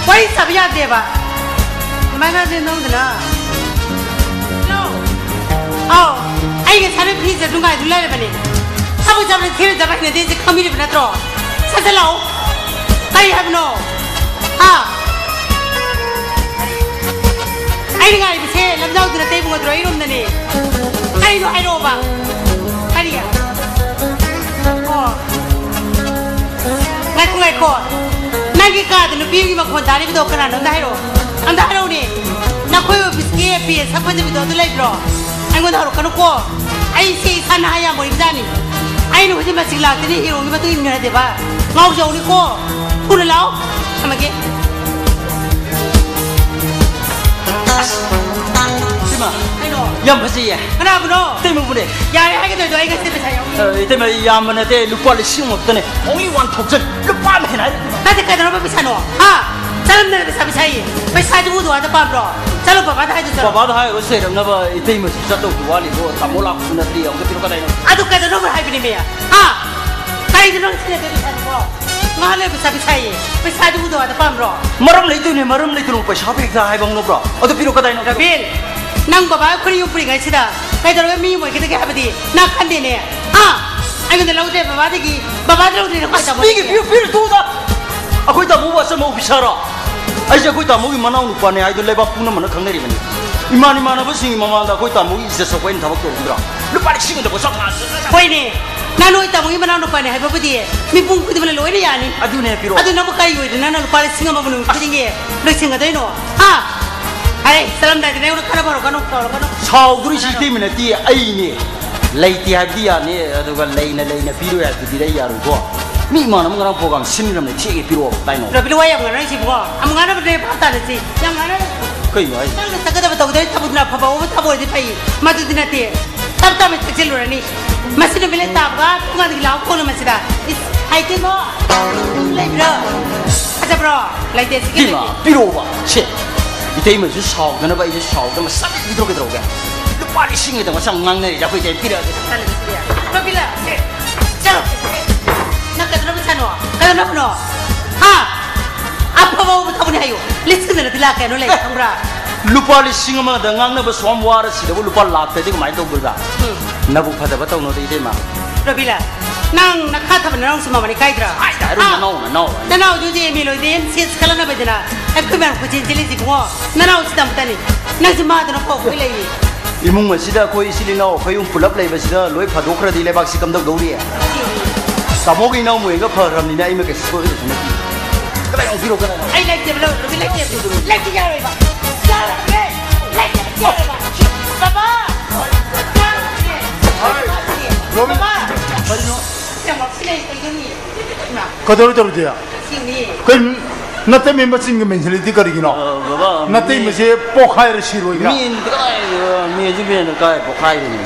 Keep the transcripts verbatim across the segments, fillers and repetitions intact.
ꯋꯥꯔꯤ ꯁꯥꯕ ꯌꯥꯗꯦꯕ꯫ ꯀꯃꯥꯏꯅ ꯅꯪꯗꯅ? ꯍꯜꯂꯣ꯫ ꯑꯧ, ꯑꯩ ꯉꯁꯥꯏꯅ ꯐꯤꯁꯦ ꯑꯗꯨꯝ ꯉꯥꯏꯗꯨ ꯂꯩꯔꯕꯅꯦ꯫ ꯊꯕꯛ ꯆꯠꯄꯗ ꯊꯦꯡꯅ ꯆꯠꯄ ꯍꯩꯅꯗꯦꯁꯦ ꯈꯪꯕꯤꯔꯤꯕ ꯅꯠꯇ꯭ꯔꯣ? ꯁꯠ ꯁꯠ ꯂꯥꯛꯑꯣ꯫ ꯀꯔꯤ ꯍꯥꯏꯕꯅꯣ? ꯍꯥ? ꯑꯩꯅ ꯉꯥꯏꯔꯤꯕꯁꯦ ꯂꯝꯖꯥꯎꯗꯨ ꯅꯠꯇꯦ ꯏꯕꯨꯡꯉꯣ, ꯗ꯭ꯔꯣ ꯑꯩꯔꯣꯝꯗꯅꯦ꯫ ꯀꯔꯤꯅꯣ ꯍꯥꯏꯔꯛꯑꯣꯕ? ꯀꯔꯤ? ꯑꯣ꯫ ꯉꯥꯏꯈꯣ, ꯉꯥꯏꯈꯣ꯫ ꯅꯪꯒꯤ ꯀꯥꯗ ꯅꯨꯄꯤ ꯑꯃꯒꯤ ꯃꯈꯣꯟ ꯇꯥꯔꯤꯕꯗꯣ ꯀꯅꯥꯅꯣ? ꯑꯝꯇ ꯍꯥꯏꯔꯛꯑꯣ꯫ ꯑꯝꯇ ꯍꯥꯏꯔꯛꯑꯣꯅꯦ꯫ ꯅꯈꯣꯏ ꯑꯣꯐꯤꯁꯀꯤ ꯄꯤ ꯑꯦ ꯁꯛ ꯐꯖꯕꯤꯗꯣ ꯑꯗꯨ ꯂꯩꯕ꯭ꯔꯣ? ꯑꯩꯉꯣꯟꯗ ꯍꯧꯔꯛꯀꯅꯨꯀꯣ꯫ ꯑꯩꯁꯦ ꯏꯁꯥ ꯅꯍꯥ ꯌꯥꯝ ꯑꯣꯏꯔꯤꯕꯖꯥꯠꯅꯤ꯫ ꯑꯩꯅ ꯍꯧꯖꯤꯛ ꯃꯁꯤꯡ ꯂꯥꯛꯇꯅꯤ ꯍꯤꯔꯣꯒꯤ ꯃꯇꯨꯡ ꯏꯟꯈ꯭ꯔꯗꯦꯕ꯫ ꯉꯥꯎꯖꯍꯧꯅꯤꯀꯣ꯫ ꯊꯨꯅ ꯂꯥꯛꯑꯣ꯫ ꯊꯝꯃꯒꯦ꯫ ꯏꯃꯥ, ꯀꯩꯅꯣ? ꯌꯥꯝ ꯐꯖꯩꯌꯦ꯫ ꯀꯅꯥꯕꯨꯅꯣ? ꯏꯇꯩꯃꯕꯨꯅꯦ꯫ ꯌꯥꯔꯦ ꯍꯥꯏꯒꯗꯣꯏꯗꯣ ꯑꯩ ꯉꯁꯤ ꯄꯩꯁꯥ ꯌꯥꯎꯗꯦ꯫ ꯑ, ꯏꯇꯩꯃ, ꯌꯥꯝꯕ ꯅꯠꯇꯦ, ꯂꯨꯄꯥ ꯂꯤꯁꯤꯡ ꯑꯃ ꯈꯛꯇꯅꯦ꯫ Only one thousand꯫ ꯂꯨꯄꯥ ꯑꯃ ꯍꯦꯟꯅ ꯍꯥꯏꯔꯛꯀꯅꯨ꯫ ꯅꯠꯇꯦ, ꯀꯩꯗꯧꯅꯕ ꯄꯩꯁꯥꯅꯣ? ꯍꯥ? ꯆꯠꯂꯝꯗꯅ ꯄꯩꯁꯥ, ꯄꯩꯁꯥ ꯍꯥꯏꯌꯦ꯫ ꯄꯩꯁꯥꯗꯨꯕꯨ ꯗꯨꯀꯥꯟꯗ ꯄꯥꯝꯕ꯭ꯔꯣ? ꯆꯠꯂꯣ, ꯕꯕꯥꯗ ꯍꯥꯏꯗꯣ ꯆꯠꯂꯣ꯫ ꯕꯕꯥꯗ ꯍꯥꯏꯔꯨꯔ ꯆꯩꯔꯝꯅꯕ ꯏꯇꯩꯃꯁꯨ ꯆꯠꯇꯧꯁꯨ ꯋꯥꯠꯂꯤꯕꯣ꯫ ꯇꯥꯃꯣ ꯂꯥꯛꯄꯁꯨ ꯅꯠꯇ꯭ꯔꯤ, ꯑꯃꯨꯛꯇ ꯄꯤꯔꯛꯑꯣ, ꯀꯗꯥꯏꯅꯣ? ꯑꯗꯨ ꯀꯩꯗꯧꯅꯕ ꯍꯥꯏꯕꯅꯦꯃꯤ? ꯍꯥ? ꯀꯩꯗꯅꯣ ꯁꯤꯅ ꯄꯩꯁꯥꯗꯨꯕꯣ? ꯉꯥꯏꯍꯥꯛ ꯂꯩ ꯄꯩꯁꯥ ꯄꯤꯁꯥꯏꯌꯦ꯫ ꯄꯩꯁꯥꯗꯨꯕꯨ ꯗꯨꯀꯥꯟꯗ ꯄꯥꯝꯕ꯭ꯔꯣ? ꯃꯔꯝ ꯂꯩꯇꯣꯏꯅꯦ, ꯃꯔꯝ ꯂꯩꯇꯅ ꯄꯩꯁꯥ ꯄꯤꯔꯛꯇ ꯍꯥꯏꯕ ꯍꯧꯅꯕ꯭ꯔꯣ? ꯑꯗꯨ ꯄꯤꯔꯛꯑꯣ, ꯀꯗꯥꯏꯅꯣ? ꯔꯕꯤꯟ, ꯅꯪ ꯕꯕꯥ ꯑꯩꯈꯣꯏꯅ ꯌꯨꯝ ꯄꯨꯔꯤꯉꯩꯁꯤꯗ ꯀꯩꯗꯧꯔꯒ ꯃꯤ ꯑꯣꯏꯒꯗꯒꯦ ꯍꯥꯏꯕꯗꯤ ꯅꯪ ꯈꯟꯗꯦꯅꯦ꯫ ꯍꯥ? ꯑꯩꯉꯣꯟꯗ ꯂꯧꯗ꯭ꯔꯦ ꯕꯕꯥꯗꯒꯤ, ꯕꯕꯥꯗ ꯂꯧꯗ꯭ꯔꯦ ꯅꯈꯣꯏ ꯑꯁ, ꯇꯥꯃꯣꯗꯒꯤ꯫ ꯄꯤꯒꯦ, ꯄꯤꯌꯨ, ꯄꯤꯔꯨ, ꯇꯣꯛꯑꯣꯗ꯫ ꯑꯩꯈꯣꯏ ꯇꯥꯃꯣꯕꯨ ꯑꯆꯝꯕ ꯑꯣꯐꯤꯁꯥꯔꯣ? ꯑꯩꯁꯦ ꯑꯩꯈꯣꯏ ꯇꯥꯃꯣꯒꯤ ꯃꯅꯥꯎ ꯅꯨꯄꯥꯅꯦ ꯍꯥꯏꯗꯣ ꯂꯩꯕꯥꯛ ꯄꯨꯝꯅꯃꯛꯅ ꯈꯪꯅꯔꯤꯕꯅꯤ꯫ ꯏꯃꯥꯟ ꯏꯃꯥꯟꯅꯕꯁꯤꯡꯒꯤ ꯃꯃꯥꯡꯗ ꯑꯩꯈꯣꯏ ꯇꯥꯃꯣꯒꯤ ꯏꯖꯠ ꯁꯣꯛꯄ ꯑꯩꯅ ꯊꯕꯛ ꯇꯧꯔꯨꯗ꯭ꯔꯣ? ꯂꯨꯄꯥ ꯂꯤꯁꯤꯡ ꯑꯃꯗ ꯄꯣꯠꯁꯛ ꯉꯥꯛꯇ꯫ ꯍꯣꯏꯅꯦ, ꯅꯪ ꯅꯣꯏ ꯇꯥꯃꯣꯒꯤ ꯃꯅꯥꯎ ꯅꯨꯄꯥꯅꯦ ꯍꯥꯏꯕꯕꯨꯗꯤ ꯃꯤꯄꯨꯝ ꯈꯨꯗꯤꯡꯃꯛꯅ ꯂꯣꯏꯅ ꯌꯥꯅꯤ꯫ ꯑꯗꯨꯅꯦ, ꯄꯤꯔꯛꯑꯣ꯫ ꯑꯗꯨ ꯅꯪꯕꯨ ꯀꯔꯤ ꯑꯣꯏꯗꯅ ꯅꯪ ꯂꯨꯄꯥ ꯂꯤꯁꯤꯡ ꯑꯃꯕꯨ ꯅꯨꯃꯤꯠ ꯈꯨꯗꯤꯡꯒꯤ ꯂꯣꯏꯁꯤꯟꯒꯗꯣꯏꯅꯣ? ꯍꯥ? ꯑꯩ ꯆꯠꯂꯝꯗꯥꯏꯗꯅꯦ ꯑꯩꯉꯣꯟꯗ ꯈꯠꯅꯕ ꯍꯧꯔꯛꯀꯅꯨ, ꯇꯧꯔꯛꯀꯅꯨ꯫ ꯁꯥꯎꯗꯣꯔꯤꯁꯤ ꯏꯇꯩꯃ ꯅꯠꯇꯦ, ꯑꯩꯅꯦ꯫ ꯂꯩꯇꯦ ꯍꯥꯏꯕꯗꯤ ꯌꯥꯅꯤ, ꯑꯗꯨꯒ ꯂꯩꯅ ꯂꯩꯅ ꯄꯤꯔꯣꯏ ꯍꯥꯏꯕꯗꯨꯗꯤ ꯑꯩ ꯌꯥꯔꯣꯏꯀꯣ꯫ ꯃꯤ ꯏꯃꯥꯟꯅꯕ ꯉꯔꯥꯡ ꯄ꯭ꯔꯣꯒ꯭ꯔꯥꯝ ꯁꯤꯟꯈ꯭ꯔꯕꯅꯦ, ꯊꯦꯡꯉꯦ ꯄꯤꯔꯛꯑꯣ ꯀꯥꯏꯅꯣ꯫ ꯔꯕꯤꯟ, ꯋꯥ ꯌꯥꯝ ꯉꯥꯡꯅꯔꯤꯁꯤꯕꯣ꯫ ꯑꯃꯨꯛ ꯉꯥꯡꯅꯕꯗ ꯚꯥꯞ ꯇꯥꯅꯁꯤ꯫ ꯌꯥꯝ ꯉꯥꯡꯅꯔꯦ꯫ ꯀꯩꯅꯣ ꯍꯥꯏꯁꯦ? ꯅꯪꯅ ꯆꯠꯀꯗꯕ ꯇꯧꯗꯣꯏ ꯊꯕꯛꯇꯨꯅ ꯑꯐꯕ ꯑꯣꯏꯕ ꯊꯕꯛ ꯑꯣꯏꯔꯗꯤ ꯐꯩ꯫ ꯃꯗꯨꯗꯤ ꯅꯠꯇꯦ꯫ ꯇꯞ ꯇꯞꯅ ꯊꯛꯆꯤꯜꯂꯨꯔꯅꯤ꯫ ꯃꯁꯤ ꯅꯨꯃꯤꯠ ꯂꯩ ꯇꯥꯕꯒ ꯇꯣꯉꯥꯟꯗꯒꯤ ꯂꯥꯎ ꯈꯣꯡꯅ ꯃꯁꯤꯗ꯫ ꯏꯁ, ꯍꯥꯏꯇꯦꯀꯣ꯫ ꯂꯩꯕ꯭ꯔꯣ? ꯐꯖꯕ꯭ꯔꯣ? ꯂꯩꯇꯦ, ꯁꯤꯒꯤ ꯏꯃꯥ, ꯂꯩꯇꯦ꯫ ꯄꯤꯔꯛꯑꯣꯕ꯫ ꯁꯦ, ꯏꯇꯩꯃꯁꯨ ꯁꯥꯎꯗꯅꯕ ꯑꯩꯁꯨ ꯁꯥꯎꯗꯅꯕ ꯁꯠ ꯄꯤꯊꯣꯛꯀꯦ ꯇꯧꯔꯒꯦ꯫ ꯂꯨꯄꯥ ꯂꯤꯁꯤꯡ ꯑꯃꯗ ꯃꯁꯥ ꯉꯥꯡꯅꯔꯤꯁꯦ ꯑꯩꯈꯣꯏ ꯏꯇꯩ ꯄꯤꯔꯛꯑꯒꯦ꯫ ꯆꯠꯂꯣ, ꯆꯠꯂꯣ꯫ ꯅꯪ ꯀꯩꯗꯧꯅꯕ ꯁꯥꯅꯣ? ꯀꯩꯗꯧꯅꯕꯅꯣ? ꯍꯥ? ꯍꯥꯏꯌꯨ, ꯂꯤꯁꯤꯡꯗꯅꯗꯤ ꯂꯥꯛ ꯀꯌꯥꯅꯣ ꯂꯩ ꯈꯪꯕ꯭ꯔꯥ? ꯂꯨꯄꯥ ꯂꯤꯁꯤꯡ ꯑꯃꯗ ꯉꯥꯡꯅꯕ ꯁꯣꯝ ꯋꯥꯔ ꯁꯤꯗꯕꯨ ꯂꯨꯄꯥ ꯂꯥꯛꯇꯗꯤ ꯀꯃꯥꯏꯅ ꯇꯧꯗꯣꯏꯕ? ꯎꯝ꯫ ꯅꯕꯨꯛ ꯐꯗꯕ ꯇꯧꯅꯨꯗ, ꯏꯇꯩꯃ꯫ ꯔꯣꯕꯤꯂꯥ, ꯅꯪ ꯅꯈꯥ ꯊꯥꯕ ꯅꯅꯥꯎꯁꯨ ꯃꯃꯜ ꯏꯀꯥꯏꯗ꯭ꯔꯥ? ꯍꯥꯏꯗ ꯍꯥꯏꯔꯨ, ꯍꯥ? ꯅꯅꯥꯎ, ꯅꯅꯥꯎ ꯍꯥꯏ꯫ ꯅꯅꯥꯎꯗꯨꯗꯤ ꯑꯦꯝ ꯑꯦ ꯂꯣꯏꯗꯦ, ꯑꯦꯝ ꯁꯤ ꯑꯦꯁ ꯈꯜꯂꯛꯅꯕꯗꯅ ꯑꯩꯈꯣꯏ ꯃꯌꯥꯝ ꯀꯣꯏꯆꯦꯟ ꯆꯦꯜꯂꯤꯁꯤ ꯏꯕꯨꯡꯉꯣ꯫ ꯅꯅꯥꯎꯁꯤꯗ ꯑꯃꯨꯛꯇꯅꯤ꯫ ꯅꯪꯁꯦ ꯃꯥꯗꯅ ꯀꯣꯛ ꯑꯩꯈꯣꯏ ꯂꯩꯔꯤ꯫ ꯏꯃꯨꯡ ꯑꯁꯤꯗ ꯑꯩꯈꯣꯏ ꯏꯆꯤꯜ ꯏꯅꯥꯎ ꯑꯩꯈꯣꯏ ꯑꯍꯨꯝ ꯄꯨꯂꯞ ꯂꯩꯕꯁꯤꯗ ꯂꯣꯏ ꯐꯥꯗꯣꯛꯈ꯭ꯔꯗꯤ ꯂꯩꯕꯥꯛꯁꯤ ꯀꯝꯗꯧꯗꯧꯔꯤ? ꯇꯥꯃꯣꯒꯤ ꯏꯅꯥꯎ ꯃꯣꯏꯒ ꯐꯈ꯭ꯔꯕꯅꯤꯅ ꯑꯩ ꯃꯀꯩꯁꯨ ꯁꯣꯏꯗꯁꯨ ꯅꯠꯇꯦ꯫ ꯀꯗꯥꯏ ꯌꯥꯎꯕꯤꯔꯣ, ꯀꯗꯥꯏ? ꯑꯩ ꯂꯩꯇꯦꯕ, ꯂꯧꯔꯨꯕ ꯂꯩꯇꯦꯕ꯫ ꯂꯩꯇꯦ, ꯌꯥꯔꯣꯏꯕ꯫ ꯌꯥꯔꯣꯏꯕ꯫ ꯂꯩꯇꯦ, ꯌꯥꯔꯣꯏꯕ꯫ ꯕꯕꯥ! ꯌꯥꯔꯣꯏꯕ꯫ ꯔꯣꯕꯤꯟ, ꯕꯕꯥ! ꯀꯔꯤꯅꯣ? ꯌꯥꯝ ꯉꯥꯎꯁꯤꯟꯅꯩ, ꯀꯩꯅꯣꯅꯦ? ꯏꯃꯥ꯫ ꯀꯩꯗꯧꯔꯦ ꯇꯧꯔꯤꯗꯤ? ꯁꯤꯅꯤ꯫ ꯀꯩ ꯅꯇꯩꯃ ꯃꯆꯤꯟꯒ ꯃꯦꯟꯁꯤꯜꯂꯤꯗꯤ ꯀꯔꯤꯒꯤꯅꯣ? ꯑ, ꯕꯕꯥ, ꯅꯇꯩꯃꯁꯦ ꯄꯣꯛꯈꯥꯏꯔ ꯁꯤꯔꯣꯏꯗ꯭ꯔꯥ? ꯃꯤ ꯀꯗꯥꯏꯗ ꯃꯤ ꯑꯁꯤ ꯃꯦꯟꯗ ꯀꯥꯏ ꯄꯣꯛꯈꯥꯏꯗꯣꯏꯅꯣ?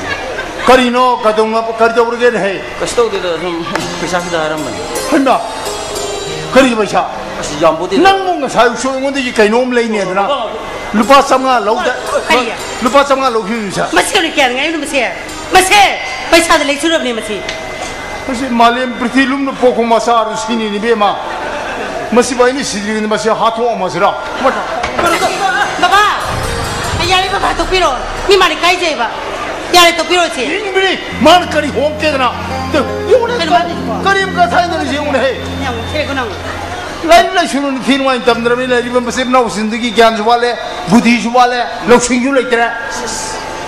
ꯀꯔꯤꯅꯣ? ꯀꯩꯗꯧꯅ-, ꯀꯔꯤꯗꯧꯔꯒꯦꯅꯦ ꯍꯦ? ꯀꯩꯁꯨ ꯇꯧꯗꯦꯗ, ꯁꯨꯝ ꯄꯩꯁꯥ ꯈꯤꯇ ꯍꯥꯏꯔꯝꯕꯅꯤ꯫ ꯍꯩꯃꯥ! ꯀꯔꯤꯒꯤ ꯄꯩꯁꯥ? ꯑꯁ, ꯌꯥꯝ ꯄꯣꯠꯇꯦꯗ꯫ ꯅꯪꯕꯨ ꯉꯁꯥꯏ ꯎꯁꯣꯏ ꯑꯩꯉꯣꯟꯗꯒꯤ ꯀꯩꯅꯣꯝ ꯂꯩꯅꯦꯗꯅ ꯂꯨꯄꯥ ꯆꯥꯝꯃꯉꯥ ꯂꯧꯗ-, ꯀꯔꯤ? ꯂꯨꯄꯥ ꯆꯥꯝꯃꯉꯥ ꯂꯧꯈꯤꯕꯅꯤ ꯁꯥꯔ꯫ ꯃꯁꯤ ꯀꯩꯅꯣ ꯀꯌꯥꯅ ꯉꯥꯏꯔꯤꯅꯣ ꯃꯁꯤ? ꯃꯁꯦ ꯄꯩꯁꯥꯗ ꯂꯩꯁꯨꯔꯕꯅꯦ ꯃꯁꯤ꯫ ꯃꯁꯤ ꯃꯥꯂꯦꯝ ꯄ꯭ꯔꯤꯊꯤ ꯂꯨꯝꯅ ꯄꯣꯛꯄ ꯃꯆꯥ ꯑꯗꯨ ꯁꯤꯅꯤꯅꯦ ꯏꯕꯦꯝꯃ꯫ ꯃꯁꯤꯕꯨ ꯑꯩꯅ ꯁꯤꯗ꯭ꯔꯤꯉꯩꯗ ꯃꯁꯤ ꯍꯥꯠꯇꯣꯛꯑꯝꯃꯁꯤꯔ? ꯕꯕꯥ! ꯌꯥꯔꯦ ꯕꯕꯥ, ꯇꯣꯛꯄꯤꯔꯣ꯫ ꯃꯤ ꯃꯥꯅ ꯏꯀꯥꯏꯖꯩꯕ꯫ ꯌꯥꯔꯦ, ꯇꯣꯛꯄꯤꯔꯣ ꯁꯤ꯫ ꯌꯦꯡꯕꯤꯔꯤ, ꯃꯥꯅ ꯀꯔꯤ ꯍꯣꯡꯀꯦꯗꯅ? ꯌꯦꯡꯉꯨꯅꯦ, ꯀꯩꯅꯣ ꯃꯥꯅ ꯀꯔꯤ ꯑꯃꯨꯛꯀ ꯊꯥꯏꯅꯔꯤꯁꯦ ꯌꯦꯡꯉꯨꯅꯦ ꯍꯦ꯫ ꯌꯥꯝ ꯁꯦꯔꯦ ꯅꯪ꯫ ꯂꯥꯏꯔꯤꯛ ꯂꯥꯏꯁꯨ ꯅꯤꯡꯊꯤ ꯅꯨꯡꯉꯥꯏꯅ ꯇꯝꯗ꯭ꯔꯕꯅꯤꯅ ꯂꯩꯔꯤꯕ ꯃꯆꯤꯟ ꯃꯅꯥꯎꯁꯤꯡꯗꯨꯒꯤ ꯒ꯭ꯌꯥꯟꯁꯨ ꯋꯥꯠꯂꯦ, ꯕꯨꯙꯤꯁꯨ ꯋꯥꯠꯂꯦ, ꯂꯧꯁꯤꯡꯁꯨ ꯂꯩꯇ꯭ꯔꯦ꯫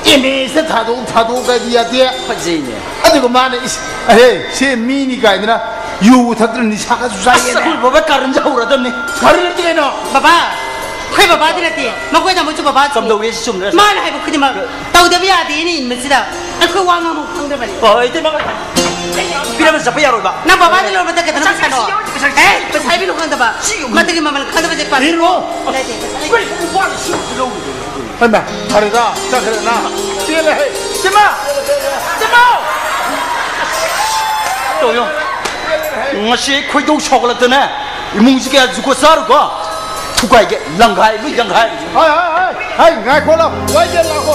ꯑꯦꯝ ꯑꯦꯁꯤꯗ ꯊꯥꯗꯣꯛ ꯊꯥꯗꯣꯛꯑꯒꯗꯤ ꯌꯥꯗꯦ꯫ ꯐꯖꯩꯅꯦ꯫ ꯑꯗꯨꯒ ꯃꯥꯅ ꯏꯁ, ꯑꯍꯦ, ꯁꯤ ꯃꯤꯅꯤ ꯀꯥꯏꯗꯅ ꯌꯨ ꯊꯛꯇꯅ ꯅꯤꯁꯥꯒꯁꯨ ꯑꯁ, ꯆꯥꯏꯌꯦꯅꯦ꯫ ꯑꯩꯈꯣꯏ ꯕꯕꯥ ꯀꯥꯔꯟꯁꯦ ꯍꯧꯔꯗꯝꯅꯤ꯫ ꯀꯥꯔꯟ ꯅꯠꯇꯦ ꯀꯩꯅꯣ? ꯕꯕꯥ, ꯑꯩꯈꯣꯏ ꯕꯕꯥꯗꯤ ꯅꯠꯇꯦ, ꯃꯈꯣꯏ ꯇꯥꯃꯣꯁꯨ ꯕꯕꯥ ꯀꯝꯗꯧꯋꯦ ꯁꯤ ꯆꯨꯝꯗ꯭ꯔꯥ? ꯃꯥꯅ ꯍꯥꯏꯕ ꯈꯨꯗꯤꯡꯃꯛ ꯇꯧꯗꯕ ꯌꯥꯗꯦꯅ ꯏꯟꯕꯁꯤꯗ ꯑꯩꯈꯣꯏ ꯋꯥ ꯉꯥꯡꯕ ꯈꯪꯗ꯭ꯔꯕꯅꯤ꯫ ꯑꯣ, ꯑꯩ ꯏꯇꯩꯃ, ꯄꯤꯔꯝꯕ ꯆꯠꯄ ꯌꯥꯔꯣꯏꯕ꯫ ꯅꯪ ꯕꯕꯥꯗ ꯂꯧꯔꯕ ꯃꯇꯝ ꯈꯛꯇ ꯄꯩꯁꯥ ꯄꯩꯁꯥꯅꯣ? ꯄꯤꯔꯝꯁꯤ, ꯄꯩꯁꯥ ꯄꯤꯔꯝꯁꯤ꯫ ꯑꯦ, ꯄꯩꯁꯥ ꯍꯥꯏꯕꯤꯅꯨ ꯈꯪꯗꯕ꯫ ꯁꯤ ꯌꯦꯡꯉꯨ꯫ ꯃꯗꯨꯒꯤ ꯃꯃꯜ ꯈꯪꯗꯕꯁꯦ ꯄꯥꯝꯃꯤ꯫ ꯄꯤꯔꯨꯅꯨ꯫ ꯂꯩꯇꯦ, ꯄꯩꯁꯥ ꯂꯩꯇꯦ꯫ ꯀꯩ ꯂꯨꯄꯥ ꯂꯤꯁꯤꯡ ꯑꯃ ꯂꯧꯔꯤꯗꯣ? ꯍꯩꯃꯥ, ꯐꯔꯦꯗ, ꯆꯠꯈ꯭ꯔꯦꯅ꯫ ꯄꯦꯜꯂꯦꯍꯦ꯫ ꯏꯃꯥ! ꯏꯃꯥ! ꯇꯧ ꯌꯦꯡꯉꯨ꯫ ꯉꯁꯤ ꯈꯣꯏꯗꯧ ꯁꯥꯎꯒꯠꯂꯛꯇꯅ ꯏꯃꯨꯡꯁꯤ ꯀꯌꯥ ꯖꯨꯒꯣꯠ ꯆꯥꯔꯨꯀꯣ? ꯊꯨꯒꯥꯏꯒꯦ, ꯂꯪꯒꯥꯏ, ꯂꯣꯏ ꯂꯪꯒꯥꯏ꯫ ꯍꯥꯏ, ꯍꯥꯏ, ꯍꯥꯏ, ꯍꯥꯏ, ꯉꯥꯏꯈꯣ ꯂꯥꯎ, ꯋꯥꯏꯒꯦ ꯂꯥꯛꯈꯣ꯫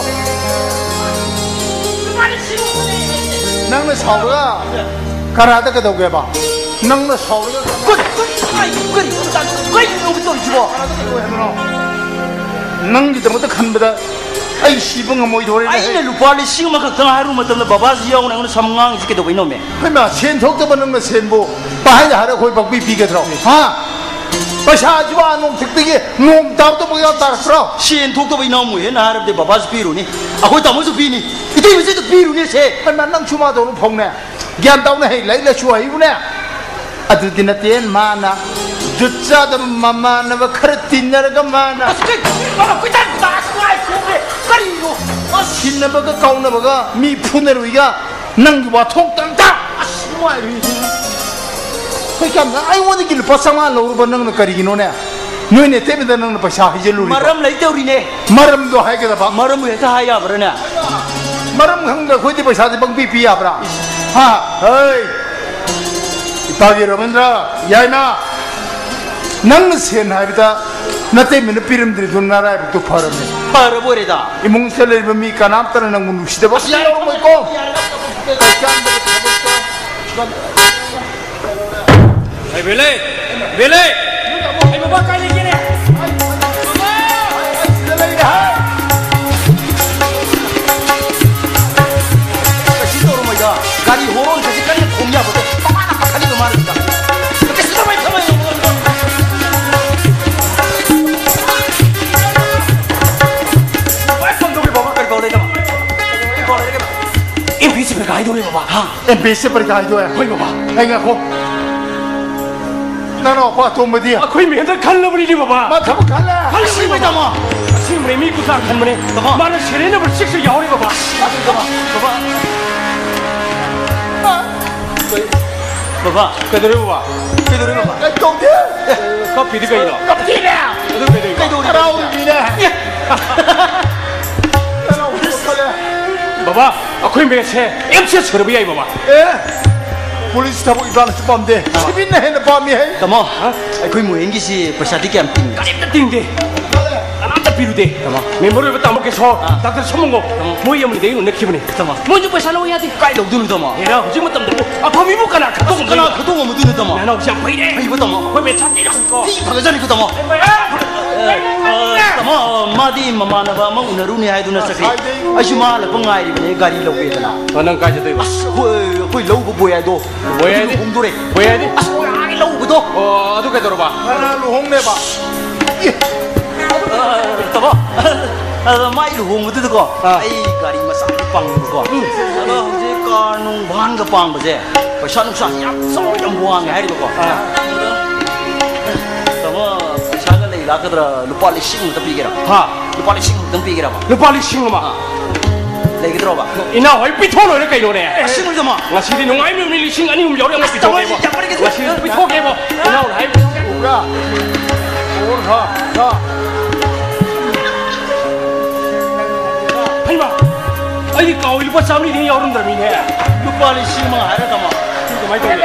ꯅꯪꯅ ꯁꯥꯎꯔꯒ ꯀꯔꯥꯗ ꯀꯩꯗꯧꯒꯦꯕ? ꯅꯪꯅ ꯁꯥꯎꯔꯒ ꯀꯔꯤ, ꯀꯔꯤ, ꯀꯔꯤ, ꯀꯔꯤ, ꯀꯔꯤ, ꯁꯤꯕꯣ? ꯅꯪꯒꯤꯗꯃꯛꯇ ꯈꯟꯕꯗ ꯑꯩ ꯁꯤꯕ ꯉꯝꯃꯣꯏꯗꯧꯔꯦ꯫ ꯑꯩꯅ ꯂꯨꯄꯥ ꯂꯤꯁꯤꯡ ꯑꯃꯈꯛꯇꯪ ꯍꯥꯏꯔꯨꯕ ꯃꯇꯝꯗ ꯕꯕꯥꯁꯤ ꯌꯥꯎꯅ ꯑꯩꯉꯣꯟꯗ ꯁꯝ ꯉꯥꯡꯉꯤꯁꯤ ꯀꯩꯗꯧꯕꯩꯅꯣꯃꯦ? ꯍꯩꯃꯥ, ꯁꯦꯟ ꯊꯣꯛꯇꯕ ꯅꯪꯅ ꯁꯦꯟꯕꯨ ꯄꯥꯏꯍꯥꯏꯗ ꯍꯥꯏꯔ ꯑꯩꯈꯣꯏ ꯄꯪꯄꯤ ꯄꯤꯒꯗ꯭ꯔꯣ? ꯍꯥ? ꯄꯩꯁꯥꯁꯤꯕꯨ ꯑꯥ ꯅꯣꯡꯊꯛꯇꯒꯤ ꯅꯣꯡ ꯇꯥꯔꯛꯇꯕ ꯌꯥꯝ ꯇꯥꯔꯛꯄ꯭ꯔꯣ? ꯁꯦꯟ ꯊꯣꯛꯇꯕ ꯏꯅꯥꯎꯃꯨ ꯍꯦꯟꯅ ꯍꯥꯏꯔꯕꯗꯤ ꯕꯕꯥꯁꯨ ꯄꯤꯔꯨꯅꯤ, ꯑꯩꯈꯣꯏ ꯇꯥꯃꯣꯁꯨ ꯄꯤꯅꯤ, ꯏꯇꯩꯃꯁꯨ ꯄꯤꯔꯨꯅꯦ ꯁꯦ꯫ ꯍꯩꯃꯥ, ꯅꯪꯁꯨ ꯃꯥꯗꯧꯅ ꯐꯧꯅꯦ꯫ ꯒ꯭ꯌꯥꯟ ꯇꯧꯅꯦ, ꯍꯩ, ꯂꯥꯏꯔꯤꯛ ꯂꯥꯏꯁꯨ ꯍꯩꯕꯅꯦ꯫ ꯑꯗꯨꯗꯤ ꯅꯠꯇꯦ, ꯃꯥꯅ ꯖꯨꯠ ꯆꯥꯗꯕ ꯃꯃꯥꯟꯅꯕ ꯈꯔ ꯇꯤꯟꯅꯔꯒ ꯃꯥꯅ ꯑꯁ, ꯀꯩ, ꯀꯩ, ꯀꯩ, ꯀꯩ, ꯀꯩ, ꯀꯩ, ꯀꯔꯤꯅꯣ? ꯑꯁ, ꯇꯤꯟꯅꯕꯒ ꯀꯥꯎꯅꯕꯒ ꯃꯤ ꯐꯨꯅꯔꯨꯏꯒ ꯅꯪꯒꯤ ꯋꯥꯊꯣꯛ ꯇꯪꯇ꯫ ꯑꯁ, ꯅꯨꯡꯉꯥꯏꯔꯣꯏꯅꯦ꯫ ꯑꯩꯈꯣꯏ ꯀꯌꯥꯝꯅ ꯑꯩꯉꯣꯟꯗꯒꯤ ꯂꯨꯄꯥ ꯆꯥꯝꯃꯉꯥ ꯂꯧꯔꯨꯕ ꯅꯪꯅ ꯀꯔꯤꯒꯤꯅꯣꯅꯦ? ꯅꯣꯏꯅ ꯇꯦꯝꯕꯗ ꯅꯪꯅ ꯄꯩꯁꯥ ꯍꯩꯖꯤꯜꯂꯨꯔꯤꯕ? ꯃꯔꯝ ꯂꯩꯇꯧꯔꯤꯅꯦ꯫ ꯃꯔꯝꯗꯣ ꯍꯥꯏꯒꯗꯕ꯫ ꯃꯔꯝꯕꯨ ꯍꯦꯛꯇ ꯍꯥꯏ ꯌꯥꯕ꯭ꯔꯥꯅꯦ? ꯃꯔꯝ ꯈꯪꯗ ꯑꯩꯈꯣꯏꯗꯤ ꯄꯩꯁꯥꯁꯦ ꯄꯪꯄꯤ ꯄꯤ ꯌꯥꯕ꯭ꯔꯥ? ꯍꯥ? ꯍꯩ! ꯏꯄꯥꯒꯤ ꯔꯣꯕꯤꯟꯗ꯭ꯔ, ꯌꯥꯏꯃ, ꯅꯪꯅ ꯁꯦꯟ ꯍꯥꯏꯕꯗ ꯅꯇꯩꯃꯅ ꯄꯤꯔꯝꯗ꯭ꯔꯤꯗꯨ ꯅꯔꯥꯏꯕꯛꯇꯨ ꯐꯔꯝꯃꯤ꯫ ꯐꯔꯕ ꯑꯣꯏꯔꯦꯗ꯫ ꯏꯃꯨꯡꯁꯤꯗ ꯂꯩꯔꯤꯕ ꯃꯤ ꯀꯅꯥꯝꯇꯅ ꯅꯪꯕꯨ ꯅꯨꯡꯁꯤꯗꯕ ꯑꯁ, ꯌꯥꯔꯦ, ꯌꯥꯎꯔꯝꯃꯣꯏꯀꯣ꯫ ꯌꯥꯔꯦ, ꯌꯥꯔꯦ꯫ ꯀꯩꯀꯥꯟꯗꯕ ꯊꯕꯛꯇꯣ꯫ ꯑꯩ ꯕꯦꯂꯦ! ꯕꯦꯂꯦ! ꯑꯩ ꯕꯕꯥ ꯀꯥꯏ ꯂꯩꯒꯦꯅꯦ? ꯕꯕꯥ! ꯑꯩ ꯁꯤꯗ ꯂꯩꯔꯦ ꯍꯥꯏ! ꯀꯩꯁꯨ ꯇꯧꯔꯝꯃꯣꯏꯗ꯫ ꯒꯥꯔꯤ ꯍꯣꯔꯣꯟ ꯈꯁꯤ ꯀꯟꯅ ꯈꯣꯡ ꯌꯥꯕꯗꯣ ꯃꯃꯥꯅ ꯄꯥꯈꯠꯂꯤꯕ ꯃꯥꯜꯂꯤꯗ꯫ ꯀꯩꯁꯨ ꯇꯧꯔꯣꯏ, ꯇꯧꯔꯣꯏ, ꯇꯧꯔꯣꯏ, ꯇꯧꯔꯣꯏ꯫ ꯀꯃꯥꯏ ꯐꯣꯟ ꯇꯧꯔꯤ ꯕꯕꯥ? ꯀꯔꯤ ꯄꯥꯎ ꯂꯩꯒꯦ? ꯀꯔꯤ ꯄꯥꯎ ꯂꯩꯔꯒꯦ? ꯑꯦꯝ ꯄꯤ ꯑꯦꯁ ꯁꯤ ꯄꯔꯤꯈꯥ ꯍꯥꯏꯗꯣꯔꯦ ꯕꯕꯥ꯫ ꯍꯥ? ꯑꯦꯝ ꯄꯤ ꯑꯦꯁ ꯁꯤ ꯄꯔꯤꯈꯥ ꯍꯥꯏꯗꯣꯔꯦ? ꯍꯣꯏ ꯕꯕꯥ꯫ ꯑꯩ ꯉꯥꯏꯈꯣ꯫ ꯅꯅꯥꯎꯄꯥ ꯑꯇꯣꯝꯕꯗꯤ? ꯑꯩꯈꯣꯏ ꯃꯦꯝꯗ ꯈꯜꯂꯕꯅꯤꯅꯦ ꯕꯕꯥ꯫ ꯃꯥ ꯊꯕꯛ ꯈꯜꯂꯦ? ꯈꯜꯂꯕꯅꯤ ꯕꯕꯥ꯫ ꯑꯁꯦꯡꯕꯅꯦ, ꯃꯤ ꯀꯨꯟꯊ꯭ꯔꯥ ꯈꯟꯕꯅꯦ꯫ ꯕꯕꯥ꯫ ꯃꯥꯅ serial number six ꯇ ꯌꯥꯎꯔꯦ ꯕꯕꯥ꯫ ꯕꯕꯥ꯫ ꯕꯕꯥ꯫ ꯕꯕꯥ꯫ ꯀꯩꯗꯧꯔꯦ ꯕꯕꯥ? ꯀꯩꯗꯧꯔꯦ ꯕꯕꯥ? ꯀꯩꯝ ꯇꯧꯗꯦ꯫ ꯑꯦ, ꯀꯞꯄꯤꯗꯤ ꯀꯩꯅꯣ? ꯀꯞꯄꯤꯅꯦ꯫ ꯑꯗꯨ ꯀꯩꯗꯧꯔꯤꯕ? ꯀꯩꯗꯧꯔꯤꯕ? ꯍꯔꯥꯎꯔꯤꯕꯅꯤꯅꯦ꯫ ꯑꯦ꯫ ꯍꯔꯥꯎꯕ ꯊꯣꯛꯈ꯭ꯔꯦ꯫ ꯕꯕꯥ, ꯑꯩꯈꯣꯏ ꯃꯦꯝꯁꯦ ꯑꯦꯝ ꯁꯤ ꯑꯦꯁ ꯑꯣꯏꯔꯕ ꯌꯥꯏ ꯕꯕꯥ꯫ ꯑꯦ, ꯄꯨꯂꯤꯁ ꯊꯕꯛ ꯏꯕꯥꯅꯁꯨ ꯄꯥꯝꯗꯦ꯫ ꯁꯤꯕꯤꯟꯅ ꯍꯦꯟꯅ ꯄꯥꯝꯃꯤ ꯍꯩ꯫ ꯇꯥꯃꯣ, ꯑꯩꯈꯣꯏ ꯃꯣꯍꯦꯟꯒꯤꯁꯤ ꯄꯩꯁꯥꯗꯤ ꯀꯌꯥꯝ ꯇꯤꯡꯒꯦ? ꯀꯔꯤꯝꯇ ꯇꯤꯡꯗꯦ꯫ ꯀꯅꯥꯝꯇ ꯄꯤꯔꯨꯗꯦ꯫ ꯇꯥꯃꯣ꯫ ꯃꯦꯝꯕꯔ ꯑꯣꯏꯕ ꯇꯥꯃꯣ ꯀꯦꯁꯣꯔ, ꯑꯥ꯫ ꯗꯥꯛꯇꯔ ꯁꯣꯃꯣꯟꯒꯧ, ꯇꯥꯃꯣ꯫ ꯃꯣꯏ ꯑꯃꯅꯤꯗꯒꯤ ꯑꯩꯅ ꯅꯛꯈꯤꯕꯅꯤ꯫ ꯇꯥꯃꯣ꯫ ꯃꯣꯏꯁꯨ ꯄꯩꯁꯥ ꯂꯧ ꯌꯥꯗꯦ꯫ ꯀꯥꯏ ꯂꯧꯗꯣꯏꯅꯣ, ꯇꯥꯃꯣ? ꯍꯦꯔꯥ, ꯍꯧꯖꯤꯛ ꯃꯇꯝꯗꯕꯨ ꯑꯐꯕ ꯃꯤꯕꯨ ꯀꯅꯥ ꯈꯟꯇꯣꯛ ꯉꯝꯗꯣꯏꯅꯣ? ꯀꯅꯥ ꯈꯟꯇꯣꯛ ꯉꯝꯗꯣꯏꯅꯣ, ꯇꯥꯃꯣ? ꯅꯅꯥꯎꯁꯤ ꯌꯥꯝ ꯐꯩꯅꯦ꯫ ꯐꯩꯕ, ꯇꯥꯃꯣ꯫ ꯑꯩꯈꯣꯏ ꯃꯦꯠ ꯁꯥꯟꯇꯤꯅ ꯍꯧꯖꯤꯛꯀꯣ꯫ ꯊꯤ ꯐꯒꯠꯆꯅꯤꯀꯣ, ꯇꯥꯃꯣ꯫ ꯑꯦ, ꯑ, ꯇꯥꯃꯣ, ꯃꯥꯗꯤ ꯃꯃꯥꯟꯅꯕ ꯑꯃ ꯎꯅꯔꯨꯅꯤ ꯍꯥꯏꯗꯨꯅ ꯆꯠꯈ꯭ꯔꯦ꯫ ꯉꯁꯥꯏꯗꯩ ꯑꯩꯁꯨ ꯃꯥ ꯍꯜꯂꯛꯄ ꯉꯥꯏꯔꯤꯕꯅꯦ, ꯒꯥꯔꯤ ꯂꯧꯒꯦꯗꯅ꯫ ꯑ, ꯅꯪ ꯀꯥꯏ ꯆꯠꯇꯣꯏꯕ? ꯑꯁ, ꯑꯩꯈꯣꯏ, ꯑꯩꯈꯣꯏ ꯂꯧ ꯎꯕ ꯕꯣꯏ ꯍꯥꯏꯗꯣ꯫ ꯕꯣꯏ ꯑꯗꯨ ꯍꯥꯏꯗꯤ? ꯂꯨꯍꯣꯡꯗꯣꯔꯦ꯫ ꯕꯣꯏ ꯍꯥꯏꯗꯤ? ꯑꯁ, ꯕꯣꯏ ꯑꯥꯒꯤ ꯂꯧ ꯎꯕꯗꯣ꯫ ꯑꯣ, ꯑꯗꯨ ꯀꯩꯗꯧꯔꯕ? ꯉꯔꯥꯡ ꯂꯨꯍꯣꯡꯅꯦꯕ꯫ ꯑꯦ꯫ ꯑ, ꯇꯥꯃꯣ, ꯑꯗ ꯃꯥꯏ ꯂꯨꯍꯣꯡꯕꯗꯨꯗꯀꯣ, ꯑꯥ꯫ ꯑꯩ ꯒꯥꯔꯤ ꯃꯆꯥ ꯑꯃ ꯄꯥꯡꯉꯦꯕꯀꯣ꯫ ꯎꯝ꯫ ꯑꯗꯣ ꯍꯧꯖꯤꯛ ꯀꯥꯔ ꯅꯨꯡ ꯚꯥꯟꯒ ꯄꯥꯡꯕꯁꯦ ꯄꯩꯁꯥ ꯅꯨꯡꯁꯥꯁꯦ ꯌꯥꯝ ꯆꯥꯎ, ꯌꯥꯝ ꯋꯥꯡꯉꯦ ꯍꯥꯏꯔꯤꯕꯀꯣ꯫ ꯑꯥ꯫ ꯇꯥꯃꯣ, ꯄꯩꯁꯥꯒ ꯂꯩ ꯂꯥꯛꯀꯗ꯭ꯔꯥ? ꯂꯨꯄꯥ ꯂꯤꯁꯤꯡ ꯑꯃꯇ ꯄꯤꯒꯦꯔꯥ? ꯍꯥ? ꯂꯨꯄꯥ ꯂꯤꯁꯤꯡ ꯑꯃꯇꯪ ꯄꯤꯒꯦꯔꯕ? ꯂꯨꯄꯥ ꯂꯤꯁꯤꯡ ꯑꯃ? ꯑꯥ꯫ ꯂꯩꯒꯗ꯭ꯔꯣꯕ? ꯏꯅꯥꯎ ꯍꯣꯏ ꯄꯤꯊꯣꯛ ꯂꯣꯏꯔꯦ ꯀꯩꯅꯣꯅꯦ꯫ ꯑꯁꯦꯡꯕꯩ, ꯇꯥꯃꯣ? ꯉꯁꯤꯗꯤ ꯅꯨꯡꯉꯥꯏꯕ ꯅꯨꯃꯤꯠ, ꯂꯤꯁꯤꯡ ꯑꯅꯤ ꯑꯍꯨꯝ ꯌꯥꯎꯔꯦ, ꯑꯃ ꯄꯤꯊꯣꯛꯀꯦꯕꯣ꯫ ꯌꯥꯝ ꯄꯤꯊꯣꯛꯀꯦꯕꯣ꯫ ꯏꯅꯥꯎꯅ ꯍꯥꯏꯕ꯫ ꯎꯕ꯭ꯔꯥ? ꯑꯣ, ꯍꯥ, ꯍꯥ꯫ ꯍꯩꯃꯥ! ꯑꯩꯗꯤ ꯀꯥꯎꯏ, ꯂꯨꯄꯥ ꯆꯥꯃꯔꯤꯗꯤ ꯌꯥꯎꯔꯝꯗ꯭ꯔꯕꯅꯤꯅꯦ꯫ ꯂꯨꯄꯥ ꯂꯤꯁꯤꯡ ꯑꯃ ꯍꯥꯏꯔ, ꯇꯥꯃꯣ꯫ ꯁꯤ ꯀꯃꯥꯏꯅ ꯇꯧꯅꯤ?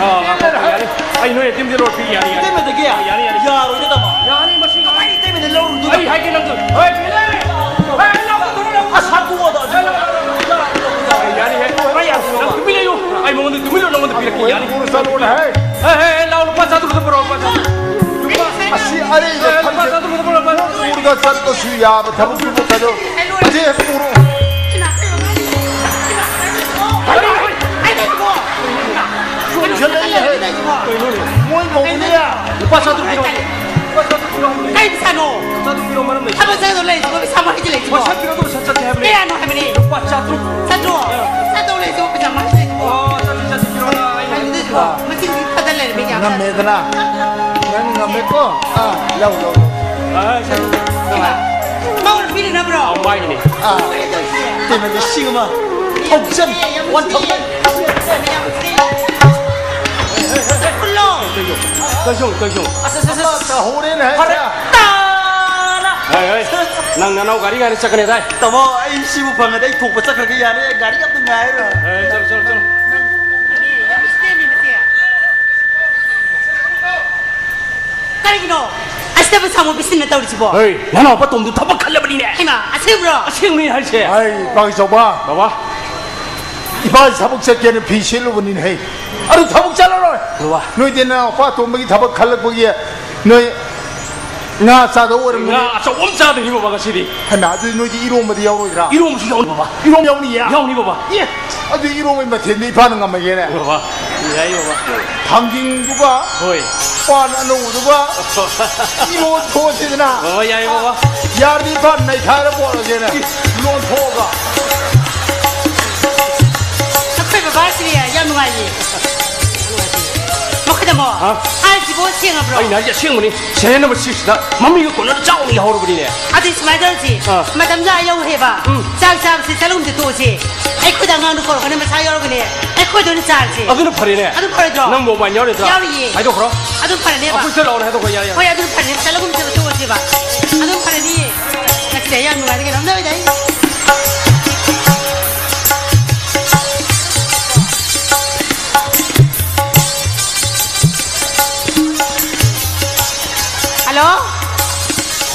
ꯑꯥ, ꯉꯥꯏꯈꯣ, ꯌꯥꯅꯤ꯫ ꯑꯩ ꯅꯣꯏ ꯑꯦ ꯇꯤ ꯑꯦꯝꯗ ꯂꯣꯏ ꯄꯤ, ꯌꯥꯅꯤ, ꯌꯥꯅꯤ꯫ ꯏꯇꯩꯃꯗꯒꯤ? ꯌꯥꯅꯤ, ꯌꯥꯅꯤ꯫ ꯌꯥꯔꯣꯏꯗ, ꯇꯥꯃꯣ꯫ ꯌꯥꯅꯤ, ꯃꯁꯤ ꯀꯃꯥꯏꯅ ꯏꯇꯩꯃꯗ ꯂꯧꯔꯨꯗꯣꯏꯅꯣ? ꯑꯩ ꯍꯥꯏꯒꯦ ꯅꯪꯗꯣ꯫ ꯍꯣꯏ, ꯄꯤ ꯂꯩꯔꯦ꯫ ꯑꯁ, ꯍꯥꯠꯇꯣꯛꯑꯣꯗ ꯑꯗꯨ꯫ ꯌꯥꯅꯤ, ꯌꯥꯅꯤ꯫ ꯅꯪ ꯇꯨꯃꯤꯟ ꯂꯩꯌꯨ꯫ ꯑꯩ ꯃꯉꯣꯟꯗ ꯇꯨꯃꯤꯟ ꯂꯩꯌꯨ, ꯅꯉꯣꯟꯗ ꯄꯤꯔꯛꯀꯦ, ꯌꯥꯅꯤ꯫ ꯄꯨꯔ ꯆꯠꯂꯣꯅꯦ, ꯍꯦ꯫ ꯍꯦ, ꯍꯦ, ꯂꯥꯎ, ꯂꯨꯄꯥ ꯆꯥꯇ꯭ꯔꯨꯛꯇ ꯄꯨꯔꯛꯑꯣ, ꯂꯨꯄꯥ ꯆꯥꯇ꯭ꯔꯨꯛ꯫ ꯂꯨꯄꯥ ꯑꯁꯤ ꯑꯔꯩꯕ ꯑꯦ, ꯂꯨꯄꯥ ꯊꯝꯖ-, ꯆꯥꯇ꯭ꯔꯨꯛ ꯄꯨꯔꯛꯑꯣ, ꯂꯨꯄꯥ ꯆꯥꯇ꯭ꯔꯨꯛ꯫ ꯄꯨꯔꯒ ꯆꯠꯄꯁꯨ ꯌꯥꯕ ꯊꯕꯛꯇꯨꯕꯨ ꯀꯩꯅꯣ? ꯑꯁꯤ ꯍꯦꯛ ꯄꯨꯔꯛꯑꯣ꯫ ꯆꯨꯝꯁꯤꯜꯂꯛꯏꯅꯦꯍꯦ꯫ ꯀꯩꯅꯣꯅꯦ? ꯃꯣꯏ ꯃꯧꯅꯦ꯫ ꯂꯨꯄꯥ ꯆꯥꯇ꯭ꯔꯨꯛ ꯄꯤꯔꯛꯑꯣ꯫ ꯂꯨꯄꯥ ꯆꯥꯇ꯭ꯔꯨꯛ ꯄꯤꯔꯛꯑꯣ ꯍꯥꯏꯕꯅꯦ꯫ ꯀꯩ ꯄꯩꯁꯥꯅꯣ? ꯂꯨꯄꯥ ꯆꯥꯇ꯭ꯔꯨꯛ ꯄꯤꯔꯛꯑꯣ, ꯃꯔꯝ ꯂꯩꯇꯦ꯫ ꯊꯕꯛ ꯆꯠꯀꯗꯧ ꯂꯩꯔꯤꯁꯤꯕꯣ, ꯄꯩꯁꯥ ꯃꯥꯡꯍꯟꯒꯦ ꯂꯩꯔꯤꯁꯤꯕꯣ? ꯄꯩꯁꯥ ꯄꯤꯔꯛꯑꯣ, ꯑꯗꯨꯒ ꯁꯠ ꯆꯠꯀꯦ ꯍꯥꯏꯕꯅꯦ꯫ ꯀꯌꯥꯅꯣ ꯍꯥꯏꯕꯅꯦ? ꯂꯨꯄꯥ ꯆꯥꯇ꯭ꯔꯨꯛ꯫ ꯆꯠꯂꯣ꯫ ꯆꯠꯇꯧ ꯂꯩꯔꯤꯁꯤꯕꯣ, ꯄꯩꯁꯥ ꯃꯥꯡꯍꯟꯒꯦ ꯂꯩꯔꯤꯁꯤꯕꯣ? ꯑꯣ, ꯆꯥꯇ꯭ꯔꯨꯛ, ꯆꯥꯇ꯭ꯔꯨꯛ ꯄꯤꯔꯛꯑꯣ, ꯅꯪ꯫ ꯍꯥꯏꯕꯗꯨ ꯂꯩꯔꯤꯁꯤꯕꯣ? ꯉꯝꯃꯦꯗꯅ꯫ ꯅꯪ ꯉꯝꯃꯦꯀꯣ? ꯑꯥ, ꯂꯧ, ꯂꯧ, ꯂꯧ꯫ ꯑꯥ, ꯁꯦ꯫ ꯃꯉꯣꯟꯗ ꯄꯤꯔꯤꯅꯕ꯭ꯔꯣ? ꯑꯥ, ꯃꯥꯒꯤꯅꯦ꯫ ꯑꯥ꯫ ꯇꯦꯟ ꯍꯟꯗ꯭ꯔꯦꯗ, ꯂꯤꯁꯤꯡ ꯑꯃ꯫ Thousand, one thousand. ꯀꯩꯁꯨ, ꯀꯩꯁꯨ꯫ ꯑꯁ, ꯑꯁ, ꯑꯁ, ꯑꯁ꯫ ꯇꯥꯍꯧꯔꯦꯅꯦ ꯍꯥꯏꯁꯦ꯫ ꯐꯔꯛ ꯇꯥꯅ꯫ ꯍꯩ, ꯍꯩ꯫ ꯅꯪ ꯅꯅꯥꯎ ꯒꯥꯔꯤ ꯉꯥꯏꯅ ꯆꯠꯀꯅꯤ ꯗꯥꯏ? ꯇꯥꯃꯣ, ꯑꯩ ꯁꯤꯕꯨ ꯐꯪꯉꯗꯤ ꯑꯩ ꯊꯣꯛꯄ ꯆꯠꯈ꯭ꯔꯒꯦ, ꯌꯥꯔꯦ꯫ ꯒꯥꯔꯤ ꯑꯝꯇ ꯉꯥꯏꯔꯣꯏ꯫ ꯑꯦ, ꯆꯠꯂꯣ, ꯆꯠꯂꯣ, ꯆꯠꯂꯣ꯫ ꯀꯔꯤꯒꯤꯅꯣ? ꯑꯁꯤꯗꯕꯨ ꯁꯥꯃꯨ ꯄꯤꯁꯤꯟꯅ ꯇꯧꯔꯤꯁꯤꯕꯣ? ꯍꯩ, ꯅꯅꯥꯎꯄꯥ ꯇꯣꯝꯗꯨ ꯊꯕꯛ ꯈꯜꯂꯕꯅꯤꯅꯦ꯫ ꯍꯩꯃꯥ, ꯑꯁꯦꯡꯕ꯭ꯔꯣ? ꯑꯁꯦꯡꯕꯅꯤ ꯍꯥꯏꯁꯦ꯫ ꯑꯩ ꯄꯥꯒꯤ ꯆꯥꯎꯕ꯫ ꯕꯕꯥ꯫ ꯏꯄꯥꯁꯤ ꯊꯕꯛ ꯆꯠꯀꯦꯅ ꯐꯤ ꯁꯦꯠꯂꯨꯕꯅꯤꯅꯦ ꯍꯩ꯫ ꯑꯗꯨ ꯊꯕꯛ ꯆꯠꯂꯔꯣꯏ꯫ ꯕꯕꯥ꯫ ꯅꯣꯏꯗꯤ ꯅꯅꯥꯎꯄꯥ ꯇꯣꯝꯕꯒꯤ ꯊꯕꯛ ꯈꯜꯂꯛꯄꯒꯤ ꯅꯣꯏ ꯉꯥ ꯆꯥꯗꯧ ꯑꯣꯏꯔꯝꯒꯅꯤ꯫ ꯉꯥ ꯑꯆꯧꯕ ꯑꯃ ꯆꯥꯗꯣꯏꯅꯤ ꯕꯕꯥ ꯉꯁꯤꯗꯤ꯫ ꯍꯩꯃꯥ, ꯑꯗꯨꯗꯤ ꯅꯣꯏꯗꯤ ꯏꯔꯣꯝꯕꯗꯤ ꯌꯥꯎꯔꯣꯏꯗ꯭ꯔꯥ? ꯏꯔꯣꯝꯕꯁꯨ ꯌꯥꯎꯅꯤ ꯕꯕꯥ꯫ ꯏꯔꯣꯝ ꯌꯥꯎꯅꯤꯌꯦ? ꯌꯥꯎꯅꯤ ꯕꯕꯥ꯫ ꯑꯦ, ꯑꯗꯨ ꯏꯔꯣꯝꯕꯩ ꯃꯊꯦꯜꯗꯤ ꯏꯄꯥꯅ ꯉꯝꯃꯒꯦꯅꯦ꯫ ꯕꯕꯥ, ꯌꯥꯏ ꯕꯕꯥ꯫ ꯊꯥꯡꯖꯤꯡꯗꯨꯒ ꯍꯣꯏ꯫ ꯄꯥꯟ ꯑꯅꯧꯕꯗꯨꯒ ꯏꯔꯣꯟ ꯊꯣꯛꯑꯁꯤꯗꯅ꯫ ꯕꯕꯥ, ꯌꯥꯏ ꯕꯕꯥ꯫ ꯌꯥꯔꯗꯤ ꯏꯄꯥ ꯅꯩꯈꯥꯏꯔ ꯄꯣꯔꯒꯦꯅꯦ꯫ ꯂꯣꯟꯊꯣꯛꯑꯒ꯫ ꯑꯩꯈꯣꯏ ꯕꯕꯥꯁꯤꯗꯤ ꯌꯥꯝ ꯅꯨꯡꯉꯥꯏꯌꯦ꯫ ꯃꯈꯣꯏꯗ ꯑꯃꯨꯛ ꯍꯥ? ꯍꯥꯏꯔꯤꯁꯤꯕꯨ ꯁꯦꯡꯉꯕ꯭ꯔꯣ? ꯑꯩꯅ ꯍꯥꯏꯁꯦ ꯑꯁꯦꯡꯕꯅꯤ꯫ ꯁꯦꯔꯦꯟ ꯅꯝꯕꯔ ꯁꯤꯛꯁꯇ ꯃꯃꯤꯒ ꯀꯣꯟꯅꯗ ꯆꯥꯎꯅ ꯌꯥꯍꯧꯔꯕꯅꯤꯅꯦ꯫ ꯑꯗꯨꯗꯤ ꯁꯨꯃꯥꯏꯅ ꯇꯧꯔꯁꯤ꯫ ꯑꯥ꯫ ꯃꯇꯝꯁꯨ ꯑꯥ ꯌꯧꯈ꯭ꯔꯦꯕ꯫ ꯎꯝ꯫ ꯆꯥꯛ ꯆꯥꯕꯁꯤ ꯆꯠꯂꯒꯨꯝꯁꯦ ꯇꯣꯛꯑꯁꯤ꯫ ꯑꯩꯈꯣꯏꯗ ꯑꯉꯥꯡꯗꯣ ꯀꯧꯔꯛꯀꯅꯤ, ꯃꯁꯥ ꯌꯥꯎꯔꯒꯅꯤ꯫ ꯑꯩꯈꯣꯏꯗ ꯑꯣꯏꯅ ꯆꯥꯔꯁꯤ꯫ ꯑꯗꯨꯅ ꯐꯔꯦꯅꯦ꯫ ꯑꯗꯨ ꯐꯔꯣꯏꯗ꯭ꯔꯣ? ꯅꯪꯕꯨ ꯃꯣꯕꯥꯏꯜ ꯌꯥꯎꯔꯤꯗ꯭ꯔꯥ? ꯌꯥꯎꯔꯤꯌꯦ꯫ ꯍꯥꯏꯗꯣꯛꯈ꯭ꯔꯣ꯫ ꯑꯗꯨ ꯐꯔꯅꯦꯕ꯫ ꯑꯩꯈꯣꯏ ꯆꯠꯂꯛꯑꯣꯅꯦ, ꯍꯥꯏꯗꯣꯛꯈ꯭ꯔꯣ, ꯌꯥꯔꯦ, ꯌꯥꯔꯦ꯫ ꯍꯣꯏ, ꯑꯗꯨ ꯐꯔꯅꯦꯕ꯫ ꯆꯠꯂꯒꯨꯝꯁꯦꯕ, ꯇꯣꯛꯑꯁꯦꯕ꯫ ꯑꯗꯨ ꯐꯔꯅꯤꯌꯦ꯫ ꯉꯁꯤꯗꯤ ꯑꯩ ꯌꯥꯝ ꯅꯨꯡꯉꯥꯏꯔꯦ ꯀꯩꯅꯣ꯫ ꯅꯣꯏꯗ ꯑꯩ ꯍꯜꯂꯣ?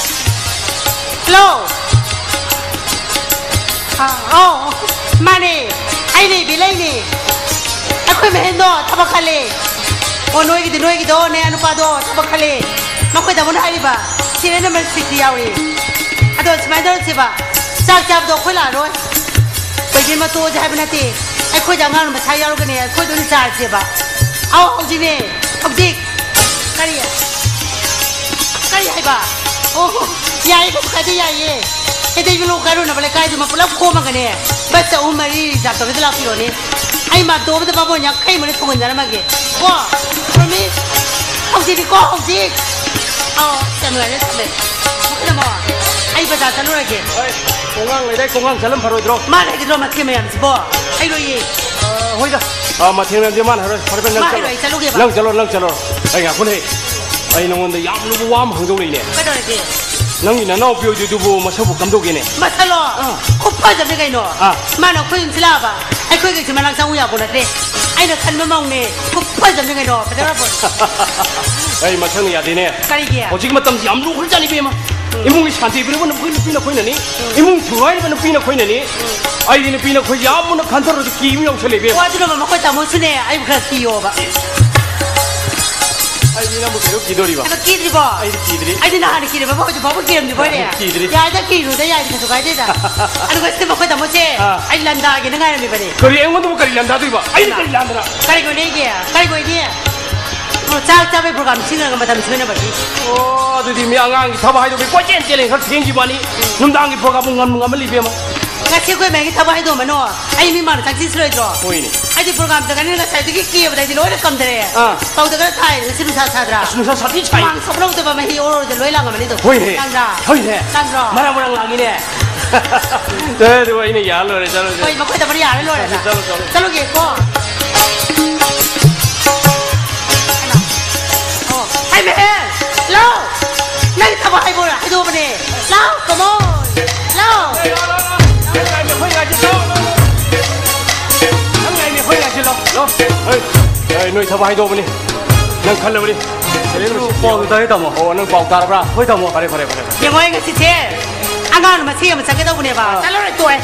ꯍꯜꯂꯣ? ꯑꯥ, ꯑꯧ, ꯃꯥꯅꯦ꯫ ꯑꯩꯅꯦ, ꯏꯕꯦꯂꯩꯅꯦ꯫ ꯑꯩꯈꯣꯏ ꯃꯍꯦꯟꯗꯣ ꯊꯕꯛ ꯈꯜꯂꯦ꯫ ꯑꯣ, ꯅꯣꯏꯒꯤꯗꯤ, ꯅꯣꯏꯒꯤꯗꯣ, ꯅꯌꯥ ꯅꯨꯄꯥꯗꯣ ꯊꯕꯛ ꯈꯜꯂꯦ꯫ ꯃꯈꯣꯏ ꯇꯥꯃꯣꯅ ꯍꯥꯏꯔꯤꯕ ꯁꯤꯔꯤꯌꯦꯜ ꯅꯝꯕꯔ ꯁꯤꯛꯁꯇꯤ ꯌꯥꯎꯔꯤ꯫ ꯑꯗꯣ ꯁꯨꯃꯥꯏꯅ ꯇꯧꯔꯁꯦꯕ, ꯆꯥꯛ ꯆꯥꯕꯗꯣ ꯑꯩꯈꯣꯏ ꯂꯥꯛꯑꯔꯣꯏ꯫ ꯀꯩꯒꯤꯅꯣ ꯇꯣꯛꯑꯁꯦ ꯍꯥꯏꯕ ꯅꯠꯇꯦ꯫ ꯑꯩꯈꯣꯏꯗ ꯑꯉꯥꯡ ꯃꯁꯥ ꯌꯥꯎꯔꯒꯅꯦ, ꯑꯩꯈꯣꯏꯗ ꯑꯣꯏꯅ ꯆꯥꯔꯁꯦꯕ꯫ ꯑꯧ, ꯍꯧꯖꯤꯛꯅꯦ, ꯍꯧꯖꯤꯛ꯫ ꯀꯔꯤ? ꯀꯔꯤ ꯍꯥꯏꯕ? ꯑꯣ, ꯌꯥꯏꯌꯦ, ꯀꯩꯁꯨ ꯀꯥꯏꯗꯦ, ꯌꯥꯏꯌꯦ꯫ ꯀꯩꯗꯧꯕꯅꯣ ꯀꯥꯏꯔꯣꯟꯅꯕ ꯂꯩꯀꯥꯏꯗꯨꯃ ꯄꯨꯂꯞ ꯈꯣꯝꯃꯒꯅꯦ, ꯕꯁ ꯑꯍꯨꯝ ꯃꯔꯤ ꯔꯤꯖꯥꯕ ꯇꯧꯔꯒ ꯂꯥꯛꯄꯤꯔꯣꯅꯦ꯫ ꯑꯩ ꯃꯥꯟꯇꯣꯞ ꯑꯃꯗ ꯕꯥꯃꯣꯟ ꯌꯥꯡꯈꯩꯃꯨꯛ ꯊꯣꯡꯍꯟꯖꯔꯝꯃꯒꯦ꯫ ꯀꯣ, ꯄ꯭ꯔꯣꯃꯤꯁ? ꯍꯧꯖꯤꯛꯅꯤꯀꯣ, ꯍꯧꯖꯤꯛ꯫ ꯑꯧ, ꯌꯥꯝ ꯅꯨꯡꯉꯥꯏꯔꯦ, ꯊꯝꯃꯦ꯫ ꯃꯈꯨꯠ ꯑꯃꯣ, ꯑꯩ ꯕꯖꯥꯔ ꯆꯠꯂꯨꯔꯒꯦ꯫ ꯍꯣꯏ, ꯀꯣꯡꯒꯥꯡ ꯂꯩꯗꯥꯏ, ꯀꯣꯡꯒꯥꯡ ꯆꯠꯂꯝ ꯐꯔꯣꯏꯗ꯭ꯔꯣ? ꯃꯥ ꯂꯩꯒꯗ꯭ꯔꯣ ꯃꯊꯦꯜ ꯃꯌꯥꯝꯁꯤꯕꯣ? ꯍꯩꯔꯣꯏꯌꯦ꯫ ꯑ, ꯍꯣꯏꯗ꯫ ꯑ, ꯃꯊꯦꯜ ꯃꯌꯥꯝꯁꯦ ꯃꯥꯅ ꯍꯥꯏꯔꯣꯏ꯫ ꯐꯔꯦ, ꯐꯔꯦ, ꯅꯪ ꯃꯥ ꯆꯠꯂꯣ꯫ ꯍꯥꯏꯔꯣꯏ, ꯑꯩ ꯆꯠꯂꯨꯒꯦꯕ꯫ ꯅꯪ ꯆꯠꯂꯣ, ꯅꯪ ꯆꯠꯂꯣ꯫ ꯑꯩ ꯉꯥꯏꯈꯣꯅꯦ꯫ ꯑꯩ ꯅꯉꯣꯟꯗ ꯌꯥꯝ ꯂꯨꯕ ꯋꯥ ꯑꯃ ꯍꯪꯗꯧ ꯂꯩꯅꯦ꯫ ꯀꯩꯗꯧꯔꯒꯦ? ꯅꯪꯒꯤ ꯅꯅꯥꯎꯄꯤ ꯑꯣꯏꯗꯣꯏꯗꯨꯕꯨ ꯃꯁꯛꯄꯨ ꯀꯝꯗꯧꯒꯦꯅꯦ? ꯃꯁꯛꯂꯣ? ꯑꯥ꯫ ꯈꯨꯐꯖꯕꯅꯤ ꯀꯩꯅꯣ꯫ ꯑꯥ꯫ ꯃꯥꯅ ꯑꯩꯈꯣꯏ ꯌꯨꯝꯁꯤ ꯂꯥꯛꯑꯕ, ꯑꯩꯈꯣꯏ ꯀꯩꯁꯨ ꯃꯅꯥꯛ ꯆꯪꯉꯨ ꯌꯥꯄꯣ ꯅꯠꯇꯦ꯫ ꯑꯩꯅ ꯈꯟꯕ ꯃꯧꯅꯦ꯫ ꯈꯨꯐꯖꯕꯅꯤ ꯀꯩꯅꯣ꯫ ꯐꯖꯈ꯭ꯔ ꯄꯣꯠꯅꯤ꯫ ꯑꯩ ꯃꯁꯪꯅ ꯌꯥꯗꯦꯅꯦ꯫ ꯀꯔꯤꯒꯤ? ꯍꯧꯖꯤꯛ ꯃꯇꯝꯁꯤ ꯌꯥꯝ ꯂꯨꯈ꯭ꯔꯖꯥꯠꯅꯤ, ꯏꯕꯦꯝꯃ꯫ ꯏꯃꯨꯡꯒꯤ ꯁꯥꯟꯇꯤ ꯄꯤꯔꯕ ꯅꯈꯣꯏ ꯅꯨꯄꯤ ꯅꯈꯣꯏꯅꯅꯤ꯫ ꯏꯃꯨꯡ ꯊꯨꯒꯥꯏꯔꯤꯕ ꯅꯨꯄꯤ ꯅꯈꯣꯏꯅꯅꯤ꯫ ꯑꯩꯗꯤ ꯅꯨꯄꯤ ꯅꯈꯣꯏꯁꯦ ꯌꯥꯝ ꯃꯨꯟꯅ ꯈꯟꯊꯔꯨꯔꯗꯤ ꯀꯤꯕ ꯌꯥꯎꯁꯜꯂꯦ, ꯏꯕꯦꯝꯃ꯫ ꯑꯣ, ꯑꯗꯨꯅ ꯃꯈꯣꯏ ꯇꯥꯃꯣꯁꯨꯅꯦ, ꯑꯩꯕꯨ ꯈꯔ ꯀꯤꯌꯣꯕ꯫ ꯑꯩꯗꯤ ꯅꯪꯕꯨ ꯀꯩꯗꯧ ꯀꯤꯗꯧꯔꯤꯕ? ꯑꯩꯕꯨ ꯀꯤꯗ꯭ꯔꯤꯕꯣ? ꯑꯩꯗꯤ ꯀꯤꯗ꯭ꯔꯤ꯫ ꯑꯩꯗꯤ ꯅꯍꯥꯟꯅ ꯀꯤꯔꯝꯃꯦꯕ, ꯍꯧꯖꯤꯛ ꯐꯥꯎꯕ ꯀꯤꯔꯝꯗ꯭ꯔꯤꯕꯣꯏꯔꯦ? ꯀꯤꯗ꯭ꯔꯤ꯫ ꯌꯥꯏꯗ, ꯀꯤꯔꯨꯗ ꯌꯥꯏꯗ, ꯀꯩꯁꯨ ꯀꯥꯏꯗꯦꯗ꯫ ꯑꯗꯨꯒ ꯁꯤꯗꯤ ꯃꯈꯣꯏ ꯇꯥꯃꯣꯁꯦ ꯑꯥ꯫ ꯑꯩ ꯂꯥꯟꯗꯥꯒꯦꯅ ꯉꯥꯏꯔꯝꯃꯤꯕꯅꯦ꯫ ꯀꯔꯤ, ꯑꯩꯉꯣꯟꯗꯕꯨ ꯀꯔꯤ ꯂꯥꯟꯗꯥꯗꯣꯏꯕ? ꯑꯩꯅ ꯀꯔꯤ ꯂꯥꯟꯗꯅ? ꯀꯔꯤꯒꯤꯅꯣ ꯅꯦꯒꯦ? ꯀꯔꯤꯒꯤꯅꯣ ꯅꯦꯒꯦ? ꯑꯣ, ꯆꯥꯛ ꯆꯥꯕꯩ program ꯁꯤꯟꯈ꯭ꯔꯒ ꯃꯇꯝ ꯁꯣꯏꯅꯕꯒꯤ꯫ ꯑꯣ, ꯑꯗꯨꯗꯤ ꯃꯤ ꯑꯉꯥꯡꯒꯤ ꯊꯕꯛ ꯍꯥꯏꯗꯣꯛꯄꯤ ꯀꯣꯏꯆꯦꯟ ꯆꯦꯜꯂꯦ, ꯈꯔ ꯊꯦꯡꯈꯤꯕ ꯋꯥꯅꯤ꯫ ꯅꯨꯡꯗꯥꯡꯒꯤ program ꯄꯨꯡ ꯉꯝ-, ꯉꯝꯃꯜꯂꯤ, ꯏꯕꯦꯝꯃ꯫ ꯉꯁꯤ ꯑꯩꯈꯣꯏ ꯃꯌꯥꯝꯒꯤ ꯊꯕꯛ ꯍꯥꯏꯗꯣꯛꯑꯝꯕꯅꯣ? ꯑꯩ ꯃꯤ ꯃꯥꯡꯗ ꯆꯥꯛ ꯆꯦꯟꯁꯤꯜꯂꯣꯏꯗ꯭ꯔꯣ? ꯍꯣꯏꯅꯦ꯫ ꯑꯩꯗꯤ program ꯆꯠꯀꯅꯤ, ꯉꯁꯥꯏꯗꯒꯤ ꯀꯦꯕꯗ ꯑꯩꯗꯤ ꯂꯣꯏꯅ ꯀꯝꯊꯔꯦ꯫ ꯑꯥ꯫ ꯇꯧꯗ꯭ꯔꯒ ꯊꯥꯏ, ꯉꯁꯤ ꯅꯨꯡꯁꯥ ꯁꯥꯗ꯭ꯔꯥ? ꯑꯁ, ꯅꯨꯡꯁꯥ ꯁꯥꯊꯤ ꯁꯥꯏ꯫ ꯍꯨꯃꯥꯡ ꯁꯧꯕ ꯍꯧꯗꯕ ꯃꯍꯤ ꯑꯣꯔꯣ ꯑꯣꯔꯣꯗ ꯂꯣꯏ ꯂꯥꯡꯉꯝꯃꯅꯤ ꯑꯗꯣ꯫ ꯍꯣꯏꯅꯦ꯫ ꯂꯥꯡꯗ꯭ꯔꯥ? ꯍꯣꯏꯅꯦ꯫ ꯂꯥꯡꯗ꯭ꯔꯣ? ꯃꯔꯥꯡ ꯃꯔꯥꯡ ꯂꯥꯡꯉꯤꯅꯦ꯫ ꯑꯦ, ꯑꯗꯨ ꯑꯩꯅ ꯌꯥꯜ ꯂꯣꯏꯔꯦ, ꯆꯠꯂꯣꯁꯦ꯫ ꯍꯣꯏ, ꯃꯈꯣꯏꯗ ꯃꯔꯤ ꯌꯥꯜꯂ ꯂꯣꯏꯔꯦꯅ꯫ ꯆꯠꯂꯣ, ꯆꯠꯂꯣ꯫ ꯆꯠꯂꯨꯒꯦꯀꯣ꯫ ꯑꯣ, ꯍꯩ ꯃꯍꯦ! ꯂꯥꯎ! ꯅꯪ ꯊꯕꯛ ꯍꯥꯏꯕ ꯍꯥꯏꯗꯣꯛꯑꯕꯅꯦ꯫ ꯂꯥꯎ, come on! ꯂꯥꯎ! ꯅꯪ ꯉꯥꯏꯃꯤ, ꯑꯩꯈꯣꯏ ꯉꯥꯏꯁꯤ, ꯂꯥꯎ, ꯂꯥꯎ, ꯂꯥꯎ꯫ ꯅꯪ ꯉꯥꯏꯃꯤ, ꯑꯩꯈꯣꯏ ꯉꯥꯏꯁꯤ, ꯂꯥꯎ, ꯂꯥꯎ꯫ ꯍꯣꯏ, ꯍꯣꯏ, ꯅꯣꯏ ꯊꯕꯛ ꯍꯥꯏꯗꯣꯛꯑꯕꯅꯤ꯫ ꯅꯪ ꯈꯜꯂꯕꯅꯤ? ꯄꯥꯎꯗꯨ ꯇꯥꯏ, ꯇꯥꯃꯣ꯫ ꯑꯣ, ꯅꯪ ꯄꯥꯎ ꯇꯥꯔꯕ꯭ꯔꯥ? ꯍꯣꯏ, ꯇꯥꯃꯣ꯫ ꯐꯔꯦ, ꯐꯔꯦ, ꯐꯔꯦ, ꯐꯔꯦ꯫ ꯌꯦꯡꯉꯣ, ꯑꯩ ꯉꯁꯤꯁꯦ ꯑꯉꯥꯡꯅ ꯃꯁꯤ ꯑꯃ ꯆꯠꯀꯗꯧꯕꯅꯦꯕ꯫ ꯑꯥ꯫ ꯆꯠꯂꯔꯣꯏ, ꯇꯣꯛꯑꯦ꯫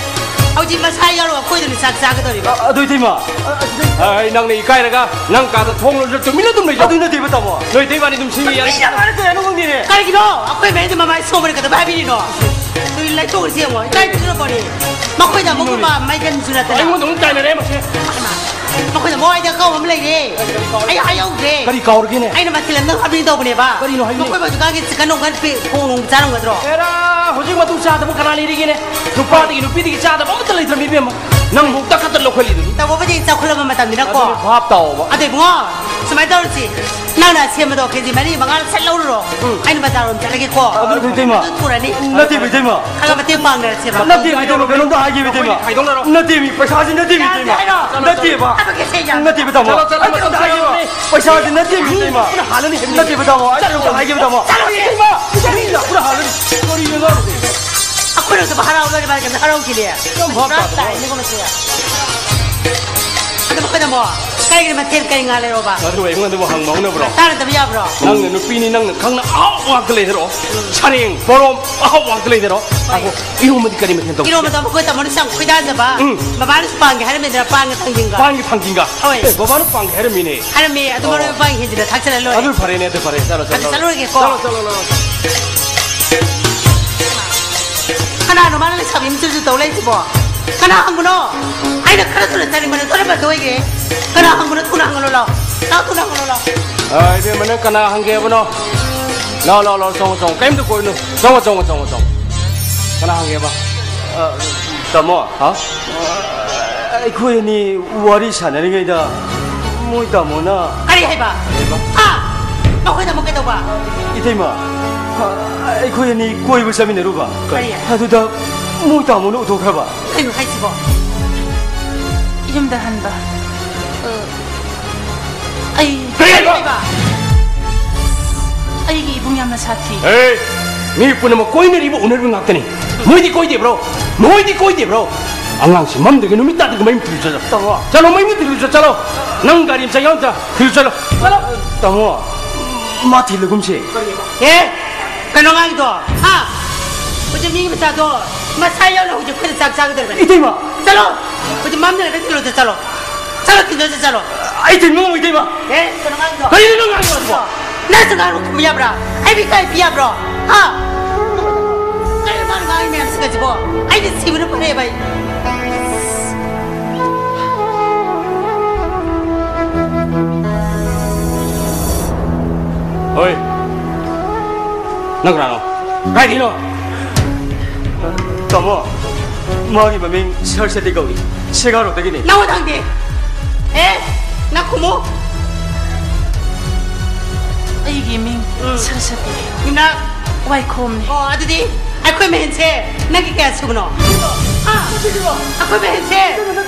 ꯍꯧꯖꯤꯛ ꯃꯁꯥ ꯌꯥꯎꯔꯣꯏ, ꯑꯩꯈꯣꯏꯗꯅꯤ ꯆꯥꯛ ꯆꯥꯒꯗꯧꯔꯤꯕ꯫ ꯑ-, ꯑꯗꯨ ꯏꯇꯩꯃ꯫ ꯑ-, ꯑ-, ꯑꯗꯨ ꯑꯩ, ꯅꯪꯅ ꯏꯀꯥꯏꯔꯒ ꯅꯪ ꯀꯥꯗ ꯊꯣꯡ ꯂꯣꯜꯂ ꯇꯨꯃꯤꯟꯅ ꯑꯗꯨꯝ ꯂꯩꯖꯧ꯫ ꯑꯗꯨ ꯅꯠꯇꯦꯕ, ꯇꯥꯃꯣ꯫ ꯅꯣꯏ ꯏꯇꯩꯃꯅꯤ ꯑꯗꯨꯝ ꯁꯤꯟꯕ ꯌꯥꯅꯤ꯫ ꯃꯤ ꯌꯥꯝ ꯃꯔꯛꯇ ꯀꯩꯅꯣ ꯈꯪꯗꯦꯅꯦ꯫ ꯀꯔꯤꯒꯤꯅꯣ? ꯑꯩꯈꯣꯏ ꯃꯌꯥꯝꯗꯤ ꯃꯃꯥꯏ ꯁꯣꯝꯕꯅ ꯀꯩꯗꯧꯕ ꯍꯥꯏꯕꯤꯔꯤꯅꯣ? ꯑꯗꯨ ꯂꯩꯊꯣꯛꯎꯔꯁꯤ ꯌꯦꯡꯉꯣ꯫ ꯏꯀꯥꯏ ꯊꯤꯒꯠꯂꯛꯄꯅꯤ꯫ ꯃꯈꯣꯏꯗ ꯑꯃꯨꯛ ꯅꯨꯄꯥ ꯃꯥꯏꯀꯩꯁꯨ ꯅꯠꯇꯅ꯫ ꯑꯩꯉꯣꯟꯗ ꯑꯃꯨꯛ ꯇꯥꯏꯅꯔꯦ ꯃꯁꯦ꯫ ꯃꯈꯣꯏꯗ ꯃꯋꯥꯏꯗ ꯑꯀꯥꯎꯕ ꯑꯃ ꯂꯩꯔꯦ꯫ ꯑꯩ ꯍꯥꯏꯍꯧꯗ꯭ꯔꯦ꯫ ꯀꯔꯤ ꯀꯥꯎꯔꯒꯦꯅꯦ? ꯑꯩꯅ ꯃꯊꯦꯜ ꯑꯝꯇꯪ ꯍꯥꯞꯄꯤꯒꯦ ꯇꯧꯕꯅꯦꯕ꯫ ꯀꯔꯤꯅꯣ ꯍꯥꯏꯕꯅꯦ? ꯃꯈꯣꯏ ꯍꯧꯖꯤꯛꯀꯥꯟꯒꯤ ꯆꯤꯛꯀꯟ ꯅꯨꯡꯀꯟ ꯄꯤ-, ꯄꯣꯡ ꯅꯨꯡ ꯆꯥꯔꯝꯒꯗ꯭ꯔꯣ? ꯑꯦꯔꯥ, ꯍꯧꯖꯤꯛ ꯃꯇꯨ ꯆꯥꯗꯕ ꯀꯅꯥ ꯂꯩꯔꯤꯒꯦꯅꯦ? ꯅꯨꯄꯥꯗꯒꯤ ꯅꯨꯄꯤꯗꯒꯤ ꯆꯥꯗꯕ ꯑꯃꯠꯇ ꯂꯩꯇ꯭ꯔꯕꯅꯤ, ꯏꯕꯦꯝꯃ꯫ ꯅꯪꯕꯨ ꯇꯛꯈꯠꯇ ꯂꯧꯈꯠꯂꯤꯗꯨꯅꯤ꯫ ꯇꯧꯕꯕꯨꯗꯤ ꯆꯥꯎꯈꯠꯂꯕ ꯃꯇꯝꯅꯤꯅꯀꯣ꯫ ꯑꯗꯨꯅꯤ, ꯚꯥꯞ ꯇꯥꯎꯑꯣꯕ꯫ ꯑꯗꯣ ꯏꯕꯨꯡꯉꯣ, ꯁꯨꯃꯥꯏꯅ ꯇꯧꯔꯁꯤ꯫ ꯅꯪꯅ ꯁꯦꯝꯕꯗꯣ ꯀꯦꯖꯤ ꯃꯔꯤ ꯃꯉꯥ ꯁꯠ ꯂꯧꯔꯨꯔꯣ꯫ ꯎꯝ꯫ ꯑꯩꯅ ꯕꯖꯥꯔ ꯔꯣꯝ ꯆꯠꯂꯒꯦꯀꯣ꯫ ꯑꯗꯨ ꯏꯇꯩꯃ꯫ ꯑꯗꯨ ꯄꯨꯔꯅꯤ꯫ ꯅꯠꯇꯦ, ꯏꯇꯩꯃ꯫ ꯈꯔ ꯃꯇꯦꯡ ꯄꯥꯡꯅꯔꯁꯦꯕ꯫ ꯅꯠꯇꯦ, ꯏꯇꯩꯃ, ꯀꯩꯅꯣꯝꯇ ꯍꯥꯏꯒꯦ, ꯏꯇꯩꯃ꯫ ꯈꯥꯏꯗꯣꯛꯅꯔꯣ꯫ ꯅꯠꯇꯦ, ꯃꯤ ꯄꯩꯁꯥꯁꯤ ꯅꯠꯇꯦ, ꯃꯤ ꯌꯥꯗꯦ ꯏꯇꯩꯃ꯫ ꯍꯥꯏꯔꯣ꯫ ꯅꯠꯇꯦꯕ꯫ ꯊꯕꯛꯀꯤꯁꯦ ꯌꯥꯗꯦ꯫ ꯅꯠꯇꯦꯕ, ꯇꯥꯃꯣ꯫ ꯆꯠꯂꯣ, ꯆꯠꯂꯣ, ꯑꯩ ꯀꯩꯅꯣꯝꯇ ꯆꯠꯂꯣ꯫ ꯍꯥꯏꯒꯦꯕ꯫ ꯄꯩꯁꯥꯁꯤ ꯅꯠꯇꯦ, ꯃꯤ ꯏꯇꯩꯃ꯫ ꯄꯨꯟꯅ ꯍꯥꯜꯂꯅꯤ ꯍꯥꯏꯕꯅꯤ꯫ ꯅꯠꯇꯦꯕ, ꯇꯥꯃꯣ꯫ ꯑꯩ ꯀꯩꯅꯣꯝꯇ ꯍꯥꯏꯒꯦꯕ, ꯇꯥꯃꯣ꯫ ꯆꯠꯂꯣ, ꯏꯇꯩꯃ꯫ ꯃꯤ ꯄꯨꯟꯅ ꯍꯥꯜꯂꯅꯤ꯫ ꯀꯔꯤꯅꯣ ꯅꯪ? ꯑꯩꯈꯣꯏꯅ ꯑꯗꯨꯝ ꯍꯔꯥꯎꯔꯒ ꯃꯥꯅ ꯀꯩꯝꯇ ꯍꯔꯥꯎꯈꯤꯗꯦ꯫ ꯌꯥꯝ ꯚꯥꯞ ꯄꯨꯔꯥ ꯇꯥꯗꯕ꯫ ꯇꯥꯏꯅꯦꯀꯣ ꯃꯁꯤ꯫ ꯑꯗꯨꯝ ꯑꯩꯈꯣꯏꯅ ꯑꯃꯨꯛ ꯀꯔꯤꯒꯤ ꯃꯊꯦꯜ ꯀꯔꯤ ꯉꯥ ꯂꯩꯔꯣꯕ? ꯑꯗꯨ ꯑꯩꯉꯣꯟꯗꯕꯨ ꯍꯪꯕ ꯍꯧꯅꯕ꯭ꯔꯣ? ꯇꯥꯟꯅꯗꯕ ꯌꯥꯕ꯭ꯔꯣ? ꯅꯪꯅ ꯅꯨꯄꯤꯅꯤ, ꯅꯪꯅ ꯈꯪꯅ ꯑꯍꯥꯎꯕ ꯉꯥꯛꯇ ꯂꯩꯗꯔꯣ? ꯁꯔꯦꯡ, ꯄꯣꯔꯣꯝ, ꯑꯍꯥꯎꯕ ꯉꯥꯛꯇ ꯂꯩꯗꯔꯣ? ꯍꯣꯏ꯫ ꯑꯗꯣ ꯏꯔꯣꯝꯕꯗꯤ ꯀꯔꯤ ꯃꯊꯦꯜ ꯇꯧꯁꯤ? ꯏꯔꯣꯝꯕꯗꯣ ꯑꯩꯈꯣꯏ ꯇꯥꯃꯣꯅ ꯌꯥꯝ ꯈꯣꯏꯗꯥꯖꯕ꯫ ꯎꯝ꯫ ꯃꯕꯥꯅꯁꯨ ꯄꯥꯝꯒꯦ ꯍꯥꯏꯔꯝꯃꯤꯗꯅ, ꯄꯥꯟꯒ ꯊꯥꯡꯖꯤꯡꯒ꯫ ꯄꯥꯟꯒ ꯊꯥꯡꯖꯤꯡꯒ? ꯍꯣꯏ꯫ ꯑꯦ, ꯕꯕꯥꯅ ꯄꯥꯝꯒꯦ ꯍꯥꯏꯔꯝꯃꯤꯅꯦ꯫ ꯍꯥꯏꯔꯝꯃꯤ, ꯑꯗꯨ ꯃꯔꯣꯏ ꯑꯣ꯫ ꯃꯄꯥꯡ ꯍꯦꯟꯖꯤꯟꯅ ꯊꯥꯛꯆꯜꯂ ꯂꯣꯏꯔꯦ꯫ ꯑꯗꯨ ꯐꯔꯦꯅꯦ, ꯑꯗꯨ ꯐꯔꯦ꯫ ꯆꯠꯂꯣ, ꯆꯠꯂꯣ, ꯑꯗꯨ ꯆꯠꯂꯣ꯫ ꯆꯠꯂꯨꯔꯒꯦꯀꯣ꯫ ꯆꯠꯂꯣ, ꯆꯠꯂꯣ, ꯆꯠꯂꯣ꯫ ꯀꯅꯥꯅꯣ ꯃꯥꯅ ꯂꯩꯁꯥꯕꯤ ꯃꯆꯨꯁꯨ ꯇꯧ ꯂꯩꯁꯤꯕꯣ? ꯀꯅꯥ ꯍꯪꯕꯅꯣ? ꯑꯩꯅ ꯈꯔ ꯊꯨꯅ ꯆꯥꯅꯤꯡꯕꯅꯦ, ꯊꯣꯔꯛꯄ ꯊꯣꯛꯏꯒꯦ꯫ ꯀꯅꯥ ꯍꯪꯕꯅꯣ? ꯊꯨꯅ ꯍꯪꯉꯨ ꯂꯥꯎ꯫ ꯂꯥꯎ, ꯊꯨꯅ ꯍꯪꯉꯨ ꯂꯥꯎ꯫ ꯑ, ꯏꯕꯦꯝꯃ, ꯅꯪ ꯀꯅꯥ ꯍꯪꯒꯦ ꯍꯥꯏꯕꯅꯣ? ꯂꯥꯎ, ꯂꯥꯎ, ꯂꯥꯎ, ꯆꯪꯉꯣ, ꯆꯪꯉꯣ꯫ ꯀꯩꯝꯇ ꯀꯣꯏꯅꯨ꯫ ꯆꯪꯉꯣ, ꯆꯪꯉꯣ, ꯆꯪꯉꯣ, ꯆꯪꯉꯣ꯫ ꯀꯅꯥ ꯍꯪꯒꯦꯕ? ꯑ, ꯇꯥꯃꯣ꯫ ꯍꯥ? ꯑ, ꯑꯩꯈꯣꯏ ꯑꯅꯤ ꯋꯥꯔꯤ ꯁꯥꯟꯅꯔꯤꯉꯩꯗ ꯃꯣꯏ ꯇꯥꯃꯣꯅ ꯀꯔꯤ ꯍꯥꯏꯕ? ꯀꯔꯤꯕ? ꯍꯥ? ꯃꯈꯣꯏ ꯇꯥꯃꯣ ꯀꯩꯗꯧꯕ? ꯏꯇꯩꯃ, ꯑ, ꯑꯩꯈꯣꯏ ꯑꯅꯤ ꯀꯣꯏꯕ ꯆꯠꯃꯤꯟꯅꯔꯨꯕ꯫ ꯀꯔꯤ? ꯑꯗꯨꯗ ꯃꯣꯏ ꯇꯥꯃꯣꯅ ꯎꯊꯣꯛꯈ꯭ꯔꯕ꯫ ꯀꯩꯅꯣ ꯍꯥꯏꯁꯤꯕꯣ? ꯌꯨꯝꯗ ꯍꯟꯕ꯫ ꯑ, ꯑꯩ ꯀꯔꯤ ꯍꯥꯏꯕ? ꯑꯩꯒꯤ ꯏꯕꯨꯡ ꯌꯥꯝꯅ ꯁꯥꯊꯤ꯫ ꯑꯦ, ꯃꯤ ꯄꯨꯝꯅꯃꯛ ꯀꯣꯏꯅꯔꯤꯕ ꯎꯅꯔꯤꯕ ꯉꯥꯛꯇꯅꯤ꯫ ꯅꯣꯏꯗꯤ ꯀꯣꯏꯗꯦꯕ꯭ꯔꯣ? ꯅꯣꯏꯗꯤ ꯀꯣꯏꯗꯦꯕ꯭ꯔꯣ? ꯑꯉꯥꯡꯁꯤ ꯃꯝꯗ꯭ꯔꯤꯉꯩ ꯅꯨꯃꯤꯠ ꯇꯥꯗ꯭ꯔꯤꯉꯩ ꯃꯌꯨꯝ ꯊꯤꯜꯂꯨ ꯆꯠꯂꯣ꯫ ꯇꯥꯃꯣ꯫ ꯆꯠꯂꯣ, ꯃꯌꯨꯝꯗ ꯊꯤꯜꯂꯨ ꯆꯠ-, ꯆꯠꯂꯣ꯫ ꯅꯪ ꯒꯥꯔꯤ ꯃꯆꯥ ꯌꯥꯎꯗ ꯊꯤꯜꯂꯨ ꯆꯠꯂꯣ꯫ ꯆꯠꯂꯣ꯫ ꯇꯥꯃꯣ, ꯃꯥ ꯊꯤꯜꯂꯒꯨꯝꯁꯦ꯫ ꯑꯦ, ꯀꯩꯅꯣ ꯉꯥꯡꯉꯤꯗꯣ? ꯍꯥ? ꯍꯧꯖꯤꯛ ꯃꯤꯒꯤ ꯃꯆꯥꯗꯣ ꯃꯁꯥ ꯌꯥꯎꯅ ꯍꯧꯖꯤꯛ ꯑꯩꯈꯣꯏꯗ ꯆꯥꯛ ꯆꯥꯒꯗꯧꯔꯤꯕꯅꯤ꯫ ꯏꯇꯩꯃ! ꯆꯠꯂꯣ! ꯍꯧꯖꯤꯛ ꯃꯝꯗ꯭ꯔꯤꯉꯩꯗ ꯊꯤꯜꯂꯨ ꯆꯠ-, ꯆꯠꯂꯣ꯫ ꯆꯠꯂꯣ, ꯊꯤꯜꯂꯨ ꯆꯠ-, ꯆꯠꯂꯣ꯫ ꯑꯩ ꯊꯤꯟꯕ ꯉꯝꯃꯣꯏ, ꯏꯇꯩꯃ꯫ ꯑꯦ, ꯀꯩꯅꯣ ꯉꯥꯡꯉꯤꯗꯣ? ꯀꯔꯤꯅꯣ ꯅꯪ ꯉꯥꯡꯉꯤꯗꯣ? ꯅꯪꯁꯨ ꯉꯥꯡꯕ ꯈꯨꯝꯕ ꯌꯥꯕ꯭ꯔꯥ? ꯑꯩꯕꯨ ꯏꯀꯥꯏ ꯄꯤ ꯌꯥꯕ꯭ꯔꯣ? ꯍꯥ? ꯀꯔꯤꯅꯣ ꯃꯥꯅ ꯉꯥꯡꯉꯤ ꯃꯌꯥꯝꯁꯤꯒꯁꯤꯕꯣ? ꯑꯩꯗꯤ ꯁꯤꯕꯅ ꯐꯔꯦꯕ ꯑꯩ꯫ ꯍꯣꯏ꯫ ꯅꯪ ꯀꯅꯥꯅꯣ? ꯀꯥꯏꯗꯒꯤꯅꯣ? ꯇꯥꯃꯣ, ꯃꯥꯒꯤ ꯃꯃꯤꯡ ꯁꯔꯁꯇꯤ ꯀꯧꯏ꯫ ꯁꯦꯒꯥꯔꯣꯗꯒꯤꯅꯤ꯫ ꯅꯪꯉꯣꯟꯗ ꯍꯪꯗꯦ꯫ ꯑꯦ, ꯅꯪ ꯈꯨꯝꯃꯨ꯫ ꯑꯩꯒꯤ ꯃꯤꯡ ꯎꯝ꯫ ꯁꯔꯁꯇꯤ꯫ ꯌꯨꯝꯅꯥꯛ꯫ ꯋꯥꯏꯈꯣꯝꯅꯤ꯫ ꯑꯣ, ꯑꯗꯨꯗꯤ ꯑꯩꯈꯣꯏ ꯃꯍꯦꯟꯁꯦ ꯅꯪꯒꯤ ꯀꯌꯥ ꯁꯨꯕꯅꯣ? ꯍꯥ? ꯑꯩꯈꯣꯏ ꯃꯍꯦꯟꯁꯦ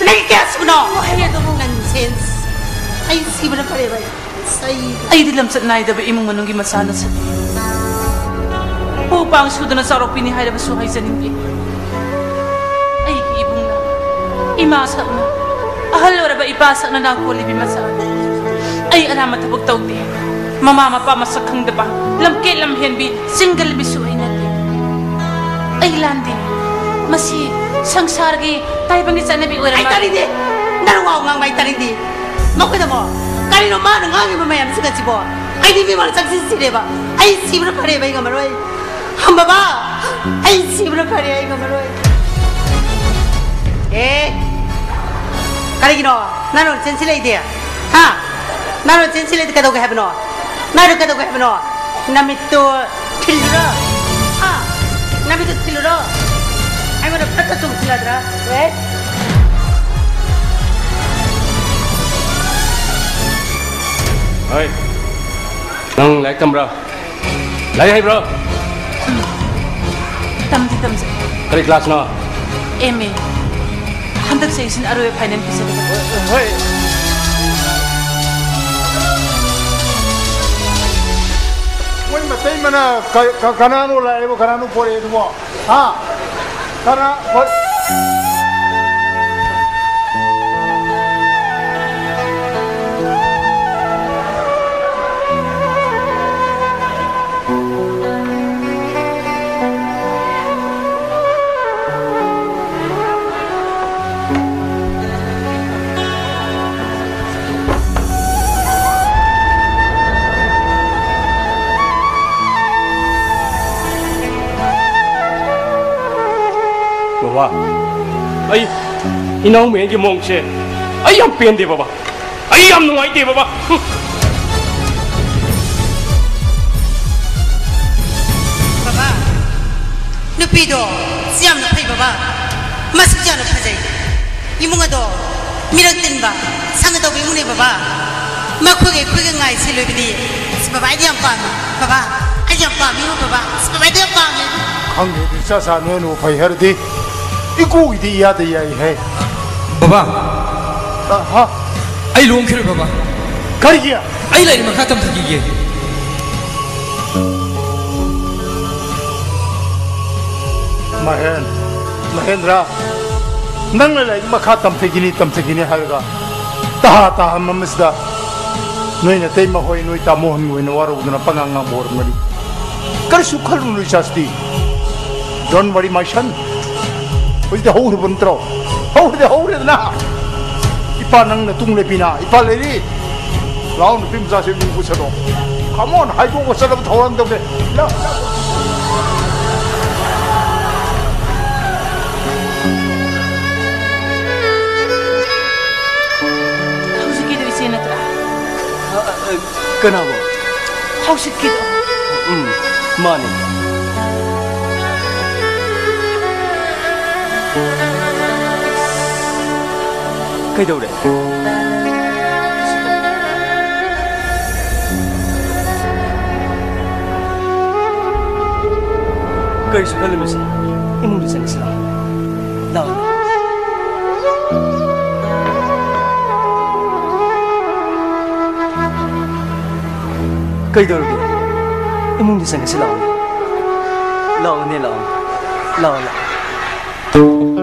ꯅꯪꯒꯤ ꯀꯌꯥ ꯁꯨꯕꯅꯣ? ꯋꯥꯍꯩ ꯑꯗꯨꯕꯨ꯫ Nonsense꯫ ꯑꯩ ꯁꯤꯕꯅ ꯐꯔꯦꯕ ꯑꯩ꯫ ꯑꯩ ꯑꯩꯗꯤ ꯂꯝꯆꯠ ꯅꯥꯏꯗꯕ ꯏꯃꯨꯡ ꯃꯅꯨꯡꯒꯤ ꯃꯆꯥ ꯅꯠꯆꯗꯦ꯫ ꯎ ꯄꯥꯡ ꯁꯨꯗꯅ ꯆꯥꯎꯔꯛꯄꯤꯅꯤ ꯍꯥꯏꯔꯕꯁꯨ ꯍꯥꯏꯖꯅꯤꯡꯗꯦ꯫ ꯑꯩꯒꯤ ꯏꯕꯨꯡꯅ, ꯏꯃꯥ ꯁꯛꯅ, ꯑꯍꯜ ꯑꯣꯏꯔꯕ ꯏꯄꯥ ꯁꯛꯅ ꯅꯥꯀꯣꯜꯂꯤꯕꯤ ꯃꯆꯥ꯫ ꯑꯩ ꯑꯔꯥꯟꯕ ꯊꯕꯛ ꯇꯧꯗꯦ꯫ ꯃꯃꯥ ꯃꯄꯥ ꯃꯁꯛ ꯈꯪꯗꯕ, ꯂꯝꯀꯦꯠ ꯂꯝꯍꯦꯟꯕꯤ, ꯁꯤꯡꯒꯜ ꯃꯤꯁꯨ ꯑꯩ ꯅꯠꯇꯦ꯫ ꯑꯩ ꯂꯥꯟꯗꯦ꯫ ꯃꯁꯤ ꯁꯪꯁꯥꯔꯒꯤ ꯇꯥꯏꯕꯪꯒꯤ ꯆꯠꯅꯕꯤ ꯑꯣꯏꯔ ꯑꯩ ꯃꯥꯜꯂꯦ꯫ ꯇꯥꯅꯤꯡꯗꯦ꯫ ꯅꯪ ꯋꯥ ꯉꯥꯡꯕ ꯑꯩ ꯇꯥꯅꯤꯡꯗꯦ꯫ ꯃꯈꯣꯏꯗ ꯑꯃꯨꯛ ꯀꯔꯤꯅꯣ ꯃꯥꯅ ꯉꯥꯡꯉꯤꯕ ꯃꯌꯥꯝꯁꯤꯡ ꯑꯁꯤꯕꯣ? ꯑꯩꯗꯤ ꯃꯤ ꯃꯥꯡꯗ ꯆꯪꯁꯤꯟ ꯁꯤꯔꯦꯕ꯫ ꯑꯩ ꯁꯤꯕꯅ ꯐꯔꯦꯕ, ꯑꯩ ꯉꯝꯃꯔꯣꯏ꯫ ꯕꯕꯥ, ꯑꯩ ꯁꯤꯕꯅ ꯐꯔꯦ, ꯑꯩ ꯉꯝꯃꯔꯣꯏ꯫ ꯑꯦ, ꯀꯔꯤꯒꯤꯅꯣ? ꯅꯪ ꯆꯦꯟꯁꯤꯜꯂꯛꯏꯗꯤ? ꯍꯥ? ꯅꯪ ꯆꯦꯟꯁꯤꯜꯂꯛꯏꯗꯤ ꯀꯩꯗꯧꯒꯦ ꯍꯥꯏꯕꯅꯣ? ꯅꯪ ꯀꯩꯗꯧꯒꯦ ꯍꯥꯏꯕꯅꯣ? ꯅꯃꯤꯠꯇꯣ ꯊꯤꯜꯂꯨꯔꯣ? ꯍꯥ? ꯅꯃꯤꯠꯇꯣ ꯊꯤꯜꯂꯨꯔꯣ? ꯑꯩꯉꯣꯟꯗ ꯐꯠꯇ ꯆꯣꯡꯁꯤꯜꯂꯗ꯭ꯔꯥ? ꯑꯦ? ꯍꯣꯏ꯫ ꯅꯪ ꯂꯥꯏꯔꯤꯛ ꯇꯝꯕ꯭ꯔꯥ? ꯂꯥꯏꯔꯤꯛ ꯍꯩꯕ꯭ꯔꯣ? ꯇꯝꯗꯤ ꯇꯝꯖꯩ꯫ ꯀꯔꯤ ꯀ꯭ꯂꯥꯁꯅꯣ? M A. ꯍꯟꯗꯛ ꯆꯍꯤꯁꯤꯅ ꯑꯔꯣꯏꯕ ꯐꯥꯏꯅꯦꯜ ꯄꯤꯖꯒꯗꯕ꯫ ꯍꯣꯏ꯫ ꯃꯣꯏ ꯃꯇꯩ ꯃꯅꯥ ꯀ-, ꯀ-, ꯀꯅꯥꯅꯣ ꯂꯥꯛꯑꯦꯕ, ꯀꯅꯥꯅꯣ ꯄꯣꯔꯛꯑꯦ ꯑꯗꯨꯕꯣ? ꯍꯥ? ꯀꯅꯥ? ꯍꯣꯏ꯫ ꯕꯕꯥ, ꯑꯩ ꯏꯅꯥꯎ ꯃꯌꯥꯝꯒꯤ ꯃꯑꯣꯡꯁꯦ ꯑꯩ ꯌꯥꯝ ꯄꯦꯟꯗꯦ ꯕꯕꯥ꯫ ꯑꯩ ꯌꯥꯝ ꯅꯨꯡꯉꯥꯏꯇꯦ ꯕꯕꯥ꯫ ꯕꯕꯥ, ꯅꯨꯄꯤꯗꯣ ꯁꯤ ꯌꯥꯝꯅ ꯐꯩ ꯕꯕꯥ꯫ ꯃꯁꯛꯁꯨ ꯌꯥꯝꯅ ꯐꯖꯩ꯫ ꯏꯃꯨꯡ ꯑꯗꯣ ꯃꯤꯔꯛ ꯇꯤꯟꯕ, ꯁꯪꯒ ꯇꯧꯕ ꯏꯃꯨꯡꯅꯦ ꯕꯕꯥ꯫ ꯃꯈꯣꯏꯒ ꯑꯩꯈꯣꯏꯒ ꯉꯥꯏ ꯁꯤꯜꯂꯣꯏꯕꯗꯤ꯫ ꯑꯁ, ꯕꯕꯥ, ꯑꯩꯗꯤ ꯌꯥꯝ ꯄꯥꯝꯃꯤ꯫ ꯕꯕꯥ, ꯑꯩꯗꯤ ꯌꯥꯝ ꯄꯥꯝꯃꯤ, ꯕꯕꯥ꯫ ꯑꯁ, ꯕꯕꯥ, ꯑꯩꯗꯤ ꯌꯥꯝ ꯄꯥꯝꯃꯤ꯫ ꯈꯪꯗꯦ, ꯏꯆꯥ ꯁꯥ ꯅꯣꯏꯅꯕꯨ ꯐꯩ ꯍꯥꯏꯔꯗꯤ ꯏꯀꯨꯒꯤꯗꯤ ꯏꯌꯥꯗ ꯌꯥꯏ ꯍꯦ꯫ ꯕꯕꯥ, ꯑ, ꯍꯥ? ꯑꯩ ꯂꯨꯍꯣꯡꯈꯤꯔꯣꯏ ꯕꯕꯥ꯫ ꯀꯔꯤꯒꯤ? ꯑꯩ ꯂꯥꯏꯔꯤꯛ ꯃꯈꯥ ꯇꯝꯊꯈꯤꯒꯦ꯫ ꯃꯍꯦꯟ, ꯃꯍꯦꯟꯗ꯭ꯔ, ꯅꯪꯅ ꯂꯥꯏꯔꯤꯛ ꯃꯈꯥ ꯇꯝꯊꯈꯤꯅꯤ, ꯇꯝꯊꯈꯤꯅꯤ ꯍꯥꯏꯔꯒ ꯇꯍꯥ ꯇꯥꯍꯟꯕ ꯑꯃꯁꯤꯗ ꯅꯣꯏ ꯅꯇꯩꯃ ꯍꯣꯏ, ꯅꯣꯏ ꯇꯥꯃꯣ ꯍꯣꯏꯅ ꯑꯣꯏꯅ ꯋꯥꯔꯧꯗꯅ ꯄꯉꯥꯡ ꯉꯥꯡꯕ ꯑꯣꯏꯔꯝꯒꯅꯤ꯫ ꯀꯔꯤꯁꯨ ꯈꯜꯂꯨꯅꯨ ꯏꯆꯥꯁꯤꯗꯤ꯫ Don't worry, my son. ꯍꯧꯖꯤꯛꯇꯤ ꯍꯧꯔꯕ ꯅꯠꯇ꯭ꯔꯣ? ꯍꯧꯔꯗꯤ ꯍꯧꯔꯦꯗꯅ꯫ ꯏꯄꯥ ꯅꯪꯅ ꯇꯨꯡ ꯂꯦꯞꯄꯤꯅ, ꯏꯄꯥ ꯂꯩꯔꯤ꯫ ꯂꯥꯛꯑꯣ, ꯅꯨꯄꯤ ꯃꯆꯥꯁꯦ ꯏꯃꯨꯡ ꯄꯨꯁꯜꯂꯣ꯫ Come on, ꯍꯥꯏꯗꯣꯛꯑꯒ ꯆꯠꯅꯕ ꯊꯧꯔꯥꯡ ꯇꯧꯒꯦ꯫ ꯂꯥꯛ, ꯂꯥꯛ꯫ ꯍꯧꯖꯤꯛꯀꯤꯗꯣ ꯏꯆꯦ ꯅꯠꯇ꯭ꯔꯥ? ꯑ, ꯑ, ꯑ, ꯀꯅꯥꯕꯣ? ꯍꯧꯖꯤꯛꯀꯤꯗꯣ꯫ ꯎꯝ, ꯃꯥꯅꯦ꯫ ꯀꯩꯗꯧꯔꯦ? ꯀꯔꯤꯁꯨ ꯈꯜꯂꯨꯅꯨꯁꯦ꯫ ꯏꯃꯨꯡꯗ ꯆꯪꯁꯤ ꯂꯥꯛꯑꯣ꯫ ꯂꯥꯛꯑꯣ꯫ ꯀꯩꯗꯧꯔꯒꯦ? ꯏꯃꯨꯡꯗ ꯆꯪꯁꯤ ꯂꯥꯛꯑꯣ꯫ ꯂꯥꯛꯑꯣꯅꯦ, ꯂꯥꯛꯑꯣ꯫ ꯂꯥꯛꯑꯣ, ꯂꯥꯛꯑꯣ꯫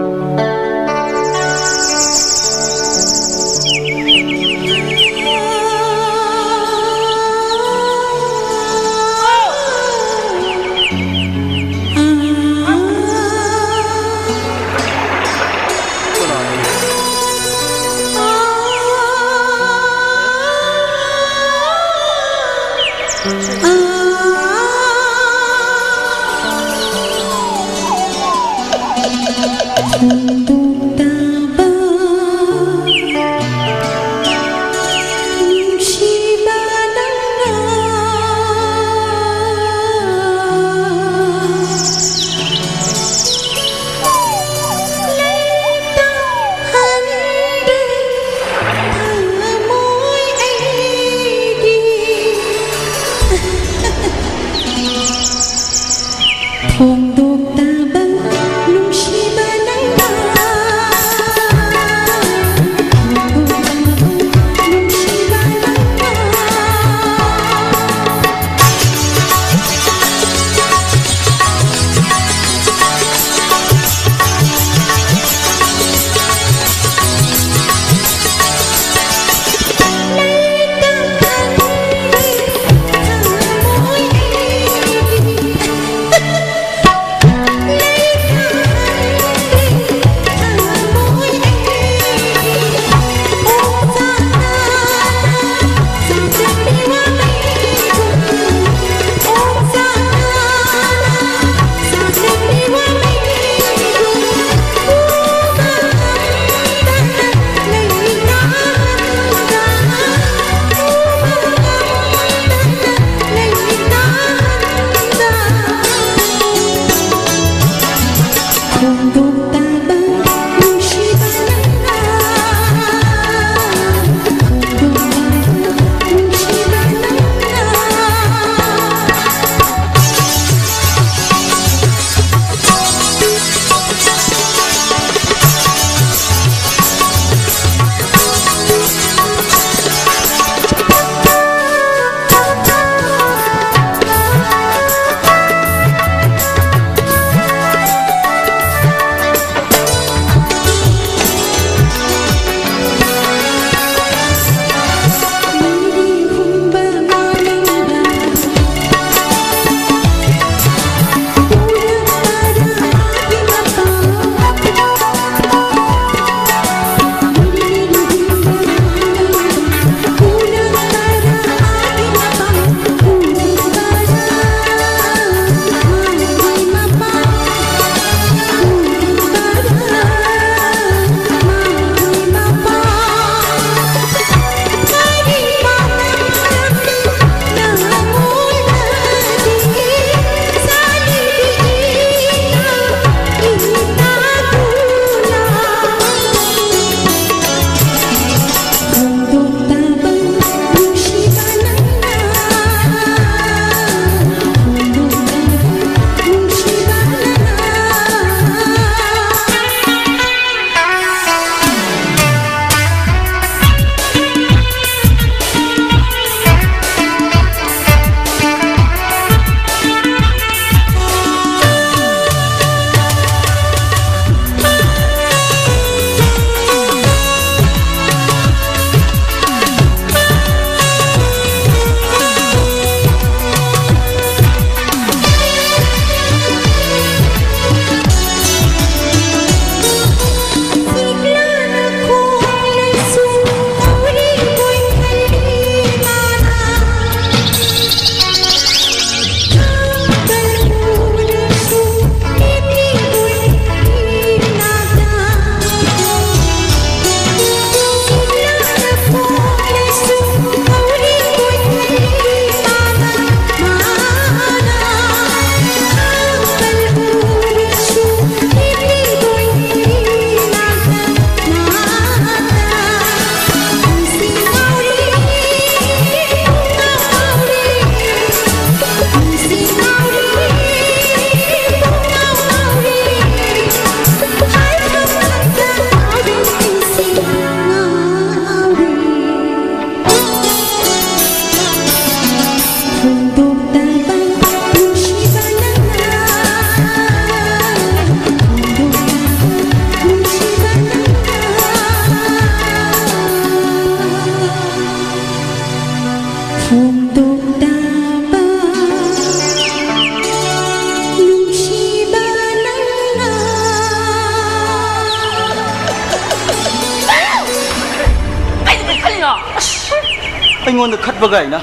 ꯑꯩꯉꯣꯟꯗ ꯈꯠꯄ ꯀꯥꯏꯅ꯫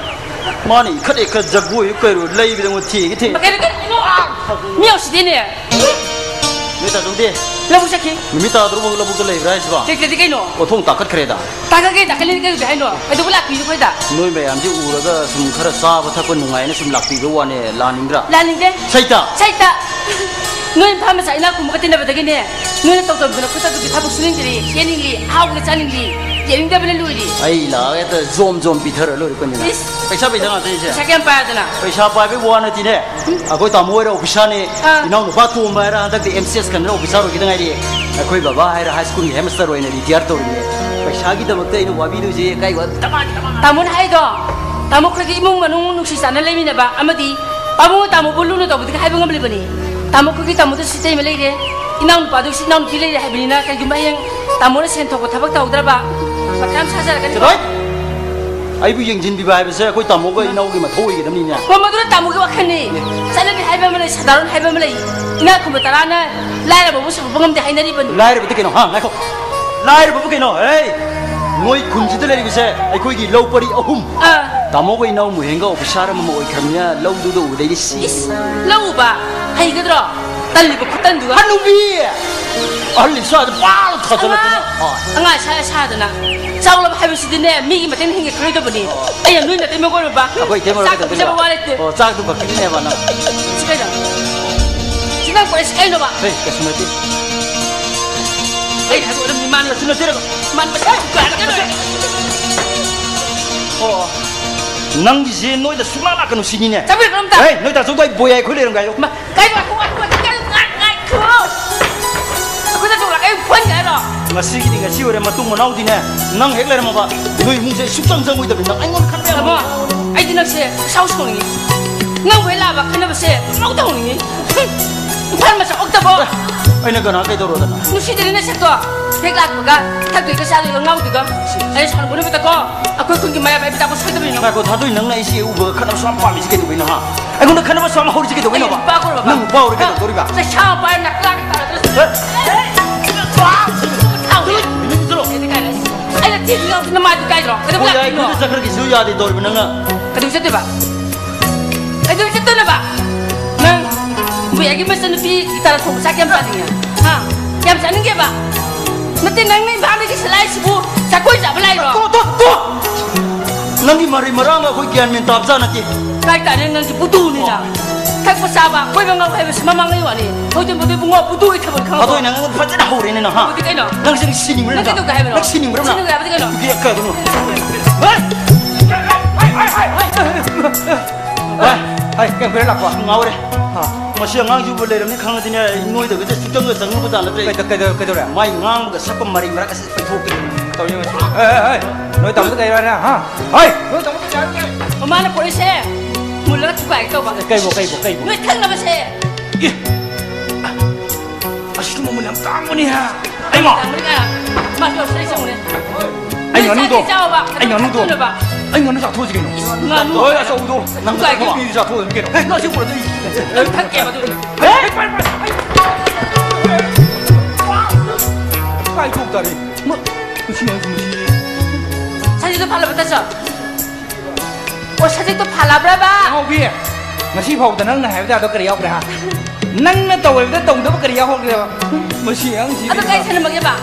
ꯃꯥꯅ ꯏꯈꯠ ꯏꯈꯠ ꯖꯒꯣꯏ ꯀꯩꯔꯣ ꯂꯩꯕꯗ ꯑꯩꯉꯣꯟ ꯊꯦꯡꯒꯤ ꯊꯦꯡ꯫ ꯀꯩꯅꯣ, ꯀꯩꯅꯣ? ꯃꯤ ꯌꯥꯎꯁꯤꯗꯤꯅꯦ꯫ ꯅꯣꯏ ꯇꯥꯆꯧꯗꯤ? ꯂꯧꯕꯨꯛ ꯆꯠꯈꯤ꯫ ꯅꯨꯃꯤꯠ ꯇꯥꯗ꯭ꯔꯕꯨ ꯂꯧꯕꯨꯛꯇ ꯂꯩꯕ꯭ꯔꯥ ꯍꯥꯏꯁꯤꯕꯣ? ꯂꯩꯇ꯭ꯔꯗꯤ ꯀꯩꯅꯣ? ꯑꯣꯟꯊꯣꯛ ꯇꯥꯈꯠꯈ꯭ꯔꯦꯗ꯫ ꯇꯥꯈꯠꯀꯦ, ꯇꯥꯈꯠꯂꯦ ꯀꯩꯗꯧꯗꯦ ꯍꯥꯏꯅꯣ? ꯀꯩꯗꯧꯕ ꯂꯥꯛꯄꯤꯅꯣ ꯑꯩꯈꯣꯏꯗ? ꯅꯣꯏ ꯃꯌꯥꯝꯁꯤ ꯎꯔꯒ ꯁꯨꯝ ꯈꯔ ꯆꯥꯕ ꯊꯛꯄ ꯅꯨꯡꯉꯥꯏꯅ ꯁꯨꯝ ꯂꯥꯛꯄꯤꯕ ꯋꯥꯅꯦ, ꯂꯥꯛꯅꯤꯡꯗ꯭ꯔꯥ? ꯂꯥꯛꯅꯤꯡꯗꯦ꯫ ꯁꯩꯇ! ꯁꯩꯇ! ꯅꯣꯏ ꯏꯝꯐꯥꯜ ꯃꯆꯥ ꯏꯅꯥꯛ ꯈꯨꯟꯕꯒ ꯇꯤꯟꯅꯕꯗꯒꯤꯅꯦ, ꯅꯣꯏꯅ ꯇꯧꯗꯕꯗꯨꯅ ꯈꯨꯠꯇ ꯑꯗꯨꯒꯤ ꯊꯕꯛ ꯁꯨꯅꯤꯡꯗ꯭ꯔꯤ, ꯆꯦꯟꯅꯤꯡꯂꯤ, ꯑꯍꯥꯎꯕꯒ ꯆꯥꯅꯤꯡꯂꯤ, ꯌꯦꯡꯅꯤꯡꯗꯕꯅ ꯂꯣꯏꯔꯦ꯫ ꯑꯩ ꯂꯥꯛꯑꯒ ꯍꯦꯛꯇ ꯖꯣꯝ ꯖꯣꯝ ꯄꯤꯊꯔ ꯂꯣꯏꯔꯦ ꯀꯩꯅꯣꯅꯦ꯫ ꯏꯁ! ꯄꯩꯁꯥ, ꯄꯩꯁꯥ ꯉꯥꯛꯇꯅꯤꯁꯦ꯫ ꯄꯩꯁꯥ ꯀꯌꯥꯝ ꯄꯥꯏꯗꯅ? ꯄꯩꯁꯥ ꯄꯥꯏꯕꯩ ꯋꯥ ꯅꯠꯇꯤꯅꯦ꯫ ꯎꯝ꯫ ꯑꯩꯈꯣꯏ ꯇꯥꯃꯣ ꯍꯣꯏꯔ ꯑꯣꯐꯤꯁꯥꯔꯅꯦ꯫ ꯑꯥ꯫ ꯏꯅꯥꯎ ꯅꯨꯄꯥ ꯇꯣꯝꯕ ꯍꯥꯏꯔ ꯍꯟꯗꯛꯇꯤ ꯑꯦꯝ ꯁꯤ ꯑꯦꯁ ꯈꯟꯗꯅ ꯑꯣꯐꯤꯁꯥꯔ ꯑꯣꯏꯈꯤꯗ ꯉꯥꯏꯔꯤ꯫ ꯑꯩꯈꯣꯏ ꯕꯕꯥ ꯍꯥꯏꯔ ꯍꯥꯏ ꯁ꯭ꯀꯨꯜꯒꯤ ꯍꯦꯗ ꯃꯥꯁꯇꯔ ꯑꯣꯏꯅ ꯔꯤꯇꯤꯌꯥꯔ ꯇꯧꯔꯤꯅꯦ꯫ ꯄꯩꯁꯥꯒꯤꯗꯃꯛꯇ ꯑꯩꯅ ꯋꯥꯕꯤꯗꯣꯏꯁꯦ ꯀꯥꯏ ꯋꯥ-, ꯇꯥꯃꯣꯅ ꯍꯥꯏꯗꯣ, ꯇꯥꯃꯣ ꯈꯣꯏꯒꯤ ꯏꯃꯨꯡ ꯃꯅꯨꯡ ꯅꯨꯡꯁꯤ ꯆꯥꯟꯅ ꯂꯩꯃꯤꯟꯅꯕ ꯑꯃꯗꯤ ꯄꯥꯕꯨꯡ ꯇꯥꯃꯣꯕꯨ ꯂꯨꯅ ꯇꯧꯕꯗꯒꯤ ꯍꯥꯏꯕ ꯉꯝꯂꯤꯕꯅꯤ꯫ ꯇꯥꯃꯣ ꯈꯣꯏꯒꯤ ꯇꯥꯃꯣꯗꯁꯨ ꯏꯇꯩꯃ ꯂꯩꯔꯦ, ꯏꯅꯥꯎ ꯅꯨꯄꯥꯗꯁꯨ ꯏꯅꯥꯎ ꯅꯨꯄꯤ ꯂꯩꯔꯦ ꯍꯥꯏꯕꯅꯤꯅ ꯀꯩꯒꯨꯝꯕ ꯍꯌꯦꯡ ꯇꯥꯃꯣꯅ ꯁꯦꯟ ꯊꯣꯛꯄ ꯊꯕꯛ ꯇꯧꯍꯧꯗ꯭ꯔꯕ ꯃꯊꯥ ꯌꯥꯝ ꯁꯥꯖꯔꯛꯀꯅꯤ꯫ ꯆꯠꯂꯣꯏ! ꯑꯩꯕꯨ ꯌꯦꯡꯁꯤꯟꯕꯤꯕ ꯍꯥꯏꯕꯁꯦ ꯑꯩꯈꯣꯏ ꯇꯥꯃꯣꯒ ꯏꯅꯥꯎꯒꯤ ꯃꯊꯧ ꯑꯣꯏꯒꯗꯕꯅꯤꯅꯦ꯫ ꯍꯣ, ꯃꯗꯨꯅ ꯇꯥꯃꯣꯒꯤ ꯋꯥꯈꯜꯅꯤ꯫ ꯑꯦ꯫ ꯆꯠꯅꯕꯤ ꯍꯥꯏꯕ ꯑꯃ ꯂꯩ, ꯁꯥꯗꯥꯔꯣꯟ ꯍꯥꯏꯕ ꯑꯃ ꯂꯩ꯫ ꯏꯅꯥꯛ ꯈꯨꯟꯕ ꯇꯔꯥꯅ ꯂꯥꯏꯔꯕꯕꯨ ꯁꯧꯒꯠꯄ ꯉꯝꯗꯦ ꯍꯥꯏꯅꯔꯤꯕꯅꯤ꯫ ꯂꯥꯏꯔꯕꯗꯤ ꯀꯩꯅꯣ? ꯍꯥ, ꯉꯥꯏꯈꯣ꯫ ꯂꯥꯏꯔꯕꯕꯨ ꯀꯩꯅꯣ? ꯍꯦ! ꯃꯣꯏ ꯈꯨꯟꯁꯤꯗ ꯂꯩꯔꯤꯕꯁꯦ ꯑꯩꯈꯣꯏꯒꯤ ꯂꯧ ꯄꯔꯤ ꯑꯍꯨꯝ꯫ ꯑꯥ꯫ ꯇꯥꯃꯣꯒ ꯏꯅꯥꯎ ꯃꯨꯍꯦꯟꯒ ꯑꯣꯐꯤꯁꯥꯔ ꯑꯃꯃꯝ ꯑꯣꯏꯈ꯭ꯔꯕꯅꯤꯅ ꯂꯧꯗꯨꯗ ꯎꯕꯗꯩꯗꯤ ꯁꯤ꯫ ꯏꯁ, ꯂꯧ ꯎꯕ ꯍꯩꯒꯗ꯭ꯔꯣ? ꯇꯜꯂꯤꯕ ꯈꯨꯇꯟꯗꯨꯒ꯫ ꯍꯅꯨꯕꯤ! ꯑꯍꯜ ꯏꯆꯥꯗ ꯄꯥꯜ ꯊꯥꯖꯜꯂꯛꯇꯅ꯫ ꯑꯉꯥꯡ! ꯑꯉꯥꯡ ꯁꯥ ꯁꯥꯗꯅ꯫ ꯆꯥꯎꯂꯕ ꯍꯥꯏꯕꯁꯤꯗꯤꯅꯦ, ꯃꯤꯒꯤ ꯃꯇꯦꯡ ꯍꯤꯡꯒꯦ ꯈꯜꯂꯣꯏꯗꯕꯅꯤ꯫ ꯑꯣ꯫ ꯑꯩꯅ ꯅꯣꯏ ꯅꯇꯩꯃ ꯑꯣꯏꯔꯨꯕ꯫ ꯑꯩꯈꯣꯏ ꯏꯇꯩꯃ ꯆꯥꯛ ꯑꯣꯏꯔꯒ ꯄꯤꯖꯕ ꯀꯩꯗꯧꯗꯣꯏꯕ? ꯋꯥ ꯂꯩꯇꯦ꯫ ꯑꯣ, ꯆꯥꯛꯇꯨ ꯈꯛ ꯄꯤꯖꯅꯦꯕ ꯅꯪ꯫ ꯁꯤ ꯀꯩꯅꯣ? ꯁꯤ ꯅꯪ ꯀꯣꯂꯦꯖ ꯀꯩꯅꯣꯕ? ꯍꯦ, ꯀꯩꯁꯨ ꯅꯠꯇꯦ꯫ ꯑꯩ ꯍꯥꯏꯕ ꯑꯣꯏꯔꯝꯅꯤ, ꯃꯥꯅ ꯀꯩꯁꯨ ꯅꯠꯇꯦ꯫ ꯃꯥꯅ ꯃꯁꯥ ꯀꯩꯅꯣ? ꯑꯣ, ꯅꯪꯒꯤꯁꯦ ꯅꯣꯏꯗ ꯁꯨꯡꯂꯥꯛ ꯂꯥꯛꯀꯅꯨ ꯁꯤꯅꯤꯅꯦ꯫ ꯆꯠꯄꯤꯔꯣ, ꯀꯔꯝꯇ? ꯍꯦ, ꯅꯣꯏ ꯇꯥꯆꯧꯗꯣ ꯑꯩ ꯕꯣꯏ ꯍꯥꯏ ꯑꯩꯈꯣꯏ ꯂꯩꯔꯝꯒꯥꯏꯌꯣ꯫ ꯃꯥ ꯀꯩꯅꯣ? ꯉꯥꯏꯈꯣ, ꯉꯥꯏꯈꯣ, ꯉꯥꯏꯈꯣ, ꯉꯥꯏꯈꯣ꯫ ꯑꯩꯈꯣꯏꯗ ꯆꯣꯡꯂꯛ-, ꯑꯩ ꯐꯨꯍꯟꯒꯦ ꯍꯥꯏꯔꯣ? ꯉꯁꯤꯒꯤꯗꯤ ꯉꯁꯤ ꯑꯣꯏꯔꯦ, ꯃꯇꯨꯡ ꯃꯅꯥꯎꯗꯤꯅꯦ, ꯅꯪ ꯍꯦꯛ ꯂꯩꯔꯝꯃꯕ, ꯅꯣꯏ ꯏꯃꯨꯡꯁꯦ ꯑꯩ ꯁꯨꯡꯆꯪ ꯆꯪꯉꯣꯏꯗꯕꯅꯤ, ꯅꯪ ꯑꯩꯉꯣꯟꯗ ꯈꯟꯕ ꯌꯥꯕ ꯇꯥꯃꯣ, ꯑꯩꯗꯤ ꯅꯪꯁꯦ ꯏꯁꯥꯎ ꯁꯥꯎꯅꯤꯡꯉꯤ꯫ ꯅꯪꯕꯨ ꯍꯦꯛ ꯂꯥꯛꯑꯕ ꯈꯟꯅꯕꯁꯦ ꯄꯪꯇꯧ ꯇꯧꯅꯤꯡꯉꯤ꯫ ꯏꯝꯐꯥꯜ ꯃꯆꯥ ꯑꯣꯛꯇꯕꯣ꯫ ꯑꯩꯅ ꯀꯅꯥ ꯀꯩꯗꯧꯔꯗꯅ? ꯅꯨꯡꯁꯤꯗ꯭ꯔꯦ ꯅꯁꯛꯇꯣ꯫ ꯍꯦꯛ ꯂꯥꯛꯄꯒ ꯊꯛꯇꯣꯏꯒ ꯆꯥꯗꯣꯏꯒ ꯉꯥꯎꯗꯣꯏꯒ꯫ ꯑꯩ ꯁꯥꯎꯅꯤꯡꯕ ꯅꯨꯃꯤꯠꯇꯀꯣ, ꯑꯩꯈꯣꯏ ꯈꯨꯟꯒꯤ ꯃꯌꯥꯝ ꯑꯩ ꯃꯤꯇꯥꯛꯄ ꯁꯣꯏꯗꯕꯅꯤ ꯅꯪ꯫ ꯉꯥꯏꯈꯣ, ꯊꯥꯗꯣꯏ, ꯅꯪꯅ ꯑꯩꯁꯦ ꯎꯕꯒ ꯈꯠꯅꯕ ꯁꯨꯝ ꯄꯥꯝꯃꯤꯁꯤ ꯀꯩꯗꯧꯕꯩꯅꯣ, ꯍꯥ? ꯑꯩꯉꯣꯟꯗ ꯈꯠꯅꯕ ꯁꯨꯝ ꯍꯧꯔꯤꯁꯤ ꯀꯩꯗꯧꯕꯩꯅꯣꯕ? ꯑꯩ ꯅꯨꯄꯥ ꯀꯣꯏꯔꯕ? ꯅꯪ ꯅꯨꯄꯥ ꯑꯣꯏꯔ ꯀꯩꯗꯧꯗꯣꯔꯤꯕ? ꯅꯁꯥ ꯃꯄꯥ ꯅꯀ꯭ꯔꯥꯛ ꯇꯥꯔꯗ꯭ꯔꯁꯨ꯫ ꯍꯦ? ꯊꯥꯎ! ꯏꯃꯨꯡ ꯆꯠꯂꯣ꯫ ꯑꯩꯗꯤ ꯀꯥꯏ ꯂꯩ? ꯑꯩꯅ ꯊꯤꯕ ꯉꯥꯎꯁꯤ ꯅꯃꯥꯏꯗꯨ ꯀꯥꯏꯗ꯭ꯔꯣ? ꯀꯩꯗꯧꯕ ꯍꯣꯏ, ꯂꯥꯛ-, ꯀꯩꯅꯣ? ꯅꯪꯅ ꯆꯠꯈ꯭ꯔꯒꯦꯁꯨ ꯌꯥꯗꯦ ꯇꯧꯔꯤꯕ ꯅꯪꯅ꯫ ꯀꯩꯗꯧ ꯆꯠꯇꯣꯏꯕ? ꯀꯩꯗꯧ ꯆꯠꯇꯣꯏꯅꯣꯕ? ꯅꯪ ꯕꯨꯌꯥꯒꯤ ꯃꯆꯟꯅꯨꯄꯤ ꯒꯤꯇꯥꯔ ꯈꯣꯡꯕ ꯆꯥ ꯀꯌꯥꯝ ꯆꯥꯅꯤꯡꯉꯦ? ꯍꯥ? ꯀꯌꯥꯝ ꯆꯥꯅꯤꯡꯒꯦꯕ? ꯅꯠꯇꯦ, ꯅꯪꯅ ꯏꯝꯐꯥꯜꯗꯒꯤ ꯁꯤꯂꯥꯏꯁꯤꯕꯨ ꯆꯥꯛꯀꯣꯏ ꯆꯥꯕ ꯂꯥꯛꯏꯔꯣ? ꯇꯣ, ꯇꯣ, ꯇꯣ! ꯅꯪꯒꯤ ꯃꯔꯩ ꯃꯔꯥꯡꯒ ꯑꯩꯈꯣꯏ ꯒ꯭ꯌꯥꯟ ꯃꯦꯟ ꯇꯥꯕ ꯖꯥꯠ ꯅꯠꯇꯦ꯫ ꯀꯥꯏ ꯇꯥꯅꯤ, ꯅꯪꯁꯦ ꯕꯨꯗꯨꯅꯤꯅ꯫ ꯊꯛꯄ ꯆꯥꯕ, ꯀꯣꯏꯕ ꯉꯥꯎꯕ ꯍꯥꯏꯕꯁꯤ ꯃꯃꯥꯡꯉꯩ ꯋꯥꯅꯤ꯫ ꯍꯧꯖꯤꯛ ꯃꯗꯨ ꯏꯕꯨꯡꯉꯣ ꯕꯨꯗꯨꯒꯤ ꯊꯕꯛ ꯈꯪꯉꯕꯣ? ꯑꯗꯣ ꯅꯪ ꯐꯖꯅ ꯍꯧꯔꯦꯅꯦ ꯅꯪ, ꯍꯥ? ꯕꯨꯗꯤ ꯀꯩꯅꯣ? ꯅꯪꯁꯦ ꯁꯤꯅꯤꯡꯕ꯭ꯔꯥ ꯅꯪ ꯅꯪ? ꯀꯩꯗꯧꯒꯦ ꯍꯥꯏꯕꯅꯣ? ꯅꯪ ꯁꯤꯅꯤꯡꯕ꯭ꯔꯥ ꯅꯪ? ꯁꯤꯅꯤꯡꯉꯦ ꯍꯥꯏꯕꯗꯤ ꯀꯩꯅꯣ? ꯑꯗꯨꯗꯤ ꯀꯩꯅꯣ? ꯍꯥꯏ! ꯍꯥꯏ! ꯍꯥꯏ! ꯀꯩ ꯀꯩ ꯂꯥꯛꯄ? ꯉꯥꯎꯔꯦ꯫ ꯍꯥ? ꯃꯁꯤ ꯑꯉꯥꯡꯁꯤꯕꯨ ꯂꯩꯔꯝꯅꯤ ꯈꯪꯉꯗꯤꯅꯦ, ꯑꯩ ꯅꯣꯏꯗꯒꯁꯦ ꯁꯨꯡꯆꯪꯒ ꯆꯪꯉꯨꯕ ꯖꯥꯠ ꯅꯠꯇ꯭ꯔꯦ꯫ ꯀꯩꯗ-, ꯀꯩꯗ-, ꯀꯩꯗꯧꯔꯦ? ꯃꯥꯏ ꯉꯥꯡꯕꯒ ꯁꯛꯄ ꯃꯔꯩ ꯃꯔꯛꯀꯁꯦ ꯄꯩꯊꯣꯛꯀꯅꯤ꯫ ꯇꯧꯔꯤ ꯃꯁꯤ꯫ ꯑꯦ, ꯑꯦ, ꯑꯦ, ꯅꯣꯏ ꯇꯥꯃꯣꯗ ꯀꯩ ꯍꯥꯏꯔꯦ, ꯍꯥ? ꯍꯩ! ꯅꯣꯏ ꯇꯥꯃꯣꯗ ꯀꯩ ꯍꯥꯏꯔꯒꯦ? ꯃꯃꯥꯅ ꯄꯣꯔꯛꯏꯁꯦ ꯃꯨꯜꯂꯒ ꯊꯨꯒꯥꯏꯒꯦ ꯇꯧꯕ꯫ ꯀꯩꯕꯣ, ꯀꯩꯕꯣ, ꯀꯩꯕꯣ? ꯅꯣꯏ ꯊꯛꯅꯕꯁꯦ꯫ ꯑꯦ! ꯑꯁꯤꯗꯤ ꯃꯃꯜ ꯌꯥꯝ ꯇꯥꯡꯕꯅꯤ, ꯍꯥ? ꯑꯩꯃ! ꯇꯥꯡꯕꯅꯤ ꯀꯥꯏꯅ꯫ ꯃꯥꯁꯨ ꯌꯥꯎꯁꯜꯂꯛꯏ ꯆꯪꯉꯨꯅꯦ꯫ ꯑꯩ ꯅꯣꯏ ꯉꯥꯅꯨꯗꯣ, ꯆꯥꯒꯦ ꯆꯥꯎꯕ, ꯑꯩ ꯉꯥꯅꯨꯗꯣ, ꯊꯛꯅꯕ꯫ ꯑꯩ ꯉꯥꯅꯨ ꯆꯥꯊꯣꯛꯑꯁꯤ ꯀꯩꯅꯣ꯫ ꯉꯥꯅꯨ꯫ ꯍꯣꯏ, ꯑꯆꯧꯕꯗꯣ꯫ ꯅꯪ ꯊꯨꯒꯥꯏꯒꯦ꯫ ꯆꯥꯊꯣꯛꯑꯣ꯫ ꯃꯤꯁꯨ ꯆꯥꯊꯣꯛꯑꯣ ꯑꯗꯨꯝ ꯀꯩꯅꯣ꯫ ꯍꯦ, ꯅꯪ ꯁꯤ ꯄꯨꯔꯛꯑꯣ꯫ ꯅꯪ ꯊꯛꯀꯦꯕ ꯑꯗꯨ꯫ ꯍꯦ, ꯍꯦ, ꯄꯥꯏ, ꯄꯥꯏ, ꯄꯥꯏ꯫ ꯀꯥꯏ ꯊꯣꯛ ꯇꯥꯔꯦ? ꯃ-, ꯃꯁꯤ ꯑꯉꯥꯡꯁꯤ ꯃꯁꯤ꯫ ꯁꯖꯤꯛꯇꯣ ꯐꯥꯜꯂꯕ ꯇꯥꯆꯧ? ꯑꯣ, ꯁꯖꯤꯛꯇꯣ ꯐꯥꯜꯂꯕ꯭ꯔꯕ? ꯑꯉꯥꯎꯕꯤ, ꯉꯁꯤ ꯐꯥꯎꯕꯗ ꯅꯪꯅ ꯍꯥꯏꯕ ꯌꯥꯗꯕ ꯀꯔꯤ ꯌꯥꯎꯈ꯭ꯔꯦ, ꯍꯥ? ꯅꯪꯅ ꯇꯧꯔꯤꯕꯗ ꯇꯧꯗꯕ ꯀꯔꯤ ꯌꯥꯎꯈ꯭ꯔꯒꯦꯕ? ꯃꯁꯤ ꯑꯉꯥꯡꯁꯤ ꯑꯗꯣ ꯀꯩ ꯀꯩꯅꯣ? ꯁꯦꯝꯃꯒꯦꯕ?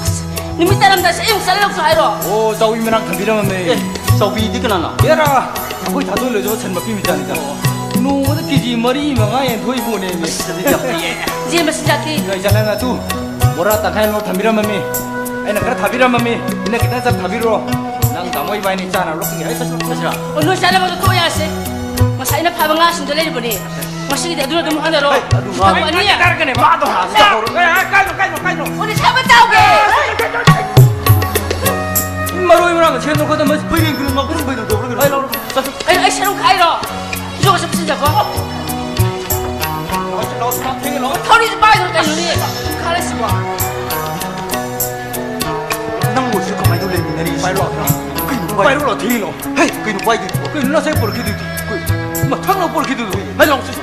ꯑꯁ, ꯅꯨꯃꯤꯠ ꯇꯥꯔꯝꯗꯥꯏꯁꯦ ꯑꯩ ꯑꯃꯨꯛ ꯆꯠꯂ ꯂꯧꯁꯨ ꯍꯥꯏꯔꯣ? ꯑꯣ, ꯆꯧꯕꯤ ꯃꯅꯥꯛ ꯊꯝꯕꯤꯔꯝꯃꯝꯃꯦ꯫ ꯑꯦ, ꯆꯧꯕꯤꯗꯤ ꯀꯅꯥꯅꯣ? ꯑꯦꯔꯥ, ꯑꯩꯈꯣꯏ ꯊꯥꯗꯣꯏ ꯂꯣꯏꯖꯕ ꯁꯟ ꯃꯄꯤ ꯃꯆꯥꯅꯤꯗ꯫ ꯑꯣ꯫ ꯅꯣꯡꯃꯗ ꯀꯦ ꯖꯤ ꯃꯔꯤ ꯃꯉꯥ ꯌꯦꯟꯊꯣꯛꯏ ꯄꯣꯠꯅꯦꯃꯤ꯫ ꯑꯁ, ꯑꯗꯨꯗꯤ ꯌꯥꯝ ꯐꯩꯌꯦ꯫ ꯌꯦꯟ ꯃꯆꯤꯟꯖꯥꯛꯇꯤ? ꯏꯆꯥ ꯅꯪ ꯑꯗꯨ ꯕꯣꯔꯥ ꯇꯪꯈꯥꯏ ꯑꯃ ꯊꯝꯕꯤꯔꯝꯃꯝꯃꯤ꯫ ꯑꯩꯅ ꯈꯔ ꯊꯥꯕꯤꯔꯝꯃꯝꯃꯤ꯫ ꯅꯪ ꯈꯤꯇꯪ ꯆꯞ ꯊꯥꯕꯤꯔꯣ꯫ ꯅꯪ ꯇꯥꯃꯣ ꯏꯕꯥꯅꯤ ꯆꯥꯅꯕ ꯂꯧꯁꯤꯟꯒꯦ꯫ ꯑꯩ ꯆꯠꯁꯤꯔꯣ? ꯆꯠꯁꯤꯔꯣ? ꯑꯣ, ꯅꯣꯏ ꯆꯥꯅꯕꯗꯣ ꯇꯣꯛ ꯌꯥꯔꯁꯦ꯫ ꯉꯁꯥꯏ ꯑꯩꯅ ꯐꯥꯕ ꯉꯥꯁꯤꯡꯗꯣ ꯂꯩꯔꯤꯕꯅꯦ꯫ ꯉꯁꯤꯒꯤꯗꯤ ꯑꯗꯨꯅ ꯑꯗꯨꯝ ꯍꯣꯠꯅꯔꯣ꯫ ꯑꯦ, ꯑꯗꯨ ꯉꯥ ꯊꯕꯛ ꯑꯅꯤ꯫ ꯀꯥꯔꯛꯀꯅꯦ, ꯃꯥꯗꯣ ꯍꯥꯟꯅ ꯆꯥꯍꯧꯔꯣ꯫ ꯑꯦ, ꯑꯦ, ꯀꯥꯏꯅꯣ, ꯀꯥꯏꯅꯣ, ꯀꯥꯏꯅꯣ꯫ ꯑꯣ, ꯅꯁꯥ ꯃꯇꯥꯎꯒꯦ꯫ ꯃꯔꯣꯏ ꯃꯔꯥꯡ ꯁꯦꯝꯗꯣꯛꯀꯗꯕ ꯃꯁꯤ ꯄꯩꯔꯦꯡ ꯄꯩꯔꯦꯡ ꯉꯥꯄ꯭ꯔꯨꯝ ꯄꯩꯔꯦꯡ ꯇꯧꯔꯒ ꯑꯩ ꯂꯧꯔꯣ꯫ ꯆꯠꯂꯣ꯫ ꯑꯩ, ꯑꯩ ꯁꯔꯨ ꯈꯥꯏꯔꯣ? ꯏꯁꯣꯔ ꯆꯠꯄ ꯆꯠꯄ꯫ ꯂꯥꯛꯑꯣ, ꯂꯥꯛꯑꯣ, ꯊꯦꯡꯉꯦ, ꯂꯥꯛꯑꯣ꯫ ꯊꯧꯔꯤꯁꯦ ꯄꯥꯏꯗ꯭ꯔꯣ ꯀꯩꯅꯣꯅꯦ? ꯈꯥꯔꯁꯤꯕꯣ꯫ ꯅꯪꯕꯨ ꯁꯤ ꯀꯃꯥꯏꯅ ꯇꯧ ꯂꯩꯃꯤꯟꯅꯔꯤ? ꯄꯥꯏꯔꯣ, ꯂꯥꯛꯑꯣ꯫ ꯀꯩꯅꯣ ꯄꯥꯏ-, ꯄꯥꯏꯔꯣ, ꯂꯥꯛꯑꯣ, ꯊꯦꯡꯉꯦ, ꯂꯥꯛꯑꯣ꯫ ꯍꯦ, ꯀꯩꯅꯣ ꯄꯥꯏꯗꯣꯏꯗꯨꯕꯣ? ꯀꯩꯅꯣ ꯅꯁꯥꯏ ꯄꯨꯔꯛꯈꯤꯗꯣꯏꯗꯤ? ꯀꯩ-, ꯃꯊꯪ ꯂꯥꯎ ꯄꯨꯔꯛꯈꯤꯗꯣꯏꯗꯨꯕꯣ? ꯍꯦ, ꯂꯥꯛꯑꯣ, ꯆꯠꯁꯤ꯫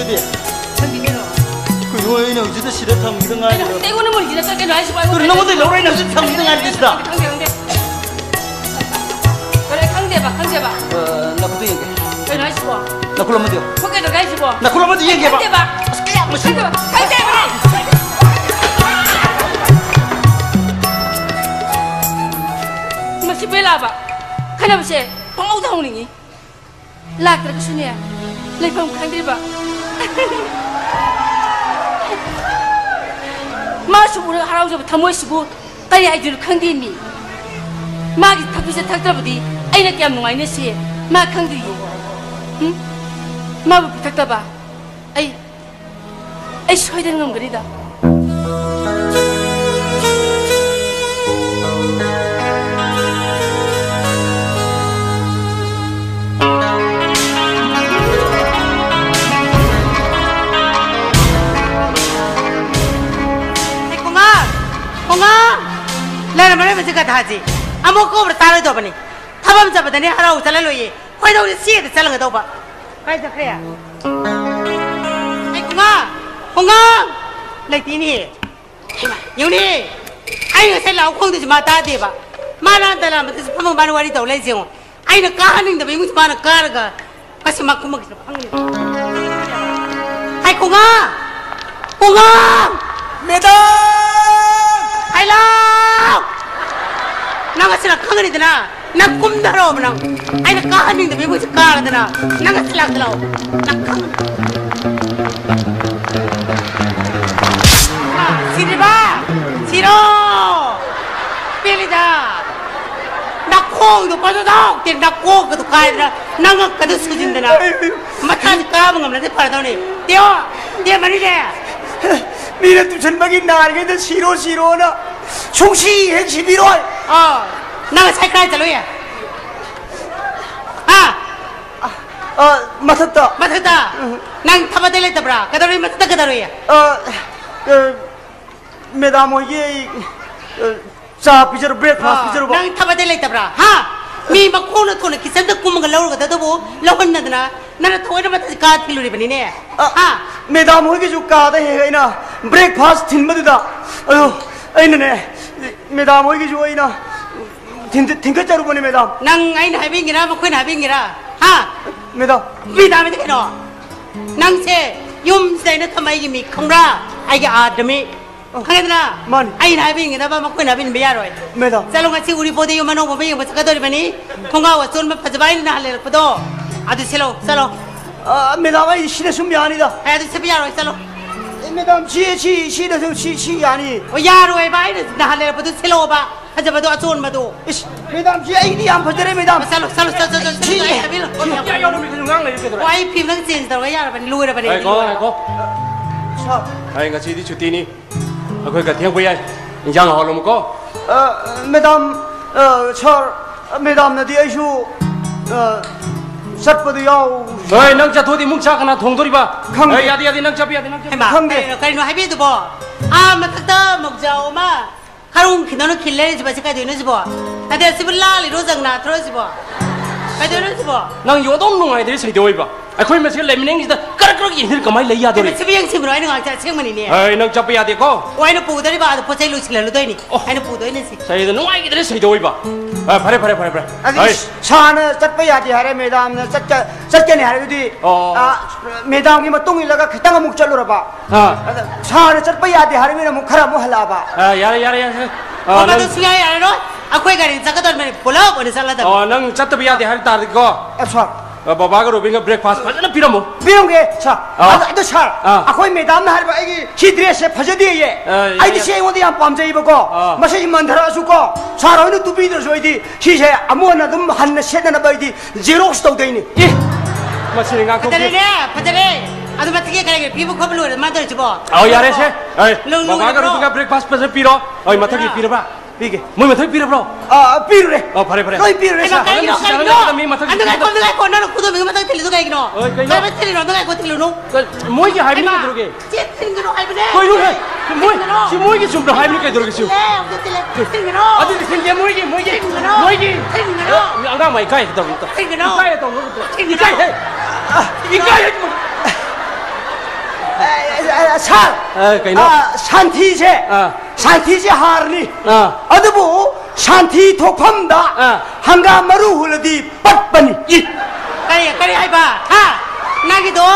ꯈꯪꯗꯦ ꯀꯩꯅꯣ꯫ ꯀꯩꯅꯣ, ꯑꯩꯅ ꯍꯧꯖꯤꯛꯇ ꯁꯤꯗ ꯊꯝꯈꯤꯗ ꯉꯥꯏꯔꯤ꯫ ꯀꯩꯅꯣ, ꯑꯩꯉꯣꯟꯗ ꯃꯨꯟꯈꯤꯗ ꯀꯩꯅꯣ ꯍꯥꯏꯁꯤꯕꯣ? ꯀꯩꯅꯣ, ꯅꯉꯣꯟꯗꯩ ꯂꯧꯔ ꯑꯩꯅ ꯍꯧꯖꯤꯛ ꯊꯝꯈꯤꯗ ꯉꯥꯏꯔꯤ ꯁꯤꯗ꯫ ꯈꯪꯗꯦ, ꯈꯪꯗꯦ꯫ ꯀꯩꯅꯣ, ꯑꯩ ꯈꯪꯗꯦꯕ, ꯈꯪꯗꯦꯕ꯫ ꯑ, ꯅꯈꯨꯠꯇꯨ ꯌꯦꯡꯒꯦ꯫ ꯀꯩꯅꯣ ꯍꯥꯏꯁꯤꯕꯣ? ꯅꯈꯨꯠ ꯑꯃꯗ ꯌꯦꯡꯉꯣ꯫ ꯈꯣꯠꯀꯗ꯭ꯔꯣ ꯍꯥꯏꯁꯤꯕꯣ? ꯅꯈꯨꯠ ꯑꯃꯗ ꯌꯦꯡꯒꯦꯕ꯫ ꯈꯪꯗꯦꯕ꯫ ꯑꯁ, ꯀꯌꯥꯝ ꯃꯁꯤꯡ- ꯈꯪꯗꯦꯕ꯫ ꯈꯪꯗꯦꯕꯅꯦ꯫ ꯃꯁꯤ ꯕꯦꯂꯥꯕ ꯈꯟꯅꯕꯁꯦ ꯄꯪꯍꯧꯗ ꯍꯧꯅꯤꯡꯉꯤ꯫ ꯂꯥꯛꯇ꯭ꯔꯒꯁꯨꯅꯦ, ꯂꯩꯐꯝ ꯈꯪꯗ꯭ꯔꯤꯕ꯫ ꯃꯥꯁꯨ ꯎꯔꯒ ꯍꯔꯥꯎꯖꯕ ꯊꯃꯣꯏꯁꯤꯕꯨ ꯀꯔꯤ ꯍꯥꯏꯗꯣꯏꯅꯣ ꯈꯪꯗꯦ ꯃꯤ꯫ ꯃꯥꯒꯤ ꯊꯛꯄꯤꯁꯦ ꯊꯛꯇ꯭ꯔꯕꯗꯤ ꯑꯩꯅ ꯀꯌꯥꯝ ꯅꯨꯡꯉꯥꯏꯅꯁꯤ ꯃꯥ ꯈꯪꯗ꯭ꯔꯤꯌꯦ꯫ ꯎꯝ? ꯃꯥꯕꯨ ꯄꯤꯊꯛꯇꯕ ꯑꯩ, ꯑꯩ ꯁꯣꯏꯗꯅ ꯉꯝꯒꯅꯤꯗ꯫ ꯑꯩ ꯈꯣꯡꯉꯥꯡ! ꯈꯣꯡꯉꯥꯡ! ꯂꯩꯔꯝꯃꯔꯣꯏ ꯃꯁꯤ ꯒꯙꯥꯁꯤ꯫ ꯑꯃꯨꯛ ꯀꯧꯕ꯭ꯔꯥ ꯇꯥꯔꯣꯏꯗꯧꯕꯅꯤ꯫ ꯊꯕꯛ ꯑꯃ ꯆꯠꯄꯗꯅꯦ ꯍꯔꯥꯎ ꯆꯠꯍꯜꯂꯣꯏꯌꯦ꯫ ꯈꯣꯏꯗꯧꯁꯦ ꯆꯦꯗ ꯆꯠꯂꯝꯒꯗꯧꯕ꯫ ꯀꯥꯏ ꯆꯠꯈ꯭ꯔꯦ? ꯑꯩ ꯈꯣꯡꯉꯥꯡ! ꯈꯣꯡꯉꯥꯡ! ꯂꯩꯇꯦꯅꯦ꯫ ꯍꯩꯃꯥ, ꯌꯦꯡꯉꯨꯅꯦ꯫ ꯑꯩ ꯉꯁꯥꯏ ꯂꯥꯎ ꯈꯣꯡꯗꯁꯨ ꯃꯥ ꯇꯥꯗꯦꯕ꯫ ꯃꯥ ꯂꯥꯟꯗ ꯂꯥꯟꯕꯗꯁꯨ ꯐꯝꯃ ꯃꯥꯅ ꯋꯥꯔꯤ ꯇꯧ ꯂꯩꯁꯦ ꯌꯦꯡꯉꯣ꯫ ꯑꯩꯅ ꯀꯥꯍꯟꯅꯤꯡꯗꯕ ꯏꯃꯨꯡꯁꯦ ꯃꯥꯅ ꯀꯥꯔꯒ ꯉꯁꯤ ꯃꯥ ꯀꯨꯝꯃꯛꯏꯁꯤꯅ ꯐꯪꯉꯤꯅꯦ꯫ ꯍꯥꯏ ꯈꯣꯡꯉꯥ! ꯈꯣꯡꯉꯥ! ꯃꯦꯗꯥꯝ! ꯍꯥꯏ ꯂꯥꯎ! ꯅꯪ ꯉꯁꯤ ꯂꯥꯛ ꯈꯪꯒꯅꯤꯗꯅ꯫ ꯅꯪ ꯀꯨꯝꯊꯔꯛꯑꯣꯕ ꯅꯪ꯫ ꯑꯩꯅ ꯀꯥꯍꯟꯅꯤꯡꯗꯕ ꯏꯃꯨꯡꯁꯦ ꯀꯥꯔꯗꯅ꯫ ꯅꯪ ꯉꯁꯤ ꯂꯥꯛꯇ ꯂꯥꯛꯑꯣ꯫ ꯅꯪ ꯈꯪꯒꯅꯤ꯫ ꯁꯤꯔꯤꯕ! ꯁꯤꯔꯣ! ꯄꯦꯜꯂꯤꯗ! ꯅꯈꯣꯡꯗꯣ ꯐꯖꯅ ꯍꯥꯎꯇꯦ, ꯅꯀꯣꯛꯀꯗꯣ ꯀꯥꯏꯗꯅ, ꯅꯉꯛꯀꯗꯣ ꯁꯨꯖꯤꯟꯗꯅ꯫ ꯃꯊꯥꯁꯦ ꯀꯥꯕ ꯉꯝꯂꯗꯤ ꯐꯔꯗꯧꯅꯤ꯫ ꯇꯦꯌꯣ! ꯇꯦ ꯃꯅꯤꯅꯦ! ꯃꯤꯅ ꯇꯨꯁꯟꯕꯒꯤ ꯅꯥꯔꯤꯉꯩꯗ ꯁꯤꯔꯣ, ꯁꯤꯔꯣꯅ ꯁꯨꯡꯁꯤ ꯍꯦꯛ ꯁꯤꯕꯤꯔꯣꯏ꯫ ꯑꯥ, ꯅꯪ ꯉꯁꯥꯏ ꯀꯥꯏ ꯆꯠꯂꯨꯏ? ꯍꯥ? ꯑ, ꯃꯊꯛꯇ꯫ ꯃꯊꯛꯇ? ꯎꯝ꯫ ꯅꯪ ꯊꯕꯛ ꯑꯇꯩ ꯂꯩꯇꯕ꯭ꯔꯥ? ꯀꯩꯗꯧꯔꯤ ꯃꯊꯛꯇ ꯀꯩꯗꯧꯔꯤ? ꯑ, ꯑ, ꯃꯦꯗꯥꯝ ꯍꯣꯏꯒꯤ ꯑꯩ, ꯑ, ꯆꯥ ꯄꯤꯖꯔꯨ-, breakfast ꯑ, ꯄꯤꯖꯔꯨꯕ꯫ ꯅꯪ ꯊꯕꯛ ꯑꯇꯩ ꯂꯩꯇꯕ꯭ꯔꯥ? ꯍꯥ? ꯃꯤ ꯃꯈꯣꯡꯅ ꯊꯣꯛꯅ kitchenꯗ ꯀꯨꯝꯃꯒ ꯂꯧꯔꯒꯗꯕꯗꯨꯕꯨ ꯂꯧꯍꯟꯗꯗꯅ ꯅꯪꯅ ꯊꯑꯣꯏꯅ ꯃꯇꯝꯁꯦ ꯀꯥ ꯊꯤꯜꯂꯨꯔꯤꯕꯅꯤꯅꯦ꯫ ꯑ, ꯍꯥ? ꯃꯦꯗꯥꯝ ꯍꯣꯏꯒꯤꯁꯨ ꯀꯥꯗ ꯍꯦꯛ ꯍꯦꯛ ꯑꯩꯅ breakfast ꯊꯤꯟꯕꯗꯨꯗ, ꯑꯗꯣ ꯑꯩꯅꯅꯦ, ꯃꯦꯗꯥꯝ ꯍꯣꯏꯒꯤꯁꯨ ꯑꯩꯅ ꯊꯤꯟ-, ꯊꯤꯟꯒꯠꯆꯔꯨꯕꯅꯦ, ꯃꯦꯗꯥꯝ꯫ ꯅꯪ ꯑꯩꯅ ꯍꯥꯏꯕꯤꯟꯒꯦꯔꯥ, ꯃꯈꯣꯏꯅ ꯍꯥꯏꯕꯤꯟꯒꯦꯔꯥ? ꯍꯥ? ꯃꯦꯗꯥꯝ꯫ ꯃꯦꯗꯥꯝ ꯍꯥꯏꯗꯤ ꯀꯩꯅꯣ? ꯅꯪꯁꯦ ꯌꯨꯝꯁꯤꯗ ꯑꯩꯅ ꯊꯝꯃ ꯑꯩꯒꯤ ꯃꯤ ꯈꯪꯕ꯭ꯔꯥ? ꯑꯩꯒꯤ ꯑꯥꯗꯃꯤ꯫ ꯑꯣ, ꯈꯪꯉꯦꯗꯅ? ꯃꯥꯅꯤ꯫ ꯑꯩꯅ ꯍꯥꯏꯕꯤꯟꯒꯗꯕ ꯃꯈꯣꯏꯅ ꯍꯥꯏꯕꯤꯟꯕ ꯌꯥꯔꯣꯏ꯫ ꯃꯦꯗꯥꯝ꯫ ꯆꯠꯂꯣ, ꯉꯁꯤ ꯎꯔꯤꯄꯣꯗ ꯌꯨꯝ ꯑꯅꯧꯕ ꯑꯃ ꯌꯦꯡꯕ ꯆꯠꯀꯗꯧꯔꯤꯕꯅꯤ꯫ ꯈꯣꯡꯒ꯭ꯔꯥꯎ ꯑꯆꯣꯟꯕ ꯐꯖꯕ ꯑꯩꯅ ꯅꯍꯥꯟ ꯂꯩꯔꯛꯄꯗꯣ, ꯑꯗꯨ ꯁꯦꯠꯂꯣ, ꯆꯠꯂꯣ꯫ ꯑ, ꯃꯦꯗꯥꯝ, ꯑꯩ ꯁꯤꯗ ꯁꯨꯝ ꯌꯥꯅꯤꯗ꯫ ꯑꯦ, ꯑꯗꯨ ꯁꯦꯠꯄ ꯌꯥꯔꯣꯏ, ꯆꯠꯂꯣ꯫ ꯑꯦ, ꯃꯦꯗꯥꯝ, ꯁꯤ, ꯁꯤ, ꯁꯤꯗ ꯁꯨꯝ, ꯁꯤ, ꯁꯤ ꯌꯥꯅꯤ꯫ ꯑꯣ, ꯌꯥꯔꯣꯏꯕ, ꯑꯩꯅ ꯅꯍꯥꯟ ꯂꯩꯔꯛꯄꯗꯨ ꯁꯦꯠꯂꯛꯑꯣꯕ, ꯐꯖꯕꯗꯣ, ꯑꯆꯣꯟꯕꯗꯣ꯫ ꯏꯁ, ꯃꯦꯗꯥꯝ, ꯁꯤ ꯑꯩꯗꯤ ꯌꯥꯝ ꯐꯖꯔꯦ, ꯃꯦꯗꯥꯝ꯫ ꯆꯠꯂꯣ, ꯆꯠꯂꯣ, ꯆꯠꯂꯣ, ꯆꯠꯂꯣ, ꯁꯤ, ꯆꯠꯂꯣ, ꯑꯩ ꯍꯥꯏꯕꯤꯔꯣ꯫ ꯁꯤ ꯌꯥꯝ ꯌꯥꯎꯅ ꯃꯤꯁꯨ ꯉꯥꯡ ꯂꯩꯔꯦ, ꯀꯩꯗꯧꯔꯦ? ꯑꯣ, ꯑꯩ ꯐꯤ ꯑꯝꯇꯪ change ꯇꯧꯔꯒ ꯌꯥꯔꯕꯅꯤ, ꯂꯣꯏꯔꯕꯅꯤ, ꯑꯩꯗꯤ ꯉꯥꯏꯈꯣ, ꯂꯣꯏꯔꯕꯅꯤ꯫ ꯉꯥꯏꯈꯣ꯫ ꯁꯥꯔ꯫ ꯑꯩ ꯉꯁꯤꯗꯤ ꯁꯨꯇꯤꯅꯤ꯫ ꯑꯩꯈꯣꯏ ꯈꯔ ꯊꯦꯡꯕ ꯌꯥꯏ꯫ ꯏꯟꯖꯥꯡ ꯍꯥꯎꯍꯜꯂꯝꯃꯨꯀꯣ꯫ ꯑ, ꯃꯦꯗꯥꯝ, ꯑ, ꯁꯥꯔ, ꯃꯦꯗꯥꯝꯅꯗꯤ ꯑꯩꯁꯨ, ꯑ, ꯆꯠꯄꯗꯨ ꯌꯥꯎ- ꯍꯣꯏ, ꯅꯪ ꯆꯠꯊꯣꯛꯑꯗꯤ ꯏꯃꯨꯡ ꯆꯥꯛ ꯀꯅꯥ ꯊꯣꯡꯗꯣꯔꯤꯕ? ꯈꯪꯗꯦ꯫ ꯑꯦ, ꯌꯥꯗꯦ, ꯌꯥꯗꯦ, ꯅꯪ ꯆꯠꯄ ꯌꯥꯗꯦ, ꯅꯪ ꯆꯠꯄ ꯍꯩꯃꯥ, ꯌꯥꯗꯦ꯫ ꯈꯪꯗꯦ꯫ ꯀꯔꯤꯅꯣ, ꯀꯔꯤꯅꯣ ꯍꯥꯏꯕꯤꯗꯨꯕꯣ? ꯑꯥ, ꯃꯊꯛꯇ ꯃꯧꯖꯥꯎ ꯑꯃ ꯈꯔꯨꯡ ꯈꯤꯗꯅ ꯈꯤꯜ ꯂꯩꯔꯤꯁꯤꯕꯣ, ꯁꯤ ꯀꯩꯗꯧꯅꯣ ꯁꯤꯕꯣ? ꯅꯠꯇꯦ, ꯁꯤꯕꯨ ꯂꯥꯜꯂꯤꯔꯣ, ꯖꯒꯅꯥꯊꯔꯣ ꯁꯤꯕꯣ? ꯀꯩꯗꯧꯅꯣ ꯁꯤꯕꯣ? ꯅꯪ ꯌꯣꯟꯗꯧ ꯅꯨꯡꯉꯥꯏꯗꯣꯏ ꯁꯤꯗ ꯑꯣꯏꯕ? ꯑꯩꯈꯣꯏ ꯃꯁꯦꯜ ꯂꯩꯃꯤꯟꯅꯩꯁꯤꯗ ꯀꯔꯛ ꯀꯔꯛ ꯌꯦꯡꯁꯤꯟ ꯀꯃꯥꯏꯅ ꯂꯩ ꯌꯥꯗꯣꯔꯤ? ꯀꯩꯅꯣ, ꯁꯤꯕꯨ ꯌꯦꯡꯁꯤꯟꯕ꯭ꯔꯣ? ꯑꯩꯅ ꯉꯥꯡꯁꯦ ꯑꯁꯦꯡꯕꯅꯤꯅꯦ꯫ ꯑꯩ, ꯅꯪ ꯆꯠꯄ ꯌꯥꯗꯦꯀꯣ? ꯑꯣ, ꯑꯩꯅ ꯄꯨꯗꯣꯔꯤꯕ, ꯑꯗꯣ ꯄꯣꯠ ꯆꯩ ꯂꯣꯏꯁꯤꯜꯍꯜꯂꯨꯗꯣꯏꯅꯤ꯫ ꯑꯣ꯫ ꯑꯩꯅ ꯄꯨꯗꯣꯏꯅꯦ ꯁꯤ꯫ ꯁꯤꯗ ꯅꯨꯡꯉꯥꯏꯈꯤꯗ꯭ꯔꯦ ꯁꯤꯗ ꯑꯣꯏꯕ꯫ ꯑ, ꯐꯔꯦ, ꯐꯔꯦ, ꯐꯔꯦ, ꯐꯔꯦ꯫ ꯑꯗꯨꯗꯤ ꯑꯩ ꯁꯥꯔꯅ ꯆꯠꯄ ꯌꯥꯗꯦ ꯍꯥꯏꯔꯦ, ꯃꯦꯗꯥꯝꯅ ꯆꯠꯀ-, ꯆꯠꯀꯅꯤ ꯍꯥꯏꯔꯒꯗꯤ, ꯑꯣ꯫ ꯑ, ꯃꯦꯗꯥꯝꯒꯤ ꯃꯇꯨꯡ ꯏꯜꯂꯒ ꯈꯤꯇꯪ ꯑꯃꯨꯛ ꯆꯠꯂꯨꯔꯕ꯫ ꯑꯥ꯫ ꯑꯗ ꯁꯥꯔꯅ ꯆꯠꯄ ꯌꯥꯗꯦ ꯍꯥꯏꯔꯕꯅꯤꯅ ꯑꯃꯨꯛ ꯈꯔ ꯑꯃꯨꯛ ꯍꯜꯂꯛꯑꯕ꯫ ꯑ, ꯌꯥꯔꯦ, ꯌꯥꯔꯦ, ꯌꯥꯔꯦ꯫ ꯑ, ꯑꯣ, ꯃꯗꯨ ꯅꯪ ꯁꯨꯡꯌꯥ ꯌꯥꯔꯔꯣꯏ꯫ ꯑꯩꯈꯣꯏ ꯒꯥꯔꯤ ꯆꯠꯀꯗꯧꯔꯤꯕꯅꯤ, ꯄꯨꯂꯞ ꯑꯣꯏꯅ ꯆꯠꯂꯗꯕꯅꯤ꯫ ꯑꯣ, ꯅꯪ ꯆꯠꯇꯕ ꯌꯥꯗꯦ ꯍꯥꯏꯕ ꯇꯥꯔꯗꯤꯀꯣ꯫ ꯑ, ꯁꯥꯔ꯫ ꯑ, ꯕꯕꯥꯒ ꯔꯣꯕꯤꯟꯒ breakfast ꯐꯖꯅ ꯄꯤꯔꯝꯃꯣ꯫ ꯄꯤꯔꯝꯒꯦ, ꯁꯥꯔ꯫ ꯑꯥ꯫ ꯑꯗꯣ, ꯑꯗꯣ, ꯁꯥꯔ, ꯑꯥ꯫ ꯑꯩꯈꯣꯏ ꯃꯦꯗꯥꯝꯅ ꯍꯥꯏꯔꯤꯕ ꯑꯩꯒꯤ ꯁꯤ dressꯁꯦ ꯐꯖꯗꯦꯌꯦ꯫ ꯑ, ꯌꯥꯏ, ꯑꯩꯗꯤ ꯌꯥꯏ꯫ ꯁꯤ ꯑꯩꯉꯣꯟꯗ ꯌꯥꯝ ꯄꯥꯝꯖꯩꯕꯀꯣ꯫ ꯑꯥ꯫ ꯃꯁꯤ ꯃꯟꯊꯔꯛꯑꯁꯨꯀꯣ, ꯁꯥꯔ ꯍꯣꯏꯅ ꯇꯨꯕꯤꯗ꯭ꯔꯁꯨ ꯑꯩꯗꯤ ꯁꯤꯁꯦ ꯑꯃꯨꯛ ꯍꯟꯅ ꯑꯗꯨꯝ ꯍꯟꯅ ꯁꯦꯠꯅꯅꯕ ꯑꯩꯗꯤ xerox ꯇꯧꯗꯣꯏꯅꯤ꯫ ꯑꯦ! ꯃꯁꯤꯗꯤ ꯉꯥꯡꯊꯣꯛꯇꯦ꯫ ꯐꯖꯔꯦꯅꯦ, ꯐꯖꯔꯦ꯫ ꯑꯗꯨ ꯃꯊꯛꯀꯤ ꯀꯔꯤ ꯀꯔꯤ ꯄꯤꯕ ꯈꯣꯠꯄ ꯂꯣꯏꯔꯦ, ꯃꯥ ꯇꯧꯔꯤꯁꯤꯕꯣ? ꯑꯧ, ꯌꯥꯔꯦꯁꯦ꯫ ꯑꯩ, ꯂꯧ-, ꯕꯕꯥꯒ ꯂꯧꯔꯕ꯭ꯔꯣ? ꯔꯣꯕꯤꯟꯒ breakfast ꯐꯖꯅ ꯄꯤꯔꯣ꯫ ꯑꯩ ꯃꯊꯛꯀꯤ ꯑꯥ꯫ ꯄꯤꯔꯕ꯭ꯔꯥ? ꯄꯤꯒꯦ꯫ ꯃꯣꯏ ꯃꯊꯛ ꯄꯤꯔꯕ꯭ꯔꯣ? ꯑꯥ, ꯄꯤꯔꯨꯔꯦ꯫ ꯑꯣ, ꯐꯔꯦ, ꯐꯔꯦ꯫ ꯂꯣꯏ ꯄꯤꯔꯨꯔꯦ, ꯍꯩꯃꯥ, ꯁꯥꯔ꯫ ꯀꯩꯒꯤꯅꯣ, ꯁꯤ ꯁꯥꯔ, ꯀꯩꯒꯤꯅꯣ? ꯃꯤ ꯃꯊꯛ ꯑꯗꯨ ꯉꯥꯏꯈꯣ, ꯄꯤꯔꯕ꯭ꯔꯣ? ꯑꯗꯨ ꯉꯥꯏꯈꯣ, ꯅꯪꯅ ꯈꯨꯗꯣꯝꯕꯤꯒꯤ ꯃꯊꯛ ꯊꯤꯜꯂꯤꯗꯣ ꯀꯩꯒꯤꯅꯣ? ꯑꯣꯏ, ꯀꯩꯅꯣ? ꯀꯔꯥꯏ ꯊꯤꯜꯂꯤꯅꯣ? ꯑꯗꯨ ꯉꯥꯏꯈꯣ, ꯊꯤꯜꯂꯨꯅꯨ꯫ ꯀ-, ꯃꯣꯏꯒꯤ ꯍꯥꯏꯕꯅꯤ ꯍꯩꯃꯥ, ꯀꯩꯗꯧꯔꯒꯦ? ꯆꯦ ꯊꯤꯟꯒꯅꯨ ꯍꯥꯏꯕꯅꯦ꯫ ꯀꯩꯅꯣ ꯍꯦ? ꯁꯤ ꯃꯣꯏ, ꯊꯤꯟꯒꯅꯨ꯫ ꯁꯤ ꯃꯣꯏꯒꯤ ꯆꯨꯝꯅ ꯍꯥꯏꯕꯅꯤ ꯀꯩꯗꯧꯔꯒꯦ ꯁꯤ? ꯊꯤꯜꯂꯦ, ꯑꯃꯨꯛ ꯊꯤꯜꯂꯦ꯫ ꯊꯤꯟꯒꯅꯨ꯫ ꯑꯗꯨꯗꯤ ꯊꯤꯟꯗꯦ, ꯃꯣꯏꯒꯤ, ꯃꯣꯏꯒꯤ, ꯊꯤꯟꯒꯅꯨ꯫ ꯃꯣꯏꯒꯤ꯫ ꯊꯤꯟꯒꯅꯨ꯫ ꯑꯦ, ꯀꯃꯥꯏ ꯏꯀꯥꯏꯒꯗꯕꯅꯣ? ꯀꯩꯒꯤꯅꯣ? ꯏꯀꯥꯏꯒꯗꯧꯅꯣ? ꯀꯩꯒꯤꯅꯣ? ꯏꯀꯥꯏ ꯍꯦ꯫ ꯏꯀꯥꯏ ꯍꯦ꯫ ꯑ, ꯑ, ꯁꯥꯔ, ꯑ, ꯀꯩꯅꯣ? ꯑ, ꯁꯥꯟꯊꯤꯁꯦ, ꯑꯥ꯫ ꯁꯥꯟꯊꯤꯁꯦ ꯍꯥꯔꯅꯤ꯫ ꯑꯥ꯫ ꯑꯗꯨꯕꯨ ꯁꯥꯟꯊꯤ ꯊꯣꯛꯐꯝꯗ ꯑꯥ꯫ ꯍꯪꯒꯥꯝ ꯃꯔꯨ ꯍꯨꯜꯂꯗꯤ ꯄꯠꯄꯅꯤ꯫ ꯏ꯫ ꯀꯔꯤ ꯀꯔꯤ ꯍꯥꯏꯕ? ꯍꯥ? ꯅꯪꯒꯤꯗꯣ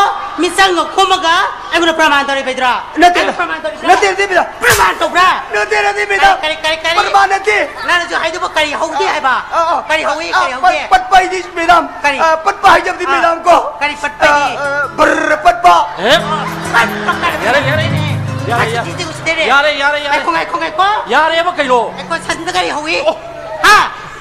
ꯃꯤꯆꯪꯒ ꯈꯣꯝꯃꯒ ꯑꯩꯉꯣꯟꯗ ꯄ꯭ꯔꯃꯥꯟ ꯇꯧꯔꯤꯕꯩꯗ꯭ꯔꯣ? ꯅꯠꯇꯦ, ꯑꯩꯉꯣꯟꯗ ꯄ꯭ꯔꯃꯥꯟ ꯇꯧꯔꯤꯕ꯭ꯔꯥ? ꯅꯠꯇꯦ, ꯅꯠꯇꯦ, ꯃꯦꯗꯥꯝ꯫ ꯄ꯭ꯔꯃꯥꯟ ꯇꯧꯕ꯭ꯔꯥ? ꯅꯠꯇꯦ, ꯅꯠꯇꯦ, ꯃꯦꯗꯥꯝ꯫ ꯀꯔꯤ, ꯀꯔꯤ, ꯀꯔꯤ? ꯄ꯭ꯔꯃꯥꯟ ꯅꯠꯇꯦ꯫ ꯅꯪꯅꯁꯨ ꯍꯥꯏꯗꯨꯕꯨ ꯀꯔꯤ ꯍꯧꯗꯦ ꯍꯥꯏꯕ? ꯑꯥ, ꯑꯥ꯫ ꯀꯔꯤ ꯍꯧꯏ, ꯑꯥ, ꯀꯔꯤ ꯄꯠ-, ꯍꯧꯗꯦ? ꯄꯠꯄ ꯍꯥꯏꯗꯤ, ꯃꯦꯗꯥꯝ꯫ ꯀꯔꯤ? ꯑꯥ, ꯄꯠꯄ ꯍꯥꯏꯖꯕꯗꯤ, ꯑꯥ, ꯃꯦꯗꯥꯝ, ꯀꯣ꯫ ꯀꯔꯤ ꯄꯠꯄ ꯍꯥꯏꯗꯤ? ꯑꯥ, ꯑꯥ, ꯕꯔ ꯄꯠꯄ꯫ ꯑꯦ? ꯌꯥꯔꯦ, ꯌꯥꯔꯦ, ꯌꯥꯔꯦ, ꯌꯥꯔꯦ, ꯌꯥꯔꯦ꯫ ꯁꯤꯗꯤ ꯎꯁꯤꯗꯦꯅꯦ꯫ ꯌꯥꯔꯦ, ꯌꯥꯔꯦ, ꯌꯥꯔꯦ꯫ ꯉꯥꯏꯈꯣ, ꯉꯥꯏꯈꯣ, ꯉꯥꯏꯈꯣ꯫ ꯌꯥꯔꯦꯕ ꯀꯩꯅꯣ? ꯉꯥꯏꯈꯣ, ꯁꯟꯁꯤꯗ ꯀꯔꯤ ꯍꯧꯏ? ꯑꯣ꯫ ꯍꯥ?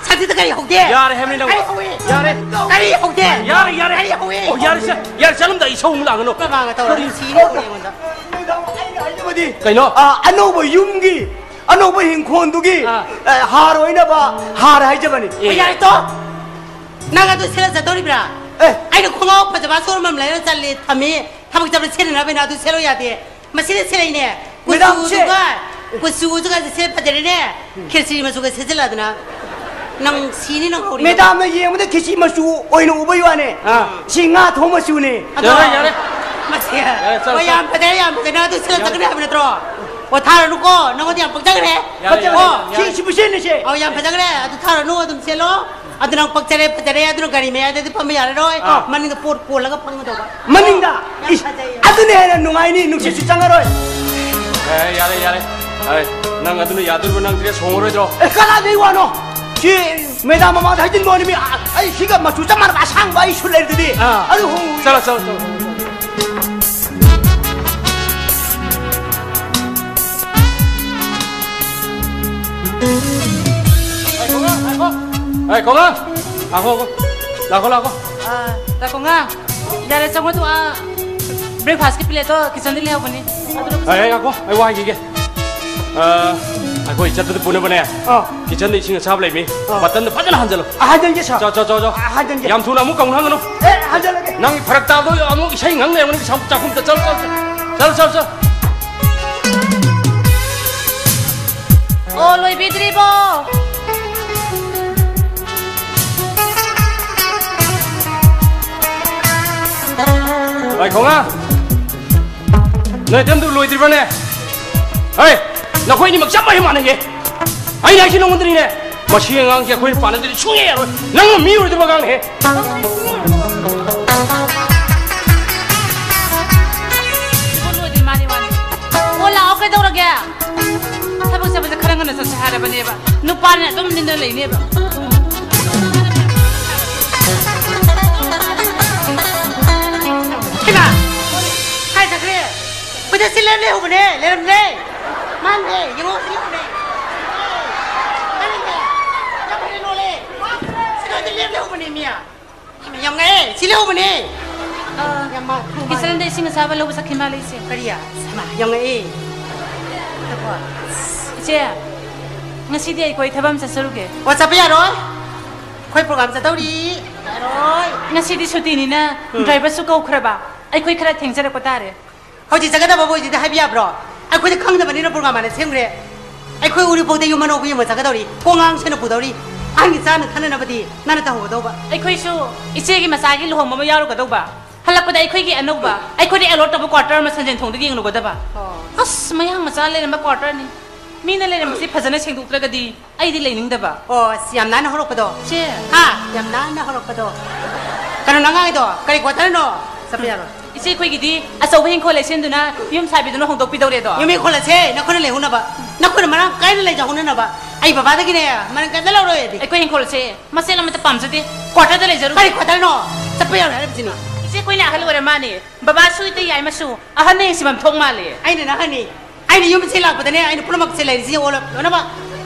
ꯁꯟꯁꯤꯗ ꯀꯔꯤ ꯍꯧꯗꯦ? ꯌꯥꯔꯦ ꯍꯥꯏꯕꯅꯤ ꯅꯪ꯫ ꯀꯔꯤ ꯍꯧꯏ? ꯌꯥꯔꯦ꯫ ꯀꯔꯤ ꯍꯧꯗꯦ? ꯌꯥꯔꯦ, ꯌꯥꯔꯦ꯫ ꯀꯔꯤ ꯍꯧꯏ? ꯑꯣ, ꯌꯥꯔꯦꯁꯦ꯫ ꯌꯥꯔꯦ, ꯆꯠꯂꯝꯗꯥꯏ ꯏꯁꯧ ꯑꯃꯨꯛ ꯂꯥꯡꯒꯅꯨ꯫ ꯄ꯭ꯔꯃꯥꯟꯒ ꯇꯧꯔ ꯀꯔꯤ? ꯁꯤꯅꯤ ꯑꯩꯉꯣꯟꯗ꯫ ꯃꯦꯗꯥꯝ, ꯑꯩꯅ ꯍꯥꯏꯖꯕꯗꯤ, ꯀꯩꯅꯣ? ꯑꯥ, ꯑꯅꯧꯕ ꯌꯨꯝꯒꯤ, ꯑꯅꯧꯕ ꯏꯪꯈꯣꯜꯗꯨꯒꯤ, ꯑꯥ꯫ ꯑ, ꯍꯥꯔ ꯑꯣꯏꯅꯕ ꯍꯥꯔ ꯍꯥꯏꯖꯕꯅꯤ꯫ ꯑꯦ꯫ ꯌꯥꯔꯦ ꯇꯣ꯫ ꯅꯪ ꯑꯗꯨ ꯁꯦꯠꯂ ꯆꯠꯇꯧꯔꯤꯕ꯭ꯔꯥ? ꯑꯦ꯫ ꯑꯩꯅ ꯈꯣꯡꯒ꯭ꯔꯥꯎ ꯐꯖꯕ store ꯑꯃ ꯂꯩꯔ ꯆꯠꯂꯦ, ꯊꯝꯃꯤ꯫ ꯊꯕꯛ ꯆꯠꯄꯗ ꯁꯦꯠꯅꯅꯕꯅꯤꯅ ꯑꯗꯨ ꯁꯦꯠꯂꯣ ꯌꯥꯗꯦ꯫ ꯃꯁꯤꯗ ꯁꯦꯠꯂꯛꯏꯅꯦ꯫ ꯃꯦꯗꯥꯝ, ꯁꯦ- ꯀꯨꯆꯨꯗꯨꯒ, ꯀꯨꯆꯨꯗꯨꯒ ꯁꯦꯠ ꯐꯖꯔꯦꯅꯦ꯫ ꯈꯦꯔꯁꯤ ꯃꯆꯨꯒ ꯁꯦꯠꯆꯜꯂꯗꯅ꯫ ꯅꯪ ꯁꯤꯅꯤ ꯅꯪ ꯍꯧꯔꯤ꯫ ꯃꯦꯗꯥꯝꯅ ꯌꯦꯡꯕꯗ ꯈꯦꯆꯤ ꯃꯆꯨ ꯑꯣꯏꯅ ꯎꯕꯩ ꯋꯥꯅꯦ꯫ ꯑꯥ꯫ ꯁꯤ ꯉꯥ ꯊꯣꯡ ꯃꯆꯨꯅꯦ꯫ ꯑꯗꯣ, ꯌꯥꯔꯦ, ꯌꯥꯔꯦ꯫ ꯃꯁꯤ꯫ ꯌꯥꯔꯦ, ꯆꯠꯂꯣ, ꯍꯣꯏ, ꯌꯥꯝ ꯆꯠꯂꯣ꯫ ꯐꯖꯔꯦ, ꯌꯥꯝ ꯐꯖꯔꯦ꯫ ꯅꯪ ꯑꯗꯨ ꯁꯦꯠꯂ ꯌꯥꯔꯦ꯫ ꯆꯠꯀꯅꯤ ꯍꯥꯏꯕ ꯅꯠꯇ꯭ꯔꯣ? ꯑꯣ, ꯊꯥꯔꯅꯨꯀꯣ꯫ ꯅꯪꯉꯣꯟꯗ ꯌꯥꯝ ꯄꯛꯆꯈ꯭ꯔꯦ꯫ ꯌꯥꯔꯦ, ꯀꯣ? ꯌꯥꯔꯦ, ꯁꯤ, ꯁꯤꯕꯨ ꯁꯦꯠꯂꯤꯁꯦ꯫ ꯑꯧ, ꯌꯥꯝ ꯐꯖꯈ꯭ꯔꯦ꯫ ꯑꯗꯨ ꯊꯥꯔꯅꯨ, ꯑꯗꯨꯝ ꯁꯦꯠꯂꯣ꯫ ꯑꯗꯨ ꯅꯪ ꯄꯛꯆꯔꯦ, ꯐꯖꯔꯦ꯫ ꯑꯗꯨꯅ ꯒꯥꯔꯤ ꯃꯌꯥꯏꯗꯗꯤ ꯐꯝꯕ ꯌꯥꯔꯔꯣꯏ꯫ ꯑꯥ꯫ ꯃꯅꯤꯡꯗ ꯄꯣꯠ ꯀꯣꯜꯂꯒ ꯐꯝꯒꯗꯧꯕ꯫ ꯃꯅꯤꯡꯗ꯫ ꯌꯥꯝ ꯏꯁ, ꯐꯖꯩꯌꯦ꯫ ꯑꯗꯨꯅ ꯍꯦꯟꯅ ꯅꯨꯡꯉꯥꯏꯅꯤ, ꯅꯨꯡꯁꯤꯠꯁꯨ ꯆꯪꯉꯔꯣꯏ꯫ ꯑꯦ, ꯌꯥꯔꯦ, ꯌꯥꯔꯦ, ꯌꯥꯔꯦ꯫ ꯅꯪ ꯑꯗꯨꯅ ꯌꯥꯗꯣꯔꯤꯕ꯭ꯔꯣ? ꯅꯪ dress ꯍꯣꯡꯉꯔꯣꯏꯗ꯭ꯔꯣ? ꯑꯦ, ꯀꯅꯥꯗꯩ ꯋꯥꯅꯣ? ꯁꯤ ꯃꯦꯗꯥꯝ ꯃꯃꯥꯡꯗ ꯍꯥꯏꯖꯤꯟꯕ ꯋꯥꯅꯤ, ꯃꯤ, ꯑ-, ꯑꯩ ꯁꯤꯒ ꯃꯆꯨ ꯆꯞ ꯃꯥꯟꯅꯕ ꯑꯁꯥꯡꯕ ꯑꯩ ꯁꯨꯠ ꯂꯩꯔꯤꯗꯨꯗꯤ꯫ ꯑꯥ꯫ ꯑꯗꯨ ꯍꯣꯡꯉꯨ꯫ ꯆꯠꯂꯣ, ꯆꯠꯂꯣ, ꯆꯠꯂꯣ꯫ ꯉꯥꯏꯈꯣ, ꯉꯥꯏꯈꯣ꯫ ꯑꯦ, ꯈꯣꯡꯉꯥ, ꯉꯥꯏꯈꯣ, ꯉꯥꯏꯈꯣ꯫ ꯂꯥꯛꯈꯣ, ꯂꯥꯛꯈꯣ꯫ ꯑꯥ, ꯂꯥꯛꯈꯣ, ꯉꯥ꯫ ꯌꯥꯔꯦ, ꯆꯪꯉꯣ, ꯑꯗꯨ, ꯑꯥ, breakfast ꯀꯤ plate ꯇꯣ kitchen ꯗ ꯂꯩꯍꯧꯕꯅꯤ꯫ ꯑꯗꯨꯗ ꯑꯦ, ꯉꯥꯏꯈꯣ, ꯑꯩ ꯋꯥ ꯍꯥꯏꯈꯤꯒꯦ꯫ ꯑꯥ, ꯑꯩꯈꯣꯏ ꯆꯠꯄꯗ ꯄꯨꯅꯕꯅꯦ꯫ ꯑꯥ꯫ Kitchen ꯗ ꯏꯁꯤꯡ ꯑꯁꯥꯕ ꯂꯩꯃꯤ꯫ ꯑꯥ꯫ Bottle ꯗ ꯐꯖꯅ ꯍꯥꯟꯖꯜꯂꯨ꯫ ꯑꯥ, ꯍꯥꯟꯖꯟꯒꯦ, sir꯫ ꯆꯣ, ꯆꯣ, ꯆꯣ, ꯆꯣ꯫ ꯑꯥ, ꯍꯥꯟꯖꯟꯒꯦ꯫ ꯌꯥꯝ ꯊꯨꯅ ꯑꯃꯨꯛ ꯀꯧꯅ ꯍꯪꯒꯅꯨ꯫ ꯑꯦ, ꯍꯥꯟꯖꯜꯂꯒꯦ꯫ ꯅꯪ ꯐꯔꯛ ꯇꯥꯕꯗꯣ ꯑꯃꯨꯛ ꯏꯁꯩ ꯉꯪ ꯂꯩꯔꯝꯒꯅꯤ꯫ ꯆꯥꯛꯈꯨꯝꯗ ꯆꯠꯂꯨ, ꯆꯠꯂꯨ, ꯆꯠꯂꯨ꯫ ꯆꯠꯂꯨ, ꯆꯠꯂꯨ, ꯆꯠꯂꯨ꯫ ꯑꯣ, ꯂꯣꯏꯕꯤꯗ꯭ꯔꯤꯕꯣ? ꯉꯥꯏꯈꯣ ꯉꯥ꯫ ꯅꯣꯏ ꯑꯗꯨꯝꯗꯨ ꯂꯣꯏꯗ꯭ꯔꯤꯕ꯭ꯔꯅꯦ? ꯍꯩ! ꯅꯈꯣꯏ ꯑꯅꯤꯃꯛ ꯆꯞ ꯃꯥꯟꯅꯩ ꯃꯥꯟꯅꯩꯌꯦ꯫ ꯑꯩꯅ ꯍꯥꯏꯁꯤ ꯅꯉꯣꯟꯗꯅꯤꯅꯦ꯫ ꯃꯁꯤ ꯑꯉꯥꯡꯁꯦ ꯑꯩꯈꯣꯏꯅ ꯄꯥꯟꯅꯗ꯭ꯔꯗꯤ ꯁꯨꯡꯌꯥ ꯌꯥꯔꯣꯏ꯫ ꯅꯪꯅ ꯃꯤ ꯑꯣꯏꯗꯕ ꯑꯉꯥꯡꯅꯦ꯫ ꯂꯣꯏꯗ꯭ꯔꯤ ꯃꯥꯅꯤ ꯋꯥꯅꯤ꯫ ꯑꯣ, ꯂꯥꯛꯑꯣ, ꯀꯩꯗꯧꯔꯒꯦ? ꯊꯕꯛ ꯆꯠꯄꯁꯦ ꯈꯔ ꯉꯟꯅ ꯆꯠꯁꯦ ꯍꯥꯏꯔꯕꯅꯦꯕ꯫ ꯅꯨꯄꯥꯅ ꯑꯗꯨꯝ ꯅꯤꯟꯗ ꯂꯩꯅꯦꯕ꯫ ꯏꯃꯥ! ꯀꯥꯏ ꯆꯠꯈ꯭ꯔꯦ? ꯑꯩꯈꯣꯏꯗ ꯁꯤ ꯂꯩꯔꯝ ꯂꯩꯍꯧꯕꯅꯦ, ꯂꯩꯔꯝꯗ꯭ꯔꯦ꯫ ꯃꯥꯡꯈ꯭ꯔꯦ, ꯌꯦꯡꯉꯣ, ꯁꯤ ꯂꯩꯍꯧꯕꯅꯦ꯫ ꯃꯥꯡꯈ꯭ꯔꯦ, ꯌꯥꯝ ꯐꯖꯅ ꯂꯣꯜꯂꯦ꯫ ꯁꯤ ꯂꯣꯏꯗ ꯂꯩꯔꯝ ꯂꯩꯍꯧꯕꯅꯦ, ꯃꯤ꯫ ꯌꯥꯝ ꯉꯛꯑꯦ, ꯁꯤ ꯂꯩꯍꯧꯕꯅꯦ꯫ ꯑ, ꯌꯥꯝ ꯃꯥ-, ꯀꯤꯆꯟꯗ ꯏꯁꯤꯡ ꯑꯁꯥꯕ ꯂꯧꯕ ꯆꯠꯈꯤ ꯃꯥꯜꯂꯦ, ꯏꯆꯦ꯫ ꯀꯔꯤ? ꯍꯩꯃꯥ, ꯌꯥꯝ ꯉꯛꯑꯦ꯫ ꯏꯆꯦ, ꯉꯁꯤꯗꯤ ꯑꯩꯈꯣꯏ ꯊꯕꯛ ꯑꯃ ꯆꯠꯆꯔꯨꯒꯦ꯫ ꯑꯣ, ꯆꯠꯄ ꯌꯥꯔꯣꯏ꯫ ꯑꯩꯈꯣꯏ program ꯆꯠꯇꯧꯔꯤ꯫ ꯌꯥꯔꯣꯏ꯫ ꯉꯁꯤꯗꯤ ꯁꯨꯇꯤꯅꯤꯅ ꯎꯝ꯫ Driverꯁꯨ ꯀꯧꯈ꯭ꯔꯕ꯫ ꯑꯩꯈꯣꯏ ꯈꯔ ꯊꯦꯡꯖꯔꯛꯄ ꯇꯥꯔꯦ꯫ ꯍꯧꯖꯤꯛ ꯆꯠꯀꯗꯕꯕꯨ ꯍꯧꯖꯤꯛꯇꯤ ꯍꯥꯏꯕ ꯌꯥꯕ꯭ꯔꯣ? ꯑꯩꯈꯣꯏꯗꯤ ꯈꯪꯗꯕꯅꯤꯅ program ꯍꯥꯟꯅ ꯁꯦꯝꯈ꯭ꯔꯦ꯫ ꯑꯩꯈꯣꯏ ꯎꯔꯤꯄꯣꯛꯇ ꯌꯨꯝ ꯑꯅꯧꯕ ꯌꯦꯡꯕ ꯆꯠꯀꯗꯧꯔꯤ꯫ ꯄꯣꯉꯥꯡ ꯁꯦꯟꯅ ꯄꯨꯗꯧꯔꯤ꯫ ꯑꯍꯟꯒꯤ ꯆꯥꯅ ꯊꯛꯅꯅꯕꯗꯤ ꯅꯪꯅ ꯇꯧꯍꯧꯒꯗꯧꯕ꯫ ꯑꯩꯈꯣꯏꯁꯨ ꯏꯆꯦꯒꯤ ꯃꯆꯥꯒꯤ ꯂꯨꯍꯣꯡꯕ ꯑꯃ ꯌꯥꯎꯔꯨꯒꯗꯧꯕ꯫ ꯍꯜꯂꯛꯄꯗ ꯑꯩꯈꯣꯏꯒꯤ ꯑꯅꯧꯕ, ꯑꯩꯈꯣꯏꯗ allot ꯇꯧꯕ quarter ꯑꯃ ꯁꯟꯖꯦꯟ ꯊꯣꯡꯗꯒꯤ ꯌꯦꯡꯂꯨꯒꯗꯕ꯫ ꯑꯣ꯫ ꯑꯁ, ꯃꯌꯥꯡ ꯃꯆꯥ ꯂꯩꯔꯝꯕ quarterꯅꯤ꯫ ꯃꯤꯅ ꯂꯩꯔꯝꯕꯁꯤ ꯐꯖꯅ ꯁꯦꯡꯗꯣꯛꯇ꯭ꯔꯒꯗꯤ ꯑꯩꯗꯤ ꯂꯩꯅꯤꯡꯗꯕ꯫ ꯑꯣ, ꯑꯁ, ꯌꯥꯝ ꯅꯥꯟꯅ ꯍꯧꯔꯛꯄꯗꯣ꯫ ꯆꯦ꯫ ꯍꯥ? ꯌꯥꯝ ꯅꯥꯟꯅ ꯍꯧꯔꯛꯄꯗꯣ꯫ ꯀꯩꯅꯣ ꯅꯪ ꯉꯥꯡꯉꯤꯗꯣ? ꯀꯔꯤ quarterꯅꯣ? ꯆꯠꯄ ꯌꯥꯔꯣꯏ꯫ ꯏꯆꯦ, ꯑꯩꯈꯣꯏꯒꯤꯗꯤ ꯑꯆꯧꯕ ꯍꯤꯡꯈꯣꯜ ꯂꯩꯁꯦꯝꯗꯨꯅ ꯌꯨꯝ ꯁꯥꯕꯤꯗꯨꯅ ꯍꯣꯡꯗꯣꯛꯄꯤꯗꯧꯔꯦꯗꯣ꯫ ꯌꯨꯝ ꯏꯪꯈꯣꯜ ꯑꯁꯦ ꯅꯈꯣꯏꯅ ꯂꯩꯍꯧꯅꯕ, ꯅꯈꯣꯏꯅ ꯃꯔꯥꯡ ꯀꯥꯏꯅ ꯂꯩꯖꯍꯧꯅꯅꯕ꯫ ꯑꯩ ꯕꯕꯥꯗꯒꯤꯅꯦ ꯃꯔꯥꯡ ꯀꯥꯏꯅ ꯂꯧꯔꯣꯏ ꯑꯩꯗꯤ꯫ ꯑꯩꯈꯣꯏ ꯍꯤꯡꯈꯣꯜ ꯑꯁꯦ ꯃꯆꯦꯠ ꯑꯃꯠꯇ ꯄꯥꯝꯖꯗꯦ꯫ Quarterꯗ ꯂꯩꯖꯔꯨ꯫ ꯀꯔꯤ quarterꯅꯣ? ꯆꯠꯄ ꯌꯥꯔꯣꯏ ꯍꯥꯏꯔꯤꯕꯁꯤꯅꯤ꯫ ꯏꯆꯦ, ꯑꯩꯈꯣꯏꯅ ꯑꯍꯜ ꯑꯣꯏꯔ ꯃꯥꯅꯦ꯫ ꯕꯕꯥꯁꯨ ꯏꯇꯩ ꯌꯥꯏꯃꯁꯨ ꯑꯍꯟꯅ ꯌꯦꯡꯁꯤꯟꯐꯝ ꯊꯣꯛ ꯃꯥꯜꯂꯦ꯫ ꯑꯩꯅ ꯅꯍꯥꯟꯅꯤ, ꯑꯩꯅ ꯌꯨꯝ ꯁꯤ ꯂꯥꯛꯄꯗꯅꯦ ꯑꯩꯅ ꯄꯨꯝꯅꯃꯛꯁꯦ ꯂꯩꯔꯤꯁꯤ ꯑꯣꯜꯂꯞ ꯂꯣꯏꯅꯃꯛ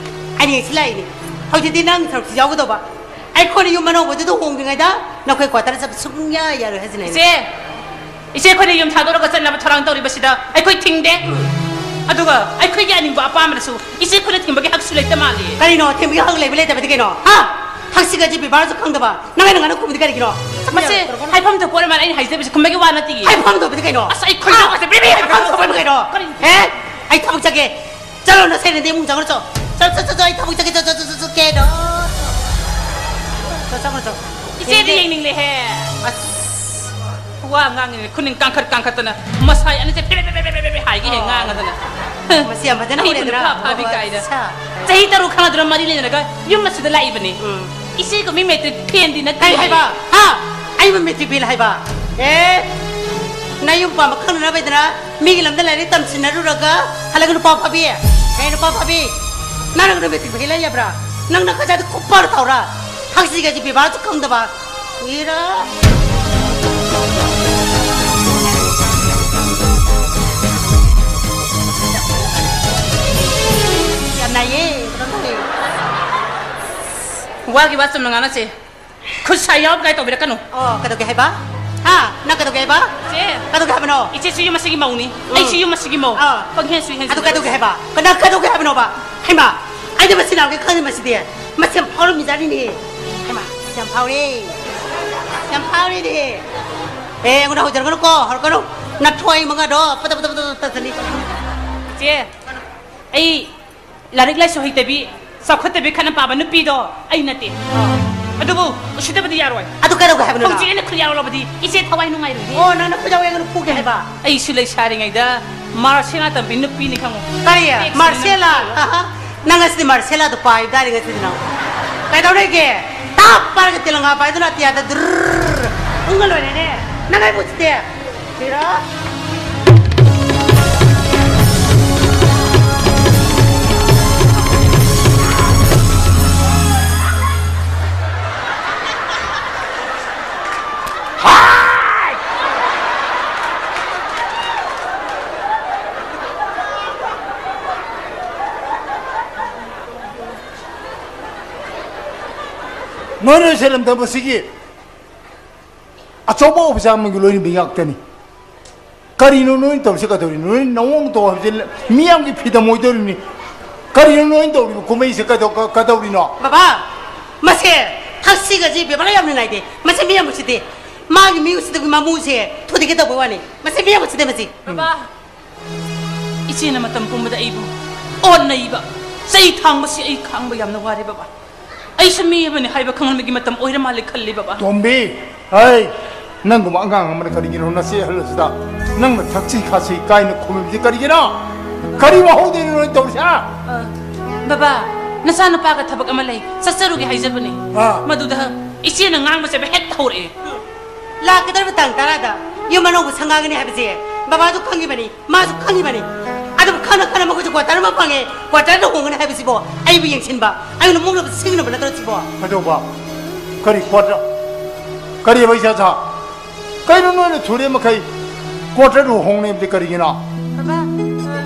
ꯑꯩꯅ ꯌꯦꯡꯁꯤ ꯂꯥꯛꯏꯅꯤ꯫ ꯍꯧꯖꯤꯛꯇꯤ ꯅꯪ ꯁꯔꯨꯛꯁꯤ ꯌꯥꯎꯒꯗꯧꯕ꯫ ꯑꯩꯈꯣꯏꯅ ꯌꯨꯝ ꯑꯅꯧꯕꯗꯨꯗ ꯍꯣꯡꯗ꯭ꯔꯤꯉꯩꯗ ꯅꯈꯣꯏ quarter ꯆꯠꯄ ꯁꯨꯡꯌꯥ ꯌꯥꯔꯣꯏ ꯍꯥꯏꯁꯤꯅꯦ ꯑꯩꯅ꯫ ꯏꯆꯦ, ꯏꯆꯦ, ꯑꯩꯈꯣꯏꯅ ꯌꯨꯝ ꯊꯥꯗꯣꯔꯒ ꯆꯠꯅꯕ ꯊꯧꯔꯥꯡ ꯇꯧꯔꯤꯕꯁꯤꯗ ꯑꯩꯈꯣꯏ ꯊꯤꯡꯗꯦ꯫ ꯑꯗꯨꯒ ꯑꯩꯈꯣꯏꯒꯤ ꯑꯅꯤꯡꯕ ꯑꯄꯥꯝꯕꯗꯁꯨ ꯏꯆꯦ ꯑꯩꯈꯣꯏꯅ ꯊꯤꯡꯕꯒꯤ ꯍꯛꯁꯨ ꯂꯩꯇ ꯃꯥꯜꯂꯤ꯫ ꯀꯔꯤꯅꯣ? ꯊꯤꯡꯕꯒꯤ ꯍꯛ ꯂꯩꯕ ꯂꯩꯇꯕꯗꯤ ꯀꯩꯅꯣ? ꯍꯥ? ꯍꯛꯁꯤꯒꯁꯤ ꯕꯦꯕꯥꯔꯁꯨ ꯈꯪꯗꯕ꯫ ꯅꯪ ꯑꯩꯅ ꯉꯥꯡꯅ ꯈꯨꯝꯕꯗꯤ ꯀꯔꯤꯒꯤꯅꯣ? ꯃꯁꯦ ꯍꯥꯏꯐꯝ ꯊꯣꯛꯄ ꯑꯣꯏꯔ ꯃꯥꯜꯂꯦ ꯑꯩꯅ ꯍꯥꯏꯖꯕꯁꯦ ꯈꯨꯝꯕꯒꯤ ꯋꯥ ꯅꯠꯇꯤꯌꯦ꯫ ꯍꯥꯏꯐꯝ ꯊꯣꯛꯄꯗꯤ ꯀꯩꯅꯣ? ꯑꯁ, ꯑꯩ ꯈꯣꯏꯗꯧ ꯍꯥ? ꯒꯁꯦ ꯕ꯭ꯔꯤ ꯕ꯭ꯔꯤ ꯍꯥꯏꯐꯝ ꯊꯣꯛꯄꯗꯤ ꯀꯩꯅꯣ? ꯀꯔꯤ? ꯍꯦ? ꯑꯩ ꯊꯕꯛ ꯆꯠꯀꯦ꯫ ꯆꯠꯂꯣ, ꯅꯁꯦꯟꯅꯗꯤ ꯏꯃꯨꯡ ꯆꯪꯈ꯭ꯔꯣ ꯆꯣ꯫ ꯆꯠ, ꯆꯠ, ꯆꯠ, ꯆꯠ, ꯑꯩ ꯊꯕꯛ ꯆꯠꯀꯦ꯫ ꯆꯠ, ꯆꯠ, ꯆꯠ, ꯆꯠ, ꯆꯠ, ꯀꯩꯅꯣ? ꯆꯠ, ꯆꯠꯈ꯭ꯔꯣ ꯆꯣ꯫ ꯏꯆꯦꯗꯤ ꯌꯦꯡꯅꯤꯡ-, ꯌꯦꯡꯅꯤꯡꯂꯦꯍꯦ꯫ ꯑꯁ꯫ ꯋꯥ ꯉꯥꯡꯉꯤꯅꯦ, ꯈꯨꯅꯤꯡ ꯀꯥꯡꯈꯠ ꯀꯥꯡꯈꯠꯇꯅ, ꯃꯁꯥꯏ ꯑꯅꯤꯁꯦ ꯄꯦ ꯄꯦ ꯄꯦ ꯍꯥꯏꯒꯦ ꯍꯦꯛ ꯉꯥꯡꯉꯗꯅ꯫ ꯃꯁꯤ ꯌꯥꯝ ꯐꯖꯅ ꯑꯩ ꯍꯧꯔꯦꯗꯅ꯫ ꯀꯨꯟꯊ꯭ꯔꯥ ꯐꯥꯕꯤ ꯑꯣ, ꯀꯥꯏꯅ꯫ ꯑꯠꯆꯥ꯫ ꯆꯍꯤ ꯇꯔꯨꯛ ꯈꯪꯅꯗꯅ ꯃꯔꯤ ꯂꯩꯅꯔꯒ ꯌꯨꯝ ꯑꯁꯤꯗ ꯂꯥꯛꯏꯕꯅꯤ꯫ ꯎꯝ꯫ ꯏꯆꯦꯒ ꯃꯤ ꯃꯦꯇ꯭ꯔꯤꯛ ꯐꯦꯟꯗꯤ ꯅꯠꯇꯦ꯫ ꯀꯔꯤ ꯍꯥꯏꯕ? ꯍꯥ? ꯑꯩꯕꯨ ꯃꯦꯇ꯭ꯔꯤꯛ ꯐꯦꯜ ꯍꯥꯏꯕ? ꯑꯦ, ꯅꯌꯨꯝ ꯄꯥꯟꯕ ꯈꯪꯅꯅꯕꯩꯗꯅ ꯃꯤꯒꯤ ꯂꯝꯗ ꯂꯥꯏꯔꯤꯛ ꯇꯝꯁꯤꯟꯅꯔꯨꯔꯒ ꯍꯜꯂꯒ ꯅꯨꯄꯥ ꯐꯥꯕꯤ? ꯀꯩ ꯅꯨꯄꯥ ꯐꯥꯕꯤ? ꯅꯪꯅ ꯃꯦꯇ꯭ꯔꯤꯛ ꯐꯦꯜ ꯍꯥꯏ ꯌꯥꯕ꯭ꯔꯥ? ꯅꯪꯅ ꯀꯖꯥꯗ ꯈꯨꯄꯥꯔ ꯊꯥꯎꯔꯥ? ꯊꯛꯁꯤꯒꯁꯤ ꯕꯦꯕꯥꯔꯁꯨ ꯈꯪꯗꯕ꯫ ꯏꯔꯥ꯫ ꯌꯥꯝ ꯅꯥꯏꯌꯦ, ꯀꯩꯅꯣꯝ ꯇꯧꯋꯦ꯫ ꯋꯥꯒꯤ ꯋꯥ ꯆꯨꯝꯅ ꯉꯥꯡꯅꯁꯦ꯫ ꯈꯨꯠ ꯁꯥ ꯌꯥꯎ ꯀꯥꯏ ꯇꯧꯕꯤꯔꯛꯀꯅꯨ꯫ ꯑꯣ, ꯀꯩꯗꯧꯒꯦ ꯍꯥꯏꯕ? ꯍꯥ? ꯅꯪ ꯀꯩꯗꯧꯒꯦ ꯍꯥꯏꯕ? ꯆꯦ꯫ ꯀꯩꯗꯧꯒꯦ ꯍꯥꯏꯕꯅꯣ? ꯏꯆꯦꯁꯨ ꯌꯨꯝ ꯑꯁꯤꯒꯤ ꯃꯧꯅꯤ꯫ ꯎꯝ꯫ ꯑꯩꯁꯨ ꯌꯨꯝ ꯑꯁꯤꯒꯤ ꯃꯧ꯫ ꯑꯥ꯫ ꯄꯪꯍꯦꯟꯁꯨ ꯑꯗꯨ ꯍꯦꯟꯖꯤꯜꯂꯦ꯫ ꯀꯩꯗꯧꯒꯦ ꯍꯥꯏꯕ? ꯀꯅꯥ ꯀꯩꯗꯧꯒꯦ ꯍꯥꯏꯕꯅꯣꯕ? ꯍꯩꯃꯥ, ꯑꯩꯗꯤ ꯃꯁꯤ ꯅꯥꯕꯒꯤ ꯈꯪꯗꯦ ꯃꯁꯤꯗꯤ꯫ ꯃꯁꯤ ꯌꯥꯝ ꯐꯥꯎꯔꯝꯃꯤꯖꯥꯠꯅꯤꯅꯦ꯫ ꯍꯩꯃꯥ, ꯌꯥꯝ ꯐꯥꯎꯔꯦ꯫ ꯌꯥꯝ ꯐꯥꯎꯔꯦꯅꯦ꯫ ꯑꯦ, ꯑꯩꯉꯣꯟꯗ ꯍꯧꯖꯔꯛꯀꯅꯨꯀꯣ, ꯍꯧꯔꯛꯀꯅꯨ꯫ ꯅꯊ꯭ꯋꯥꯏ ꯃꯉꯥꯗꯣ ꯄꯗ ꯄꯗ ꯄꯗ ꯄꯗ ꯇꯠꯆꯅꯤ꯫ ꯆꯦ, ꯑꯩ ꯂꯥꯏꯔꯤꯛ ꯂꯥꯏꯁꯨ ꯍꯩꯇꯕꯤ, ꯆꯥꯎꯈꯠꯇꯕꯤ ꯈꯠꯅ ꯄꯥꯕ ꯅꯨꯄꯤꯗꯣ ꯑꯩ ꯅꯠꯇꯦ꯫ ꯑꯗꯨꯕꯨ ꯎꯁꯤꯠꯇꯕꯗꯤ ꯌꯥꯔꯣꯏ꯫ ꯑꯗꯨ ꯀꯩꯗꯧꯒꯦ ꯍꯥꯏꯕꯅꯣ ꯅꯪ? ꯍꯧꯖꯤꯛ ꯑꯩꯅ ꯈꯨꯠ ꯌꯥꯎꯔꯕꯗꯤ ꯏꯆꯦ ꯊꯋꯥꯏ ꯅꯨꯡꯉꯥꯏꯔꯣꯏꯌꯦ꯫ ꯑꯣ, ꯅꯪꯅ ꯈꯨꯠ ꯌꯥꯎꯋꯦ, ꯑꯩꯉꯣꯟꯗ ꯐꯨꯒꯦ ꯍꯥꯏꯕ? ꯑꯩꯁꯨ ꯂꯩꯁꯥꯔꯤꯉꯩꯗ ꯃꯥꯔꯁꯦꯂꯥ ꯇꯝꯕꯤ ꯅꯨꯄꯤꯅꯤ ꯈꯪꯉꯨ꯫ ꯀꯔꯤ? ꯇꯦꯛꯁꯤꯅ ꯃꯥꯔꯁꯦꯂꯥ? ꯅꯨꯄꯤ꯫ ꯑꯍꯥ. ꯅꯪ ꯉꯁꯤꯗꯤ ꯃꯥꯔꯁꯦꯂꯥꯗꯣ ꯄꯥꯏꯕ ꯇꯥꯔꯦ ꯉꯁꯤꯗꯤ ꯅꯪ꯫ ꯀꯩꯗꯧꯔꯤꯒꯦ? ꯇꯥꯞ ꯄꯥꯏꯔꯒ ꯇꯦꯂꯪꯒꯥ ꯄꯥꯏꯗꯨꯅ ꯑꯇꯤꯌꯥꯗ ꯗ꯭ꯔꯔ ꯎꯪꯉ ꯂꯣꯏꯔꯦꯅꯦ꯫ ꯅꯪ ꯑꯩꯕꯨ ꯎꯁꯤꯠꯇꯦ? ꯁꯤꯔꯥ꯫ ꯅꯣꯏꯅ ꯁꯦꯂꯝ ꯊꯝꯕꯁꯤꯒꯤ ꯑꯆꯧꯕ ꯑꯣꯐꯤꯁꯥꯔ ꯑꯃꯒꯤ ꯂꯣꯏꯅꯕꯤ ꯉꯥꯛꯇꯅꯤ꯫ ꯀꯔꯤꯅꯣ ꯅꯣꯏꯅ ꯇꯧꯔꯤꯁꯦ? ꯀꯩꯗꯧꯔꯤꯅꯣ? ꯅꯣꯏ ꯅꯑꯣꯡ ꯇꯧ ꯍꯥꯏꯕꯁꯦ ꯃꯤꯌꯥꯝꯒꯤ ꯐꯤꯗꯝ ꯑꯣꯏꯗꯧꯔꯤꯅꯤ꯫ ꯀꯔꯤꯅꯣ ꯅꯣꯏꯅ ꯇꯧꯔꯤꯕ ꯀꯨꯝꯍꯩꯁꯦ? ꯀꯩꯗꯧ-, ꯀ-, ꯀꯩꯗꯧꯔꯤꯅꯣ? ꯕꯕꯥ, ꯃꯁꯦ ꯊꯛꯁꯤꯒꯁꯤ ꯕꯦꯕꯥꯔ ꯌꯥꯝꯅ ꯅꯥꯏꯗꯦ꯫ ꯃꯁꯦ ꯃꯤ ꯌꯥꯝ ꯎꯁꯤꯠꯇꯦ꯫ ꯃꯥꯒꯤ ꯃꯤ ꯎꯁꯤꯠꯇꯕꯒꯤ ꯃꯃꯨꯁꯦ ꯊꯨꯗꯦꯛꯀꯦ ꯇꯧꯕꯩ ꯋꯥꯅꯤ꯫ ꯃꯁꯦ ꯃꯤ ꯌꯥꯝ ꯎꯁꯤꯠꯇꯦ ꯃꯁꯤ꯫ ꯕꯕꯥ, ꯏꯆꯦꯅ ꯃꯇꯝ ꯄꯨꯝꯕꯗ ꯑꯩꯕꯨ ꯑꯣꯟꯅꯩꯕ, ꯆꯩ ꯊꯥꯡꯕꯁꯤ ꯑꯩ ꯈꯥꯡꯕ ꯌꯥꯝꯅ ꯋꯥꯔꯦ ꯕꯕꯥ꯫ ꯑꯩꯁꯨ ꯃꯤ ꯑꯃꯅꯤ ꯍꯥꯏꯕ ꯈꯪꯍꯟꯕꯒꯤ ꯃꯇꯝ ꯑꯣꯏꯔ ꯃꯥꯜꯂꯦ ꯈꯜꯂꯤ ꯕꯕꯥ꯫ ꯇꯣꯝꯕꯤ, ꯍꯩ! ꯅꯪꯒꯨꯝꯕ ꯑꯉꯥꯡ ꯑꯃꯅ ꯀꯔꯤꯒꯤꯅꯣ ꯅꯆꯦ ꯑꯍꯜ ꯑꯁꯤꯗ ꯅꯪꯅ ꯊꯛꯁꯤ ꯈꯥꯁꯤ ꯀꯥꯏꯅ ꯈꯨꯝꯃꯤꯕꯁꯤ ꯀꯔꯤꯒꯤꯅꯣ? ꯀꯔꯤ ꯋꯥꯍꯧꯗꯣꯏꯅꯣ ꯅꯣꯏ ꯇꯧꯔꯤꯁꯦ, ꯍꯥ? ꯑ, ꯕꯕꯥ, ꯅꯆꯥꯅꯨꯄꯥꯒ ꯊꯕꯛ ꯑꯃ ꯂꯩ, ꯆꯠꯆꯔꯨꯒꯦ ꯍꯥꯏꯖꯕꯅꯤ꯫ ꯑꯥ꯫ ꯃꯗꯨꯗ ꯏꯆꯦꯅ ꯉꯥꯡꯕꯁꯦ ꯍꯦꯛꯇ ꯍꯧꯔꯛꯑꯦ꯫ ꯂꯥꯛꯀꯗꯧꯔꯤꯕ ꯇꯥꯡ ꯇꯔꯥꯗ ꯌꯨꯝ ꯑꯅꯧꯕ ꯁꯪꯒꯥꯒꯅꯤ ꯍꯥꯏꯕꯁꯦ ꯕꯕꯥꯁꯨ ꯈꯪꯉꯤꯕꯅꯤ, ꯃꯥꯁꯨ ꯈꯪꯉꯤꯕꯅꯤ꯫ ꯑꯗꯨꯕꯨ ꯈꯪꯅ ꯈꯪꯅ ꯃꯈꯣꯏꯁꯨ ꯀ꯭ꯋꯥꯇꯔ ꯑꯃ ꯐꯪꯉꯦ, ꯀ꯭ꯋꯥꯇꯔꯗ ꯍꯣꯡꯒꯅꯤ ꯍꯥꯏꯕꯁꯤꯕꯣ ꯑꯩꯕꯨ ꯌꯦꯡꯁꯤꯟꯕ, ꯑꯩꯉꯣꯟꯗ ꯃꯨꯛꯅꯕ ꯁꯤꯡꯅꯕ ꯅꯠꯇ꯭ꯔꯣ ꯁꯤꯕꯣ? ꯀꯩꯗꯧꯕ? ꯀꯔꯤ ꯀ꯭ꯋꯥꯇꯔ? ꯀꯔꯤꯕ ꯏꯆꯥ ꯁꯥ? ꯀꯩꯅꯣ ꯅꯣꯏꯅ ꯊꯨꯔꯦ ꯃꯈꯩ ꯀ꯭ꯋꯥꯇꯔꯗ ꯍꯣꯡꯅꯤ ꯍꯥꯏꯕꯗꯤ ꯀꯔꯤꯒꯤꯅꯣ? ꯕꯕꯥ,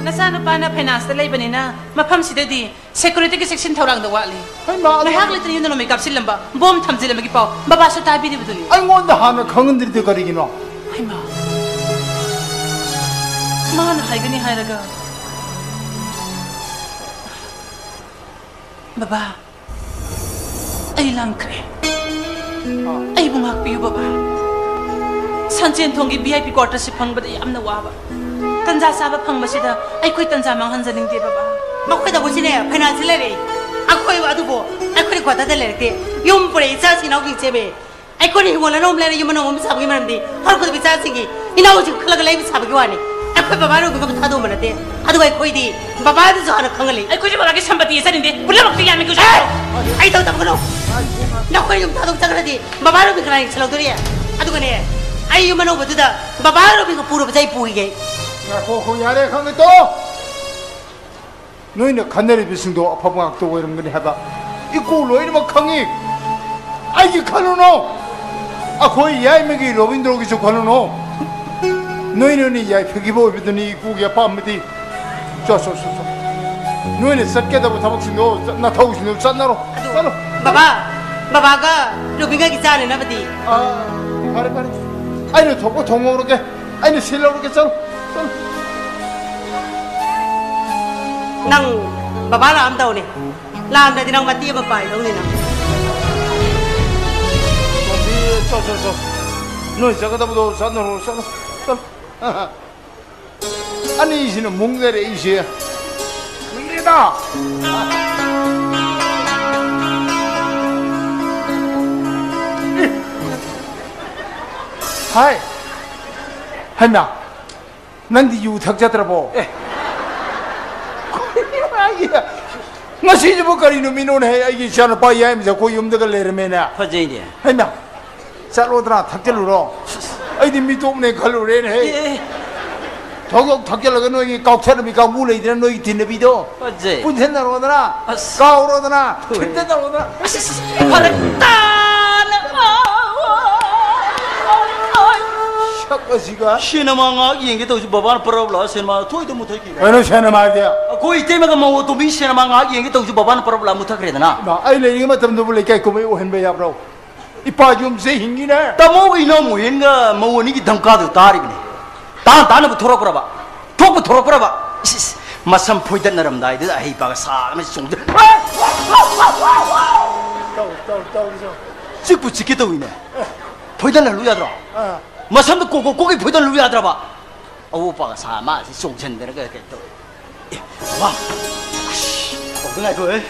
ꯅꯆꯥꯅꯨꯄꯥꯅ ꯐꯥꯏꯅꯥꯟꯁꯇ ꯂꯩꯕꯅꯤꯅ ꯃꯐꯝꯁꯤꯗꯗꯤ ꯁꯦꯀ꯭ꯌꯨꯔꯤꯇꯤꯒꯤ ꯆꯦꯛꯁꯤꯟ ꯊꯧꯔꯥꯡꯗ ꯋꯥꯠꯂꯤ꯫ ꯍꯩꯃꯥ! ꯉꯥꯏꯍꯥꯛ ꯂꯩꯇꯅ ꯌꯨꯝꯗ ꯅꯣꯡꯃꯩ ꯀꯥꯞꯁꯤꯜꯂꯝꯕ, ꯕꯣꯝ ꯊꯝꯖꯤꯜꯂꯝꯕꯒꯤ ꯄꯥꯎ ꯕꯕꯥꯁꯨ ꯇꯥꯕꯤꯔꯤꯕꯗꯨꯅꯤ꯫ ꯑꯩꯉꯣꯟꯗ ꯍꯥꯟꯅ ꯈꯪꯍꯟꯗ꯭ꯔꯤꯗꯤ ꯀꯔꯤꯒꯤꯅꯣ? ꯍꯩꯃꯥ! ꯃꯥꯅ ꯍꯥꯏꯒꯅꯤ ꯍꯥꯏꯔꯒ꯫ ꯕꯕꯥ, ꯑꯩ ꯂꯥꯟꯈ꯭ꯔꯦ꯫ ꯑꯩꯕꯨ ꯉꯥꯛꯄꯤꯌꯨ ꯕꯕꯥ꯫ ꯁꯟꯖꯦꯟꯊꯣꯡꯒꯤ ꯚꯤ ꯑꯥꯏ ꯄꯤ ꯀ꯭ꯋꯥꯇꯔꯁꯤ ꯐꯪꯕꯗ ꯌꯥꯝꯅ ꯋꯥꯕ꯫ ꯇꯟꯖꯥ ꯆꯥꯕ ꯐꯪꯕꯁꯤꯗ ꯑꯩꯈꯣꯏ ꯇꯟꯖꯥ ꯃꯥꯡꯍꯟꯖꯅꯤꯡꯗꯦ ꯕꯕꯥ꯫ ꯃꯈꯣꯏ ꯇꯧꯕꯁꯤꯅꯦ ꯐꯥꯏꯅꯥꯟꯁꯤꯌꯦꯜ ꯂꯩꯔꯦ꯫ ꯑꯩꯈꯣꯏ ꯑꯗꯨꯕꯨ ꯑꯩꯈꯣꯏꯅ ꯀ꯭ꯋꯥꯇꯔꯗ ꯂꯩꯔꯛꯇꯦ꯫ ꯌꯨꯝ ꯄꯨꯔꯛꯏ, ꯏꯆꯥꯁꯤꯡ ꯏꯅꯥꯎꯁꯤꯡ ꯁꯦꯝꯃꯦ꯫ ꯑꯩꯈꯣꯏꯅ ꯍꯤꯡꯒꯣꯜ ꯑꯅꯧꯕ ꯂꯩꯔ ꯌꯨꯝ ꯑꯅꯧꯕ ꯑꯃ ꯁꯥꯕꯒꯤ ꯃꯔꯝꯗꯤ ꯍꯧꯔꯛꯄꯗ ꯏꯆꯥꯁꯤꯡꯒꯤ ꯏꯅꯥꯎꯁꯤꯡ ꯈꯜꯂꯒ ꯂꯩꯕ ꯁꯥꯕꯒꯤ ꯋꯥꯅꯤ꯫ ꯑꯩꯈꯣꯏ ꯕꯕꯥ ꯔꯣꯕꯤꯟꯒ ꯊꯥꯗꯣꯛꯑꯝꯕ ꯅꯠꯇꯦ꯫ ꯑꯗꯨꯒ ꯑꯩꯈꯣꯏꯗꯤ ꯕꯕꯥꯗꯨꯁꯨ ꯍꯥꯟꯅ ꯈꯪꯍꯜꯂꯤ꯫ ꯑꯩꯈꯣꯏꯁꯨ ꯕꯕꯥꯒꯤ ꯁꯝꯄꯇꯤ ꯆꯠꯅꯤꯡꯗꯦ꯫ ꯄꯨꯝꯅꯃꯛꯇꯤ ꯌꯥꯅꯤ ꯀꯩꯁꯨ꯫ ꯑꯦ! ꯑꯩ ꯇꯧ ꯇꯧꯒꯅꯨ꯫ ꯅꯈꯣꯏ ꯌꯨꯝ ꯊꯥꯗꯣꯛ ꯆꯠꯈ꯭ꯔꯗꯤ ꯕꯕꯥ ꯔꯣꯕꯤꯟ ꯀꯅꯥ ꯌꯦꯡꯁꯤꯜꯍꯧꯗꯣꯔꯤ? ꯑꯗꯨꯒꯅꯦ, ꯑꯩ ꯌꯨꯝ ꯑꯅꯧꯕꯗꯨꯗ ꯕꯕꯥ ꯔꯣꯕꯤꯟꯒ ꯄꯨꯔꯕꯁꯦ ꯑꯩ ꯄꯨꯈꯤꯒꯦ꯫ ꯉꯥꯏꯈꯣ, ꯉꯥꯏꯈꯣ, ꯌꯥꯔꯦ, ꯈꯪꯉꯦ ꯇꯣ꯫ ꯅꯣꯏꯅ ꯈꯟꯅꯔꯤꯕꯁꯤꯡꯗꯣ ꯑꯐꯕ ꯉꯥꯛꯇ ꯑꯣꯏꯔꯝꯒꯅꯤ ꯍꯥꯏꯕ ꯏꯀꯨ ꯂꯣꯏꯅꯃꯛ ꯈꯪꯉꯤ꯫ ꯑꯩꯒꯤ ꯈꯜꯂꯨꯅꯣ, ꯑꯩꯈꯣꯏ ꯌꯥꯏꯃꯒꯤ ꯔꯣꯕꯤꯟꯗ꯭ꯔꯣꯒꯤꯁꯨ ꯈꯜꯂꯨꯅꯣ꯫ ꯅꯣꯏ ꯅꯣꯏꯅ ꯌꯥꯏꯐꯈꯤꯕ ꯑꯣꯏꯕꯗꯨꯅꯤ ꯏꯀꯨꯒꯤ ꯑꯄꯥꯝꯕꯗꯤ꯫ ꯆꯣ, ꯆꯣ, ꯆꯣ, ꯆꯣ꯫ ꯅꯣꯏꯅ ꯆꯠꯀꯗꯕ ꯊꯕꯛꯁꯤꯡꯗꯣ, ꯆꯠ-, ꯅꯊꯧꯁꯤꯡꯗꯣ ꯆꯠꯅꯔꯣ꯫ ꯑꯗꯨ, ꯆꯠꯂꯣ꯫ ꯕꯕꯥ, ꯕꯕꯥꯒ ꯔꯣꯕꯤꯟꯒꯒꯤ ꯆꯥꯅꯅꯕꯗꯤ? ꯑꯥ, ꯐꯔꯦ, ꯐꯔꯦ꯫ ꯑꯩꯅ ꯊꯣꯛꯄ ꯊꯣꯡꯍꯧꯔꯒꯦ꯫ ꯑꯩꯅ ꯁꯤꯜꯍꯧꯔꯒꯦ, ꯆꯠꯂꯣ, ꯆꯠꯂꯣ꯫ ꯅꯪ ꯕꯕꯥ ꯂꯥꯛꯑꯝꯗꯧꯅꯦ꯫ ꯂꯥꯛꯑꯝꯗ꯭ꯔꯗꯤ ꯅꯪ ꯃꯇꯦꯛ ꯑꯃ ꯄꯥꯏꯗꯧꯅꯤ ꯅꯪ꯫ ꯆꯣ, ꯆꯣ, ꯆꯣ꯫ ꯅꯣꯏ ꯆꯠꯀꯗꯕꯗꯣ ꯆꯠꯅꯔꯣ, ꯆꯠꯂꯣ, ꯆꯠꯂꯣ꯫ ꯑꯅꯤꯁꯤꯅ ꯃꯨꯛꯅꯔꯛꯏꯁꯦ꯫ ꯃꯨꯛꯅꯔꯦꯗ꯫ ꯑꯦ꯫ ꯍꯥꯏ, ꯍꯩꯃꯥ, ꯅꯪꯗꯤ ꯌꯨ ꯊꯛꯆꯗ꯭ꯔꯕꯣ? ꯑꯦ꯫ ꯉꯁꯤꯁꯤꯕꯨ ꯀꯔꯤ ꯅꯨꯃꯤꯠꯅꯣꯅꯦ? ꯑꯩꯒꯤ ꯏꯆꯥꯅꯨꯄꯥ ꯌꯥꯏꯃꯁꯦ ꯑꯩꯈꯣꯏ ꯌꯨꯝꯗꯒ ꯂꯩꯔꯝꯃꯦꯅꯦ꯫ ꯐꯖꯩꯅꯦ꯫ ꯍꯩꯃꯥ, ꯆꯠꯂꯣꯗꯅ ꯊꯛꯆꯜꯂꯨꯔꯣ꯫ ꯑꯩꯗꯤ ꯃꯤꯇꯣꯞꯅꯦ ꯈꯜꯂꯨꯔꯦꯅꯦ꯫ ꯑꯦ꯫ ꯊꯣꯛ ꯊꯣꯛ ꯊꯛꯆꯜꯂꯒ ꯅꯣꯏꯒꯤ ꯀꯥꯎꯊꯠꯅꯕꯤ ꯀꯥꯡꯕꯨ ꯂꯩꯗꯅ, ꯅꯣꯏꯒꯤ ꯇꯤꯟꯅꯕꯤꯗꯣ꯫ ꯐꯖꯩ꯫ ꯄꯨꯟꯁꯤꯟꯅꯔꯣꯗꯅ, ꯑꯁ꯫ ꯀꯥꯎꯔꯣꯗꯅ, ꯊꯣꯛꯑꯦ꯫ ꯊꯤꯟꯖꯤꯟꯅꯔꯣꯗꯅ꯫ ꯑꯁ, ꯐꯔꯛ ꯇꯥꯅ꯫ ꯁꯛ ꯑꯁꯤꯒ꯫ ꯁꯤꯅꯦꯃꯥ ꯉꯥꯏꯍꯥꯛ ꯌꯦꯡꯒꯦ ꯇꯧꯁꯤ, ꯕꯕꯥꯅ ꯄꯔꯞ ꯂꯥꯛꯑ ꯁꯤꯅꯦꯃꯥ ꯊꯣꯏꯗ ꯃꯨꯊꯠꯈꯤꯔꯦ꯫ ꯀꯩꯅꯣ ꯁꯤꯅꯦꯃꯥꯗꯤ? ꯑꯩꯈꯣꯏ ꯏꯇꯩꯃꯒ ꯃꯧ ꯑꯇꯣꯝꯕꯤ ꯁꯤꯅꯦꯃꯥ ꯉꯥꯏꯍꯥꯛ ꯌꯦꯡꯒꯦ ꯇꯧꯁꯤ, ꯕꯕꯥꯅ ꯄꯔꯞ ꯂꯥꯛꯑ ꯃꯨꯊꯠꯈ꯭ꯔꯦꯗꯅ꯫ ꯏꯃꯥ, ꯑꯩ ꯂꯩꯔꯤꯉꯩ ꯃꯇꯝꯗꯕꯨ ꯂꯩꯀꯥꯏ ꯀꯨꯝꯍꯩ ꯑꯣꯏꯍꯟꯕ ꯌꯥꯕ꯭ꯔꯣ? ꯏꯄꯥ ꯌꯨꯝꯁꯦ ꯍꯤꯡꯉꯤꯅꯦ꯫ ꯇꯥꯃꯣꯒ ꯏꯅꯥꯎ ꯃꯨꯍꯦꯟꯒ ꯃꯧ ꯑꯅꯤꯒꯤ ꯙꯝꯀꯥꯗꯨ ꯇꯥꯔꯤꯕꯅꯤ꯫ ꯇꯥꯅ ꯇꯥꯅꯕ ꯊꯣꯔꯛꯄ꯭ꯔꯕ? ꯊꯣꯛꯄ ꯊꯣꯔꯛꯄ꯭ꯔꯕ? ꯏꯁ, ꯏꯁ, ꯃꯁꯝ ꯐꯣꯏꯗꯠꯅꯔꯝꯗꯥꯏꯗꯨꯗ ꯑꯍꯩ ꯄꯥꯒ ꯁꯥꯗꯅ ꯆꯣꯡꯗ-, ꯇꯧ, ꯇꯧ, ꯇꯧ, ꯇꯧ꯫ ꯆꯤꯛꯄꯨ ꯆꯤꯛꯀꯦ ꯇꯧꯏꯅꯦ꯫ ꯐꯣꯏꯗꯠꯅ ꯍꯜꯂꯨ ꯌꯥꯗ꯭ꯔꯣ? ꯑꯥ꯫ ꯃꯁꯝꯗ ꯀꯣꯛ ꯀꯣꯛ ꯀꯣꯛꯀꯩ ꯐꯣꯏꯗꯠ ꯍꯜꯂꯨ ꯌꯥꯗ꯭ꯔꯕ? ꯑꯋꯣꯄꯥꯒ ꯁꯥ ꯃꯥꯁꯤ ꯆꯣꯡꯁꯤꯟꯗꯅꯒ ꯀꯩ ꯇꯧꯏ꯫ ꯑꯦ, ꯋꯥ! ꯑꯁ, ꯑꯝꯇ ꯉꯥꯏꯈꯣ, ꯑꯦ꯫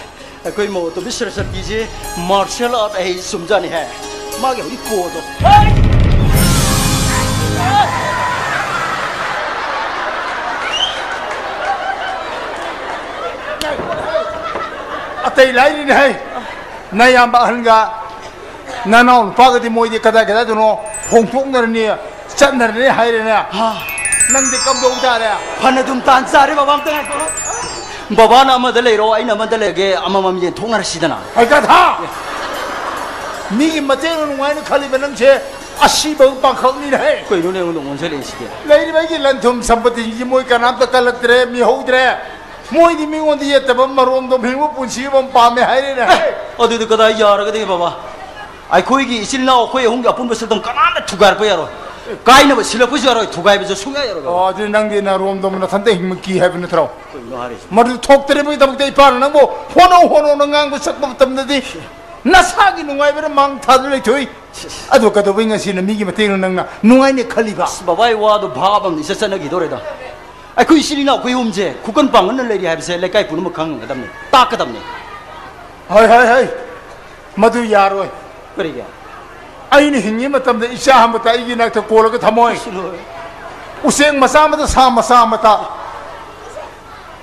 ꯑꯩꯈꯣꯏ ꯃꯧ ꯑꯇꯣꯝꯕꯤ ꯁꯔꯁꯇꯤꯁꯦ martial art ꯍꯩ ꯆꯨꯝꯖꯥꯠꯅꯤ ꯍꯦ꯫ ꯃꯥꯒꯤ ꯍꯧꯖꯤꯛ ꯄꯣꯗꯣ꯫ ꯑꯇꯩ ꯂꯥꯏꯔꯤꯅꯦ ꯍꯦ꯫ ꯅꯌꯥꯝꯕ ꯑꯍꯟꯒ ꯅꯅꯥꯎ ꯅꯨꯄꯥꯒꯗꯤ ꯃꯣꯏꯗꯤ ꯀꯗꯥꯏ ꯀꯗꯥꯏꯗꯅꯣ ꯍꯣꯡꯗꯣꯛꯅꯔꯅꯤ, ꯆꯠꯅꯔꯅꯤ ꯍꯥꯏꯔꯦꯅꯦ꯫ ꯍꯥ꯫ ꯅꯪꯗꯤ ꯀꯝꯗꯧ ꯇꯥꯔꯦ? ꯐꯅ ꯑꯗꯨꯝ ꯇꯥꯟ ꯆꯥꯔꯦ ꯕꯕꯥ, ꯑꯝꯇ ꯉꯥꯏꯈꯣ꯫ ꯕꯕꯥꯅ ꯑꯃꯗ ꯂꯩꯔꯣ, ꯑꯩꯅ ꯑꯃꯗ ꯂꯩꯔꯒꯦ, ꯑꯃꯃꯝ ꯌꯦꯟꯊꯣꯛꯅꯔꯁꯤꯗꯅ꯫ ꯍꯩꯀꯥꯊꯥ! ꯃꯤꯒꯤ ꯃꯇꯦꯡꯅ ꯅꯨꯡꯉꯥꯏꯅ ꯈꯜꯂꯤꯕ ꯅꯪꯁꯦ ꯑꯁꯤꯕ ꯄꯥꯡꯈꯛꯅꯤꯅꯦ ꯍꯦ꯫ ꯀꯩꯅꯣꯅꯦ ꯑꯩꯉꯣꯟꯗ ꯑꯣꯟꯁꯤꯜꯂꯛꯏꯁꯤꯗꯤ? ꯂꯩꯔꯤꯕ ꯑꯩꯒꯤ ꯂꯟ ꯊꯨꯝ ꯁꯝꯄꯇꯤꯁꯤꯡꯁꯤ ꯃꯣꯏ ꯀꯅꯥꯝꯇ ꯀꯜꯂꯛꯇ꯭ꯔꯦ, ꯃꯤꯍꯧꯗ꯭ꯔꯦ꯫ ꯃꯣꯏꯗꯤ ꯃꯤꯉꯣꯟꯗ ꯌꯦꯠꯇꯕ ꯃꯔꯣꯝꯗꯣꯝ ꯍꯤꯡꯕ ꯄꯨꯟꯁꯤ ꯑꯃ ꯄꯥꯝꯃꯦ ꯍꯥꯏꯔꯦꯅꯦ꯫ ꯑꯦ, ꯑꯗꯨꯗꯤ ꯀꯗꯥꯏ ꯌꯥꯔꯒꯗꯤ ꯕꯕꯥ? ꯑꯩꯈꯣꯏꯒꯤ ꯏꯆꯤꯜ ꯏꯅꯥꯎ ꯑꯩꯈꯣꯏ ꯑꯍꯨꯝꯒꯤ ꯑꯄꯨꯟꯕ ꯁꯛꯇꯝ ꯀꯅꯥꯝꯇ ꯊꯨꯒꯥꯏꯔꯛꯄ ꯌꯥꯔꯣꯏ꯫ ꯀꯥꯏꯅꯕ ꯁꯤꯜꯂꯛꯄꯁꯨ ꯌꯥꯔꯣꯏ, ꯊꯨꯒꯥꯏꯕꯁꯨ ꯁꯨꯡꯌꯥ ꯌꯥꯔꯣꯏ ꯕꯕꯥ꯫ ꯑꯣ, ꯑꯗꯨꯗꯤ ꯅꯪꯗꯤ ꯅꯔꯣꯝꯗꯣꯝ ꯅꯊꯟꯇ ꯍꯤꯡꯕ ꯀꯤ ꯍꯥꯏꯕ ꯅꯠꯇ꯭ꯔꯣ? ꯀꯩꯅꯣ ꯍꯥꯏꯔꯤꯁꯤ? ꯃꯗꯨ ꯊꯣꯛꯇꯅꯕꯒꯤꯗꯃꯛꯇ ꯏꯄꯥꯅ ꯅꯪꯕꯨ ꯍꯣꯠꯅꯧ ꯍꯣꯠꯅꯧꯅ ꯉꯥꯡꯕ ꯁꯛꯄ ꯃꯇꯝꯗꯗꯤ ꯅꯁꯥꯒꯤ ꯅꯨꯡꯉꯥꯏꯕꯅ ꯃꯥꯡ ꯊꯥꯗꯨꯅ ꯂꯩꯊꯣꯛꯏ꯫ ꯑꯗꯣ ꯀꯩꯗꯧꯕꯩ ꯉꯁꯤꯅ ꯃꯤꯒꯤ ꯃꯇꯦꯡꯅ ꯅꯪꯅ ꯅꯨꯡꯉꯥꯏꯅꯦ ꯈꯜꯂꯤꯕ? ꯑꯁ, ꯕꯕꯥꯒꯤ ꯋꯥꯗꯣ ꯚꯥꯕ ꯑꯃ ꯏꯆꯠ ꯆꯠꯅꯈꯤꯗꯧꯔꯦꯗ꯫ ꯑꯩꯈꯣꯏ ꯏꯆꯤꯜ ꯏꯅꯥꯎ ꯑꯩꯈꯣꯏ ꯑꯍꯨꯝꯁꯦ ꯈꯨꯀꯟ ꯄꯥꯡꯒꯟꯅ ꯂꯩꯔꯤ ꯍꯥꯏꯕꯁꯦ ꯂꯩꯀꯥꯏ ꯄꯨꯝꯅꯃꯛ ꯈꯪꯒꯗꯕꯅꯤ, ꯇꯥꯛꯀꯗꯕꯅꯤ꯫ ꯍꯣꯏ, ꯍꯣꯏ, ꯍꯣꯏ, ꯃꯗꯨ ꯌꯥꯔꯣꯏ꯫ ꯀꯔꯤꯒꯤ? ꯑꯩꯅ ꯍꯤꯡꯉꯤ ꯃꯇꯝꯗ ꯏꯆꯥ ꯑꯃꯇ ꯑꯩꯒꯤ ꯏꯅꯥꯛꯇ ꯀꯣꯜꯂꯒ ꯊꯝꯃꯣꯏ꯫ ꯎꯆꯦꯛ ꯃꯆꯥ ꯑꯃꯇ, ꯁꯥ ꯃꯆꯥ ꯑꯃꯇ,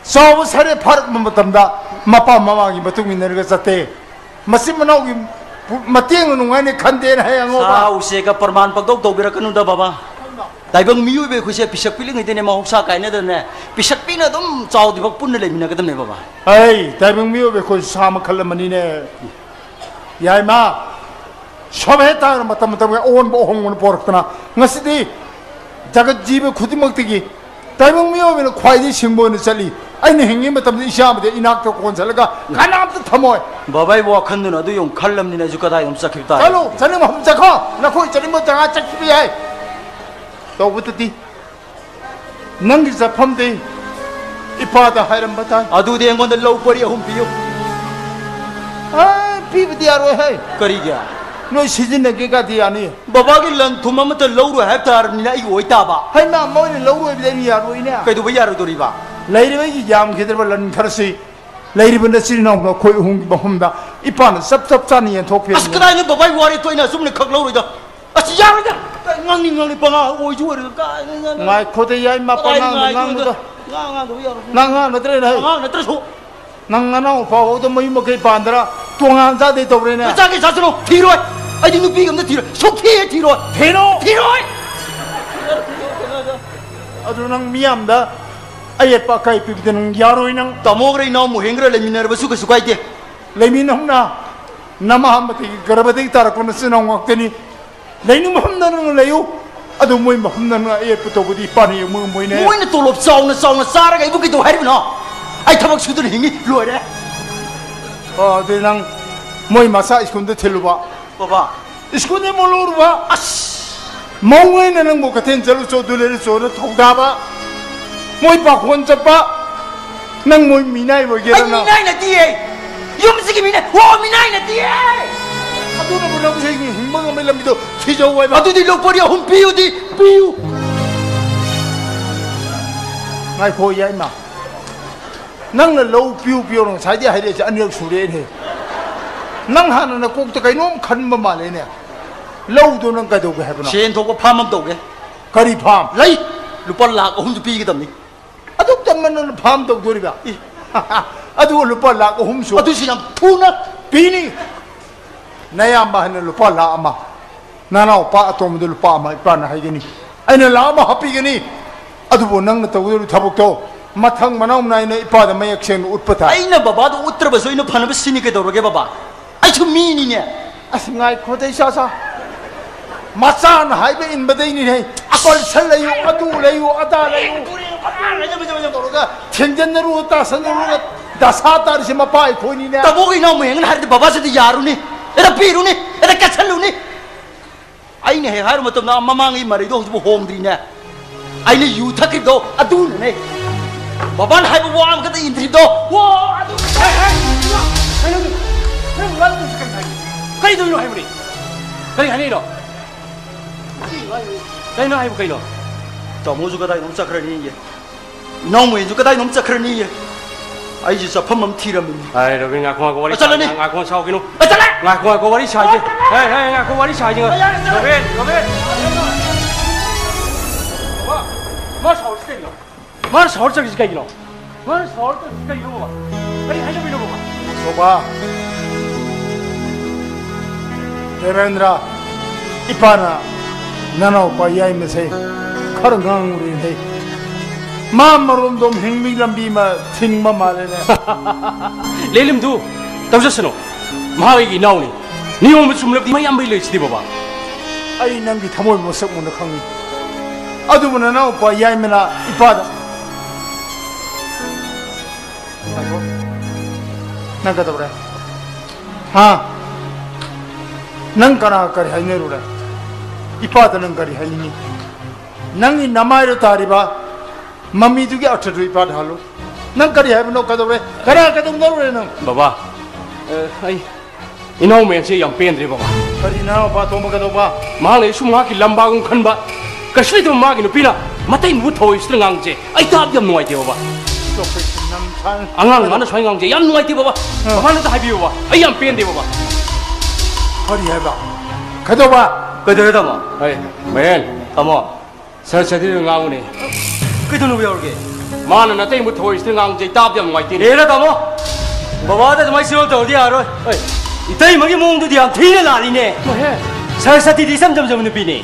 ꯆꯥꯎꯕ ꯁꯔꯦ ꯐꯥꯔꯛꯄ ꯃꯇꯝꯗ ꯃꯄꯥ ꯃꯃꯥꯒꯤ ꯃꯇꯨꯡ ꯏꯟꯅꯔꯒ ꯆꯠꯇꯦ꯫ ꯃꯆꯤꯟ ꯃꯅꯥꯎꯒꯤ ꯄꯨ-, ꯃꯇꯦꯡꯅ ꯅꯨꯡꯉꯥꯏꯅꯤ ꯈꯟꯗꯦꯅ ꯍꯥꯏ ꯑꯉꯧꯕ꯫ ꯁꯥ ꯎꯆꯦꯛꯀ ꯄ꯭ꯔꯃꯥꯟ ꯄꯪꯇꯧ ꯇꯧꯕꯤꯔꯛꯀꯅꯨꯗ ꯕꯕꯥ꯫ ꯇꯥꯏꯕꯪ ꯃꯤꯑꯣꯏꯕ ꯑꯩꯈꯣꯏꯁꯦ ꯄꯤꯁꯛ ꯄꯤꯛꯂꯤꯉꯩꯗꯅꯦ ꯃꯍꯧꯁꯥ ꯀꯥꯏꯅꯗꯅꯦ, ꯄꯤꯁꯛ ꯄꯤꯛꯅ ꯑꯗꯨꯝ ꯆꯥꯎꯗ꯭ꯔꯤꯐꯥꯎ ꯄꯨꯟꯅ ꯂꯩꯃꯤꯟꯅꯒꯗꯕꯅꯦ ꯕꯕꯥ꯫ ꯑꯩ ꯇꯥꯏꯕꯪ ꯃꯤꯑꯣꯏꯕ ꯑꯩꯈꯣꯏ ꯁꯥ ꯃꯈꯜ ꯑꯃꯅꯤꯅꯦ꯫ ꯌꯥꯏꯃ, ꯁꯣꯚꯦ ꯇꯥꯏꯝ ꯃꯇꯝ ꯃꯇꯝꯒꯤ ꯑꯑꯣꯟꯕ ꯑꯍꯣꯡꯕꯅ ꯄꯣꯔꯛꯇꯅ ꯉꯁꯤꯗꯤ ꯖꯒꯠ ꯖꯤꯕ ꯈꯨꯗꯤꯡꯃꯛꯇꯒꯤ ꯇꯥꯏꯕꯪ ꯃꯤꯑꯣꯏꯕꯅ ꯈ꯭ꯋꯥꯏꯗꯒꯤ ꯁꯤꯡꯕ ꯑꯣꯏꯅ ꯆꯠꯂꯤ꯫ ꯑꯩꯅ ꯍꯤꯡꯉꯤ ꯃꯇꯝꯗ ꯏꯆꯥ ꯑꯃꯗꯤ ꯏꯅꯥꯛꯇ ꯀꯣꯟꯁꯤꯜꯂꯒ ꯀꯅꯥꯝꯇ ꯊꯝꯃꯣꯏ꯫ ꯕꯕꯥ, ꯑꯩ ꯋꯥꯈꯜꯗꯨꯅ ꯑꯗꯨ ꯌꯧ ꯈꯜꯂꯝꯅꯤꯅ ꯑꯩꯁꯨ ꯀꯗꯥꯏꯗ ꯑꯃꯨꯛ ꯆꯠꯈꯤꯕ ꯇꯥꯔꯦ? ꯆꯠꯂꯨ, ꯆꯠꯅꯤꯡꯕ ꯃꯐꯝ ꯆꯠꯈꯣ꯫ ꯅꯈꯣꯏ ꯆꯠꯅꯤꯡꯕ ꯖꯒꯥ ꯆꯠꯈꯤꯕ ꯌꯥꯏ꯫ ꯇꯧꯕꯗꯗꯤ ꯅꯪꯒꯤ ꯆꯠꯐꯝꯗꯤ ꯏꯄꯥꯗ ꯍꯥꯏꯔꯝꯕ ꯇꯥꯏ꯫ ꯑꯗꯨꯗꯤ ꯑꯩꯉꯣꯟꯗ ꯂꯧ ꯄꯔꯤ ꯑꯍꯨꯝ ꯄꯤꯌꯨ꯫ ꯑꯦ, ꯄꯤꯕꯗꯤ ꯌꯥꯔꯣꯏ ꯍꯦ꯫ ꯀꯔꯤꯒꯤ? ꯅꯣꯏ ꯁꯤꯖꯤꯟꯅꯒꯦꯒꯗꯤ ꯌꯥꯅꯤ꯫ ꯕꯕꯥꯒꯤ ꯂꯟ ꯊꯨꯝ ꯑꯃꯠꯇ ꯂꯧꯔꯣꯏ ꯍꯥꯏꯕ ꯇꯥꯔꯕꯅꯤꯅ ꯑꯩꯒꯤ ꯑꯣꯏꯇꯥꯕ꯫ ꯍꯩꯃꯥ, ꯃꯣꯏꯅ ꯂꯧꯔꯣꯏꯕꯗꯤ ꯑꯩꯅ ꯌꯥꯔꯣꯏꯅꯦ꯫ ꯀꯩꯗꯧꯕ ꯌꯥꯔꯣꯏꯗꯣꯔꯤꯕ? ꯂꯩꯔꯤꯕ ꯑꯩꯒꯤ ꯌꯥꯝꯈꯤꯗ꯭ꯔꯕ ꯂꯟ ꯈꯔꯁꯤ ꯂꯩꯔꯤꯕ ꯅꯆꯤꯟ ꯏꯅꯥꯎ ꯅꯈꯣꯏ ꯑꯍꯨꯝꯒꯤ ꯃꯐꯝꯗ ꯏꯄꯥꯅ ꯆꯞ ꯆꯞ ꯆꯥꯅ ꯌꯦꯟꯊꯣꯛꯄꯤꯔꯝꯃꯤ꯫ ꯑꯁ, ꯀꯗꯥꯏꯅꯣ ꯕꯕꯥꯒꯤ ꯋꯥꯔꯤ ꯊꯣꯛꯏꯅ ꯑꯁꯨꯝꯅ ꯈꯛ ꯂꯧꯔꯣꯏꯗ꯫ ꯑꯁ, ꯌꯥꯔꯣꯏꯗ꯫ ꯉꯥꯡꯅꯤꯡ ꯉꯥꯡꯅꯤꯡ ꯄꯉꯥꯡ ꯑꯣꯏꯁꯨ ꯑꯣꯏꯔꯣꯏꯗ꯫ ꯀꯥꯏꯅ ꯉꯥꯡꯅꯤꯡ ꯉꯥꯡꯅꯤꯡ꯫ ꯉꯥꯏꯈꯣꯗ ꯌꯥꯏꯃ, ꯀꯗꯥꯏꯗ ꯄꯉꯥꯡꯗ ꯉꯥꯏꯗꯣꯏꯅꯣꯗ? ꯉꯥꯡꯅꯨꯗ꯫ ꯉꯥꯡ ꯉꯥꯡꯗꯕ ꯌꯥꯔꯣꯏ꯫ ꯅꯪ ꯑꯉꯥꯡ ꯅꯠꯇ꯭ꯔꯦꯅꯦ ꯍꯩ꯫ ꯑꯉꯥꯡ ꯅꯠꯇ꯭ꯔꯁꯨ꯫ ꯅꯪ ꯅꯅꯥꯎ ꯅꯨꯄꯥ ꯐꯥꯎꯗ ꯃꯌꯨꯝ ꯃꯀꯩ ꯄꯥꯟꯗ꯭ꯔꯥ? ꯇꯣꯉꯥꯟ ꯆꯥꯗꯦ ꯇꯧꯔꯦꯅꯦ꯫ ꯃꯆꯥ ꯀꯩ ꯆꯥꯁꯅꯨ? ꯊꯤꯔꯣꯏ꯫ ꯑꯩꯗꯤ ꯅꯨꯄꯤꯒ ꯑꯝꯇ ꯊꯤꯔꯣꯏ꯫ ꯁꯨꯛꯊꯤ ꯍꯦꯛ ꯊꯤꯔꯣꯏ꯫ ꯊꯤꯔꯣ! ꯊꯤꯔꯣꯏ! ꯑꯗꯨ ꯅꯪ ꯃꯤꯌꯥꯝꯗ ꯑꯌꯦꯠꯄ ꯑꯀꯥꯏ ꯄꯤꯕꯗ ꯅꯪ ꯌꯥꯔꯣꯏ ꯅꯪ꯫ ꯇꯥꯃꯣꯒꯔ ꯏꯅꯥꯎ ꯃꯣꯍꯦꯟꯒꯔ ꯂꯩꯃꯤꯟꯅꯔꯕꯁꯨ ꯀꯩꯁꯨ ꯀꯥꯏꯗꯦ꯫ ꯂꯩꯃꯤꯟꯅꯍꯧꯅ ꯅꯃꯥ ꯑꯃꯗꯒꯤ ꯒꯔꯚꯗꯒꯤ ꯇꯥꯔꯛꯄ ꯅꯆꯤꯟ ꯅꯅꯥꯎ ꯉꯥꯛꯇꯅꯤ꯫ ꯂꯩꯅꯤꯡꯕ ꯃꯐꯝꯗ ꯅꯪ ꯂꯩꯌꯨ꯫ ꯑꯗꯨ ꯃꯣꯏ ꯃꯐꯝꯗ ꯅꯪ ꯑꯌꯦꯠꯄ ꯇꯧꯕꯗꯤ ꯏꯄꯥꯅ ꯌꯦꯡꯕ ꯉꯝꯃꯣꯏꯅꯦ꯫ ꯃꯣꯏꯅ ꯇꯣꯂꯣꯞ ꯆꯥꯎꯅ ꯆꯥꯎꯅ ꯆꯥꯔꯒ ꯑꯩꯕꯨ ꯀꯩꯗꯧ ꯍꯥꯏꯔꯤꯕꯅꯣ? ꯑꯩ ꯊꯕꯛ ꯁꯨꯗꯅ ꯍꯤꯡꯉꯤ, ꯂꯣꯏꯔꯦ꯫ ꯑꯣ, ꯑꯗꯨꯗꯤ ꯅꯪ ꯃꯣꯏ ꯃꯆꯥ ꯁ꯭ꯀꯨꯜꯗ ꯊꯤꯜꯂꯨꯕ꯫ ꯕꯕꯥ꯫ ꯁ꯭ꯀꯨꯜꯗ ꯑꯃꯨꯛ ꯂꯧꯔꯨꯕ꯫ ꯑꯁ! ꯃꯧꯉꯩꯅ ꯅꯪꯕꯨ ꯀꯩꯊꯦꯜ ꯆꯠꯂꯨꯆꯣ, ꯑꯗꯨ ꯂꯩꯔꯨꯆꯣꯅ ꯊꯧꯗꯥꯕ꯫ ꯃꯣꯏ ꯄꯥꯈꯣꯟ ꯆꯠꯄ꯫ ꯅꯪ ꯃꯣꯏ ꯃꯤꯅꯥꯏ ꯑꯣꯏꯒꯦꯔ ꯑꯩ ꯅꯪ? ꯃꯤꯅꯥꯏ ꯅꯠꯇꯤꯌꯦ꯫ ꯌꯨꯝꯁꯤꯒꯤ ꯃꯤꯅꯥꯏ꯫ ꯑꯣ, ꯃꯤꯅꯥꯏ ꯅꯠꯇꯤꯌꯦ꯫ ꯑꯗꯨꯅꯕꯨ ꯅꯪꯁꯦ ꯍꯤꯡꯕ ꯉꯝꯕꯒꯤ ꯂꯝꯕꯤꯗꯣ ꯊꯤꯖꯧ ꯍꯥꯏꯕ꯫ ꯑꯗꯨꯗꯤ ꯂꯧ ꯄꯔꯤ ꯑꯍꯨꯝ ꯄꯤꯌꯨꯗꯤ, ꯄꯤꯌꯨ꯫ ꯉꯥꯏꯈꯣ, ꯌꯥꯏꯃ꯫ ꯅꯪꯅ ꯂꯧ ꯄꯤꯌꯨ ꯄꯤꯌꯨꯅ ꯉꯁꯥꯏꯗꯩ ꯍꯥꯏꯔꯛꯏꯁꯦ ꯑꯅꯤꯔꯛ ꯁꯨꯔꯦꯅꯦ꯫ ꯅꯪ ꯍꯥꯟꯅ ꯅꯀꯣꯛꯇ ꯀꯩꯅꯣꯝ ꯈꯟꯕ ꯃꯥꯜꯂꯦꯅꯦ꯫ ꯂꯧꯗꯣ ꯅꯪ ꯀꯩꯗꯧꯒꯦ ꯍꯥꯏꯕꯅꯣ? ꯁꯦꯟ ꯊꯣꯛꯄ ꯐꯥꯔꯝ ꯑꯃ ꯇꯧꯒꯦ꯫ ꯀꯔꯤ ꯐꯥꯔꯝ? ꯂꯩ꯫ ꯂꯨꯄꯥ ꯂꯥꯈ ꯑꯍꯨꯝꯁꯨ ꯄꯤꯒꯗꯕꯅꯤ꯫ ꯑꯗꯨꯛ ꯇꯝꯃꯟꯅ ꯐꯥꯔꯝ ꯇꯧꯗꯣꯔꯤꯕ? ꯏ꯫ ꯑꯗꯨꯒ ꯂꯨꯄꯥ ꯂꯥꯈ ꯑꯍꯨꯝꯁꯨ ꯑꯗꯨꯁꯨ ꯌꯥꯝ ꯊꯨꯅ꯫ ꯄꯤꯅꯤ꯫ ꯅꯌꯥꯝꯕ ꯍꯥꯏꯅ ꯂꯨꯄꯥ ꯂꯥꯈ ꯑꯃ, ꯅꯅꯥꯎꯄꯥ ꯑꯇꯣꯝꯕꯗ ꯂꯨꯄꯥ ꯑꯃ ꯏꯄꯥꯅ ꯍꯥꯏꯒꯅꯤ꯫ ꯑꯩꯅ ꯂꯥꯈ ꯑꯃ ꯍꯥꯞꯄꯤꯒꯅꯤ꯫ ꯑꯗꯨꯕꯨ ꯅꯪꯅ ꯇꯧꯒꯗꯧꯔꯤꯕ ꯊꯕꯛꯇꯣ ꯃꯊꯪ ꯃꯅꯥꯎ ꯅꯥꯏꯅ ꯏꯄꯥꯗ ꯃꯌꯦꯛ ꯁꯦꯡꯅ ꯎꯠꯄ ꯇꯥꯏ꯫ ꯑꯩꯅ ꯕꯕꯥꯗ ꯎꯠꯇ꯭ꯔꯕꯁꯨ ꯑꯩꯅ ꯐꯅꯕ ꯁꯤꯅꯤ ꯀꯩꯗꯧꯔꯒꯦ ꯕꯕꯥ? ꯑꯩꯁꯨ ꯃꯤꯅꯤꯅꯦ꯫ ꯑꯁ, ꯉꯥꯏꯈꯣꯗ, ꯏꯆꯥꯆꯥ꯫ ꯃꯆꯥꯅ ꯍꯥꯏꯕ ꯏꯟꯕꯗꯩꯅꯤꯅꯦ꯫ ꯑꯄꯜꯁꯟ ꯂꯩꯌꯨ, ꯑꯗꯨ ꯂꯩꯌꯨ, ꯑꯗꯥ ꯂꯩꯌꯨ꯫ ꯇꯧꯔꯒ ꯊꯦꯡꯖꯤꯟꯅꯔꯨ, ꯇꯥꯁꯟꯅꯔꯨ, ꯗꯁꯥ ꯇꯥꯔꯤꯁꯦ ꯃꯄꯥ ꯑꯩꯈꯣꯏꯅꯤꯅꯦ꯫ ꯇꯥꯃꯣꯒꯤ ꯏꯅꯥꯎ ꯃꯌꯥꯝꯅ ꯍꯥꯏꯔꯗꯤ ꯕꯕꯥꯁꯤꯗꯤ ꯌꯥꯔꯨꯅꯤ, ꯍꯦꯛꯇ ꯄꯤꯔꯨꯅꯤ, ꯍꯦꯛꯇ ꯀꯠꯁꯜꯂꯨꯅꯤ꯫ ꯑꯩꯅ ꯍꯦꯛ ꯍꯥꯏꯔꯨ ꯃꯇꯝꯗ ꯃꯃꯥꯡꯒꯤ ꯃꯔꯩꯗꯣ ꯍꯧꯖꯤꯛꯐꯥꯎ ꯍꯣꯡꯗ꯭ꯔꯤꯅꯦ꯫ ꯑꯩꯅ ꯌꯨ ꯊꯛꯈ꯭ꯔꯤꯕꯗꯣ ꯑꯗꯨꯅꯅꯦ꯫ ꯕꯕꯥꯅ ꯍꯥꯏꯕ ꯋꯥ ꯑꯃꯈꯛꯇ ꯏꯟꯗ꯭ꯔꯤꯕꯗꯣ꯫ ꯋꯥ ꯑꯗꯨ ꯍꯦ, ꯍꯦ, ꯏꯃꯥ, ꯀꯩꯅꯣ? ꯅꯪ ꯋꯥ ꯑꯗꯨꯁꯨ ꯀꯔꯤ ꯍꯥꯏꯅꯣ? ꯀꯔꯤ ꯇꯧꯔꯤꯅꯣ ꯍꯥꯏꯕꯅꯤ? ꯀꯔꯤ ꯍꯥꯏꯅꯤꯡꯅꯣ? ꯀꯩꯅꯣ ꯍꯥꯏꯕ ꯀꯩꯅꯣ? ꯇꯥꯃꯣꯁꯨ ꯀꯗꯥꯏꯅꯣꯝ ꯆꯠꯈ꯭ꯔꯅꯤꯌꯦ꯫ ꯏꯅꯥꯎꯃꯩꯁꯨ ꯀꯗꯥꯏꯅꯣꯝ ꯆꯠꯈ꯭ꯔꯅꯤꯌꯦ꯫ ꯑꯩꯁꯦ ꯆꯠꯐꯝ ꯑꯃ ꯊꯤꯔꯝꯃꯤꯅꯤ꯫ ꯍꯥꯏ, ꯔꯣꯕꯤꯟ, ꯉꯥꯏꯈꯣ, ꯉꯥꯏꯈꯣ, ꯋꯥꯔꯤ ꯑ, ꯆꯠꯂꯅꯤ꯫ ꯁꯥ-, ꯉꯥꯏꯈꯣ, ꯁꯥꯎꯈꯤꯅꯨ꯫ ꯑ, ꯆꯠꯂꯦ꯫ ꯉꯥꯏꯈꯣ, ꯉꯥꯏꯈꯣ, ꯋꯥꯔꯤ ꯁꯥꯏꯁꯦ꯫ ꯑ, ꯆꯠꯂꯦ꯫ ꯍꯦ, ꯍꯦ, ꯉꯥꯏꯈꯣ, ꯋꯥꯔꯤ ꯁꯥꯏꯁꯦ꯫ ꯑ, ꯌꯥꯔꯦ, ꯆꯠꯂꯦ꯫ Robin, robin. ꯃꯥ, ꯃꯥ ꯁꯥꯎꯔꯤꯁꯤ ꯀꯩꯒꯤꯅꯣ? ꯃꯥꯅ ꯁꯥꯎꯔ ꯆꯠꯈ꯭ꯔꯤꯁꯤ ꯀꯩꯒꯤꯅꯣ? ꯃꯥꯅ ꯁꯥꯎꯔ ꯆꯠꯈ꯭ꯔꯤꯁꯤ ꯀꯩꯒꯤꯅꯣ, ꯕꯕꯥ? ꯀꯔꯤ ꯍꯥꯏꯅꯕꯩꯅꯣ, ꯕꯕꯥ? ꯁꯣꯕꯥ, ꯗꯦꯕꯦꯟꯗ꯭ꯔ, ꯏꯄꯥꯅ ꯅꯅꯥꯎꯄꯥ ꯌꯥꯏꯃꯁꯦ ꯈꯔ ꯉꯥꯡꯉꯨꯔꯦꯅꯦ꯫ ꯃꯥ ꯃꯔꯣꯝꯗꯣꯝ ꯍꯤꯡꯕꯒꯤ ꯂꯝꯕꯤ ꯑꯃ ꯊꯤꯡꯕ ꯃꯥꯜꯂꯦꯅꯦ꯫ ꯂꯦꯂꯤꯝꯗꯨ ꯇꯧꯖꯁꯅꯨ꯫ ꯃꯍꯥꯛ ꯑꯩꯒꯤ ꯏꯅꯥꯎꯅꯤ꯫ ꯅꯤꯌꯣꯝ ꯆꯨꯝꯂꯕꯗꯤ ꯃꯌꯥꯝꯕꯩ ꯂꯩꯁꯤꯗꯤ, ꯕꯕꯥ꯫ ꯑꯩ ꯅꯪꯒꯤ ꯊꯃꯣꯏ ꯃꯁꯛ ꯃꯨꯟꯅ ꯈꯪꯉꯤ꯫ ꯑꯗꯨꯕꯨ ꯅꯅꯥꯎꯄꯥ ꯌꯥꯏꯃꯅ ꯏꯄꯥꯗ ꯉꯥꯏꯈꯣ꯫ ꯅꯪ ꯀꯩꯗꯧꯔꯦ? ꯍꯥ? ꯅꯪ ꯀꯅꯥ ꯀꯔꯤ ꯍꯥꯏꯅꯔꯨꯔꯦ? ꯏꯄꯥꯗ ꯅꯪ ꯀꯔꯤ ꯍꯥꯏꯅꯤꯡꯉꯤ? ꯅꯪꯒꯤ ꯅꯃꯥꯏꯗ ꯇꯥꯔꯤꯕ ꯃꯃꯤꯗꯨꯒꯤ ꯑꯔꯊꯗꯨ ꯏꯄꯥꯗ ꯍꯜꯂꯨ꯫ ꯅꯪ ꯀꯔꯤ ꯍꯥꯏꯕꯅꯣ? ꯀꯩꯗꯧꯔꯦ? ꯀꯅꯥ ꯀꯩꯗꯧꯅꯔꯨꯔꯦ ꯅꯪ? ꯕꯕꯥ, ꯑ, ꯑꯩ ꯏꯅꯥꯎ ꯃꯌꯥꯝꯁꯦ ꯌꯥꯝ ꯄꯦꯟꯗ꯭ꯔꯦ, ꯕꯕꯥ꯫ ꯀꯔꯤ ꯅꯅꯥꯎꯄꯥ ꯑꯇꯣꯝꯕ ꯀꯩꯗꯧꯕ? ꯃꯍꯥꯛꯅ ꯑꯩ ꯁꯨꯝ ꯉꯥꯏꯍꯥꯛꯀꯤ ꯂꯝꯕꯥꯒꯨꯝ ꯈꯟꯕ꯫ ꯀꯩꯁꯨ ꯂꯩꯇꯕ ꯃꯥꯒꯤ ꯅꯨꯄꯤꯅ ꯃꯇꯩ ꯅꯨꯄꯨ ꯊꯧꯋꯦ ꯁꯤꯗ ꯉꯥꯡꯁꯦ ꯑꯩ ꯇꯥꯕ ꯌꯥꯝ ꯅꯨꯡꯉꯥꯏꯇꯦ, ꯕꯕꯥ꯫ ꯅꯪ ꯁꯥ-, ꯑꯉꯥꯡ ꯃꯥꯅ ꯁꯨꯃꯥꯏꯅ ꯉꯥꯡꯁꯦ ꯌꯥꯝ ꯅꯨꯡꯉꯥꯏꯇꯦ, ꯕꯕꯥ꯫ ꯑ꯫ ꯕꯕꯥꯅ ꯑꯝꯇ ꯍꯥꯏꯕꯤꯌꯨ, ꯕꯕꯥ꯫ ꯑꯩ ꯌꯥꯝ ꯄꯦꯟꯗꯦ, ꯕꯕꯥ꯫ ꯀꯔꯤ ꯍꯥꯏꯕ? ꯀꯩꯗꯧꯕ? ꯀꯩꯗꯧꯔꯦ, ꯇꯥꯃꯣ? ꯍꯩ, ꯃꯍꯦꯟ꯫ ꯇꯥꯃꯣ꯫ ꯁꯔꯁꯇꯤꯗ ꯉꯥꯡꯉꯨꯅꯦ꯫ ꯀꯩꯗꯧꯅꯕ ꯌꯥꯎꯔꯒꯦ? ꯃꯥꯅ ꯅꯇꯩꯃ ꯊꯣꯏꯁꯤꯗ ꯉꯥꯡꯖꯩ, ꯇꯥꯕꯗ ꯌꯥꯝ ꯅꯨꯡꯉꯥꯏꯇꯦꯅꯦ꯫ ꯍꯦꯔꯥ, ꯇꯥꯃꯣ꯫ ꯕꯕꯥꯗ ꯑꯗꯨꯃꯥꯏꯅ ꯆꯤꯔꯣꯜ ꯇꯧꯔꯗꯤ ꯌꯥꯔꯣꯏ꯫ ꯍꯣꯏ꯫ ꯏꯇꯩꯃꯒꯤ ꯃꯑꯣꯡꯗꯨꯗꯤ ꯌꯥꯝ ꯊꯤꯅ ꯂꯥꯜꯂꯤꯅꯦ꯫ ꯃꯍꯦꯟ꯫ ꯁꯔꯁꯇꯤꯗꯤ ꯏꯆꯝ ꯆꯝꯖꯕ ꯅꯨꯄꯤꯅꯦ꯫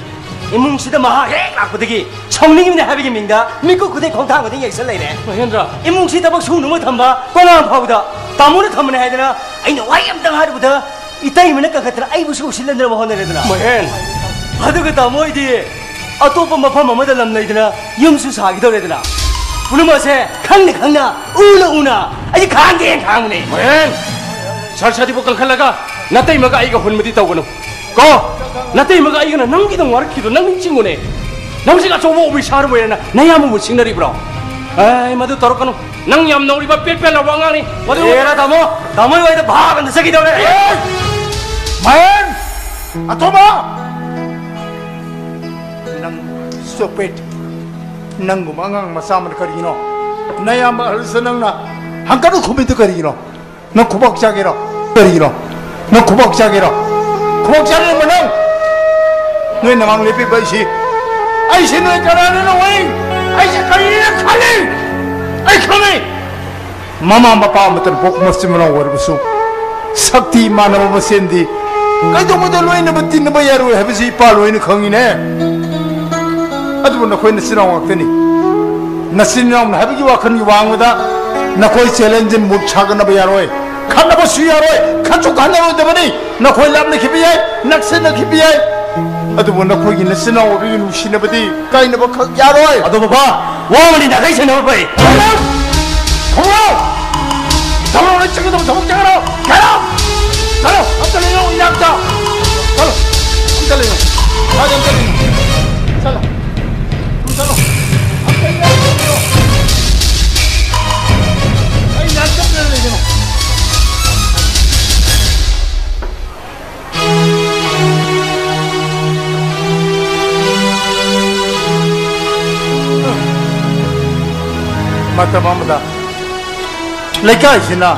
ꯏꯃꯨꯡꯁꯤꯗ ꯃꯍꯥꯛ ꯍꯦꯛ ꯂꯥꯛꯄꯗꯒꯤ ꯁꯥꯎꯅꯤꯡꯉꯤꯕꯅꯦ ꯍꯥꯏꯕꯒꯤ ꯃꯤꯡꯗ ꯃꯤꯀꯨꯞ ꯈꯨꯗꯤꯡ, ꯈꯣꯡꯊꯥꯡ ꯈꯨꯗꯤꯡ ꯌꯩꯁꯜ ꯂꯩꯔꯦ꯫ ꯃꯍꯦꯟꯗ꯭ꯔ꯫ ꯏꯃꯨꯡꯁꯤ ꯊꯕꯛ ꯁꯨꯅꯕ ꯊꯝꯕ ꯄꯣꯂꯥꯡ ꯐꯥꯎꯕꯗ ꯇꯥꯃꯣꯅ ꯊꯝꯕꯅꯦ ꯍꯥꯏꯗꯅ ꯑꯩꯅ ꯋꯥꯍꯩ ꯑꯝꯇꯪ ꯍꯥꯏꯔꯨꯕꯗ ꯏꯇꯩꯃꯅ ꯀꯟꯈꯠꯇꯅ ꯑꯩꯕꯨꯁꯨ ꯎꯁꯤꯜꯂꯗꯅꯕ ꯍꯣꯠꯅꯔꯦꯗꯅ꯫ ꯃꯍꯦꯟ꯫ ꯑꯗꯨꯒ ꯇꯥꯃꯣ ꯑꯩꯗꯤ ꯑꯇꯣꯞꯄ ꯃꯐꯝ ꯑꯃꯗ ꯂꯝ ꯂꯩꯗꯅ ꯌꯨꯝꯁꯨ ꯁꯥꯈꯤꯗꯧꯔꯦꯗꯅ꯫ ꯄꯨꯝꯅꯃꯛꯁꯦ ꯈꯪꯅ ꯈꯪꯅ, ꯎꯅ ꯎꯅ ꯑꯩ ꯈꯥꯡꯒꯦ ꯈꯥꯡꯕꯅꯦ꯫ ꯃꯍꯦꯟ! ꯁꯔꯁꯇꯤꯕꯨ ꯀꯟꯈꯠꯂꯒ ꯅꯇꯩꯃꯒ ꯑꯩꯒ ꯍꯨꯟꯕꯗꯤ ꯇꯧꯒꯅꯨ꯫ ꯀꯣ, ꯅꯇꯩꯃꯒ ꯑꯩꯒꯅ ꯅꯪꯒꯤꯗꯪ ꯋꯥꯔꯛꯈꯤꯗꯣ ꯅꯪ ꯅꯤꯡꯁꯤꯡꯉꯨꯅꯦ꯫ ꯅꯪꯁꯤꯒ ꯑꯆꯧꯕ ꯑꯣꯐꯤꯁꯥꯔ ꯑꯣꯏꯔꯦꯅ ꯅꯌꯥꯝꯕꯕꯨ ꯁꯤꯡꯅꯔꯤꯕ꯭ꯔꯣ? ꯑꯦ, ꯃꯗꯨ ꯇꯧꯔꯛꯀꯅꯨ꯫ ꯅꯪ ꯌꯥꯝ ꯅꯧꯔꯤꯕ ꯄꯦꯠ ꯄꯦꯠ ꯂꯥꯎꯕ ꯑꯉꯥꯡꯅꯤ꯫ ꯃꯗꯨ ꯑꯦꯔꯥ ꯇꯥꯃꯣ, ꯇꯥꯃꯣ ꯍꯣꯏꯗ ꯚꯥꯞ ꯑꯝꯇ ꯆꯠꯈꯤꯗꯧꯔꯦ꯫ ꯑꯦ! ꯃꯍꯦꯟ! ꯑꯇꯣꯝꯕ! ꯅꯪ stupid! ꯅꯪꯒꯨꯝꯕ ꯑꯉꯥꯡ ꯃꯆꯥ ꯑꯃꯅ ꯀꯔꯤꯒꯤꯅꯣ? ꯅꯌꯥꯝꯕ ꯑꯍꯜꯁꯦ ꯅꯪꯅ ꯍꯪꯒꯠꯅ ꯈꯨꯝꯃꯤꯗꯨ ꯀꯔꯤꯒꯤꯅꯣ? ꯅꯪ ꯈꯨꯕꯥꯛ ꯆꯥꯒꯦꯔꯣ? ꯀꯔꯤꯒꯤꯅꯣ? ꯅꯪ ꯈꯨꯕꯥꯛ ꯆꯥꯒꯦꯔꯣ? ꯈꯨꯕꯥꯛ ꯆꯥꯅꯤꯡꯕ ꯅꯪ? ꯅꯣꯏ ꯅꯃꯥꯡ ꯂꯦꯞꯄꯤꯕ ꯑꯩꯁꯤ, ꯑꯩꯁꯤ ꯅꯣꯏ ꯀꯅꯥꯅꯣ ꯅꯣꯏ? ꯑꯩꯁꯤ ꯀꯔꯤꯅ ꯈꯜꯂꯤ? ꯑꯩ ꯈꯪꯉꯤ꯫ ꯃꯃꯥ ꯃꯄꯥ ꯑꯃꯠꯇꯅ ꯄꯣꯛꯄ ꯃꯆꯤꯟ ꯃꯅꯥꯎ ꯑꯣꯏꯔꯕꯁꯨ, ꯁꯛꯇꯤ ꯃꯥꯟꯅꯕ ꯃꯁꯦꯟꯗꯤ ꯀꯩꯗꯧꯉꯩꯗ ꯂꯣꯏꯅꯕ ꯇꯤꯟꯅꯕ ꯌꯥꯔꯣꯏ ꯍꯥꯏꯕꯁꯤ ꯏꯄꯥ ꯂꯣꯏꯅ ꯈꯪꯉꯤꯅꯦ꯫ ꯑꯗꯨꯕꯨ ꯅꯈꯣꯏ ꯅꯆꯤꯟ ꯅꯅꯥꯎ ꯉꯥꯛꯇꯅꯤ꯫ ꯅꯆꯤꯟ ꯅꯅꯥꯎꯅ ꯍꯥꯏꯕꯒꯤ ꯋꯥꯈꯜꯒꯤ ꯋꯥꯡꯃꯗ ꯅꯈꯣꯏ challenge and mood ꯁꯥꯒꯠꯅꯕ ꯌꯥꯔꯣꯏ꯫ ꯈꯠꯅꯕꯁꯨ ꯌꯥꯔꯣꯏ꯫ ꯈꯠꯁꯨ ꯈꯠꯅꯔꯣꯏꯗꯕꯅꯤ꯫ ꯅꯈꯣꯏ ꯂꯥꯞꯅꯈꯤꯕ ꯌꯥꯏ, ꯅꯛꯁꯤꯟꯅꯈꯤꯕ ꯌꯥꯏ꯫ ꯑꯗꯨꯕꯨ ꯅꯈꯣꯏꯒꯤ ꯅꯆꯤꯟ ꯅꯅꯥꯎ ꯑꯣꯏꯕꯒꯤ ꯅꯨꯡꯁꯤꯅꯕꯗꯤ ꯀꯥꯏꯅꯕ ꯈꯛ ꯌꯥꯔꯣꯏ꯫ ꯑꯗꯣ ꯕꯕꯥ, ꯋꯥ ꯑꯃꯅꯤ ꯅꯥꯈꯩ ꯁꯦꯟꯅꯕ ꯐꯩ꯫ ꯈꯣꯡꯒ꯭ꯔꯥꯎ! ꯊꯧꯔꯣ, ꯅꯣꯏ ꯆꯠꯀꯗꯕ ꯊꯕꯛ ꯆꯠꯈ꯭ꯔꯣ! Get out! ꯆꯠꯂꯣ! ꯑꯝꯇ ꯂꯩꯌꯣ, ꯏꯅꯥꯛꯇ! ꯆꯠꯂꯣ! ꯑꯝꯇ ꯂꯩꯌꯣ! ꯁ꯭ꯋꯥꯏꯗ ꯑꯝꯇ ꯂꯩꯌꯣ! ꯆꯠꯂꯣ! ꯆꯠꯂꯣ! ꯑꯝꯇ ꯏꯅꯥꯛꯇ ꯂꯩꯌꯣ! ꯑꯩ ꯏꯅꯥꯛꯇ ꯑꯝꯇ ꯂꯩꯒꯅꯣ! ꯃꯇꯝ ꯑꯃꯗ ꯂꯩꯀꯥꯏꯁꯤꯅ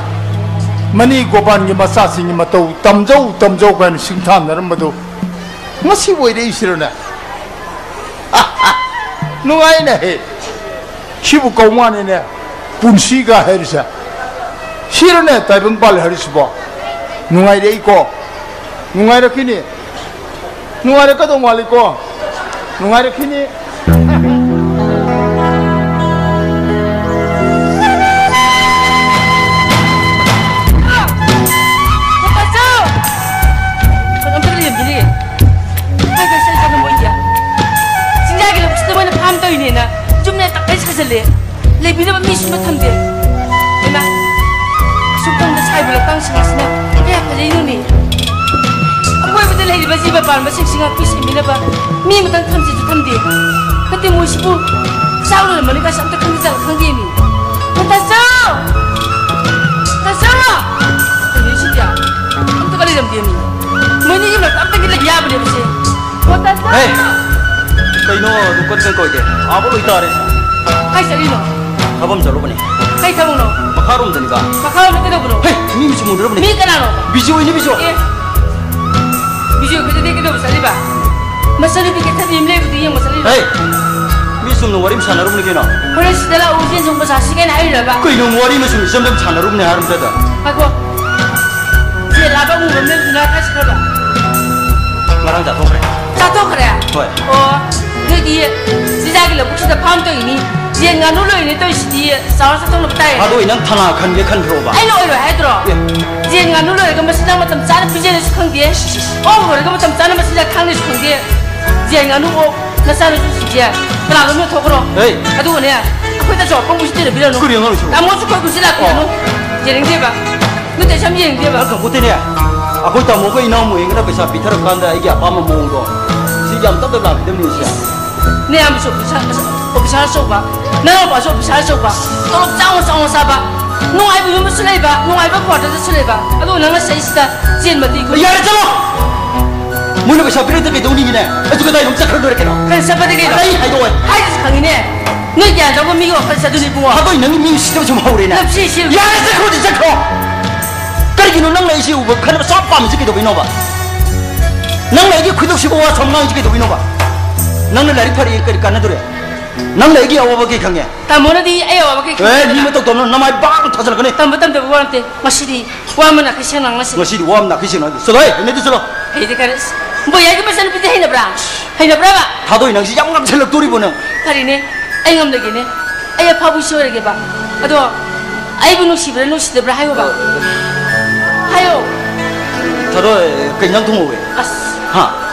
ꯃꯅꯤ ꯒꯣꯄꯥꯟꯒꯤ ꯃꯆꯥꯁꯤꯡꯒꯤ ꯃꯇꯧ ꯇꯝꯖꯧ, ꯇꯝꯖꯧ ꯀꯥꯏꯅ ꯁꯤꯡꯊꯥꯅꯔꯝꯕꯗꯨ ꯃꯁꯤ ꯑꯣꯏꯔꯛꯏꯁꯤꯔꯣꯅꯦ? ꯅꯨꯡꯉꯥꯏꯅꯦ ꯍꯦ꯫ ꯁꯤꯕꯨ ꯀꯧ ꯃꯥꯅꯤꯅꯦ, ꯄꯨꯟꯁꯤꯒ ꯍꯥꯏꯔꯤꯁꯦ꯫ ꯁꯤꯔꯣꯅꯦ ꯇꯥꯏꯕꯪꯄꯥꯜ ꯍꯥꯏꯔꯤꯁꯤꯕꯣ? ꯅꯨꯡꯉꯥꯏꯔꯛꯏꯀꯣ꯫ ꯅꯨꯡꯉꯥꯏꯔꯛꯈꯤꯅꯤ꯫ ꯅꯨꯡꯉꯥꯏꯔꯛꯀꯗꯧ ꯃꯥꯜꯂꯤꯀꯣ꯫ ꯅꯨꯡꯉꯥꯏꯔꯛꯈꯤꯅꯤ꯫ ꯄꯣꯇꯥꯁꯨ! ꯄꯣꯠ ꯑꯝꯇ ꯂꯩꯔꯝꯗꯦꯅꯦ꯫ ꯀꯥꯏ ꯀꯥꯏ ꯆꯠꯂꯤꯖꯥꯠꯅꯣ ꯃꯣꯏꯗꯤ? ꯆꯤꯡꯖꯥꯒꯤ ꯂꯧꯕꯨꯛꯁꯤꯗ ꯃꯣꯏꯅ ꯐꯥꯝ ꯇꯧꯔꯤꯅꯦꯅ ꯌꯨꯝꯅꯦ ꯇꯞꯇꯥꯏ ꯁꯥꯖꯜꯂꯦ꯫ ꯂꯩꯕꯤꯅꯕ ꯃꯤꯁꯨ ꯑꯃ ꯊꯝꯗꯦ꯫ ꯍꯩꯃꯥ! ꯑꯁꯨꯛ ꯀꯪꯅ ꯁꯥꯏꯕ ꯂꯧꯇꯥꯡꯁꯤꯡ ꯑꯁꯤꯅ ꯀꯌꯥ ꯐꯖꯩꯅꯣꯅꯦ? ꯑꯀꯣꯏꯕꯗ ꯂꯩꯔꯤꯕ ꯖꯤꯕ ꯄꯥꯟꯕꯁꯤꯡꯁꯤ ꯉꯥꯛꯄꯤ ꯁꯦꯟꯕꯤꯅꯕ ꯃꯤ ꯑꯃꯇꯪ ꯊꯝꯁꯤꯁꯨ ꯊꯝꯗꯦ꯫ ꯅꯠꯇꯦ, ꯃꯣꯏꯁꯤꯕꯨ ꯆꯥꯛ ꯂꯣꯏꯔꯝꯃꯅꯤ ꯀꯥꯏꯁꯨ ꯑꯝꯇ ꯈꯪꯖ ꯈꯪꯗꯦꯃꯤ꯫ ꯇꯥꯆꯧ! ꯇꯥꯆꯧ! ꯀꯩꯅꯣ ꯁꯤꯗꯤ? ꯑꯝꯇꯒ ꯂꯩꯔꯝꯗꯦꯃꯤ꯫ ꯃꯣꯏꯅꯤꯒꯤ ꯃꯔꯛꯇ ꯑꯝꯇꯒ ꯂꯩꯕ ꯌꯥꯕꯅꯦꯕ ꯁꯦ꯫ ꯍꯣ, ꯇꯥꯆꯧ! ꯍꯦ! ꯀꯩꯅꯣ ꯑꯗꯨ ꯀꯟ ꯀꯟ ꯀꯧꯏꯗꯦ? ꯑꯥꯕ ꯂꯣꯏ ꯇꯥꯔꯦ꯫ ꯀꯥꯏ ꯆꯠꯂꯤꯅꯣ? ꯊꯕꯛ ꯑꯃ ꯆꯠꯂꯨꯕꯅꯦ꯫ ꯀꯩ ꯊꯕꯛꯅꯣ? ꯃꯈꯥꯔꯣꯝꯗꯅꯤꯗ꯫ ꯃꯈꯥꯔꯣꯝꯗ ꯀꯩꯗꯧꯕꯅꯣ? ꯍꯦ! ꯃꯤ ꯃꯆꯨ ꯃꯨꯟꯅꯔꯕꯅꯦ꯫ ꯃꯤ ꯀꯅꯥꯅꯣ? ꯕꯤꯖꯨ ꯍꯣꯏꯅꯦ, ꯕꯤꯖꯨ꯫ ꯑꯦ, ꯕꯤꯖꯨ ꯈꯣꯏꯗꯗꯤ ꯀꯩꯗꯧꯕ ꯆꯠꯂꯤꯕ? ꯃꯆꯟꯅꯨꯄꯤ ꯀꯦꯊꯕꯤ ꯑꯃ ꯂꯩꯕꯗꯨ ꯌꯦꯡꯕ ꯆꯠꯂꯤꯕ? ꯍꯦ! ꯃꯤ ꯆꯨꯝꯅ ꯋꯥꯔꯤ ꯑꯃ ꯁꯥꯟꯅꯔꯨꯕꯅꯤ ꯀꯩꯅꯣ꯫ ꯍꯣꯔꯦꯟ ꯁꯤꯗ ꯂꯥꯛꯎ, ꯌꯦꯟ ꯊꯣꯡꯕ ꯆꯥꯁꯤ ꯀꯥꯏꯅ ꯍꯥꯏꯔꯤꯔꯕ? ꯀꯩꯅꯣ ꯋꯥꯔꯤ ꯑꯃ ꯁꯨꯝ ꯏꯆꯝ ꯆꯝ ꯁꯥꯟꯅꯔꯨꯕꯅꯦ ꯍꯥꯏꯔꯝꯗꯗ꯫ ꯉꯥꯏꯈꯣ꯫ ꯌꯦꯟ ꯂꯥꯕ ꯑꯃꯨꯕ ꯑꯃ ꯂꯩꯕꯗꯨꯅ ꯀꯥꯏ ꯆꯠꯈ꯭ꯔꯕ? ꯉꯔꯥꯡ ꯆꯥꯊꯣꯛꯈ꯭ꯔꯦ꯫ ꯆꯥꯊꯣꯛꯈ꯭ꯔꯦ? ꯍꯣꯏ꯫ ꯑꯣ, ꯅꯣꯏꯗꯤ ꯆꯤꯟꯖꯥꯛꯀꯤ ꯂꯧꯕꯨꯛꯁꯤꯗ ꯐꯥꯝ ꯇꯧꯔꯤꯅꯤ꯫ ꯌꯦꯟ ꯉꯥꯅꯨ ꯂꯣꯏꯔꯤꯅꯤ ꯇꯧꯔꯤꯁꯤꯗꯤ ꯆꯥꯎꯔ ꯆꯥꯊꯣꯛꯅꯕ ꯇꯥꯏ꯫ ꯑꯗꯣ ꯅꯪ ꯊꯅꯥ ꯈꯟꯒꯦ ꯈꯟꯈ꯭ꯔꯣꯕ? ꯑꯩꯅ ꯑꯣꯏꯔꯣꯏ ꯍꯥꯏꯗ꯭ꯔꯣ? ꯑꯦ꯫ ꯌꯦꯟ ꯉꯥꯅꯨ ꯂꯣꯏꯔꯒ ꯃꯆꯤꯟꯖꯥꯛ ꯃꯇꯝ ꯆꯥꯅ ꯄꯤꯖꯅꯤꯁꯨ ꯈꯪꯗꯦ꯫ ꯏꯁ, ꯏꯁ, ꯏꯁ꯫ ꯑꯣꯛ ꯂꯣꯏꯔꯒ ꯃꯇꯝ ꯆꯥꯅ ꯃꯆꯤꯟꯖꯥꯛ ꯊꯥꯛꯅꯤꯁꯨ ꯈꯪꯗꯦ꯫ ꯌꯦꯟ ꯉꯥꯅꯨ ꯑꯣꯛ ꯅꯆꯥꯅꯁꯨꯁꯤꯡꯁꯦ ꯀꯅꯥꯗꯣꯝ ꯌꯣꯟꯊꯣꯛꯈ꯭ꯔꯣ꯫ ꯍꯩ! ꯑꯗꯨꯒꯅꯦ, ꯑꯩꯈꯣꯏꯗꯁꯨ ꯑꯄꯪꯕꯁꯤ ꯇꯤꯟꯅꯕꯤꯔꯅꯨ꯫ ꯀꯔꯤꯅꯣ ꯅꯪꯁꯨ? ꯇꯥꯃꯣꯁꯨ ꯑꯩꯈꯣꯏ ꯀꯨꯁꯤ ꯂꯥꯛꯄꯤꯔꯅꯨ꯫ ꯑꯣ꯫ ꯌꯦꯡꯅꯤꯡꯗꯦꯕ꯫ ꯅꯠꯇꯦ, ꯁꯝ ꯌꯦꯡꯅꯤꯡꯗꯦꯕ꯫ ꯈꯪꯄꯣꯠꯇꯦꯅꯦ꯫ ꯑꯩꯈꯣꯏ ꯇꯥꯃꯣꯒ ꯏꯅꯥꯎ ꯃꯣꯏꯒꯅ ꯄꯩꯁꯥ ꯄꯤꯊꯔꯀꯥꯟꯗ ꯑꯩꯒꯤ ꯑꯄꯥꯝꯕ ꯃꯑꯣꯡꯗꯣ ꯁꯤ ꯌꯥꯝ ꯇꯞ ꯇꯞ ꯂꯥꯛꯄꯤꯗꯕꯅꯤ ꯁꯦ꯫ ꯅꯌꯥꯝꯕꯁꯨ ꯑꯣꯐꯤꯁꯥꯔ, ꯑꯣꯐꯤꯁꯥꯔ ꯑꯆꯧꯕ, ꯅꯅꯥꯎꯄꯥꯁꯨ ꯑꯣꯐꯤꯁꯥꯔ ꯑꯆꯧꯕ, ꯇꯣꯂꯣꯞ ꯆꯥꯎꯅ ꯆꯥꯎꯅ ꯆꯥꯕ, ꯅꯨꯡꯉꯥꯏꯕ ꯌꯨꯝ ꯑꯃꯁꯨ ꯂꯩꯕ, ꯅꯨꯡꯉꯥꯏꯕ ꯀ꯭ꯋꯥꯇꯔꯗꯁꯨ ꯂꯩꯕ, ꯑꯗꯨꯒ ꯅꯪꯅ ꯁꯤꯗꯩꯁꯤꯗ ꯆꯦꯟ ꯃꯇꯤꯛ ꯌꯥꯔꯦ, ꯆꯠꯂꯣ! ꯃꯣꯏꯅ ꯄꯩꯁꯥ ꯄꯤꯔꯛꯇ ꯀꯩꯗꯧꯅꯤꯒꯤꯅꯦ? ꯑꯩꯁꯨ ꯀꯗꯥꯏꯗ ꯑꯃꯨꯛ ꯆꯠꯈ꯭ꯔ ꯂꯣꯏꯔꯦ ꯀꯩꯅꯣ? ꯀꯩꯅꯣ ꯆꯠꯄꯗꯤ ꯀꯩꯅꯣ? ꯑꯩ ꯍꯥꯏꯗꯣꯛꯑꯣꯏ꯫ ꯍꯥꯏꯗꯨꯁꯨ ꯈꯪꯉꯤꯅꯦ꯫ ꯅꯣꯏ ꯒ꯭ꯌꯥꯟ ꯇꯧꯕ ꯃꯤꯒꯤ ꯋꯥꯈꯜꯁꯦ ꯑꯗꯨꯅꯤ ꯏꯕꯨꯡꯉꯣ꯫ ꯊꯥꯗꯣꯏ, ꯅꯪꯒꯤ ꯃꯤ ꯎꯁꯤꯠꯇꯕ ꯁꯨꯝ ꯍꯧꯔꯦꯅꯦ꯫ ꯅꯞꯁꯤ ꯁꯤ ꯌꯥꯔꯦ, ꯆꯠꯈ꯭ꯔꯣꯗꯤ ꯆꯠꯈ꯭ꯔꯣ꯫ ꯀꯔꯤꯒꯤꯅꯣ ꯅꯪꯅ ꯑꯩꯁꯦ ꯎꯕ ꯈꯟꯅꯕ ꯁꯨꯝ ꯄꯥꯝꯃꯤꯁꯦ ꯀꯩꯗꯧꯕꯩꯅꯣꯕ? ꯅꯪꯅ ꯑꯩꯒꯤ ꯈꯣꯏꯗꯧꯁꯤꯕ ꯋꯥ ꯁꯨꯝ ꯉꯥꯡꯉꯤꯁꯤ ꯀꯩꯗꯧꯕꯤꯅꯣꯕ? ꯅꯪꯅ ꯂꯥꯏꯔꯤꯛ ꯐꯔꯦ ꯀꯔꯤ ꯀꯥꯟꯅꯗꯣꯔꯦ? ꯅꯪꯅ ꯑꯩꯒꯤ ꯑꯋꯥꯕ ꯀꯩ ꯈꯪꯉꯦ? ꯇꯥꯃꯣꯅꯗꯤ ꯑꯩ ꯑꯋꯥꯕ ꯀꯩ ꯑꯦ, ꯈꯪꯗꯦꯗꯅ꯫ ꯃꯤ ꯃꯇꯧ ꯇꯧꯅ ꯅꯃꯥꯏ ꯕꯥꯛ ꯊꯥꯖꯤꯜꯂꯛꯀꯅꯤ꯫ ꯇꯝꯕ ꯇꯝꯗꯕ ꯋꯥ ꯅꯠꯇꯦ꯫ ꯉꯁꯤꯗꯤ ꯋꯥ ꯑꯃ ꯅꯥꯈꯩ ꯁꯦꯡꯅ ꯉꯥꯡꯅꯁꯤ꯫ ꯉꯁꯤꯗꯤ ꯋꯥ ꯑꯃ ꯅꯥꯈꯩ ꯁꯦꯡꯅ ꯉꯥꯡꯅꯁꯤ꯫ ꯆꯠꯂꯣꯍꯦ, ꯍꯩꯅꯗꯦ, ꯆꯠꯂꯣ꯫ ꯍꯩꯗꯤ ꯈꯔ, ꯏꯁ, ꯕꯣꯌꯥꯒꯤ ꯃꯆꯥꯅꯨꯄꯤꯗꯤ ꯍꯩꯅꯕ꯭ꯔꯥ? ꯍꯩꯅꯕ꯭ꯔꯥꯕ? ꯊꯥꯗꯣꯏ, ꯅꯪꯁꯤ ꯌꯥꯝ ꯉꯝꯁꯤꯜꯂꯛꯇꯣꯔꯤꯕꯣ ꯅꯪ? ꯐꯔꯦꯅꯦ, ꯑꯩ ꯉꯝꯂꯒꯦꯅꯦ꯫ ꯑꯩ ꯑꯐꯥꯎꯕ ꯏꯆꯦ ꯑꯣꯏꯔꯒꯦꯕ꯫ ꯑꯗꯣ ꯑꯩꯕꯨ ꯅꯨꯡꯁꯤꯕ꯭ꯔꯥ ꯅꯨꯡꯁꯤꯗꯕ꯭ꯔꯥ ꯍꯥꯏꯌꯣꯕ꯫ ꯍꯥꯏꯌꯣ꯫ ꯊꯥꯗꯣꯏ, ꯀꯩ ꯏꯟꯖꯥꯡ ꯊꯣꯡꯍꯧꯒꯦ? ꯑꯁ꯫ ꯍꯥ?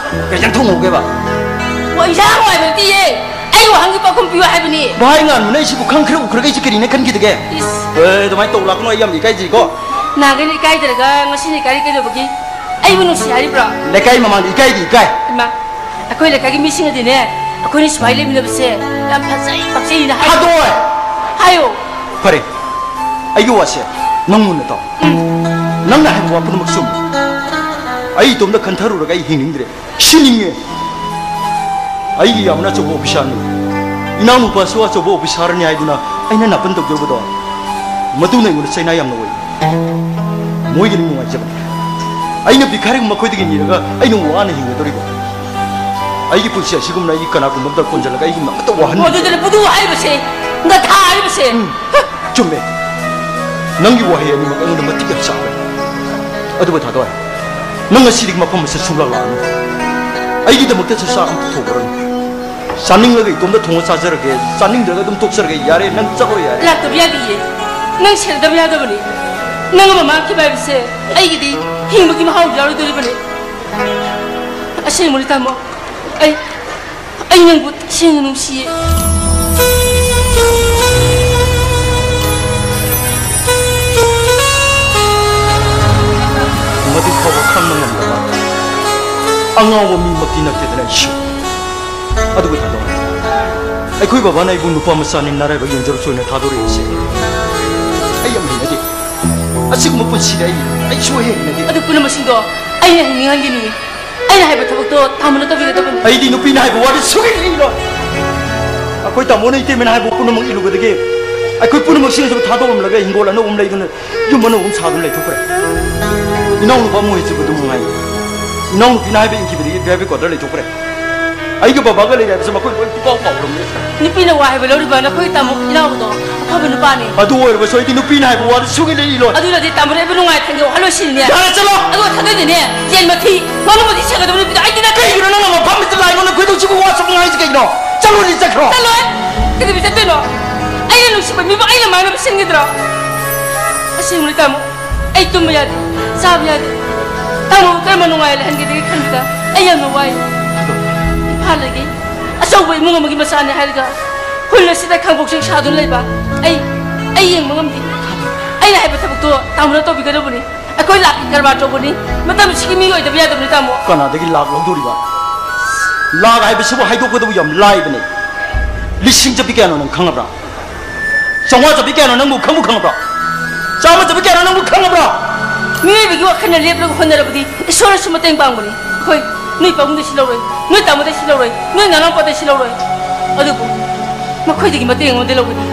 ꯀꯩ ꯏꯟꯖꯥꯡ ꯊꯣꯡꯍꯧꯒꯦꯕ? ꯋꯥ, ꯏꯟꯖꯥꯡ ꯍꯥꯏꯕ ꯅꯠꯇꯤꯌꯦ꯫ ꯑꯩ ꯋꯥꯍꯪꯒꯤ ꯄꯥꯎꯈꯨꯝ ꯄꯤꯌꯨ ꯍꯥꯏꯕꯅꯤ꯫ ꯚꯥꯏ ꯉꯥꯟꯕꯅ ꯑꯩꯁꯤꯕꯨ ꯈꯪ ꯈꯔ ꯎ ꯈꯔꯒ ꯑꯩꯁꯤ ꯀꯔꯤꯅ ꯈꯟꯈꯤꯗꯒꯦ? ꯏꯁ꯫ ꯑꯦ, ꯑꯗꯨꯃꯥꯏꯅ ꯇꯧ ꯂꯥꯛꯀꯅꯨ, ꯑꯩ ꯌꯥꯝ ꯏꯀꯥꯏꯖꯩꯀꯣ꯫ ꯅꯍꯥꯟꯈꯩꯅ ꯏꯀꯥꯏꯗ꯭ꯔꯒ ꯉꯁꯤꯅ ꯏꯀꯥꯏꯔꯤ ꯀꯩꯗꯧꯕꯒꯤ? ꯑꯩꯕꯨ ꯅꯨꯡꯁꯤ ꯍꯥꯏꯔꯤꯕ꯭ꯔꯣ? ꯂꯩꯀꯥꯏ ꯃꯃꯥꯡꯗ ꯏꯀꯥꯏꯗꯤ ꯏꯀꯥꯏ꯫ ꯏꯃꯥ, ꯑꯩꯈꯣꯏ ꯂꯩꯀꯥꯏꯒꯤ ꯃꯤꯁꯤꯡꯅꯗꯤꯅꯦ, ꯑꯩꯈꯣꯏꯅ ꯁꯨꯃꯥꯏꯅ ꯂꯩꯃꯤꯟꯅꯕꯁꯦ ꯌꯥꯝ ꯐꯖꯩ, ꯄꯛꯆꯩꯅ ꯍꯥꯏ꯫ ꯊꯥꯗꯣꯏ! ꯍꯥꯏꯌꯣ꯫ ꯐꯔꯦ, ꯑꯩꯒꯤ ꯋꯥꯁꯦ ꯅꯪ ꯃꯨꯟꯅ ꯇꯥꯎ꯫ ꯎꯝ꯫ ꯅꯪꯅ ꯍꯥꯏꯕ ꯋꯥ ꯄꯨꯝꯅꯃꯛ ꯆꯨꯝꯃꯤ꯫ ꯑꯩ ꯏꯇꯣꯝꯇ ꯈꯟꯊꯔꯨꯔꯒ ꯑꯩ ꯍꯤꯡꯅꯤꯡꯗ꯭ꯔꯦ, ꯁꯤꯅꯤꯡꯉꯦ꯫ ꯑꯩꯒꯤ ꯌꯥꯝꯅ ꯑꯆꯧꯕ ꯑꯣꯐꯤꯁꯥꯔꯅꯤ, ꯏꯅꯥꯎꯅꯨꯄꯥꯁꯨ ꯑꯆꯧꯕ ꯑꯣꯐꯤꯁꯥꯔꯅꯤ ꯍꯥꯏꯗꯨꯅ ꯑꯩꯅ ꯅꯥꯄꯟ ꯇꯧꯖꯔꯨꯕꯗꯣ, ꯃꯗꯨꯅ ꯑꯩꯉꯣꯟꯗ ꯆꯩꯅꯥ ꯌꯥꯝꯅ ꯑꯣꯏ꯫ ꯃꯣꯏꯒꯤꯗꯤ ꯅꯨꯡꯉꯥꯏꯖꯕꯅꯤ꯫ ꯑꯩꯅ ꯚꯤꯈꯥꯔꯤꯒꯨꯝꯕ ꯃꯈꯣꯏꯗꯒꯤ ꯅꯤꯔꯒ ꯑꯩꯅ ꯋꯥꯅ ꯍꯤꯡꯒꯗꯧꯔꯤꯕ? ꯑꯩꯒꯤ ꯄꯨꯟꯁꯤ ꯑꯁꯤꯒꯨꯝꯅ ꯑꯩꯒꯤ ꯀꯅꯥꯒꯨꯝꯕ ꯑꯃꯗ ꯀꯣꯟꯁꯤꯜꯂꯒ ꯑꯩꯒꯤ ꯑꯃꯠꯇ ꯋꯥꯍꯟ ꯑꯣ, ꯑꯗꯨꯗꯨꯅ ꯕꯨꯗꯨ ꯍꯥꯏꯔꯤꯕꯁꯦ, ꯒꯙꯥ ꯍꯥꯏꯔꯤꯕꯁꯦ꯫ ꯎꯝ, ꯆꯨꯝꯃꯦ꯫ ꯅꯪꯒꯤ ꯋꯥꯍꯩ ꯑꯅꯤꯃꯛ ꯑꯩꯉꯣꯟꯗ ꯃꯇꯤꯛ ꯌꯥꯝ ꯆꯥꯕꯅꯤ꯫ ꯑꯗꯨꯕꯨ ꯊꯥꯗꯣꯏ, ꯅꯪ ꯉꯁꯤꯗꯒꯤ ꯃꯐꯝ ꯑꯁꯤꯗ ꯁꯨꯡꯂꯥꯛ ꯂꯥꯛꯑꯅꯨ꯫ ꯑꯩꯒꯤꯗꯃꯛꯇꯁꯨ ꯆꯥꯛ ꯑꯃ ꯄꯨꯊꯣꯛꯈ꯭ꯔꯅꯨ꯫ ꯆꯥꯅꯤꯡꯂꯒ ꯏꯇꯣꯝꯇ ꯊꯣꯡꯉ ꯆꯥꯖꯔꯒꯦ, ꯆꯥꯅꯤꯡꯗ꯭ꯔꯒ ꯑꯗꯨꯝ ꯇꯣꯛꯆꯔꯒꯦ꯫ ꯌꯥꯔꯦ, ꯅꯪ ꯆꯠꯂꯣ ꯌꯥꯔꯦ꯫ ꯂꯥꯛꯇꯕ ꯌꯥꯗꯤꯌꯦ꯫ ꯅꯪ ꯁꯦꯟꯅꯗꯕ ꯌꯥꯗꯕꯅꯤ꯫ ꯅꯪ ꯑꯃ ꯃꯥꯡꯈꯤꯕ ꯍꯥꯏꯕꯁꯦ ꯑꯩꯒꯤꯗꯤ ꯍꯤꯡꯕꯒꯤ ꯃꯍꯥꯎ ꯌꯥꯎꯔꯣꯏꯗꯣꯔꯤꯕꯅꯤ꯫ ꯑꯁꯦꯡꯕꯅꯤ ꯇꯥꯃꯣ, ꯑꯩ, ꯑꯩ ꯅꯪꯕꯨ ꯇꯁꯦꯡꯅ ꯅꯨꯡꯁꯤꯌꯦ꯫ ꯃꯗꯨ ꯐꯥꯎꯕ ꯈꯪꯕ ꯉꯝꯗꯕ ꯑꯉꯥꯎꯕ ꯃꯤꯃꯛꯇꯤ ꯅꯠꯇꯦꯗꯅ ꯑꯩꯁꯨ꯫ ꯑꯗꯨꯕꯨ ꯊꯥꯗꯣꯛꯑꯣ꯫ ꯑꯩꯈꯣꯏ ꯕꯕꯥꯅ ꯑꯩꯕꯨ ꯅꯨꯄꯥ ꯃꯆꯥꯅꯤ, ꯅꯔꯥꯏꯕꯛ ꯌꯦꯡꯖꯔꯨꯆꯣꯅ ꯊꯥꯗꯣꯔꯛꯏꯁꯦ ꯑꯩ ꯌꯥꯝ ꯍꯩꯅꯗꯦ꯫ ꯑꯁꯤꯒꯨꯝꯕ ꯄꯨꯟꯁꯤꯗ ꯑꯩ, ꯑꯩ ꯁꯨꯛꯍꯩ ꯍꯩꯅꯗꯦ꯫ ꯑꯗꯨ ꯄꯨꯝꯅꯃꯛꯁꯤꯡꯗꯣ ꯑꯩꯅ ꯍꯤꯡꯅꯤꯡꯍꯟꯒꯅꯤ꯫ ꯑꯩꯅ ꯍꯥꯏꯕ ꯊꯕꯛꯇꯣ ꯇꯥꯃꯣꯅ ꯇꯧꯕꯤꯒꯗꯕꯅꯤ꯫ ꯑꯩꯗꯤ ꯅꯨꯄꯤꯅ ꯍꯥꯏꯕ ꯋꯥꯗꯤ ꯁꯨꯛꯏꯟ ꯏꯜꯂꯣꯏ꯫ ꯑꯩꯈꯣꯏ ꯇꯥꯃꯣꯅ ꯏꯇꯩꯃꯅ ꯍꯥꯏꯕ ꯄꯨꯝꯅꯃꯛ ꯏꯜꯂꯨꯕꯗꯒꯤ ꯑꯩꯈꯣꯏ ꯄꯨꯝꯅꯃꯛꯁꯤꯡ ꯑꯁꯤꯕꯨ ꯊꯥꯗꯣꯛꯂꯝꯂꯒ ꯍꯤꯡꯒꯣꯜ ꯑꯅꯧꯕ ꯑꯃ ꯂꯩꯗꯨꯅ ꯌꯨꯝ ꯑꯅꯧꯕ ꯑꯃ ꯁꯥꯗꯨꯅ ꯂꯩꯊꯣꯛꯈ꯭ꯔꯦ꯫ ꯏꯅꯥꯎꯅꯨꯄꯥ ꯃꯣꯍꯤꯠꯁꯤꯕꯨ ꯑꯗꯨꯝ ꯃꯉꯥꯏ꯫ ꯏꯅꯥꯎꯅꯨꯄꯤꯅ ꯍꯥꯏꯕ ꯏꯟꯈꯤꯕꯗꯒꯤ ꯚꯤ ꯑꯥꯏ ꯄꯤ ꯀ꯭ꯋꯥꯇꯔ ꯂꯩꯊꯣꯛꯈ꯭ꯔꯦ꯫ ꯑꯩꯒ ꯕꯕꯥꯒ ꯂꯩꯔꯦ ꯍꯥꯏꯕꯁꯦ ꯃꯈꯣꯏ ꯂꯣꯏ ꯄꯨꯡꯀꯥꯎ ꯀꯥꯎꯔꯝꯃꯦ꯫ ꯅꯨꯄꯤꯅ ꯋꯥ ꯍꯥꯏꯕ ꯂꯧꯔꯤꯕ ꯅꯈꯣꯏꯒꯤ ꯇꯥꯃꯣ ꯏꯅꯥꯎꯗꯣ ꯑꯐꯕ ꯅꯨꯄꯥꯅꯤ꯫ ꯑꯗꯨ ꯑꯣꯏꯔꯕꯁꯨ ꯑꯩꯗꯤ ꯅꯨꯄꯤꯅ ꯍꯥꯏꯕ ꯋꯥꯗ ꯁꯨꯡꯏ ꯂꯩ ꯏꯂꯣꯏ꯫ ꯑꯗꯨꯅꯗꯤ ꯇꯥꯃꯣꯅ ꯑꯩꯕꯨ ꯅꯨꯡꯉꯥꯏ ꯊꯦꯡꯒꯦ ꯋꯥꯈꯜ ꯂꯣꯏꯁꯤꯜꯂꯤꯅꯦ꯫ ꯌꯥꯔꯦ, ꯆꯠꯂꯣ! ꯑꯗꯨꯒ ꯊꯥꯗꯣꯏꯗꯤꯅꯦ, ꯌꯦꯟ ꯃꯊꯤ, ꯉꯥꯅꯨ ꯃꯊꯤ ꯁꯦꯡꯒꯗꯕ ꯅꯨꯄꯤꯗꯣ ꯑꯩꯗꯤ ꯅꯠꯇꯦ꯫ ꯀꯩꯒꯤꯅꯣ ꯅꯪꯅ ꯃꯐꯝꯁꯤꯗ ꯂꯥꯏꯉꯣꯟꯗ ꯈꯣꯏꯗꯧ ꯁꯤꯕꯨ ꯋꯥ ꯁꯨꯝ ꯉꯥꯡꯉꯤꯁꯦ ꯀꯩꯒꯤꯅꯣ? ꯆꯠꯂꯣꯅꯦ, ꯆꯠꯈ꯭ꯔꯣ꯫ ꯆꯠꯂꯣꯏ꯫ ꯀꯩꯗꯧꯕꯩ ꯆꯠꯇꯣꯏꯅꯣ? ꯑꯩꯅ ꯅꯨꯡꯁꯤꯕ ꯃꯤꯕꯨ ꯑꯩꯅ ꯃꯥꯡꯅꯕ ꯁꯤꯟꯒꯗ꯭ꯔꯣ? ꯑꯁꯦꯡꯕꯅꯤ ꯇꯥꯃꯣ, ꯑꯩ ꯇꯨꯝꯕ ꯌꯥꯗꯦ, ꯆꯥꯕ ꯌꯥꯗꯦ꯫ ꯇꯥꯃꯣꯕꯨ ꯀꯔꯝꯕ ꯅꯨꯡꯉꯥꯏ ꯂꯩꯍꯟꯒꯗꯒꯦ ꯈꯟꯕꯗ ꯑꯩ ꯌꯥꯝꯅ ꯋꯥꯏ꯫ ꯏꯝꯐꯥꯜꯗꯒꯤ ꯑꯆꯧꯕ ꯏꯃꯨꯡ ꯑꯃꯒꯤ ꯃꯆꯥꯅꯤ ꯍꯥꯏꯔꯒ ꯈꯨꯜ ꯑꯁꯤꯗ ꯈꯥꯡꯄꯣꯛꯁꯤꯡ ꯁꯥꯗꯨꯅ ꯂꯩꯕ ꯑꯩ, ꯑꯩ ꯌꯦꯡꯕ ꯉꯝꯗꯦ꯫ ꯑꯩꯅ ꯍꯥꯏꯕ ꯊꯕꯛꯇꯣ ꯇꯥꯃꯣꯅ ꯇꯧꯕꯤꯒꯗꯧꯕꯅꯤ꯫ ꯑꯩꯈꯣꯏ ꯂꯥꯛꯀꯤ ꯀꯔꯕꯥꯔ ꯇꯧꯕꯅꯤ꯫ ꯃꯇꯝꯁꯤꯒꯤ ꯃꯤ ꯑꯣꯏꯗꯕ ꯌꯥꯗꯕꯅꯤ ꯇꯥꯃꯣ꯫ ꯀꯅꯥꯗꯒꯤ ꯂꯥꯛ ꯂꯧꯗꯣꯔꯤꯕ? ꯂꯥꯛ ꯍꯥꯏꯕꯁꯤꯕꯨ ꯍꯥꯏꯗꯣꯛꯀꯗꯕ ꯌꯥꯝ ꯂꯥꯏꯕꯅꯤ꯫ ꯂꯤꯁꯤꯡ ꯆꯠꯄꯤ ꯀꯌꯥꯅꯣ ꯅꯪ ꯈꯪꯉꯕ꯭ꯔꯥ? ꯆꯥꯝꯃꯉꯥ ꯆꯠꯄꯤ ꯀꯌꯥꯅꯣ ꯅꯪꯕꯨ ꯈꯪꯕꯨ ꯈꯪꯉꯕ꯭ꯔꯥ? ꯆꯥꯝꯃ ꯆꯠꯄꯤ ꯀꯌꯥꯅꯣ ꯅꯪꯕꯨ ꯈꯪꯉꯕ꯭ꯔꯥ? ꯃꯤꯑꯣꯏꯕꯒꯤ ꯋꯥꯈꯜꯅ ꯂꯦꯞꯂꯒ ꯍꯣꯠꯅꯔꯕꯗꯤ ꯏꯁꯣꯔꯅꯁꯨ ꯃꯇꯦꯡ ꯄꯥꯡꯕꯅꯤ꯫ ꯍꯣꯏ, ꯅꯣꯏ ꯄꯥꯕꯨꯡꯗ ꯁꯤ ꯂꯧꯔꯣꯏ, ꯅꯣꯏ ꯇꯥꯃꯣꯗ ꯁꯤ ꯂꯧꯔꯣꯏ, ꯅꯣꯏ ꯅꯅꯥꯎꯄꯥꯗ ꯁꯤ ꯂꯧꯔꯣꯏ꯫ ꯑꯗꯨꯕꯨ ꯃꯈꯣꯏꯗꯒꯤ ꯃꯇꯦꯡ ꯑꯩꯉꯣꯟꯗ ꯂꯧꯒꯅꯤ꯫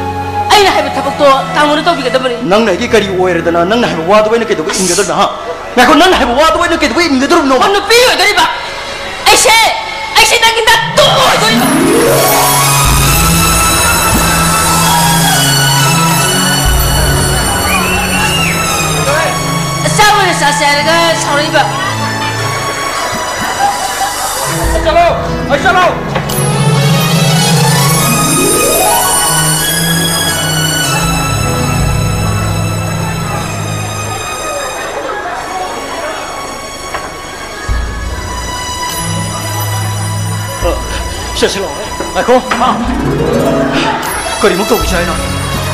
ꯑꯩꯅ ꯍꯥꯏꯕ ꯊꯕꯛꯇꯣ ꯇꯥꯃꯣꯅ ꯇꯧꯕꯤꯒꯗꯕꯅꯤ꯫ ꯅꯪꯅ ꯑꯩꯒꯤ ꯀꯔꯤ ꯑꯣꯏꯔꯗꯅ ꯅꯪꯅ ꯍꯥꯏꯕ ꯋꯥꯗꯨ ꯑꯩꯅ ꯀꯩꯗꯧꯕ ꯏꯟꯒꯗꯕꯅꯣ, ꯍꯥ? ꯉꯥꯏꯈꯣ, ꯅꯪꯅ ꯍꯥꯏꯕ ꯋꯥꯗꯨ ꯑꯩꯅ ꯀꯩꯗꯧꯕ ꯏꯟꯒꯗꯧꯔꯤꯕꯅꯣ? ꯑꯣ, ꯅꯨꯄꯤ ꯑꯣꯏꯗꯣꯔꯤꯕ ꯑꯩꯁꯦ, ꯑꯩꯁꯦ ꯅꯪꯒꯤ ꯅꯇꯨ ꯑꯣꯏꯗꯣꯔꯤꯕ꯫ ꯑꯆꯥꯄꯣꯠ ꯑꯣꯏꯅ ꯆꯥꯁꯦ ꯍꯥꯏꯔꯒ ꯁꯥꯎꯔꯛꯏꯕ꯫ ꯑꯩ ꯆꯠꯂꯣ! ꯑꯩ ꯆꯠꯂꯣ! ꯆꯠꯁꯤꯜꯂꯛꯑꯣ꯫ ꯉꯥꯏꯈꯣ꯫ ꯀꯔꯤꯃꯨꯛ ꯇꯧꯈꯤꯁꯦ ꯍꯥꯏꯅꯣ?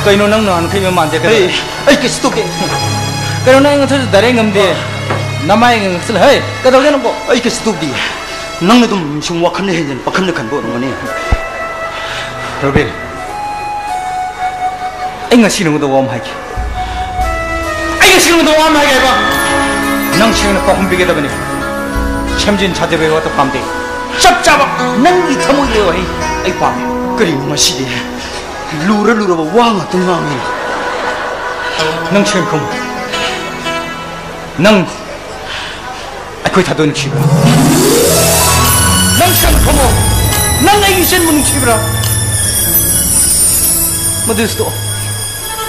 ꯀꯩꯅꯣ ꯅꯪ ꯅꯍꯥꯟꯈꯩ ꯃꯥꯟꯗꯦ ꯀꯩꯅꯣ? ꯑꯩ, ꯑꯩ ꯀꯩꯁꯨ ꯇꯧꯗꯦ꯫ ꯀꯩꯅꯣ ꯅꯪ ꯑꯩꯉꯣꯟꯗꯁꯨ ꯗꯥꯏꯔꯦꯛ ꯉꯝꯗꯦ꯫ ꯅꯃꯥꯏ ꯉꯥꯡꯁꯤꯜꯂ-, ꯍꯩ, ꯀꯩꯗꯧꯒꯦ ꯅꯪꯕꯣ? ꯑꯩ ꯀꯩꯁꯨ ꯇꯧꯗꯦ꯫ ꯅꯪꯅ ꯑꯗꯨꯝ ꯁꯨꯝ ꯋꯥꯈꯜꯅ ꯍꯦꯟꯖꯤꯟ ꯄꯥꯈꯜꯗ ꯈꯟꯕ ꯑꯣꯏꯔꯝꯒꯅꯤ꯫ ꯔꯣꯕꯤꯟ, ꯑꯩ ꯉꯁꯤ ꯅꯉꯣꯟꯗ ꯋꯥ ꯑꯃ ꯍꯥꯏꯒꯦ꯫ ꯑꯩ ꯉꯁꯤ ꯅꯉꯣꯟꯗ ꯋꯥ ꯑꯃ ꯍꯥꯏꯒꯦ ꯍꯥꯏꯕ꯫ ꯅꯪ ꯁꯦꯡꯅ ꯄꯥꯎꯈꯨꯝ ꯄꯤꯒꯗꯕꯅꯤ꯫ ꯁꯦꯝꯖꯤꯟ ꯁꯥꯖꯤꯟꯕꯒꯤ ꯋꯥꯗꯣ ꯄꯥꯝꯗꯦ꯫ ꯆꯞ ꯆꯥꯕ ꯅꯪꯒꯤ ꯊꯃꯣꯏꯒꯤ ꯑꯣꯏꯕ ꯋꯥꯍꯩ ꯑꯩ ꯄꯥꯝꯃꯤ꯫ ꯀꯔꯤꯅꯣ ꯉꯁꯤꯗꯤ ꯂꯨꯔ ꯂꯨꯔꯕ ꯋꯥ ꯉꯥꯛꯇ ꯉꯥꯡꯉꯤ꯫ ꯅꯪ ꯁꯦꯡꯅ ꯈꯨꯝꯃꯨ꯫ ꯅꯪ ꯑꯩꯈꯣꯏ ꯊꯥꯗꯣꯏ ꯅꯨꯡꯁꯤꯕ꯭ꯔꯥ? ꯅꯪ ꯁꯦꯡꯅ ꯈꯨꯝꯃꯣ꯫ ꯅꯪ ꯑꯩꯒꯤ ꯏꯆꯟꯕꯨ ꯅꯨꯡꯁꯤꯕ꯭ꯔꯥ? ꯃꯗꯨꯁꯨ ꯇꯣꯛꯑꯣ꯫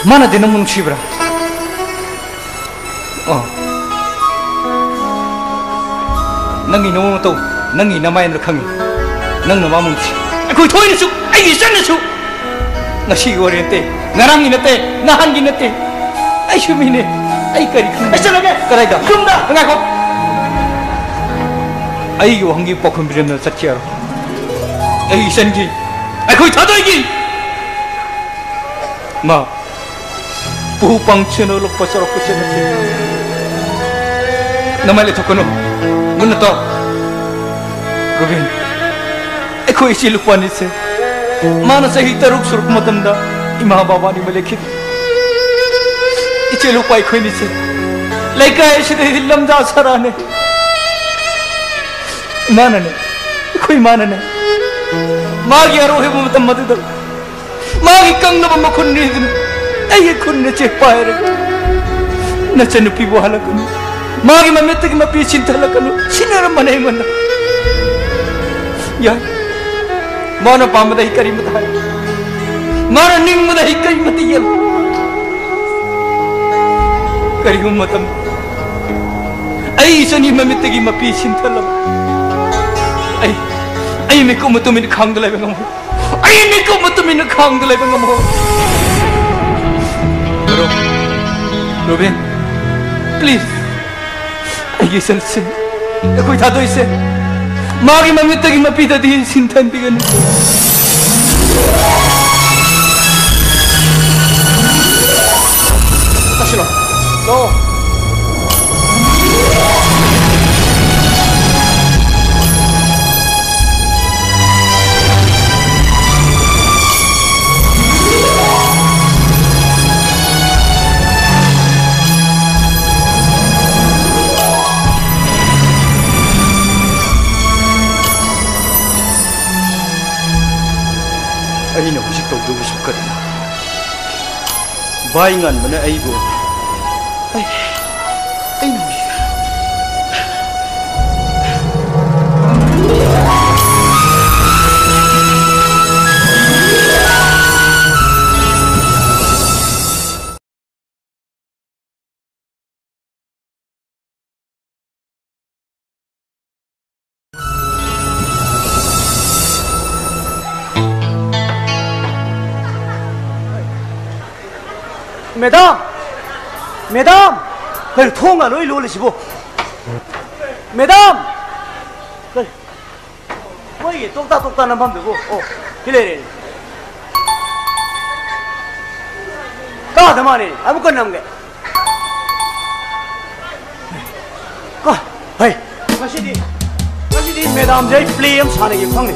ꯃꯥꯅꯗꯤ ꯅꯪꯕꯨ ꯅꯨꯡꯁꯤꯕ꯭ꯔꯥ? ꯑꯣ꯫ ꯅꯪꯒꯤ ꯅꯃꯧ ꯃꯇꯧ, ꯅꯪꯒꯤ ꯅꯃꯥꯏꯅ ꯈꯪꯉꯤ꯫ ꯅꯪꯅ ꯃꯥꯕꯨ ꯅꯨꯡꯁꯤ꯫ ꯑꯩꯈꯣꯏ ꯊꯣꯏꯅꯁꯨ, ꯑꯩꯒꯤ ꯏꯆꯟꯅꯁꯨ꯫ ꯉꯁꯤꯒꯤ ꯋꯥꯔꯤ ꯅꯠꯇꯦ, ꯉꯔꯥꯡꯒꯤ ꯅꯠꯇꯦ, ꯅꯍꯥꯟꯒꯤ ꯅꯠꯇꯦ꯫ ꯑꯩꯁꯨ ꯃꯤꯅꯦ꯫ ꯑꯩ ꯀꯔꯤ ꯈꯪ-, ꯑꯩ ꯆꯠꯂꯒꯦ꯫ ꯀꯗꯥꯏꯗ? ꯌꯨꯝꯗ꯫ ꯉꯥꯏꯈꯣ꯫ ꯑꯩꯒꯤ ꯋꯥꯍꯪꯒꯤ ꯄꯥꯎꯈꯨꯝ ꯄꯤꯔꯝꯗꯅ ꯆꯠꯈꯤ ꯌꯥꯔꯣꯏ꯫ ꯑꯩ ꯏꯆꯟꯒꯤ, ꯑꯩꯈꯣꯏ ꯊꯥꯗꯣꯏꯒꯤ꯫ ꯃꯥ ꯄꯨ ꯄꯥꯡꯁꯤꯅ ꯂꯨꯄꯥ ꯆꯥꯔꯛꯄ ꯆꯠꯅꯁꯤ꯫ ꯅꯃꯥꯏ ꯂꯩꯊꯣꯛꯀꯅꯨ꯫ ꯃꯨꯟꯅ ꯇꯥꯎ꯫ ꯔꯨꯕꯤꯟ, ꯑꯩꯈꯣꯏ ꯏꯆꯦ ꯂꯨꯄꯥꯅꯤꯁꯦ꯫ ꯃꯥꯅ ꯆꯍꯤ ꯇꯔꯨꯛ ꯁꯨꯔꯛꯄ ꯃꯇꯝꯗ ꯏꯃꯥ ꯕꯕꯥꯅꯤ ꯃ ꯂꯩꯈꯤꯗꯦ꯫ ꯏꯆꯦ ꯂꯨꯄꯥ ꯑꯩꯈꯣꯏꯅꯤꯁꯦ ꯂꯩꯀꯥꯏ ꯑꯁꯤꯗ ꯂꯝꯖꯥ ꯁꯔꯥꯅꯦ꯫ ꯏꯃꯥꯅꯅꯦ, ꯑꯩꯈꯣꯏ ꯏꯃꯥꯅꯅꯦ, ꯃꯥꯒꯤ ꯑꯔꯣꯏꯕ ꯃꯇꯝ ꯑꯗꯨꯗ ꯃꯥꯒꯤ ꯀꯪꯂꯕ ꯃꯈꯨꯟ ꯅꯤꯗꯨꯅ ꯑꯩꯒꯤ ꯈꯨꯟꯅ ꯆꯦꯛ ꯄꯥꯏꯔꯒ, "ꯅꯆꯟꯅꯨꯄꯤꯕꯨ ꯍꯜꯂꯛꯀꯅꯨ, ꯃꯥꯒꯤ ꯃꯃꯤꯠꯇꯒꯤ ꯃꯄꯤ ꯁꯤꯟꯊꯜꯂꯛꯀꯅꯨ", ꯁꯤꯟꯅꯔꯝꯕꯅꯦ ꯑꯩꯉꯣꯟꯗ꯫ ꯌꯥꯏ, ꯃꯥꯅ ꯄꯥꯝꯕꯗ ꯑꯩ ꯀꯔꯤꯃꯇ ꯍꯥꯏ, ꯃꯥꯅ ꯅꯤꯡꯕꯗ ꯑꯩ ꯀꯔꯤꯃꯇ ꯌꯦꯜꯂꯨ꯫ ꯀꯔꯤꯒꯨꯝꯕ ꯃꯇꯝ ꯑꯩ ꯏꯆꯟꯒꯤ ꯃꯃꯤꯠꯇꯒꯤ ꯃꯄꯤ ꯁꯤꯟꯊꯜꯂꯕ, ꯑꯩ, ꯑꯩ ꯃꯤꯀꯨꯞ ꯑꯃ ꯇꯨꯃꯤꯟ ꯈꯥꯡꯗ ꯂꯩꯕ ꯉꯝꯃꯣꯏ꯫ ꯑꯩ ꯃꯤꯀꯨꯞ ꯑꯃ ꯇꯨꯃꯤꯟꯅ ꯈꯥꯡꯗ ꯂꯩꯕ ꯉꯝꯃꯣꯏ꯫ ꯔꯣ-, ꯔꯣꯕꯤꯟ, please, ꯑꯩꯒꯤ ꯏꯆꯟꯁꯦ, ꯑꯩꯈꯣꯏ ꯊꯥꯗꯣꯏꯁꯦ, ꯃꯥꯒꯤ ꯃꯃꯤꯠꯇꯒꯤ ꯃꯄꯤꯗꯗꯤ ꯁꯤꯟꯊꯟꯕꯤꯒꯅꯨ꯫ ꯆꯠꯁꯤꯔꯣ? ꯂꯥꯛꯑꯣ꯫ ꯑꯩꯅ ꯍꯧꯖꯤꯛ ꯇꯧꯗꯧꯔꯤꯁꯤ ꯀꯔꯤꯅꯣ? ꯚꯥꯏ ꯉꯥꯟꯕꯅ ꯑꯩꯕꯨ, ꯑꯩ, ꯑꯩꯅ ꯍꯧꯖꯤꯛ, ꯃꯦꯗꯥꯝ! ꯃꯦꯗꯥꯝ! ꯀꯩꯅꯣ ꯊꯣꯡꯒ ꯂꯣꯏ ꯂꯣꯜꯂꯤꯁꯤꯕꯣ? ꯃꯦꯗꯥꯝ! ꯀꯔꯤ? ꯃꯣꯏꯒꯤ ꯇꯣꯛꯇꯥ ꯇꯣꯛꯇꯥ ꯅꯝꯐꯝꯗꯨꯕꯨ? ꯑꯣ, ꯁꯤ ꯂꯩꯔꯦꯅꯦ꯫ ꯀꯥꯗ ꯃꯥꯜꯂꯦꯅꯦ꯫ ꯑꯃꯨꯛꯀ ꯅꯝꯒꯦ꯫ ꯀ-, ꯍꯩ, ꯉꯁꯤꯗꯤ, ꯉꯁꯤꯗꯤ ꯃꯦꯗꯥꯝꯁꯦ ꯑꯩ ꯄ꯭ꯂꯦ ꯑꯃ ꯁꯥꯟꯅꯒꯦ ꯈꯪꯅꯤ꯫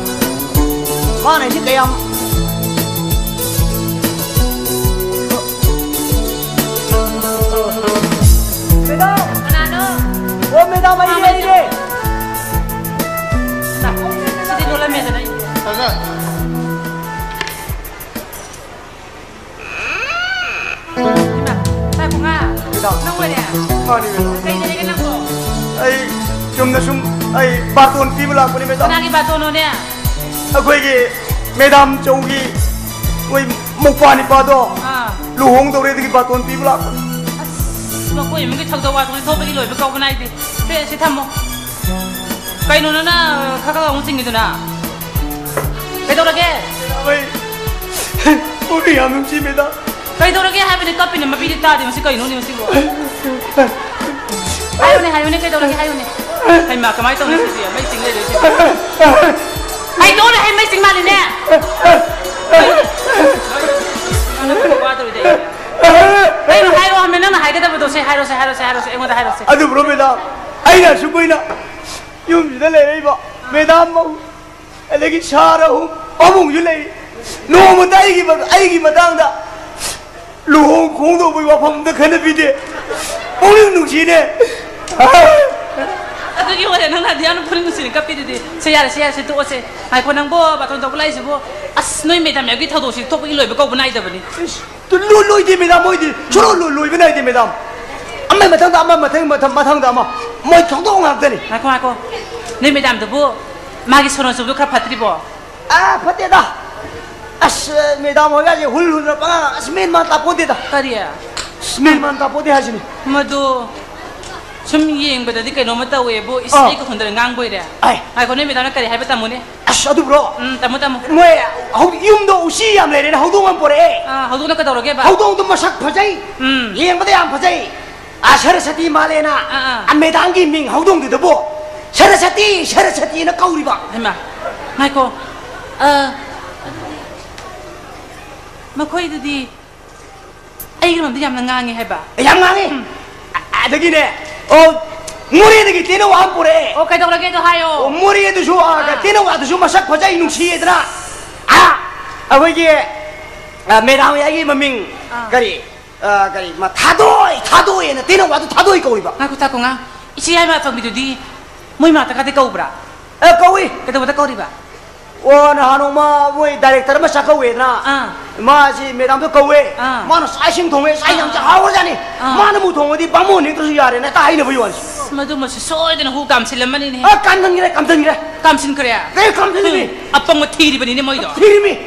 ꯃꯥꯅ ꯑꯩꯁꯦ ꯀꯌꯥꯝ ꯃꯦꯗꯥꯝ! ꯀꯅꯥꯅꯣ? ꯑꯣ, ꯃꯦꯗꯥꯝ, ꯑꯩꯅꯦ, ꯑꯩꯅꯦ꯫ ꯁꯤꯗꯤ ꯂꯣꯜꯂꯝꯃꯦꯗꯅ ꯑꯩ꯫ ꯏꯃꯥ, ꯇꯥꯏ ꯄꯨꯡꯉꯥ꯫ ꯃꯦꯗꯥꯝ꯫ ꯅꯪ ꯑꯣꯏꯔꯦ? ꯃꯥꯅꯤ, ꯃꯦꯗꯥꯝ꯫ ꯀꯩ ꯂꯩꯔꯒꯦ ꯅꯪꯕꯣ? ꯑꯩ ꯆꯨꯝꯅ ꯁꯨꯝ ꯑꯩ ꯕꯥꯇꯣꯟ ꯄꯤꯕ ꯂꯥꯛꯄꯅꯤ, ꯃꯦꯗꯥꯝ꯫ ꯀꯅꯥꯒꯤ ꯕꯥꯇꯣꯟꯅꯣꯅꯦ? ꯑꯩꯈꯣꯏꯒꯤ ꯃꯦꯗꯥꯝ ꯆꯧꯒꯤ ꯃꯣꯏ ꯃꯧꯄ꯭ꯋꯥ ꯅꯤꯄꯥꯗꯣ ꯑꯥ꯫ ꯂꯨꯍꯣꯡꯗꯧꯔꯦ, ꯑꯗꯨꯒꯤ ꯕꯥꯇꯣꯟ ꯄꯤꯕ ꯂꯥꯛꯄꯅꯤ꯫ ꯑꯁ, ꯃꯈꯣꯏ ꯏꯃꯨꯡꯒꯤ ꯊꯧꯗꯣꯛ ꯋꯥꯊꯣꯛꯁꯦ ꯊꯣꯛꯄꯒꯤ ꯂꯣꯏꯕ ꯀꯧꯕ ꯅꯥꯏꯗꯦ꯫ ꯁꯦ, ꯁꯤ ꯊꯝꯃꯣ꯫ ꯀꯩꯅꯣ ꯅꯪꯅ ꯈꯔ ꯈꯔ ꯑꯃꯨꯛ ꯆꯤꯡꯉꯤꯗꯨꯅ? ꯀꯩꯗꯧꯔꯒꯦ? ꯑꯩ ꯄꯨꯛꯅꯤꯡ ꯌꯥꯝ ꯅꯨꯡꯁꯤ, ꯃꯦꯗꯥꯝ꯫ ꯀꯩꯗꯧꯔꯒꯦ ꯍꯥꯏꯕꯅꯦ? ꯀꯞꯄꯤꯅꯦ, ꯃꯄꯤꯗꯤ ꯇꯥꯗꯦ꯫ ꯃꯁꯤ ꯀꯩꯅꯣꯅꯦ ꯃꯁꯤꯕꯨ? ꯍꯥꯏꯌꯨꯅꯦ, ꯍꯥꯏꯌꯨꯅꯦ, ꯀꯩꯗꯧꯔꯒꯦ ꯍꯥꯏꯌꯨꯅꯦ꯫ ꯍꯩꯃꯥ, ꯀꯃꯥꯏꯅ ꯇꯧꯅꯤ ꯁꯤꯗꯤ? ꯃꯩ ꯆꯤꯡ ꯂꯩꯔꯦ ꯁꯤꯗꯤ꯫ ꯍꯥꯏꯗꯣꯛꯑꯣꯅꯦ, ꯍꯩ, ꯃꯩ ꯆꯤꯡ ꯃꯥꯜꯂꯤꯅꯦ꯫ ꯋꯥꯗꯧꯔꯤꯗ ꯑꯩ꯫ ꯀꯩꯅꯣ ꯍꯥꯏꯔꯣ ꯍꯥꯏꯕꯅꯦ, ꯅꯪꯅ ꯍꯥꯏꯒꯗꯕꯗꯣ? ꯁꯦ, ꯍꯥꯏꯔꯣꯁꯦ, ꯍꯥꯏꯔꯣꯁꯦ, ꯍꯥꯏꯔꯣꯁꯦ, ꯑꯩꯉꯣꯟꯗ ꯍꯥꯏꯔꯣꯁꯦ꯫ ꯑꯗꯨꯕꯨꯔꯣ, ꯃꯦꯗꯥꯝ? ꯑꯩꯅ ꯑꯁꯨꯛ ꯀꯨꯏꯅ ꯌꯨꯝꯁꯤꯗ ꯂꯩꯔꯛꯏꯕ ꯃꯦꯗꯥꯝ ꯑꯍꯨꯝ, ꯑꯗꯒꯤ ꯁꯥꯔ ꯑꯍꯨꯝ, ꯄꯥꯕꯨꯡꯁꯨ ꯂꯩꯔꯤ꯫ ꯅꯣꯡꯃꯇ ꯑꯩꯒꯤ ꯃ-, ꯑꯩꯒꯤ ꯃꯇꯥꯡꯗ ꯂꯨꯍꯣꯡ ꯈꯣꯡꯗꯣꯛꯄꯒꯤ ꯋꯥꯐꯝ ꯑꯝꯇ ꯈꯟꯅꯕꯤꯗꯦ꯫ ꯄꯨꯛꯅꯤꯡ ꯅꯨꯡꯁꯤꯅꯦ꯫ ꯑꯗꯨꯒꯤ ꯋꯥꯔꯦ ꯅꯪꯅ ꯑꯗꯨ ꯌꯥꯝꯅ ꯄꯨꯛꯅꯤꯡ ꯅꯨꯡꯁꯤꯅ ꯀꯞꯄꯤꯗꯨꯗꯤ꯫ ꯁꯦ, ꯌꯥꯔꯦ, ꯁꯦ, ꯌꯥꯔꯦ, ꯁꯦ, ꯇꯣꯛꯑꯁꯦ꯫ ꯉꯥꯏꯈꯣ, ꯅꯪꯕꯣ, ꯕꯥꯇꯣꯟ ꯇꯧꯕ ꯂꯥꯛꯏꯁꯤꯕꯨ? ꯑꯁ, ꯅꯣꯏ ꯃꯦꯗꯥꯝ ꯃꯌꯥꯝꯒꯤ ꯊꯧꯗꯣꯛꯁꯤ ꯊꯣꯛꯄꯒꯤ ꯂꯣꯏꯕ ꯀꯧꯕ ꯅꯥꯏꯗꯕꯅꯤ꯫ ꯏꯁ, ꯇꯨ ꯂꯣꯏ ꯂꯣꯏꯗꯦ ꯃꯦꯗꯥꯝ, ꯃꯣꯏꯗꯤ꯫ ꯁꯨꯡꯂꯣꯏ ꯂꯣꯏ ꯂꯣꯏꯕ ꯅꯥꯏꯗꯦ ꯃꯦꯗꯥꯝ꯫ ꯑꯃ ꯃꯊꯪꯗ ꯑꯃ, ꯃꯊꯪ, ꯃꯊꯪ, ꯃꯊꯪꯗ ꯑꯃ꯫ ꯃꯣꯏ ꯊꯧꯗꯣꯛ ꯉꯥꯛꯇꯅꯤ꯫ ꯉꯥꯏꯈꯣ, ꯉꯥꯏꯈꯣ꯫ ꯅꯣꯏ ꯃꯦꯗꯥꯝꯗꯨꯕꯨ ꯃꯥꯒꯤ ꯁꯣꯔꯣꯟ ꯆꯨꯕꯗꯨ ꯈꯔ ꯐꯠꯇ꯭ꯔꯤꯕꯣ? ꯑꯥ, ꯐꯠꯇꯦꯗ꯫ ꯑꯁ, ꯃꯦꯗꯥꯝ ꯍꯣꯏꯒꯁꯦ ꯍꯨꯜ ꯍꯨꯜꯂ ꯄꯉꯥꯡ, ꯑꯁ, ꯃꯦꯟ ꯃꯥꯟ ꯇꯥꯄꯣꯟꯇꯦꯗ꯫ ꯀꯔꯤ? ꯑꯁ, ꯃꯦꯟ ꯃꯥꯟ ꯇꯥꯄꯣꯟꯇꯦ ꯍꯥꯏꯁꯤꯅꯤ꯫ ꯃꯗꯨ ꯁꯨꯝ ꯌꯦꯡꯕꯗꯗꯤ ꯀꯩꯅꯣꯝꯃ ꯇꯧꯋꯦꯕꯨ꯫ ꯏꯁ, ꯑꯥ꯫ ꯑꯩ ꯀꯈꯨꯟꯗꯅ ꯉꯥꯡꯕꯣꯏꯔꯦ꯫ ꯑꯩ꯫ ꯉꯥꯏꯈꯣ, ꯅꯣꯏ ꯃꯦꯗꯥꯝꯅ ꯀꯔꯤ ꯍꯥꯏꯕ ꯇꯥꯃꯣꯅꯦ? ꯑꯁ, ꯑꯗꯨꯕ꯭ꯔꯣ? ꯎꯝ, ꯇꯥꯃꯣ, ꯇꯥꯃꯣ꯫ ꯃꯣꯏ ꯍꯧ-, ꯌꯨꯝꯗꯣ ꯎꯆꯤ ꯌꯥꯝ ꯂꯩꯔꯦꯅ ꯍꯧꯗꯣꯡ ꯑꯃ ꯄꯣꯔꯛꯑꯦ꯫ ꯑꯥ, ꯍꯧꯗꯣꯡꯗꯣ ꯀꯩꯗꯧꯔꯒꯦꯕ? ꯍꯧꯗꯣꯡꯗꯣ ꯃꯁꯛ ꯐꯖꯩ꯫ ꯎꯝ꯫ ꯌꯦꯡꯕꯗ ꯌꯥꯝ ꯐꯖꯩ꯫ ꯑꯥ, ꯁꯔꯁꯇꯤ ꯃꯥꯜꯂꯦꯅ꯫ ꯑꯥ, ꯑꯥ꯫ ꯑꯥ, ꯃꯦꯗꯥꯝꯒꯤ ꯃꯤꯡ ꯍꯧꯗꯣꯡꯗꯨꯗꯕꯨ ꯁꯔꯁꯇꯤ, ꯁꯔꯁꯇꯤꯅ ꯀꯧꯔꯤꯕ꯫ ꯍꯩꯃꯥ, ꯉꯥꯏꯈꯣ꯫ ꯑꯥ, ꯃꯈꯣꯏꯗꯨꯗꯤ ꯑꯩꯒꯤ ꯂꯣꯟꯗ ꯌꯥꯝꯅ ꯉꯥꯡꯉꯦ ꯍꯥꯏꯕ꯫ ꯑꯦ, ꯌꯥꯝ ꯉꯥꯡꯉꯤ꯫ ꯎꯝ꯫ ꯑ-, ꯑꯗꯒꯤꯅꯦ, ꯑꯣ, ꯃꯣꯔꯦꯗꯒꯤ ꯇꯦꯅꯋꯥ ꯑꯃ ꯄꯨꯔꯛꯑꯦ꯫ ꯑꯣ, ꯀꯩꯗꯧꯔꯒꯦ ꯑꯗꯣ ꯍꯥꯏꯌꯣ꯫ ꯑꯣ, ꯃꯣꯔꯦꯗꯨꯁꯨ, ꯑ, ꯑꯥ꯫ ꯇꯦꯅꯋꯥꯗꯨꯁꯨ ꯃꯁꯛ ꯐꯖꯩ, ꯅꯨꯡꯁꯤꯌꯦꯗꯅ꯫ ꯑ, ꯑꯩꯈꯣꯏꯒꯤ, ꯑ, ꯃꯦꯗꯥꯝ ꯌꯥꯏꯒꯤ ꯃꯃꯤꯡ ꯑꯥ꯫ ꯀꯔꯤ? ꯑ, ꯀꯔꯤ? ꯃ-, ꯊꯥꯗꯣꯏ, ꯊꯥꯗꯣꯏ ꯍꯥꯏꯅ ꯇꯦꯅꯋꯥꯗꯨ ꯊꯥꯗꯣꯏ ꯀꯧꯏꯕ꯫ ꯉꯥꯏꯈꯣ, ꯇꯥꯈꯣ, ꯉꯥ-, ꯏꯆꯦ ꯌꯥꯏꯃ ꯑꯇꯣꯝꯕꯤꯗꯨꯗꯤ ꯃꯣꯏ ꯃꯅꯥꯛꯇ ꯀꯥꯗꯤ ꯀꯧꯕ꯭ꯔꯥ? ꯑ, ꯀꯧꯏ꯫ ꯀꯩꯗꯧꯕꯗ ꯀꯧꯔꯤꯕ? ꯑꯣ, ꯅꯍꯥꯟ ꯅꯣꯡꯃ ꯃꯣꯏ ꯗꯥꯏꯔꯦꯛꯇꯔ ꯑꯃ ꯆꯥꯛꯀꯧꯋꯦꯗꯅ꯫ ꯑꯥ꯫ ꯃꯥꯁꯤ ꯃꯦꯗꯥꯝꯗꯣ ꯀꯧꯋꯦ꯫ ꯑꯥ꯫ ꯃꯥꯅ ꯆꯥꯛ ꯏꯁꯤꯡ ꯊꯣꯡꯉꯦ, ꯆꯥꯛ ꯌꯥꯝ ꯑꯥ꯫ ꯍꯥꯎꯔꯖꯥꯠꯅꯤ꯫ ꯑꯥ꯫ ꯃꯥꯅꯕꯨ ꯊꯣꯡꯉꯗꯤ ꯕꯥꯃꯣꯟ ꯅꯦꯛꯇ꯭ꯔꯁꯨ ꯌꯥꯔꯦꯅ ꯍꯦꯛꯇ ꯍꯥꯏꯅꯕꯒꯤ ꯋꯥꯅꯤ꯫ ꯑꯁ, ꯃꯗꯨꯃꯁꯨ ꯁꯣꯏꯗꯅ ꯍꯨ ꯀꯥꯝꯁꯤꯜꯂꯝꯃꯅꯤꯅꯦ꯫ ꯑ, ꯀꯥꯝꯁꯤꯟꯈ꯭ꯔꯦ, ꯀꯥꯝꯁꯤꯟꯈ꯭ꯔꯦ꯫ ꯀꯥꯝꯁꯤꯟꯈ꯭ꯔꯦ? ꯑꯦ, ꯀꯥꯝꯁꯤꯜꯂꯤꯅꯤ꯫ ꯎꯝ, ꯑꯄꯪꯕ ꯊꯤꯔꯤꯕꯅꯤꯅꯦ ꯃꯣꯏꯗꯣ꯫ ꯊꯤꯔꯤꯃꯤ꯫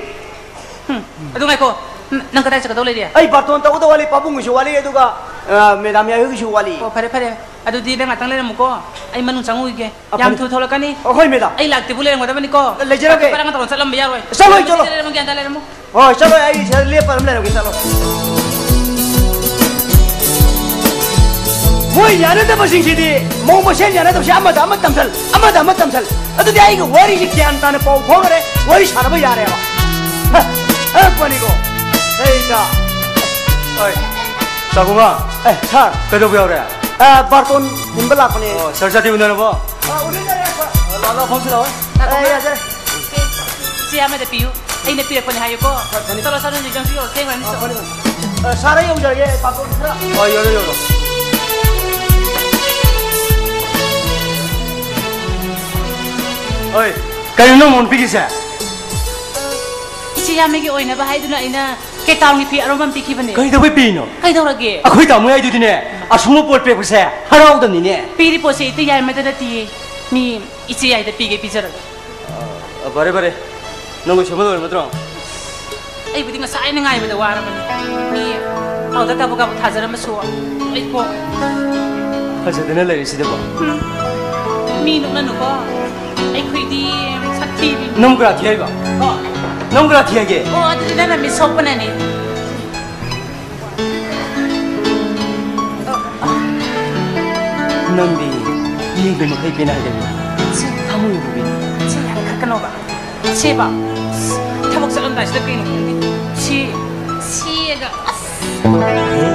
ꯎꯝ, ꯑꯗꯨ ꯉꯥꯏꯈꯣ꯫ ꯅ-, ꯅꯪ ꯀꯗꯥꯏ ꯆꯠꯀꯗꯧ ꯂꯩꯔꯤ? ꯑꯩ ꯕꯥꯔꯇꯣꯟ ꯇꯧꯒꯗꯧ ꯋꯥꯠꯂꯤ, ꯄꯥꯕꯨꯡꯒꯤꯁꯨ ꯋꯥꯠꯂꯤ, ꯑꯗꯨꯒ, ꯑ, ꯃꯦꯗꯥꯝ ꯌꯥꯏꯍꯣꯏꯒꯤꯁꯨ ꯋꯥꯠꯂꯤ꯫ ꯑꯣ, ꯐꯔꯦ, ꯐꯔꯦ꯫ ꯑꯗꯨꯗꯤ ꯅꯪ ꯉꯥꯛꯇꯪ ꯂꯩꯔꯝꯃꯨꯀꯣ꯫ ꯑꯩ ꯃꯅꯨꯡ ꯆꯪꯉꯨꯈꯤꯒꯦ꯫ ꯑ, ꯌꯥꯝ ꯐꯅꯤ꯫ ꯊꯨ ꯊꯣꯛꯂꯛꯀꯅꯤ꯫ ꯑ, ꯍꯣꯏ, ꯃꯦꯗꯥꯝ꯫ ꯑꯩ ꯂꯥꯛꯇ꯭ꯔꯤꯕꯨ ꯂꯩꯔꯝꯒꯗꯕꯅꯤꯀꯣ꯫ ꯂꯩꯖꯔꯒꯦ꯫ ꯄꯔꯥꯡ ꯇꯧꯔ ꯆꯠꯂꯝꯕ ꯌꯥꯔꯣꯏ꯫ ꯆꯠꯂꯣꯏ, ꯆꯠꯂꯣꯏ꯫ ꯂꯩꯔꯝꯃꯨ, ꯒ꯭ꯌꯥꯟ ꯇꯥ ꯂꯩꯔꯝꯃꯨ꯫ ꯍꯣꯏ, ꯆꯠꯂꯣꯏ, ꯑꯩ ꯁꯤꯗ ꯂꯦꯞꯄ ꯑꯗꯨꯝ ꯂꯩꯔꯝꯒꯦ, ꯆꯠꯂꯣꯏ꯫ ꯃꯣꯏ ꯌꯥꯅꯗꯕꯁꯤꯡꯁꯤꯗꯤ ꯃꯧ ꯃꯁꯦꯟ ꯌꯥꯅꯗꯕꯁꯦ ꯑꯃꯗ ꯑꯃ ꯇꯝꯁꯜ, ꯑꯃꯗ ꯑꯃ ꯇꯝꯁꯜ꯫ ꯑꯗꯨꯗꯤ ꯑꯩꯒ ꯋꯥꯔꯤꯁꯤ ꯒ꯭ꯌꯥꯟ ꯇꯥꯅ ꯄꯥꯎ ꯐꯥꯎꯅꯔꯦ, ꯋꯥꯔꯤ ꯁꯥꯟꯅꯕ ꯌꯥꯔꯦꯕ꯫ ꯍ, ꯑꯉꯛꯄꯅꯤꯀꯣ꯫ ꯑꯩꯗ꯫ ꯍꯣꯏ꯫ ꯆꯥꯛꯈꯨꯝꯉꯥ꯫ ꯑꯦ, ꯁꯥꯔ꯫ ꯀꯩꯗꯧꯕ ꯌꯥꯎꯔꯦ? ꯑ, ꯕꯥꯔꯇꯣꯟ ꯍꯨꯟꯕ ꯂꯥꯛꯄꯅꯦ꯫ ꯑꯣ, ꯁꯥꯔ ꯆꯥꯇꯤ ꯎꯅꯔꯕꯣ? ꯑ, ꯎꯅꯖꯔꯦ, ꯁꯥꯔ꯫ ꯑ, ꯂꯥꯛꯑꯣ, ꯂꯥꯛꯑꯣ, ꯐꯝꯁꯤ ꯂꯥꯛꯑꯣ꯫ ꯑꯦ, ꯌꯥꯖꯔꯦ꯫ ꯏꯆꯦ ꯑꯃꯗ ꯄꯤꯌꯨ꯫ ꯑꯩꯅ ꯄꯤꯔꯛꯄꯅꯦ ꯍꯥꯏꯌꯨꯀꯣ꯫ ꯐꯅꯤ꯫ ꯆꯠꯂꯣ, ꯆꯠꯂꯣ, ꯅꯪꯁꯨ ꯌꯧꯔꯣ, ꯊꯦꯡꯈ꯭ꯔꯅꯤ꯫ ꯑ, ꯐꯅꯤ, ꯐꯅꯤ꯫ ꯑ, ꯁꯥꯔ, ꯑꯩ ꯌꯧꯖꯔꯒꯦ, ꯕꯥꯔꯇꯣꯟ ꯈꯔ꯫ ꯑ, ꯌꯧꯔꯣ, ꯌꯧꯔꯣ꯫ ꯍꯣꯏ, ꯀꯩꯅꯣ ꯅꯪ ꯃꯉꯣꯟꯗ ꯄꯤꯔꯤꯁꯦ? ꯏꯆꯦ ꯌꯥꯝꯃꯒꯤ ꯑꯣꯏꯅꯕ ꯍꯥꯏꯗꯨꯅ ꯑꯩꯅ ꯀꯦꯇꯥꯎꯟꯒꯤ ꯐꯤ ꯑꯔꯣꯟꯕ ꯑꯃ ꯄꯤꯈꯤꯕꯅꯦ꯫ ꯀꯩꯗꯧꯕꯩ ꯄꯤꯔꯤꯅꯣ? ꯀꯩꯗꯧꯔꯒꯦ? ꯑꯩꯈꯣꯏ ꯇꯥꯃꯣ ꯌꯥꯏꯗꯨꯗꯤꯅꯦ, ꯑꯁꯨꯝꯕ ꯄꯣꯠ ꯄꯤꯔꯛꯄꯁꯦ ꯍꯔꯥꯎꯗꯕꯅꯤꯅꯦ꯫ ꯄꯤꯔꯤ ꯄꯣꯠꯁꯦ ꯏꯇꯩ ꯌꯥꯏꯃꯗ ꯅꯠꯇꯤꯌꯦ, ꯃꯤ ꯏꯆꯦ ꯌꯥꯏꯗ ꯄꯤꯒꯦ ꯄꯤꯖꯔꯒ꯫ ꯑ, ꯐꯔꯦ, ꯐꯔꯦ꯫ ꯅꯪ ꯂꯣꯏꯁꯟꯕ ꯂꯣꯏꯔꯕ ꯅꯠꯇ꯭ꯔꯣ? ꯑꯩꯕꯨꯗꯤ ꯉꯁꯥꯏꯅ ꯉꯥꯏꯕꯗ ꯋꯥꯔꯕꯅꯤ꯫ ꯃꯤ ꯄꯥꯎꯗ ꯀꯥꯕꯨ ꯀꯥꯕꯨ ꯊꯥꯖꯔꯝꯃꯁꯨ ꯑꯩ ꯀꯣꯛꯈ꯭ꯔꯦ꯫ ꯐꯖꯗꯅ ꯂꯩꯔꯤꯁꯤꯗꯕꯣ? ꯃꯤ ꯅꯣꯛꯅꯅꯨꯀꯣ꯫ ꯑꯩꯈꯣꯏꯗꯤ ꯁꯛ ꯊꯤꯕꯤ꯫ ꯅꯪ ꯀꯅꯥ ꯊꯤ ꯍꯥꯏꯕ? ꯑꯣ꯫ ꯅꯪ ꯀꯅꯥ ꯊꯤ ꯍꯥꯏꯒꯦ? ꯑꯣ, ꯑꯗꯨꯗꯤ ꯅꯪꯅ ꯃꯤꯠ ꯁꯣꯛꯄꯅꯅꯤ꯫ ꯅꯪꯗꯤ ꯃꯤꯒꯤ ꯃꯈꯩ ꯄꯦꯟꯅ ꯍꯥꯏꯒꯅꯤ꯫ ꯊꯃꯣꯏꯕꯨ ꯄꯦꯟꯅ꯫ ꯁꯤ ꯌꯥꯝ ꯈꯠꯀꯅꯣꯕ꯫ ꯁꯤꯕ꯫ ꯊꯕꯛ ꯆꯠꯂꯝꯗꯥꯏꯁꯤꯗ ꯀꯩꯅꯣ ꯈꯪꯗꯦ꯫ ꯁꯤ, ꯁꯤꯒ ꯑꯁ꯫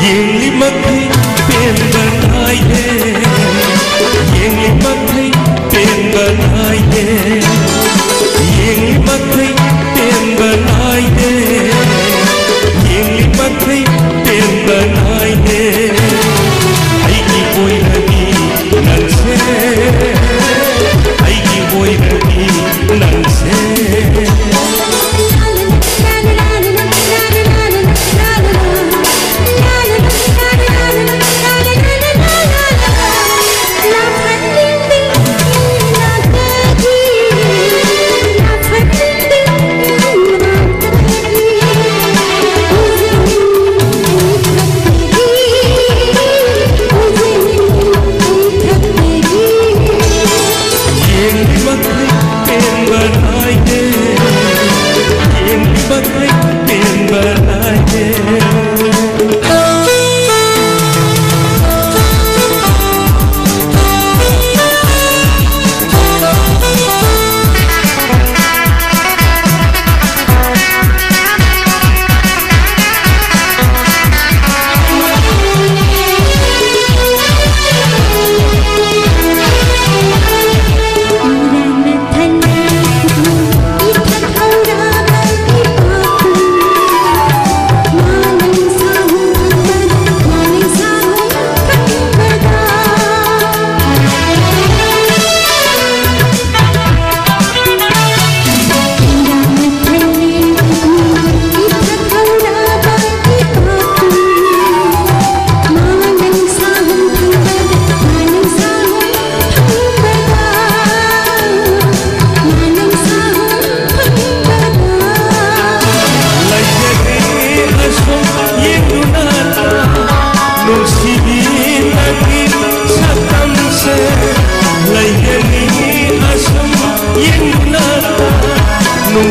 ꯌꯦꯡꯂꯤ ꯃꯈꯩ ꯄꯦꯟꯕ ꯅꯥꯏꯗꯦ, ꯌꯦꯡꯂꯤ ꯃꯈꯩ ꯄꯦꯟꯕ ꯅꯥꯏꯗꯦ, ꯌꯦꯡꯂꯤ ꯃꯈꯩ ꯄꯦꯟꯕ ꯅꯥꯏꯗꯦ꯫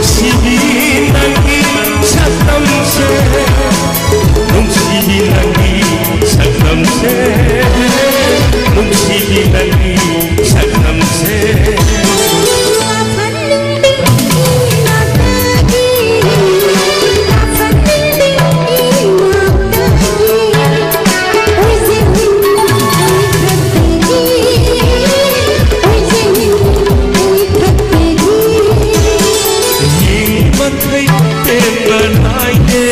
ꯅꯨꯡꯁꯤꯕꯤ ꯅꯪꯒꯤ ꯁꯛꯇꯝꯁꯦ, ꯅꯨꯡꯁꯤꯕꯤ ꯅꯪꯒꯤ ꯁꯛꯇꯝꯁꯦ, ꯅꯨꯡꯁꯤꯕꯤ ꯅꯪꯒꯤ ꯁꯛꯇꯝꯁꯦ꯫ ꯌꯦꯡꯂꯤꯃꯈꯩ ꯄꯦꯟꯕ ꯅꯥꯏꯗꯦ,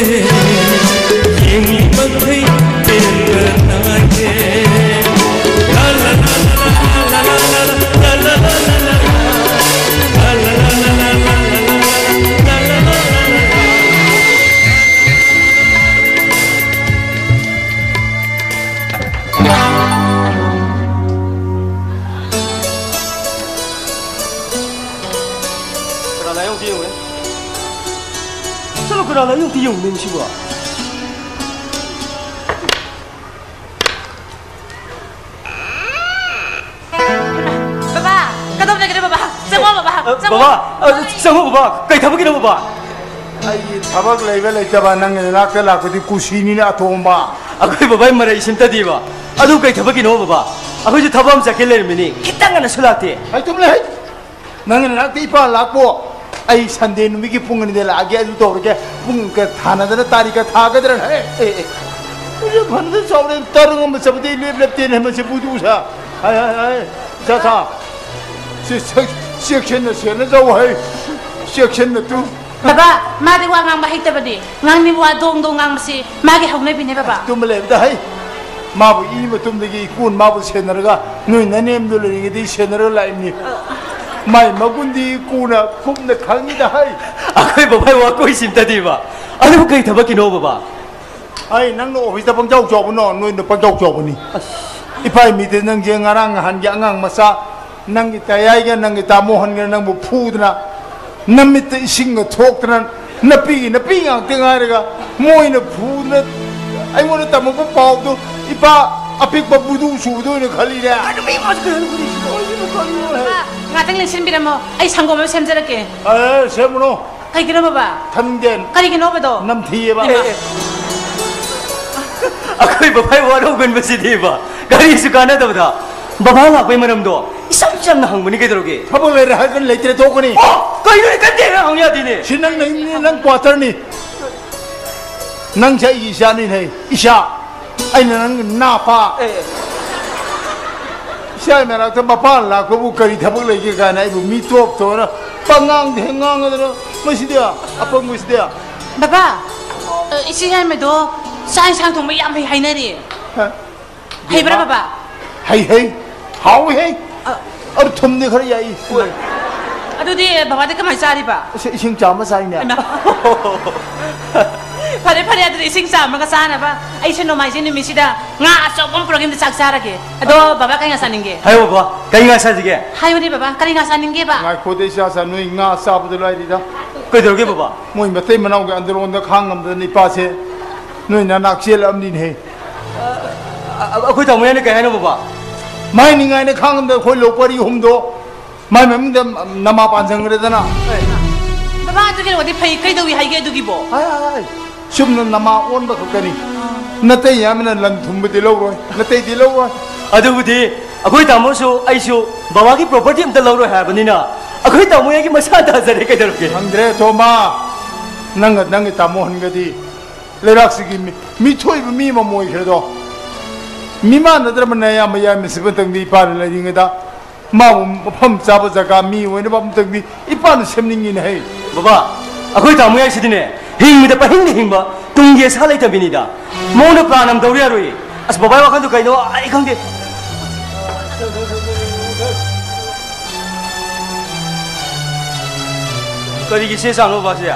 ꯌꯦꯡꯂꯤꯃꯈꯩ ꯄꯦꯟꯕ ꯅꯥꯏꯗꯦ꯫ ꯂꯥ ꯂꯥ ꯂꯥ ꯂꯥ ꯂꯥ ꯂꯥ ꯂꯥ ꯂꯥ꯫ ꯀꯅꯥ ꯂꯥꯛꯏ ꯑꯃꯨꯛꯇ ꯌꯦꯡꯉꯨꯅꯦ꯫ ꯆꯠꯂꯣ, ꯀꯅꯥ ꯂꯥꯛꯏ ꯑꯃꯨꯛꯇ ꯌꯦꯡꯉꯨꯅꯦ ꯃꯁꯤꯕꯣ꯫ ꯕꯕꯥ, ꯀꯗꯣꯝ ꯆꯠꯈꯤꯅꯣ ꯕꯕꯥ? ꯆꯪꯉꯣ ꯕꯕꯥ, ꯑ, ꯆꯪꯉꯣ꯫ ꯕꯕꯥ, ꯑ, ꯆꯪꯉꯣ ꯕꯕꯥ, ꯀꯩ ꯊꯕꯛꯀꯤꯅꯣ ꯕꯕꯥ? ꯑꯩꯒꯤ ꯊꯕꯛ ꯂꯩꯕ ꯂꯩꯇꯕ ꯅꯪꯒꯤ ꯅꯅꯥꯛꯇ ꯂꯥꯛꯄꯗꯤ ꯀꯨꯁꯤꯅꯤꯅꯦ ꯑꯇꯣꯝꯕ꯫ ꯑꯩꯈꯣꯏ ꯕꯕꯥꯒꯤ ꯃꯔꯩ ꯁꯤꯝꯇꯗꯤꯕ꯫ ꯑꯗꯨ ꯀꯩ ꯊꯕꯛꯀꯤꯅꯣ ꯕꯕꯥ? ꯑꯩꯈꯣꯏꯁꯨ ꯊꯕꯛ ꯑꯃ ꯆꯠꯀꯦ ꯂꯩꯔꯝꯃꯤꯅꯤ, ꯈꯤꯇꯪ ꯉꯟꯅꯁꯨ ꯂꯥꯛꯇꯦ꯫ ꯑꯩ ꯇꯨꯝ ꯂꯩ꯫ ꯅꯪꯒꯤ ꯅꯅꯥꯛꯇ ꯏꯄꯥ ꯂꯥꯛꯄꯣ꯫ ꯑꯩ ꯁꯟꯗꯦ ꯅꯨꯃꯤꯠꯀꯤ ꯄꯨꯡ ꯑꯅꯤꯗ ꯂꯥꯛꯑꯒꯦ, ꯑꯗꯨ ꯇꯧꯔꯒꯦ꯫ ꯄꯨꯡ ꯀꯌꯥ ꯊꯥꯅꯗꯅ ꯇꯥꯔꯤꯛꯀ ꯊꯥꯒꯗ꯭ꯔꯥ? ꯑꯦ, ꯑꯦ, ꯑꯦ꯫ ꯃꯁꯤ ꯐꯅꯗ ꯆꯥꯎꯔꯦ, ꯇꯔꯪ ꯑꯃ ꯆꯠꯄꯗꯤ ꯂꯦꯞ ꯂꯦꯞꯇꯦꯅꯦ, ꯃꯁꯤ ꯕꯨꯗꯨꯁꯥ꯫ ꯍꯥꯏ, ꯍꯥꯏ, ꯍꯥꯏ꯫ ꯏꯆꯥ ꯁꯥ꯫ ꯁꯤ ꯆꯦꯛ-, ꯆꯦꯛꯁꯤꯟꯅ ꯁꯦꯟꯅꯖꯧ ꯍꯥꯏ꯫ ꯆꯦꯛꯁꯤꯟꯅ ꯇꯨ꯫ ꯕꯕꯥ, ꯃꯥꯗꯤ ꯋꯥ ꯉꯥꯡꯕ ꯍꯩꯇꯕꯅꯤ꯫ ꯉꯥꯡꯅꯤꯡꯕ ꯋꯥ ꯗꯣꯡ ꯗꯣꯡ ꯉꯥꯡꯕꯁꯤ ꯃꯥꯒꯤ ꯍꯧꯅꯕꯤꯅꯦ, ꯕꯕꯥ꯫ ꯇꯨꯝꯕ ꯂꯩꯕꯗ ꯍꯩ꯫ ꯃꯥꯕꯨ ꯏ ꯃꯇꯨꯝꯗꯒꯤ ꯏꯀꯣꯟ ꯃꯥꯕꯨ ꯁꯦꯟꯅꯔꯒ, ꯅꯣꯏ ꯅꯅꯦꯝꯗꯣ ꯂꯩꯔꯤꯉꯩꯗꯒꯤ ꯁꯦꯟꯅꯔꯒ ꯂꯥꯛꯏꯕꯅꯤ꯫ ꯃꯥꯏ ꯃꯒꯨꯟꯗꯤ ꯀꯣꯟꯅ ꯀꯨꯞꯅ ꯈꯪꯉꯤꯗ ꯍꯩ꯫ ꯑꯩꯈꯣꯏ ꯕꯕꯥꯏ ꯋꯥꯀꯣꯏ ꯁꯤꯝꯇꯗꯤꯕ꯫ ꯑꯗꯨꯕꯨ ꯀꯩ ꯊꯕꯛꯀꯤꯅꯣ, ꯕꯕꯥ? ꯑꯩ ꯅꯪꯅ ꯑꯣꯐꯤꯁꯇ ꯄꯪꯆꯥꯎ ꯆꯥꯎꯕꯅꯣ, ꯅꯣꯏꯅ ꯄꯪꯆꯥꯎ ꯆꯥꯎꯕꯅꯤ꯫ ꯏꯄꯥ ꯏꯃꯤꯗ ꯅꯪꯁꯦ ꯉꯔꯥꯡ ꯅꯍꯥꯟꯒꯤ ꯑꯉꯥꯡ ꯃꯆꯥ, ꯅꯪꯒꯤ ꯇꯌꯥꯏꯒ ꯅꯪꯒꯤ ꯇꯥꯃꯣ ꯍꯟꯒꯅ ꯅꯪꯕꯨ ꯐꯨꯗꯅ, ꯅꯃꯤꯠꯇ ꯏꯁꯤꯡꯒ ꯊꯣꯛꯇꯅ, ꯅꯄꯤꯒꯤ ꯅꯄꯤ ꯉꯥꯛꯇ ꯉꯥꯏꯔꯒ ꯃꯣꯏꯅ ꯐꯨꯗꯅ ꯑꯩꯉꯣꯟꯗ ꯇꯝꯃꯛꯄ ꯄꯥꯎꯗꯨ, ꯏꯄꯥ, ꯑꯄꯤꯛꯄ ꯕꯨꯗꯨ ꯁꯨꯕꯗꯣ ꯑꯣꯏꯅ ꯈꯜꯂꯤꯅꯦ꯫ ꯀꯩꯅꯣ ꯃꯤ ꯑꯃꯁꯨ ꯀꯩꯅꯣ ꯈꯜꯂꯤꯁꯤꯕꯣ? ꯀꯩꯅꯣ ꯈꯜꯂꯤꯅꯣ ꯍꯦ? ꯕꯕꯥ, ꯉꯥꯛꯇꯪ ꯂꯦꯡꯁꯤꯟꯕꯤꯔꯝꯃꯣ꯫ ꯑꯩ ꯁꯪꯒꯣꯝ ꯑꯃ ꯁꯦꯝꯖꯔꯛꯀꯦ꯫ ꯑꯦ, ꯁꯦꯝꯃꯨꯅꯣ꯫ ꯀꯩꯒꯤꯅꯣ ꯕꯕꯥ? ꯊꯝꯗꯦꯟ꯫ ꯀꯔꯤꯒꯤꯅꯣꯕꯗꯣ? ꯅꯝꯊꯤꯌꯦꯕ꯫ ꯏꯃꯥ꯫ ꯑꯩꯈꯣꯏ ꯕꯕꯥꯒꯤ ꯋꯥꯔꯧꯒꯟꯕꯁꯤꯗꯤꯕ, ꯀꯔꯤꯁꯨ ꯀꯥꯟꯅꯗꯕꯗ꯫ ꯕꯕꯥ ꯂꯥꯛꯄꯩ ꯃꯔꯝꯗꯣ ꯏꯆꯝ ꯆꯝꯅ ꯍꯪꯕꯅꯤ ꯀꯩꯗꯧꯔꯒꯦ? ꯊꯕꯛ ꯂꯩꯔꯦ ꯍꯥꯏꯔꯒ ꯂꯩꯇ꯭ꯔꯦ ꯇꯣꯛꯀꯅꯤ꯫ ꯑꯣ, ꯀꯩꯅꯣꯅꯦ, ꯀꯟꯗꯦ ꯍꯪ ꯌꯥꯗꯦꯅꯦ꯫ ꯁꯤ ꯅꯪ ꯅꯌꯨꯝꯅꯤ, ꯅꯪ ꯀ꯭ꯋꯥꯇꯔꯅꯤ꯫ ꯅꯪꯁꯦ ꯑꯩꯒꯤ ꯏꯆꯥꯅꯤꯅꯦ, ꯏꯆꯥ꯫ ꯑꯩꯅ ꯅꯪ ꯅꯥꯄꯥ꯫ ꯑꯦ꯫ ꯏꯆꯥ ꯃꯅꯥꯛꯇ ꯃꯄꯥ ꯂꯥꯛꯄꯕꯨ ꯀꯔꯤ ꯊꯕꯛ ꯂꯩꯒꯦ ꯀꯥꯏꯅ ꯑꯩꯕꯨ ꯃꯤ ꯇꯣꯞ ꯇꯧꯅ ꯄꯉꯥꯡꯗ ꯍꯦꯛ ꯉꯥꯡꯉꯗꯅ ꯃꯁꯤꯗꯤ ꯑꯄꯪꯕꯁꯤꯗꯤ꯫ ꯕꯕꯥ, ꯑ, ꯏꯆꯦ ꯌꯥꯏꯃꯗꯣ ꯆꯥꯛ ꯏꯟꯁꯥꯡ ꯊꯣꯡꯕ ꯌꯥꯝ ꯍꯩ ꯍꯥꯏꯅꯔꯤ꯫ ꯍꯥ? ꯍꯩꯕ꯭ꯔꯥ ꯕꯕꯥ? ꯍꯩ, ꯍꯩ꯫ ꯍꯥꯎꯏ, ꯍꯩ꯫ ꯑ꯫ ꯑꯗꯨ ꯊꯨꯝꯗꯤ ꯈꯔ ꯌꯥꯛꯏ꯫ ꯑꯗꯨꯗꯤ ꯕꯕꯥꯗꯤ ꯀꯃꯥꯏꯅ ꯆꯥꯔꯤꯕ? ꯏꯁꯤꯡ, ꯏꯁꯤꯡ ꯆꯥꯝꯃ ꯆꯥꯏꯅꯦ꯫ ꯏꯃꯥ꯫ ꯐꯔꯦ, ꯐꯔꯦ, ꯑꯗꯨꯗꯤ ꯏꯁꯤꯡ ꯆꯥꯝꯃꯒ ꯆꯥꯅꯕ ꯑꯩꯁꯨ ꯅꯣꯡꯃꯥꯏꯖꯤꯡ ꯅꯨꯃꯤꯠꯁꯤꯗ ꯉꯥ ꯑꯆꯧꯕ ꯑꯃ ꯄꯨꯔꯛꯀꯦ, ꯑꯝꯇ ꯆꯥꯛ ꯆꯥꯔꯒꯦ꯫ ꯑꯗꯣ ꯕꯕꯥ ꯀꯩ ꯉꯥ ꯆꯥꯅꯤꯡꯒꯦ? ꯍꯥꯏꯌꯣ ꯕꯕꯥ, ꯀꯩ ꯉꯥ ꯆꯥꯁꯤꯒꯦ? ꯍꯥꯏꯌꯨꯅꯦ ꯕꯕꯥ, ꯀꯔꯤ ꯉꯥ ꯆꯥꯅꯤꯡꯒꯦꯕ? ꯉꯥꯏꯈꯣꯗ ꯏꯆꯥ, ꯏꯆꯥ, ꯅꯣꯏ ꯉꯥ ꯆꯥꯕꯗ ꯂꯥꯏꯔꯤꯗ꯫ ꯀꯩꯗꯧꯔꯒꯦ ꯕꯕꯥ? ꯃꯣꯏ ꯃꯇꯩ ꯃꯅꯥꯎꯒꯤ ꯑꯟꯗꯔꯣꯟꯗ ꯈꯥꯡ ꯉꯝꯗꯗꯅ ꯏꯄꯥꯁꯦ ꯅꯣꯏ ꯅꯅꯥꯛ ꯆꯦꯜꯂꯛꯑꯕꯅꯤꯅꯦꯍꯦ꯫ ꯑ, ꯑ, ꯑꯩꯈꯣꯏ ꯇꯥꯃꯣ ꯌꯥꯏꯅ ꯀꯩ ꯍꯥꯏꯅꯣ ꯕꯕꯥ? ꯃꯥꯏ ꯅꯤꯡꯉꯥꯏꯅ ꯈꯥꯡꯉꯝꯗ ꯑꯩꯈꯣꯏ ꯂꯧ ꯄꯔꯤ ꯑꯍꯨꯝꯗꯣ ꯃꯥꯏ ꯃꯃꯤꯡꯗ ꯅꯃꯥ ꯄꯥꯟꯁꯤꯟꯈ꯭ꯔꯦꯗꯅ꯫ ꯕꯕꯥ, ꯑꯗꯨꯒꯤ ꯋꯥꯗꯤ ꯐꯩ, ꯀꯩꯗꯧꯏ ꯍꯥꯏꯒꯦ ꯑꯗꯨꯒꯤꯕꯣ? ꯍꯥꯏ, ꯍꯥꯏ, ꯍꯥꯏ꯫ ꯆꯨꯝꯅ ꯅꯃꯥ ꯑꯣꯟꯕ ꯈꯛꯇꯅꯤ꯫ ꯅꯇꯩ ꯌꯥꯝꯅ ꯂꯟ ꯊꯨꯝꯕꯗꯤ ꯂꯧꯔꯣꯏ, ꯅꯇꯩꯗꯤ ꯂꯧꯔꯣꯏ꯫ ꯑꯗꯨꯕꯨꯗꯤ ꯑꯩꯈꯣꯏ ꯇꯥꯃꯣꯁꯨ ꯑꯩꯁꯨ ꯕꯕꯥꯒꯤ property ꯑꯝꯇ ꯂꯧꯔꯣꯏ ꯍꯥꯏꯕꯅꯤꯅ ꯑꯩꯈꯣꯏ ꯇꯥꯃꯣ ꯌꯥꯏꯒꯤ ꯃꯁꯥ ꯇꯥꯖꯔꯦ, ꯀꯩꯗꯧꯔꯒꯦ? ꯈꯪꯗ꯭ꯔꯦ ꯊꯣꯃꯥ, ꯅꯪꯒ ꯅꯪꯒꯤ ꯇꯥꯃꯣ ꯍꯟꯒꯗꯤ ꯂꯩꯕꯥꯛꯁꯤꯒꯤ ꯃꯤ, ꯃꯤꯊꯣꯏꯕ ꯃꯤ ꯑꯃꯃꯝ ꯑꯣꯏꯈ꯭ꯔꯦꯗꯣ꯫ ꯃꯤꯃꯥꯟꯅꯗ꯭ꯔꯕꯅꯦ ꯑꯌꯥꯝꯕ ꯌꯥꯏꯃꯁꯤ ꯃꯇꯝꯗꯤ ꯏꯄꯥꯅ ꯂꯩꯔꯤꯉꯩꯗ꯫ ꯃꯥꯕꯨ ꯃꯐꯝ ꯆꯥꯕ ꯖꯒꯥ ꯃꯤ ꯑꯣꯏꯅꯕ ꯑꯃꯇꯪꯗꯤ ꯏꯄꯥꯅ ꯁꯦꯝꯅꯤꯡꯉꯤꯅꯦ ꯍꯩ꯫ ꯕꯕꯥ, ꯑꯩꯈꯣꯏ ꯇꯥꯃꯣ ꯌꯥꯏꯁꯤꯗꯤꯅꯦ, ꯍꯤꯡꯕꯗ ꯄꯪꯍꯤꯡꯗ ꯍꯤꯡꯕ, ꯇꯨꯡꯒꯤ ꯑꯁꯥ ꯂꯩꯇꯕꯤꯅꯤꯗ꯫ ꯃꯉꯣꯟꯗ plan ꯑꯃ ꯇꯧꯔ ꯌꯥꯔꯣꯏꯌꯦ꯫ ꯑꯁ, ꯕꯕꯥꯒꯤ ꯋꯥꯈꯜꯗꯣ ꯀꯩꯅꯣ ꯑꯩ ꯈꯪꯗꯦ꯫ ꯀꯔꯤꯒꯤ ꯆꯦ ꯆꯥꯡꯅꯣ ꯕꯕꯥꯁꯦ?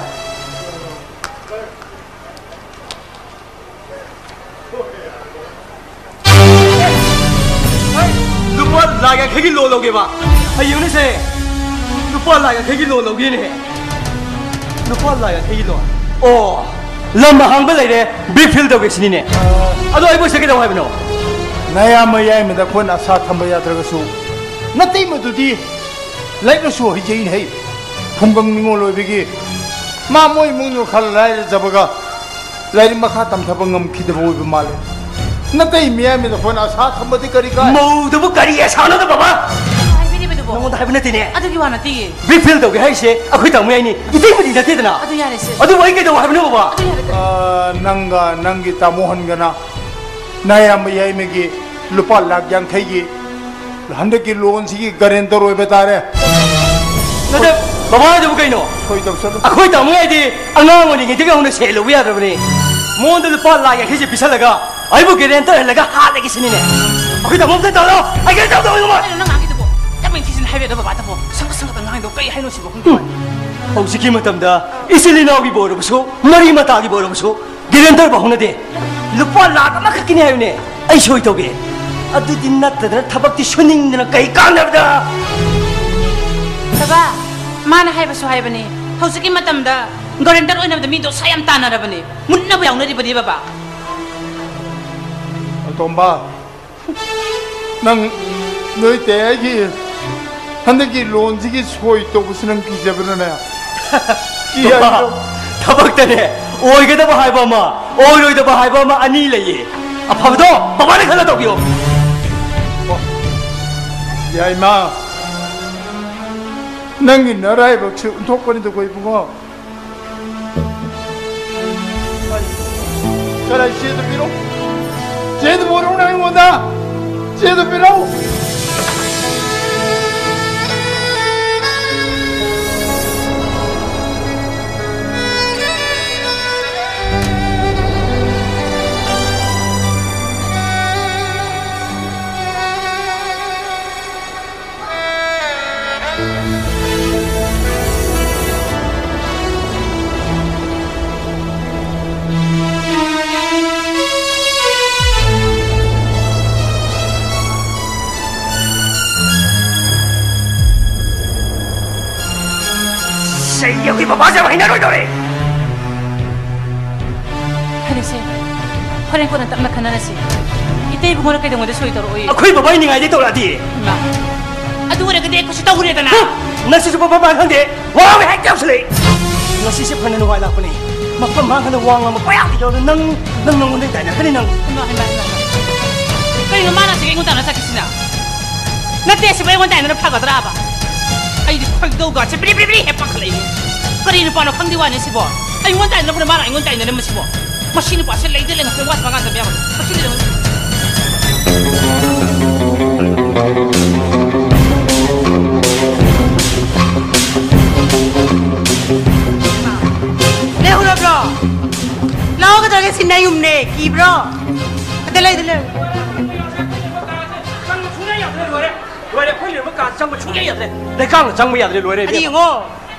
ꯂꯨꯄꯥ ꯂꯥꯈ ꯌꯥꯡꯈꯩꯒꯤ loan ꯂꯧꯒꯦꯕ꯫ ꯍꯌꯦꯡꯅꯦ ꯁꯦ꯫ ꯂꯨꯄꯥ ꯂꯥꯈ ꯌꯥꯡꯈꯩꯒꯤ loan ꯂꯧꯒꯦꯅꯦ꯫ ꯂꯨꯄꯥ ꯂꯥꯈ ꯌꯥꯡꯈꯩꯒꯤ loan? ꯑꯣ, ꯂꯝ ꯑꯍꯥꯡꯕ ꯂꯩꯔꯦ, brick fill ꯇꯧꯒꯦ ꯁꯤꯅꯤꯅꯦ꯫ ꯑꯗꯣ ꯑꯩꯕꯨ ꯁꯦ ꯀꯩꯗꯧ ꯍꯥꯏꯕꯅꯣ? ꯅꯌꯥꯝꯕ ꯌꯥꯏꯃꯗ ꯑꯩꯈꯣꯏꯅ ꯑꯁꯥ ꯊꯝꯕ ꯌꯥꯗ꯭ꯔꯒꯁꯨ, ꯅꯇꯩꯃꯗꯨꯗꯤ ꯂꯥꯏꯔꯤꯛ ꯂꯥꯏꯁꯨ ꯍꯩꯖꯩꯅꯦ ꯍꯩ꯫ ꯈꯨꯡꯒꯪ ꯅꯤꯉꯣꯜ ꯑꯣꯏꯕꯒꯤ ꯃꯥ ꯃꯣꯏ ꯏꯃꯨꯡꯗꯣ ꯈꯔ ꯂꯥꯏꯔꯖꯕꯒ ꯂꯥꯏꯔꯤꯛ ꯃꯈꯥ ꯇꯝꯊꯕ ꯉꯝꯈꯤꯗꯕ ꯑꯣꯏꯕ ꯃꯥꯜꯂꯦ꯫ ꯅꯇꯩꯃ ꯌꯥꯏꯃꯗ ꯑꯩꯈꯣꯏꯅ ꯑꯁꯥ ꯊꯝꯕꯗꯤ ꯀꯔꯤ ꯀꯥꯏ? ꯃꯧꯗꯨꯕꯨ ꯀꯔꯤ ꯑꯁꯥꯅꯣꯗ, ꯕꯕꯥ? ꯍꯥꯏꯕꯤꯔꯤꯕꯗꯨꯕꯣ? ꯅꯉꯣꯟꯗ ꯍꯥꯏꯕ ꯅꯠꯇꯦꯅꯦ꯫ ꯑꯗꯨꯒꯤ ꯋꯥ ꯅꯠꯇꯤꯌꯦ꯫ ꯕꯤꯐꯤꯜ ꯇꯧꯒꯦ ꯍꯥꯏꯁꯦ ꯑꯩꯈꯣꯏ ꯇꯥꯃꯣ ꯌꯥꯏꯅꯤ, ꯏꯇꯩꯃꯗꯤ ꯅꯠꯇꯦꯗꯅ꯫ ꯑꯗꯨ ꯌꯥꯔꯦꯁꯦ꯫ ꯑꯗꯨꯕꯨ ꯑꯩ ꯀꯩꯗꯧ ꯍꯥꯏꯕꯅꯣ, ꯕꯕꯥ? ꯑꯗꯨ ꯌꯥꯔꯦ꯫ ꯑ, ꯅꯪꯒ ꯅꯪꯒꯤ ꯇꯥꯃꯣ ꯍꯟꯒꯅ ꯅꯌꯥꯝꯕ ꯌꯥꯏꯃꯒꯤ ꯂꯨꯄꯥ ꯂꯥꯈ ꯌꯥꯡꯈꯩꯒꯤ ꯍꯟꯗꯛꯀꯤ ꯂꯣꯟꯁꯤꯒꯤ ꯒꯥꯔꯦꯟꯇꯔ ꯑꯣꯏꯕ ꯇꯥꯔꯦ꯫ ꯅꯠꯇꯦ, ꯕꯕꯥ ꯍꯥꯏꯗꯨꯕꯨ ꯀꯩꯅꯣ? ꯁꯣꯏ ꯇꯧꯁꯜꯂꯨ꯫ ꯑꯩꯈꯣꯏ ꯇꯥꯃꯣ ꯍꯥꯏꯗꯤ ꯑꯉꯥꯡ ꯑꯣꯏꯔꯤꯉꯩꯗꯒꯤ ꯍꯧꯅ ꯁꯦꯜ ꯂꯧꯕ ꯌꯥꯗ꯭ꯔꯕꯅꯤ꯫ ꯃꯉꯣꯟꯗ ꯂꯨꯄꯥ ꯂꯥꯈ ꯌꯥꯡꯈꯩꯁꯦ ꯄꯤꯁꯜꯂꯒ ꯑꯩꯕꯨ ꯒꯥꯔꯦꯟꯇꯔ ꯍꯜꯂꯒ ꯍꯥꯠꯂꯒꯦ ꯁꯤꯅꯤꯅꯦ꯫ ꯑꯩꯈꯣꯏ ꯇꯥꯃꯣ ꯑꯝꯇ ꯇꯧꯔꯣ꯫ ꯑꯩ ꯀꯩꯝ ꯇꯧꯗꯧ ꯉꯝꯃꯣꯏ꯫ ꯀꯩꯅꯣ ꯅꯪ ꯉꯥꯡꯉꯤꯗꯨꯕꯣ? ꯌꯥꯝ ꯏꯟꯊꯤꯖꯤꯅ ꯍꯥꯏꯕ ꯌꯥꯗ꯭ꯔꯣ ꯕꯕꯥꯗꯕꯣ? ꯁꯪꯒ ꯁꯪꯒꯗ ꯉꯥꯡꯉꯤꯗꯣ ꯀꯩ ꯍꯥꯏꯅꯣ ꯁꯤꯕꯣ? ꯈꯪꯗꯦ꯫ ꯍꯧꯖꯤꯛꯀꯤ ꯃꯇꯝꯗ ꯏꯆꯤꯜ ꯏꯅꯥꯎꯒꯤꯕꯨ ꯑꯣꯏꯔꯕꯁꯨ, ꯃꯔꯤ ꯃꯇꯥꯒꯤꯕꯨ ꯑꯣꯏꯔꯕꯁꯨ, ꯒꯥꯔꯦꯟꯇꯔ ꯐꯥꯎ ꯍꯧꯅꯗꯦ꯫ ꯂꯨꯄꯥ ꯂꯥꯈ ꯑꯃꯈꯛꯀꯤꯅꯤ ꯍꯥꯏꯕꯅꯦ꯫ ꯑꯩ ꯁꯣꯏ ꯇꯧꯒꯦ꯫ ꯑꯗꯨꯗꯤ ꯅꯠꯇꯗꯅ ꯊꯕꯛꯇꯤ ꯁꯨꯅꯤꯡꯗꯅ ꯀꯩ ꯀꯥꯟꯅꯕꯗ? ꯕꯕꯥ, ꯃꯥꯅ ꯍꯥꯏꯕꯁꯨ ꯍꯥꯏꯕꯅꯤ꯫ ꯍꯧꯖꯤꯛꯀꯤ ꯃꯇꯝꯗ ꯒꯥꯔꯦꯟꯇꯔ ꯑꯣꯏꯅꯕꯗ ꯃꯤꯗꯣ ꯁꯥ ꯌꯥꯝ ꯇꯥꯟꯅꯔꯕꯅꯤ꯫ ꯃꯨꯠꯅꯕ ꯌꯥꯎꯅꯔꯤꯕꯅꯤ ꯕꯕꯥ꯫ ꯑꯇꯣꯝꯕ, ꯅꯪ ꯅꯣꯏ ꯇꯌꯥꯏꯒꯤ ꯍꯟꯗꯛꯀꯤ ꯂꯣꯟꯁꯤꯒꯤ ꯁꯣꯏ ꯇꯧꯕꯁꯤ ꯅꯪ ꯀꯤꯖꯕ꯭ꯔꯥꯅꯦ? ꯀꯤ ꯕꯕꯥ, ꯍꯥꯏꯕꯗꯣ? ꯊꯕꯛꯇꯅꯦ ꯑꯣꯏꯒꯗꯕ ꯍꯥꯏꯕ ꯑꯃ, ꯑꯣꯏꯔꯣꯏꯗꯕ ꯍꯥꯏꯕ ꯑꯃ, ꯑꯅꯤ ꯂꯩꯌꯦ꯫ ꯑꯐꯕꯗꯣ ꯕꯕꯥꯅ ꯈꯜꯂ ꯇꯧꯕꯤꯌꯣ꯫ ꯑꯣ, ꯌꯥꯏꯃ, ꯅꯪꯒꯤ ꯅꯔꯥꯏꯕꯛꯁꯦ ꯑꯣꯟꯊꯣꯛꯄꯅꯤꯗꯀꯣ ꯏꯕꯨꯡꯉꯣ꯫ ꯀꯔꯥꯏ ꯆꯦꯗꯨ ꯄꯤꯔꯛꯎ꯫ ꯆꯦꯗꯨ ꯄꯨꯔꯛꯎꯅꯦ ꯑꯩꯉꯣꯟꯗ꯫ ꯆꯦꯗꯨ ꯄꯤꯔꯛꯎ꯫ ꯆꯩ ꯑꯩꯈꯣꯏ ꯕꯕꯥꯁꯦ ꯌꯥꯝ ꯍꯩꯅꯔꯣꯏꯗꯧꯔꯦ꯫ ꯐꯔꯦꯁꯦ, ꯍꯣꯔꯦꯟ ꯀꯣꯟꯅ ꯇꯞꯅ ꯈꯟꯅꯔꯁꯤ꯫ ꯏꯇꯩ ꯏꯕꯨꯡꯉꯣꯅ ꯀꯩꯗꯧꯉꯩꯗ ꯁꯣꯏ ꯇꯧꯔꯛꯑꯣꯏ? ꯑꯩꯈꯣꯏ ꯕꯕꯥ ꯅꯤꯡꯉꯥꯏꯗꯩ ꯇꯧꯔꯛꯑꯗꯤ꯫ ꯏꯃꯥ, ꯑꯗꯨ ꯑꯣꯏꯔꯒꯗꯤ ꯑꯩ ꯀꯩꯁꯨ ꯇꯧꯔꯦꯗꯅ꯫ ꯍꯨꯝ! ꯅꯪꯁꯤꯁꯨ ꯕꯕꯥ ꯈꯪꯗꯦ꯫ ꯋꯥ ꯍꯦꯛꯇ ꯌꯥꯝꯁꯤꯜꯂꯛꯏ꯫ ꯉꯁꯤꯁꯦ ꯐꯅ ꯅꯨꯡꯉꯥꯏ ꯂꯥꯛꯄꯅꯤ꯫ ꯃꯐꯝ ꯃꯥꯡꯈꯅ ꯋꯥ ꯉꯥꯡꯕ ꯄꯌꯥꯝ ꯌꯥꯎꯔꯦ꯫ ꯅꯪ, ꯅꯪ ꯅꯪꯉꯣꯟꯗ ꯇꯥꯏꯅꯔꯛꯀꯅꯤ ꯅꯪ꯫ ꯏꯃꯥ, ꯏꯃꯥ, ꯏꯃꯥ, ꯏꯃꯥ꯫ ꯀꯩꯅꯣ ꯃꯥꯅ ꯁꯤꯒ ꯑꯩꯉꯣꯟꯗ ꯇꯥꯏꯅ ꯆꯠꯈꯤꯁꯤꯅ? ꯅꯠꯇꯦ, ꯁꯤꯕꯨ ꯑꯩꯉꯣꯟꯗ ꯇꯥꯏꯅꯔ ꯐꯒꯗ꯭ꯔꯥꯕ? ꯑꯩꯗꯤ ꯈꯣꯏꯗꯧꯒꯁꯦ ꯕ꯭ꯔꯤ ꯕ꯭ꯔꯤ ꯕ꯭ꯔꯤ ꯍꯦꯛ ꯄꯥꯈꯠꯂꯛꯏ꯫ ꯀꯔꯤ ꯅꯨꯄꯥꯅꯣ ꯈꯪꯗꯦ ꯋꯥꯅꯤ ꯁꯤꯕꯣ꯫ ꯑꯩꯉꯣꯟꯗ ꯇꯥꯏꯅꯔꯛꯄꯅ ꯃꯥꯅ ꯑꯩꯉꯣꯟꯗ ꯇꯥꯏꯅꯔꯝꯕꯁꯤꯕꯣ꯫ ꯃꯁꯤ ꯅꯨꯄꯥꯁꯦ ꯂꯩꯗ ꯂꯩꯉꯥꯛꯇ ꯋꯥꯠꯄ ꯉꯥꯛꯇ ꯌꯥꯎꯔꯦ꯫ ꯃꯁꯤ ꯂꯩꯔꯝꯃꯤ꯫ ꯂꯩꯍꯧꯔꯕ꯭ꯔꯣ? ꯂꯥꯛꯑꯣ, ꯀꯩꯗꯧꯔꯒꯦ? ꯁꯤ ꯅꯌꯨꯝꯅꯦ, ꯀꯤꯕ꯭ꯔꯣ? ꯑꯗ ꯂꯩ, ꯑꯗ ꯂꯩ꯫ ꯆꯪꯕ ꯁꯨꯡꯌꯥ ꯌꯥꯗ꯭ꯔꯦ, ꯂꯣꯏꯔꯦ꯫ ꯂꯣꯏꯔꯦ, ꯑꯩꯈꯣꯏ ꯂꯩꯔꯝꯕ ꯀꯥ ꯆꯪꯕ ꯁꯨꯡꯌꯥ ꯌꯥꯗ꯭ꯔꯦ꯫ ꯂꯩꯀꯥꯡꯅ ꯆꯪꯕ ꯌꯥꯗ꯭ꯔꯦ, ꯂꯣꯏꯔꯦ, ꯑꯗ ꯏꯕꯦꯝꯃ꯫ ꯌꯦꯡꯉꯣ,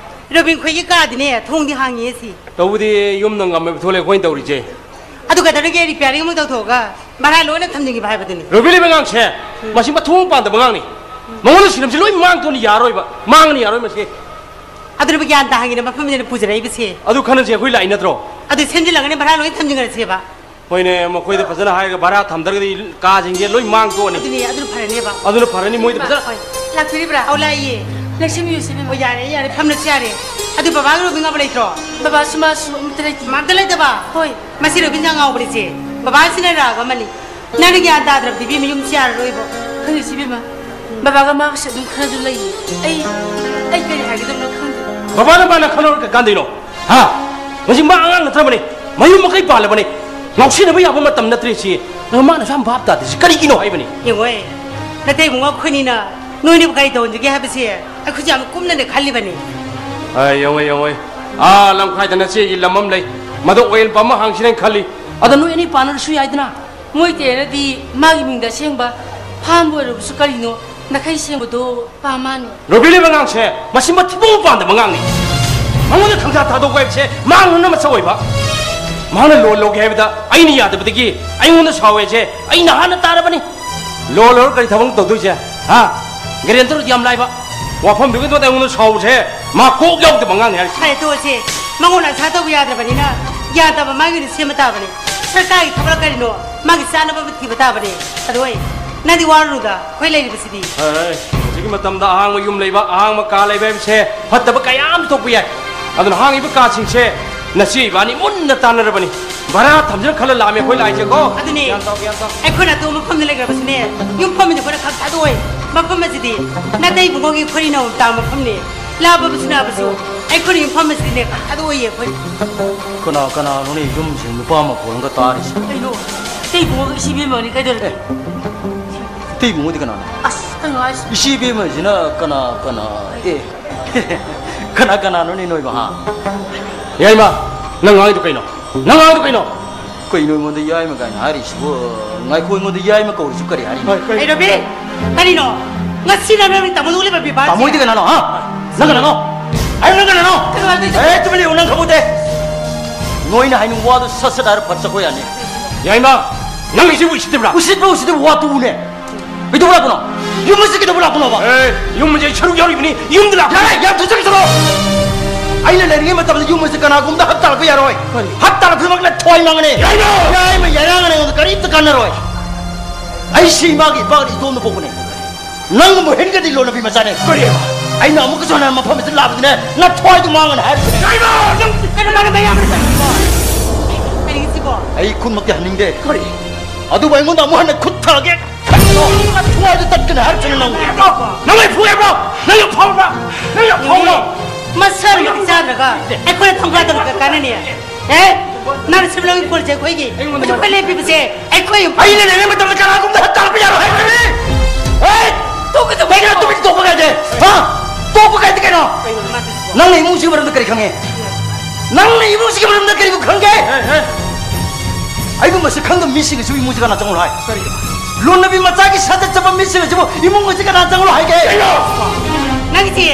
ꯔꯣꯕꯤꯟ ꯈꯣꯏꯒꯤ ꯀꯥꯗꯤꯅꯦ, ꯊꯣꯡꯗꯤ ꯍꯥꯡꯉꯤꯌꯦ ꯁꯤ꯫ ꯇꯧꯕꯗꯤ ꯌꯨꯝꯅ ꯉꯝꯃꯦꯕ ꯊꯣꯛꯂꯦ ꯑꯩꯈꯣꯏꯅ ꯇꯧꯔꯤꯁꯦ꯫ ꯑꯗꯨ ꯀꯩꯗꯧꯔꯒꯦ, ꯔꯤꯄꯤꯌꯥꯔꯤꯡ ꯑꯃꯨꯛ ꯇꯧꯊꯣꯛꯑꯒ ꯚꯔꯥ ꯂꯣꯏꯅ ꯊꯝꯖꯤꯟꯈꯤꯕ ꯍꯥꯏꯕꯗꯨꯅꯤ꯫ ꯔꯣꯕꯤꯟ ꯂꯩꯕ ꯑꯉꯥꯡꯁꯦ, ꯎꯝ꯫ ꯃꯁꯤ ꯃꯊꯣꯡ ꯄꯥꯟꯗꯕ ꯑꯉꯥꯡꯅꯤ꯫ ꯎꯝ꯫ ꯃꯉꯣꯟꯗ ꯁꯤꯔꯝꯁꯤ ꯂꯣꯏ ꯃꯥꯡꯊꯣꯛꯑꯅꯤ, ꯌꯥꯔꯣꯏꯕ꯫ ꯃꯥꯡꯉꯅꯤ, ꯌꯥꯔꯣꯏ ꯃꯁꯤ꯫ ꯑꯗꯨꯅꯕꯨ ꯒ꯭ꯌꯥꯟ ꯇꯥꯍꯟꯒꯦꯅ ꯃꯐꯝꯁꯤꯗ ꯄꯨꯖꯔꯛꯏꯕꯁꯦ꯫ ꯑꯗꯨ ꯈꯟꯅꯁꯦ ꯑꯩꯈꯣꯏ ꯂꯥꯛꯏ ꯅꯠꯇ꯭ꯔꯣ? ꯑꯗꯨ ꯁꯦꯝꯖꯤꯜꯂꯒꯅꯦ ꯚꯔꯥ ꯂꯣꯏ ꯊꯝꯖꯤꯟꯈ꯭ꯔꯁꯦꯕ꯫ ꯍꯣꯏꯅꯦ, ꯃꯈꯣꯏꯗ ꯐꯖꯅ ꯍꯥꯏꯔꯒ ꯚꯔꯥ ꯊꯝꯗ꯭ꯔꯒꯗꯤ ꯀꯥꯁꯤꯡꯁꯦ ꯂꯣꯏ ꯃꯥꯡ ꯇꯣꯛꯑꯅꯤ꯫ ꯑꯗꯨꯅꯦ, ꯑꯗꯨꯅ ꯐꯔꯅꯦꯕ꯫ ꯑꯗꯨꯅ ꯐꯔꯅꯤ, ꯃꯣꯏꯗ ꯐꯖꯅ꯫ ꯍꯣꯏ, ꯂꯥꯛꯄꯤꯔꯤꯕ꯭ꯔꯥ? ꯑꯧ, ꯂꯥꯛꯏꯌꯦ꯫ ꯂꯦꯡꯁꯤꯟꯕꯤꯌꯨꯁꯦ, ꯏꯕꯦꯝꯃ꯫ ꯑꯣ, ꯌꯥꯔꯦ, ꯌꯥꯔꯦ, ꯐꯝꯂꯁꯨ ꯌꯥꯔꯦ꯫ ꯑꯗꯨ ꯕꯕꯥꯒ ꯔꯣꯕꯤꯟꯒ ꯑꯃ ꯂꯩꯇ꯭ꯔꯣ? ꯕꯕꯥꯁꯨ ꯃꯥꯁꯨ ꯑꯝꯇ ꯂꯩꯇꯦ꯫ ꯃꯥ ꯑꯝꯇ ꯂꯩꯇꯕ? ꯍꯣꯏ꯫ ꯃꯁꯤ ꯔꯣꯕꯤꯟꯁꯦ ꯌꯥꯝ ꯉꯥꯎꯕꯅꯤꯁꯦ꯫ ꯕꯕꯥꯁꯤꯅ ꯔꯥꯒ ꯑꯃꯅꯤ꯫ ꯅꯪꯅ ꯒ꯭ꯌꯥꯟ ꯇꯥꯗ꯭ꯔꯕꯗꯤ ꯏꯕꯦꯝꯃ, ꯌꯨꯝꯁꯤ ꯌꯥꯔꯔꯣꯏꯕꯣ꯫ ꯈꯪꯉꯤꯁꯤ ꯏꯕꯦꯝꯃ, ꯕꯕꯥꯒ ꯃꯥꯒꯁꯦ ꯑꯗꯨꯝ ꯈꯟꯅꯗꯨꯅ ꯂꯩꯌꯦ꯫ ꯑꯩ, ꯑꯩ ꯀꯔꯤ ꯍꯥꯏꯒꯗꯕꯅꯣ ꯈꯪꯗꯦ꯫ ꯕꯕꯥꯅ ꯃꯥꯅ ꯈꯟꯅꯔꯒ ꯀꯥꯟꯗꯩꯅꯣ? ꯍꯥ? ꯃꯁꯤ ꯃꯥ ꯑꯉꯥꯡ ꯅꯠꯇ꯭ꯔꯕꯅꯦ, ꯃꯌꯨꯝ ꯃꯀꯩ ꯄꯥꯜꯂꯕꯅꯦ, ꯉꯥꯎꯁꯤꯟꯅꯕ ꯌꯥꯕ ꯃꯇꯝ ꯅꯠꯇ꯭ꯔꯦ ꯁꯤ꯫ ꯑꯗꯣ ꯃꯥꯅꯁꯨ ꯌꯥꯝ ꯚꯥꯞ ꯇꯥꯗ꯭ꯔꯤꯁꯤ ꯀꯔꯤꯒꯤꯅꯣ ꯍꯥꯏꯕꯅꯤ? ꯌꯦꯡꯉꯣꯍꯦ, ꯅꯇꯩꯕꯨꯡ ꯑꯩꯈꯣꯏꯅꯤꯅ ꯅꯣꯏꯅꯤꯕꯨ ꯀꯔꯤ ꯇꯧꯍꯟꯁꯤꯒꯦ ꯍꯥꯏꯕꯁꯦ ꯑꯩꯈꯣꯏꯁꯨ ꯌꯥꯝ ꯀꯨꯞꯅꯅꯦ ꯈꯜꯂꯤꯕꯅꯤ꯫ ꯑꯥ, ꯌꯦꯡꯉꯣ, ꯌꯦꯡꯉꯣ꯫ ꯑꯥ, ꯂꯝꯈꯥꯏꯗ ꯅꯆꯦꯒꯤ ꯂꯝ ꯑꯃ ꯂꯩ, ꯃꯗꯨ ꯑꯣꯏꯜ ꯄꯝ ꯑꯃ ꯍꯥꯡꯁꯤꯔꯅ ꯈꯜꯂꯤ꯫ ꯑꯗ ꯅꯣꯏ ꯑꯅꯤ ꯄꯥꯟꯅꯔꯁꯨ ꯌꯥꯏꯗꯅ꯫ ꯃꯣꯏ ꯇꯦꯔꯗꯤ ꯃꯥꯒꯤ ꯃꯤꯡꯗ ꯑꯁꯦꯡꯕ ꯐꯥꯝꯕ ꯑꯣꯏꯔꯕꯁꯨ ꯀꯔꯤꯅꯣ ꯅꯥꯈꯩ ꯁꯦꯡꯕꯗꯣ ꯄꯥꯝ ꯃꯥꯅꯤ꯫ ꯔꯣꯕꯤꯟ ꯂꯩꯕ ꯑꯉꯥꯡꯁꯦ ꯃꯁꯤ ꯃꯊꯤꯕꯣꯡ ꯄꯥꯟꯗꯕ ꯑꯉꯥꯡꯅꯤ꯫ ꯃꯉꯣꯟꯗ ꯈꯪꯁꯥ ꯊꯥꯗꯣꯛꯄ ꯍꯥꯏꯕꯁꯦ ꯃꯥꯡꯅꯅ ꯃꯆꯧ ꯑꯣꯏꯕ꯫ ꯃꯥꯅ ꯂꯣꯟ ꯂꯧꯒꯦ ꯍꯥꯏꯕꯗ ꯑꯩꯅ ꯌꯥꯗꯕꯗꯒꯤ ꯑꯩꯉꯣꯟꯗ ꯁꯥꯎꯋꯦꯁꯦ ꯑꯩꯅ ꯍꯥꯟꯅ ꯇꯥꯔꯕꯅꯤ꯫ ꯂꯣꯟ ꯂꯧꯔ ꯀꯔꯤ ꯊꯕꯛ ꯇꯧꯗꯣꯏꯁꯦ? ꯍꯥ? ꯒꯦꯔꯦꯟꯇꯔꯗꯤ ꯌꯥꯝ ꯂꯥꯏꯕ꯫ ꯋꯥꯐꯝꯗꯨꯒꯤ ꯃꯇꯨꯡꯗ ꯑꯩꯉꯣꯟꯗ ꯁꯥꯎꯕꯁꯦ ꯃꯥ ꯀꯣꯛ ꯌꯥꯎꯗꯕ ꯑꯉꯥꯡꯅꯤ ꯍꯥꯏꯔꯤꯁꯦ꯫ ꯐꯔꯦ, ꯇꯣꯛꯑꯁꯦ꯫ ꯃꯉꯣꯟꯗ ꯑꯁꯥ ꯇꯧꯕ ꯌꯥꯗ꯭ꯔꯕꯅꯤꯅ ꯒ꯭ꯌꯥꯟ ꯇꯥꯕ ꯃꯥꯒꯤ ꯑꯣꯏꯅ ꯁꯦꯝꯕ ꯇꯥꯕꯅꯤ꯫ ꯁꯔꯀꯥꯔꯒꯤ ꯊꯕꯛ ꯀꯔꯤꯅꯣ? ꯃꯥꯒꯤ ꯆꯥꯅꯕ ꯑꯃ ꯊꯤꯕ ꯇꯥꯕꯅꯦ꯫ ꯑꯗꯣ ꯍꯣꯏ, ꯅꯪꯗꯤ ꯋꯥꯔꯨꯅꯨꯗ, ꯑꯩꯈꯣꯏ ꯂꯩꯔꯤꯕꯁꯤꯗꯤ꯫ ꯍꯣꯏ, ꯍꯧꯖꯤꯛꯀꯤ ꯃꯇꯝꯗ ꯑꯍꯥꯡꯕ ꯌꯨꯝ ꯂꯩꯕ, ꯑꯍꯥꯡꯕ ꯀꯥ ꯂꯩꯕ ꯍꯥꯏꯕꯁꯦ ꯐꯠꯇꯕ ꯀꯌꯥ ꯑꯃ ꯊꯣꯛꯄ ꯌꯥꯏ꯫ ꯑꯗꯨꯅ ꯍꯥꯡꯉꯤꯕ ꯀꯥꯁꯤꯡꯁꯦ ꯅꯆꯦ ꯏꯕꯥꯅꯤ ꯃꯨꯟꯅ ꯇꯥꯟꯅꯔꯕꯅꯤ꯫ ꯚꯔꯥ ꯊꯝꯖꯅ ꯈꯜꯂ ꯂꯥꯛꯑꯝꯃꯦ ꯑꯩꯈꯣꯏ ꯂꯥꯛꯏꯁꯦꯀꯣ꯫ ꯑꯗꯨꯅꯦ꯫ ꯒ꯭ꯌꯥꯟ ꯇꯥꯎ, ꯒ꯭ꯌꯥꯟ ꯇꯥꯎ꯫ ꯑꯩꯈꯣꯏꯅ ꯑꯇꯣꯞꯄ ꯃꯐꯝꯗ ꯂꯩꯈ꯭ꯔꯕꯁꯨꯅꯦ, ꯌꯨꯝꯐꯝ ꯑꯃꯗꯤ ꯑꯩꯈꯣꯏꯅ ꯈꯛ ꯊꯥꯗꯣꯛꯑꯣꯏ꯫ ꯃꯐꯝ ꯑꯁꯤꯗꯤ ꯅꯥꯇꯩ ꯏꯕꯨꯡꯉꯣꯒꯤ ꯈꯨꯔꯤꯅ ꯇꯥꯕ ꯃꯐꯝꯅꯤ꯫ ꯂꯥꯞꯄꯕꯁꯨ ꯅꯛꯑꯕꯁꯨ ꯑꯩꯈꯣꯏꯅ ꯌꯨꯝꯐꯝ ꯑꯁꯤꯗꯤꯅꯦ ꯈꯛ ꯊꯥꯗꯣꯛꯑꯣꯏꯌꯦ ꯑꯩꯈꯣꯏ꯫ ꯀꯅꯥ ꯀꯅꯥꯅꯣꯅꯦ ꯌꯨꯝꯁꯤꯡ ꯅꯨꯄꯥ ꯃꯈꯣꯜ ꯑꯃꯒ ꯇꯥꯔꯤꯁꯦ? ꯀꯩꯅꯣ? ꯏꯇꯩ ꯏꯕꯨꯡꯉꯣꯒ ꯏꯆꯦ ꯏꯕꯦꯝꯃꯒꯅꯤ ꯀꯩꯗꯧꯔꯒꯦ? ꯑꯦ, ꯏꯇꯩ ꯏꯕꯨꯡꯉꯣꯗꯤ ꯀꯅꯥꯅꯣ? ꯑꯁ, ꯀꯩꯅꯣ ꯍꯥꯏꯁꯤ? ꯏꯆꯦ ꯏꯕꯦꯝꯃꯁꯤꯅ ꯀꯅꯥ, ꯀꯅꯥ? ꯑꯦ, ꯀꯅꯥ ꯀꯅꯥꯅꯣꯅꯦ ꯅꯣꯏꯕꯣ, ꯍꯥ? ꯌꯥꯏꯃ, ꯅꯪ ꯉꯥꯡꯉꯤꯗꯣ ꯀꯩꯅꯣ? ꯅꯪ ꯉꯥꯡꯉꯤꯗꯣ ꯀꯩꯅꯣ? ꯀꯩꯅꯣ ꯑꯩꯉꯣꯟꯗ ꯌꯥꯏꯃ ꯀꯥꯏꯅ ꯍꯥꯏꯔꯤꯁꯤꯕꯨ? ꯉꯥꯏꯈꯣ, ꯑꯩꯉꯣꯟꯗ ꯌꯥꯏꯃ ꯀꯧꯔꯤꯁꯤ ꯀꯔꯤ ꯍꯥꯏꯔꯤꯅꯣ? ꯍꯣꯏ, ꯀꯩ- ꯍꯩ ꯔꯕꯤ, ꯀꯔꯤꯅꯣ? ꯉꯁꯤ ꯅꯪ ꯅꯪ ꯇꯥꯃꯣꯗ ꯎꯠꯂꯤꯕ ꯕꯦꯕꯥꯔꯁꯦ? ꯇꯥꯃꯣꯗꯤ ꯀꯅꯥꯅꯣ, ꯍꯥ? ꯅꯪ ꯀꯅꯥꯅꯣ? ꯑꯩ ꯅꯪ ꯀꯅꯥꯅꯣ? ꯀꯩꯅꯣ ꯍꯥꯏꯗꯣꯏꯁꯦ? ꯑꯦ, ꯇꯨꯃꯤꯟ ꯂꯩꯌꯨ, ꯅꯪ ꯈꯪꯄꯣꯠꯇꯦ꯫ ꯅꯣꯏꯅ ꯍꯥꯏꯅꯤꯡꯕ ꯋꯥꯗꯣ ꯁꯠ ꯁꯠ ꯍꯥꯏꯔ ꯐꯠ ꯆꯠꯈꯣ ꯌꯥꯅꯤ꯫ ꯌꯥꯏꯃ, ꯅꯪ ꯏꯆꯦꯕꯨ ꯎꯁꯤꯠꯇꯕ꯭ꯔꯥ? ꯎꯁꯤꯠꯄ ꯎꯁꯤꯠꯇꯕ ꯋꯥ ꯇꯣꯛꯎꯅꯦ꯫ ꯀꯩꯗꯧꯕ ꯂꯥꯛꯄꯅꯣ? ꯌꯨꯝ ꯑꯁꯤ ꯀꯩꯗꯧꯕ ꯂꯥꯛꯄꯅꯣꯕ? ꯑꯦ, ꯌꯨꯝ ꯑꯁꯤ ꯁꯔꯨꯛ ꯌꯥꯎꯔꯤꯕꯅꯤ, ꯌꯨꯝꯗ ꯂꯥꯛꯄ ꯌꯥꯔꯦ, ꯌꯥꯝ ꯊꯨꯖꯟꯒꯅꯨ꯫ ꯑꯩꯅ ꯂꯩꯔꯤꯉꯩ ꯃꯇꯝꯗ ꯌꯨꯝ ꯑꯁꯤ ꯀꯅꯥꯒꯨꯝꯕꯗ ꯍꯞ ꯇꯥꯔꯛꯄ ꯌꯥꯔꯣꯏ꯫ ꯀꯔꯤ? ꯍꯞ ꯇꯥꯔꯛꯄꯗꯃꯛ ꯅꯊ꯭ꯋꯥꯏ ꯃꯥꯡꯉꯅꯤ꯫ ꯌꯥꯏꯃ! ꯌꯥꯏꯃ ꯌꯥꯏꯔꯥꯡꯉꯅ ꯑꯩꯉꯣꯟꯗ ꯀꯔꯤꯝꯇ ꯀꯥꯟꯅꯔꯣꯏ꯫ ꯑꯩꯁꯤ ꯏꯃꯥꯒꯤ ꯏꯄꯥꯒ ꯏꯇꯣꯝꯗ ꯄꯣꯛꯄꯅꯦ꯫ ꯅꯪꯒꯨꯝꯕ ꯍꯦꯟꯒꯗꯤ ꯂꯣꯟꯅꯕꯤ ꯃꯆꯥꯅꯦ꯫ ꯀꯔꯤ? ꯑꯩꯅ ꯑꯃꯨꯛꯀꯁꯨ ꯍꯟꯅ ꯃꯐꯝ ꯑꯁꯤꯗ ꯂꯥꯛꯄꯗꯅꯦ, ꯅꯊ꯭ꯋꯥꯏꯗꯨ ꯃꯥꯡꯉꯅꯤ ꯍꯥꯏꯔꯤꯕꯅꯦ꯫ ꯀꯩꯅꯣ ꯃꯥꯅ ꯃꯌꯥꯝꯅ ꯆꯪꯉꯤꯕꯣ? ꯀꯔꯤꯒꯤꯁꯤꯕꯣ? ꯑꯩ ꯈꯨꯟꯃꯛꯇꯤ ꯍꯟꯅꯤꯡꯗꯦ꯫ ꯀꯔꯤ? ꯑꯗꯨꯕꯨ ꯑꯩꯉꯣꯟꯗ ꯑꯃꯨꯛ ꯍꯟꯅ ꯈꯨꯠ ꯊꯥꯒꯦ ꯈꯟꯕ꯭ꯔꯣ? ꯅꯊ꯭ꯋꯥꯏꯗꯨ ꯇꯠꯀꯅꯤ ꯍꯥꯏꯔꯤꯕꯅꯦ ꯅꯪ꯫ ꯅꯪ ꯑꯩ ꯐꯨꯒꯦ ꯍꯥꯏꯕ꯭ꯔꯣ? ꯅꯪ ꯌꯥꯝ ꯐꯥꯎꯕ꯭ꯔꯥ? ꯅꯪ ꯌꯥꯝ ꯐꯥꯎꯕ꯭ꯔꯣ? ꯃꯁꯜ ꯃꯇꯤꯛ ꯆꯥꯗ꯭ꯔꯒ ꯑꯩꯈꯣꯏꯅ ꯊꯣꯡꯒꯥꯗꯕꯗ ꯀꯥꯟꯅꯅꯤ꯫ ꯑꯦ? ꯅꯪ ꯁꯤꯃꯂꯣꯡꯒꯤ ꯄꯣꯠꯁꯦ ꯑꯩꯈꯣꯏꯒꯤ꯫ ꯑꯩꯉꯣꯟꯗ ꯑꯩꯈꯣꯏ ꯂꯦꯞꯄꯤꯕꯁꯦ ꯑꯩꯈꯣꯏ꯫ ꯑꯩꯅ ꯂꯩꯔꯤꯉꯩ ꯃꯇꯝꯗ ꯀꯅꯥꯒꯨꯝꯕꯗ ꯍꯞꯇꯥꯔꯛꯄ ꯌꯥꯔꯣꯏ ꯍꯥꯏꯕꯅꯤ꯫ ꯑꯦ! ꯇꯣꯛꯀꯗꯕ ꯀꯩꯅꯣ ꯇꯣꯛꯀꯗꯕ ꯇꯣꯛꯄ ꯀꯥꯏꯗꯦ? ꯍꯥ? ꯇꯣꯛꯄ ꯀꯥꯏꯗꯦ ꯀꯩꯅꯣ? ꯀꯩꯅꯣ ꯃꯥ ꯇꯧꯏꯁꯤꯕꯣ? ꯅꯪꯅ ꯏꯃꯨꯡꯁꯤꯒꯤ ꯃꯔꯝꯗ ꯀꯔꯤ ꯈꯪꯉꯦ? ꯅꯪꯅ ꯏꯃꯨꯡꯁꯤꯒꯤ ꯃꯔꯝꯗ ꯀꯔꯤꯕꯨ ꯈꯪꯒꯦ? ꯑꯦ, ꯑꯦ꯫ ꯑꯩꯕꯨ ꯃꯁꯛ ꯈꯪꯗꯕ ꯃꯤꯁꯤꯡ ꯑꯁꯤꯕꯨ ꯏꯃꯨꯡꯁꯤ ꯀꯅꯥ ꯆꯪꯉꯨ ꯍꯥꯏ? ꯀꯔꯤ? ꯂꯣꯟꯅꯕꯤ ꯃꯆꯥꯒꯤ ꯁꯥꯖꯠ ꯆꯠꯄ ꯃꯤꯁꯤꯡ ꯑꯁꯤꯕꯨ ꯏꯃꯨꯡ ꯑꯁꯤ ꯀꯅꯥ ꯆꯪꯉꯨ ꯍꯥꯏꯒꯦ? ꯀꯩꯅꯣ? ꯅꯪꯒꯤꯁꯤ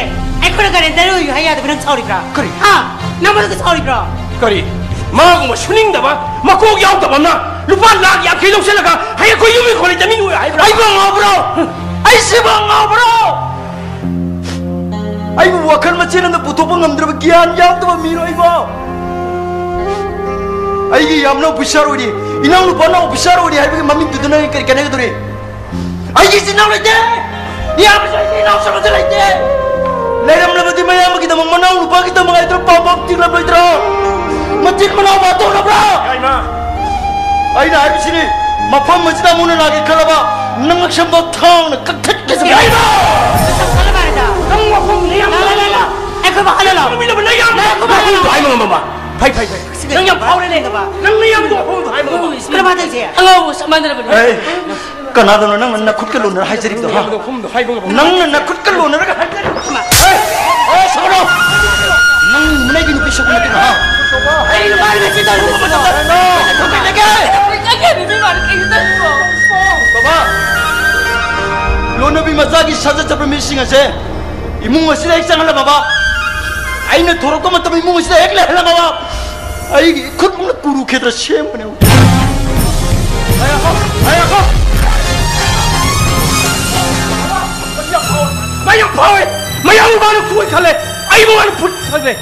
ꯑꯩꯈꯣꯏꯅ ꯒꯥꯔꯦꯟꯇꯔ ꯑꯣꯏꯌꯨ ꯍꯥꯏ ꯌꯥꯗꯕ ꯅꯪ ꯁꯥꯎꯔꯤꯕ꯭ꯔꯥ? ꯀꯔꯤ? ꯍꯥ? ꯅꯪ ꯃꯗꯨꯒ ꯁꯥꯎꯔꯤꯕ꯭ꯔꯣ? ꯀꯔꯤ? ꯃꯥꯒꯨꯝꯕ ꯁꯨꯅꯤꯡꯗꯕ, ꯃꯀꯣꯛ ꯌꯥꯎꯗꯕ ꯑꯃꯅ ꯂꯨꯄꯥ ꯂꯥꯈ ꯌꯥꯡꯈꯩ ꯂꯧꯁꯤꯜꯂꯒ ꯍꯌꯦꯡ ꯑꯩꯈꯣꯏ ꯌꯨꯝꯒꯤ ꯈꯣꯂꯩ ꯆꯠꯃꯤꯟꯅꯧ ꯍꯥꯏꯕ꯭ꯔꯥ? ꯑꯩꯕꯨ ꯉꯥꯎꯕ꯭ꯔꯣ? ꯑꯩꯁꯤꯕꯨ ꯉꯥꯎꯕ꯭ꯔꯣ? ꯑꯩꯕꯨ ꯋꯥꯈꯜ ꯃꯆꯦꯠ ꯑꯃꯗ ꯄꯨꯊꯣꯛꯄ ꯉꯝꯗ꯭ꯔꯕ ꯒ꯭ꯌꯥꯟ ꯌꯥꯎꯗꯕ ꯃꯤꯔꯣ ꯑꯩꯕꯣ? ꯑꯩꯒꯤ ꯌꯥꯝꯅ ꯑꯣꯐꯤꯁꯥꯔ ꯑꯣꯏꯔꯤ, ꯏꯅꯥꯎ ꯅꯨꯄꯥꯅ ꯑꯣꯐꯤꯁꯥꯔ ꯑꯣꯏꯔꯤ ꯍꯥꯏꯕꯒꯤ ꯃꯃꯤꯡꯗꯨꯗꯅ ꯑꯩ ꯀꯔꯤ ꯀꯥꯟꯅꯒꯗꯧꯔꯤ? ꯑꯩꯒꯤ ꯏꯆꯤꯟ ꯏꯅꯥꯎ ꯂꯩꯇꯦ, ꯏꯌꯥꯝꯕꯁꯨ ꯂꯩꯇꯦ, ꯏꯅꯥꯎꯁꯨ ꯑꯃꯠꯇ ꯂꯩꯇꯦ꯫ ꯂꯩꯔꯝꯂꯕꯗꯤ ꯃꯌꯥꯝꯕꯒꯤꯗꯃꯛ, ꯃꯅꯥꯎ ꯅꯨꯄꯥꯒꯤꯗꯃꯛ ꯍꯥꯏꯗꯨꯅ ꯄꯥꯝꯕꯣꯝ ꯇꯤꯛꯂꯝꯂꯣꯏꯗ꯭ꯔꯣ? ꯃꯆꯤꯟ ꯃꯅꯥꯎ ꯋꯥ ꯇꯧꯅꯕ꯭ꯔꯥ? ꯏꯃꯥ! ꯑꯩꯅ ꯍꯥꯏꯕꯁꯤꯅꯤ, ꯃꯐꯝ ꯑꯁꯤꯗ ꯑꯃꯨꯛ ꯅꯥꯒꯦ ꯈꯜꯂꯕ, ꯅꯪ ꯁꯝꯗꯣ ꯊꯥꯡꯅ ꯀꯛꯊꯠꯀꯦ ꯁꯤꯅꯤ꯫ ꯏꯃꯥ! ꯅꯪ ꯃꯐꯝ ꯂꯩ ꯌꯥꯝ ꯂꯥ, ꯂꯥ, ꯂꯥ, ꯂꯥ꯫ ꯑꯩꯈꯣꯏ ꯃꯥ ꯍꯜꯂꯣ, ꯂꯥ꯫ ꯂꯩ ꯌꯥꯝ ꯂꯥ꯫ ꯅꯪ ꯃꯐꯝ ꯍꯥꯏꯕ ꯉꯝꯕ ꯃꯥ꯫ ꯐꯩ, ꯐꯩ, ꯐꯩ꯫ ꯅꯪ ꯌꯥꯝ ꯐꯥꯎꯔꯦꯅꯦ꯫ ꯅꯪ ꯅꯌꯥꯝꯕꯗꯣ ꯃꯐꯝꯗꯣ ꯍꯥꯏꯕ ꯉꯝꯕ ꯃꯥ꯫ ꯀꯔꯝꯍꯥꯏꯅ ꯇꯧꯁꯦ? ꯑꯉꯥꯎꯕ ꯆꯞ ꯃꯥꯟꯅꯔꯕꯅꯤ꯫ ꯑꯦ, ꯀꯅꯥꯗꯅꯣ ꯅꯪꯅ ꯅꯈꯨꯠꯀ ꯂꯣꯟꯅꯔ ꯍꯥꯏꯖꯔꯤꯕꯗꯣ, ꯍꯥ? ꯅꯪꯅ ꯅꯈꯨꯠꯀ ꯂꯣꯟꯅꯔꯒ ꯍꯥꯏꯖꯔꯤꯕꯗꯣ? ꯍꯩ! ꯑꯦ, ꯁꯣꯔꯣ! ꯅꯪ ꯅꯪꯒꯤ ꯅꯨꯄꯤ ꯁꯛꯄ ꯅꯠꯇꯦ, ꯍꯥ? ꯑꯩ ꯅꯨꯄꯥ ꯅꯨꯄꯤ ꯇꯧꯔꯤꯕ ꯃꯇꯝꯗ ꯀꯩꯗꯧꯒꯦ? ꯕꯕꯥ! ꯂꯣꯟꯅꯕꯤ ꯃꯆꯥꯒꯤ ꯁꯥꯖꯠ ꯆꯠꯄ ꯃꯤꯁꯤꯡ ꯑꯁꯦ ꯏꯃꯨꯡ ꯑꯁꯤꯗ ꯍꯦꯛ ꯆꯪꯍꯜꯂꯝꯃꯕ, ꯑꯩꯅ ꯊꯣꯔꯛꯄ ꯃꯇꯝ ꯏꯃꯨꯡ ꯑꯁꯤꯗ ꯍꯦꯛ ꯂꯩꯍꯜꯂꯝꯃꯕ, ꯑꯩꯒꯤ ꯏꯈꯨꯠꯃꯛꯅ ꯀꯨꯔꯨ ꯈꯦꯇ꯭ꯔ ꯁꯦꯝꯒꯅꯤ꯫ ꯉꯥꯏꯈꯣ, ꯉꯥꯏꯈꯣ꯫ ꯃꯌꯥꯝ ꯐꯥꯎꯔꯦ! ꯃꯌꯥꯝ ꯃꯥꯅ ꯀꯣꯏ ꯈꯜꯂꯦ, ꯑꯩꯕꯨ ꯃꯥꯅ ꯐꯨꯠ ꯈꯜꯂꯦ꯫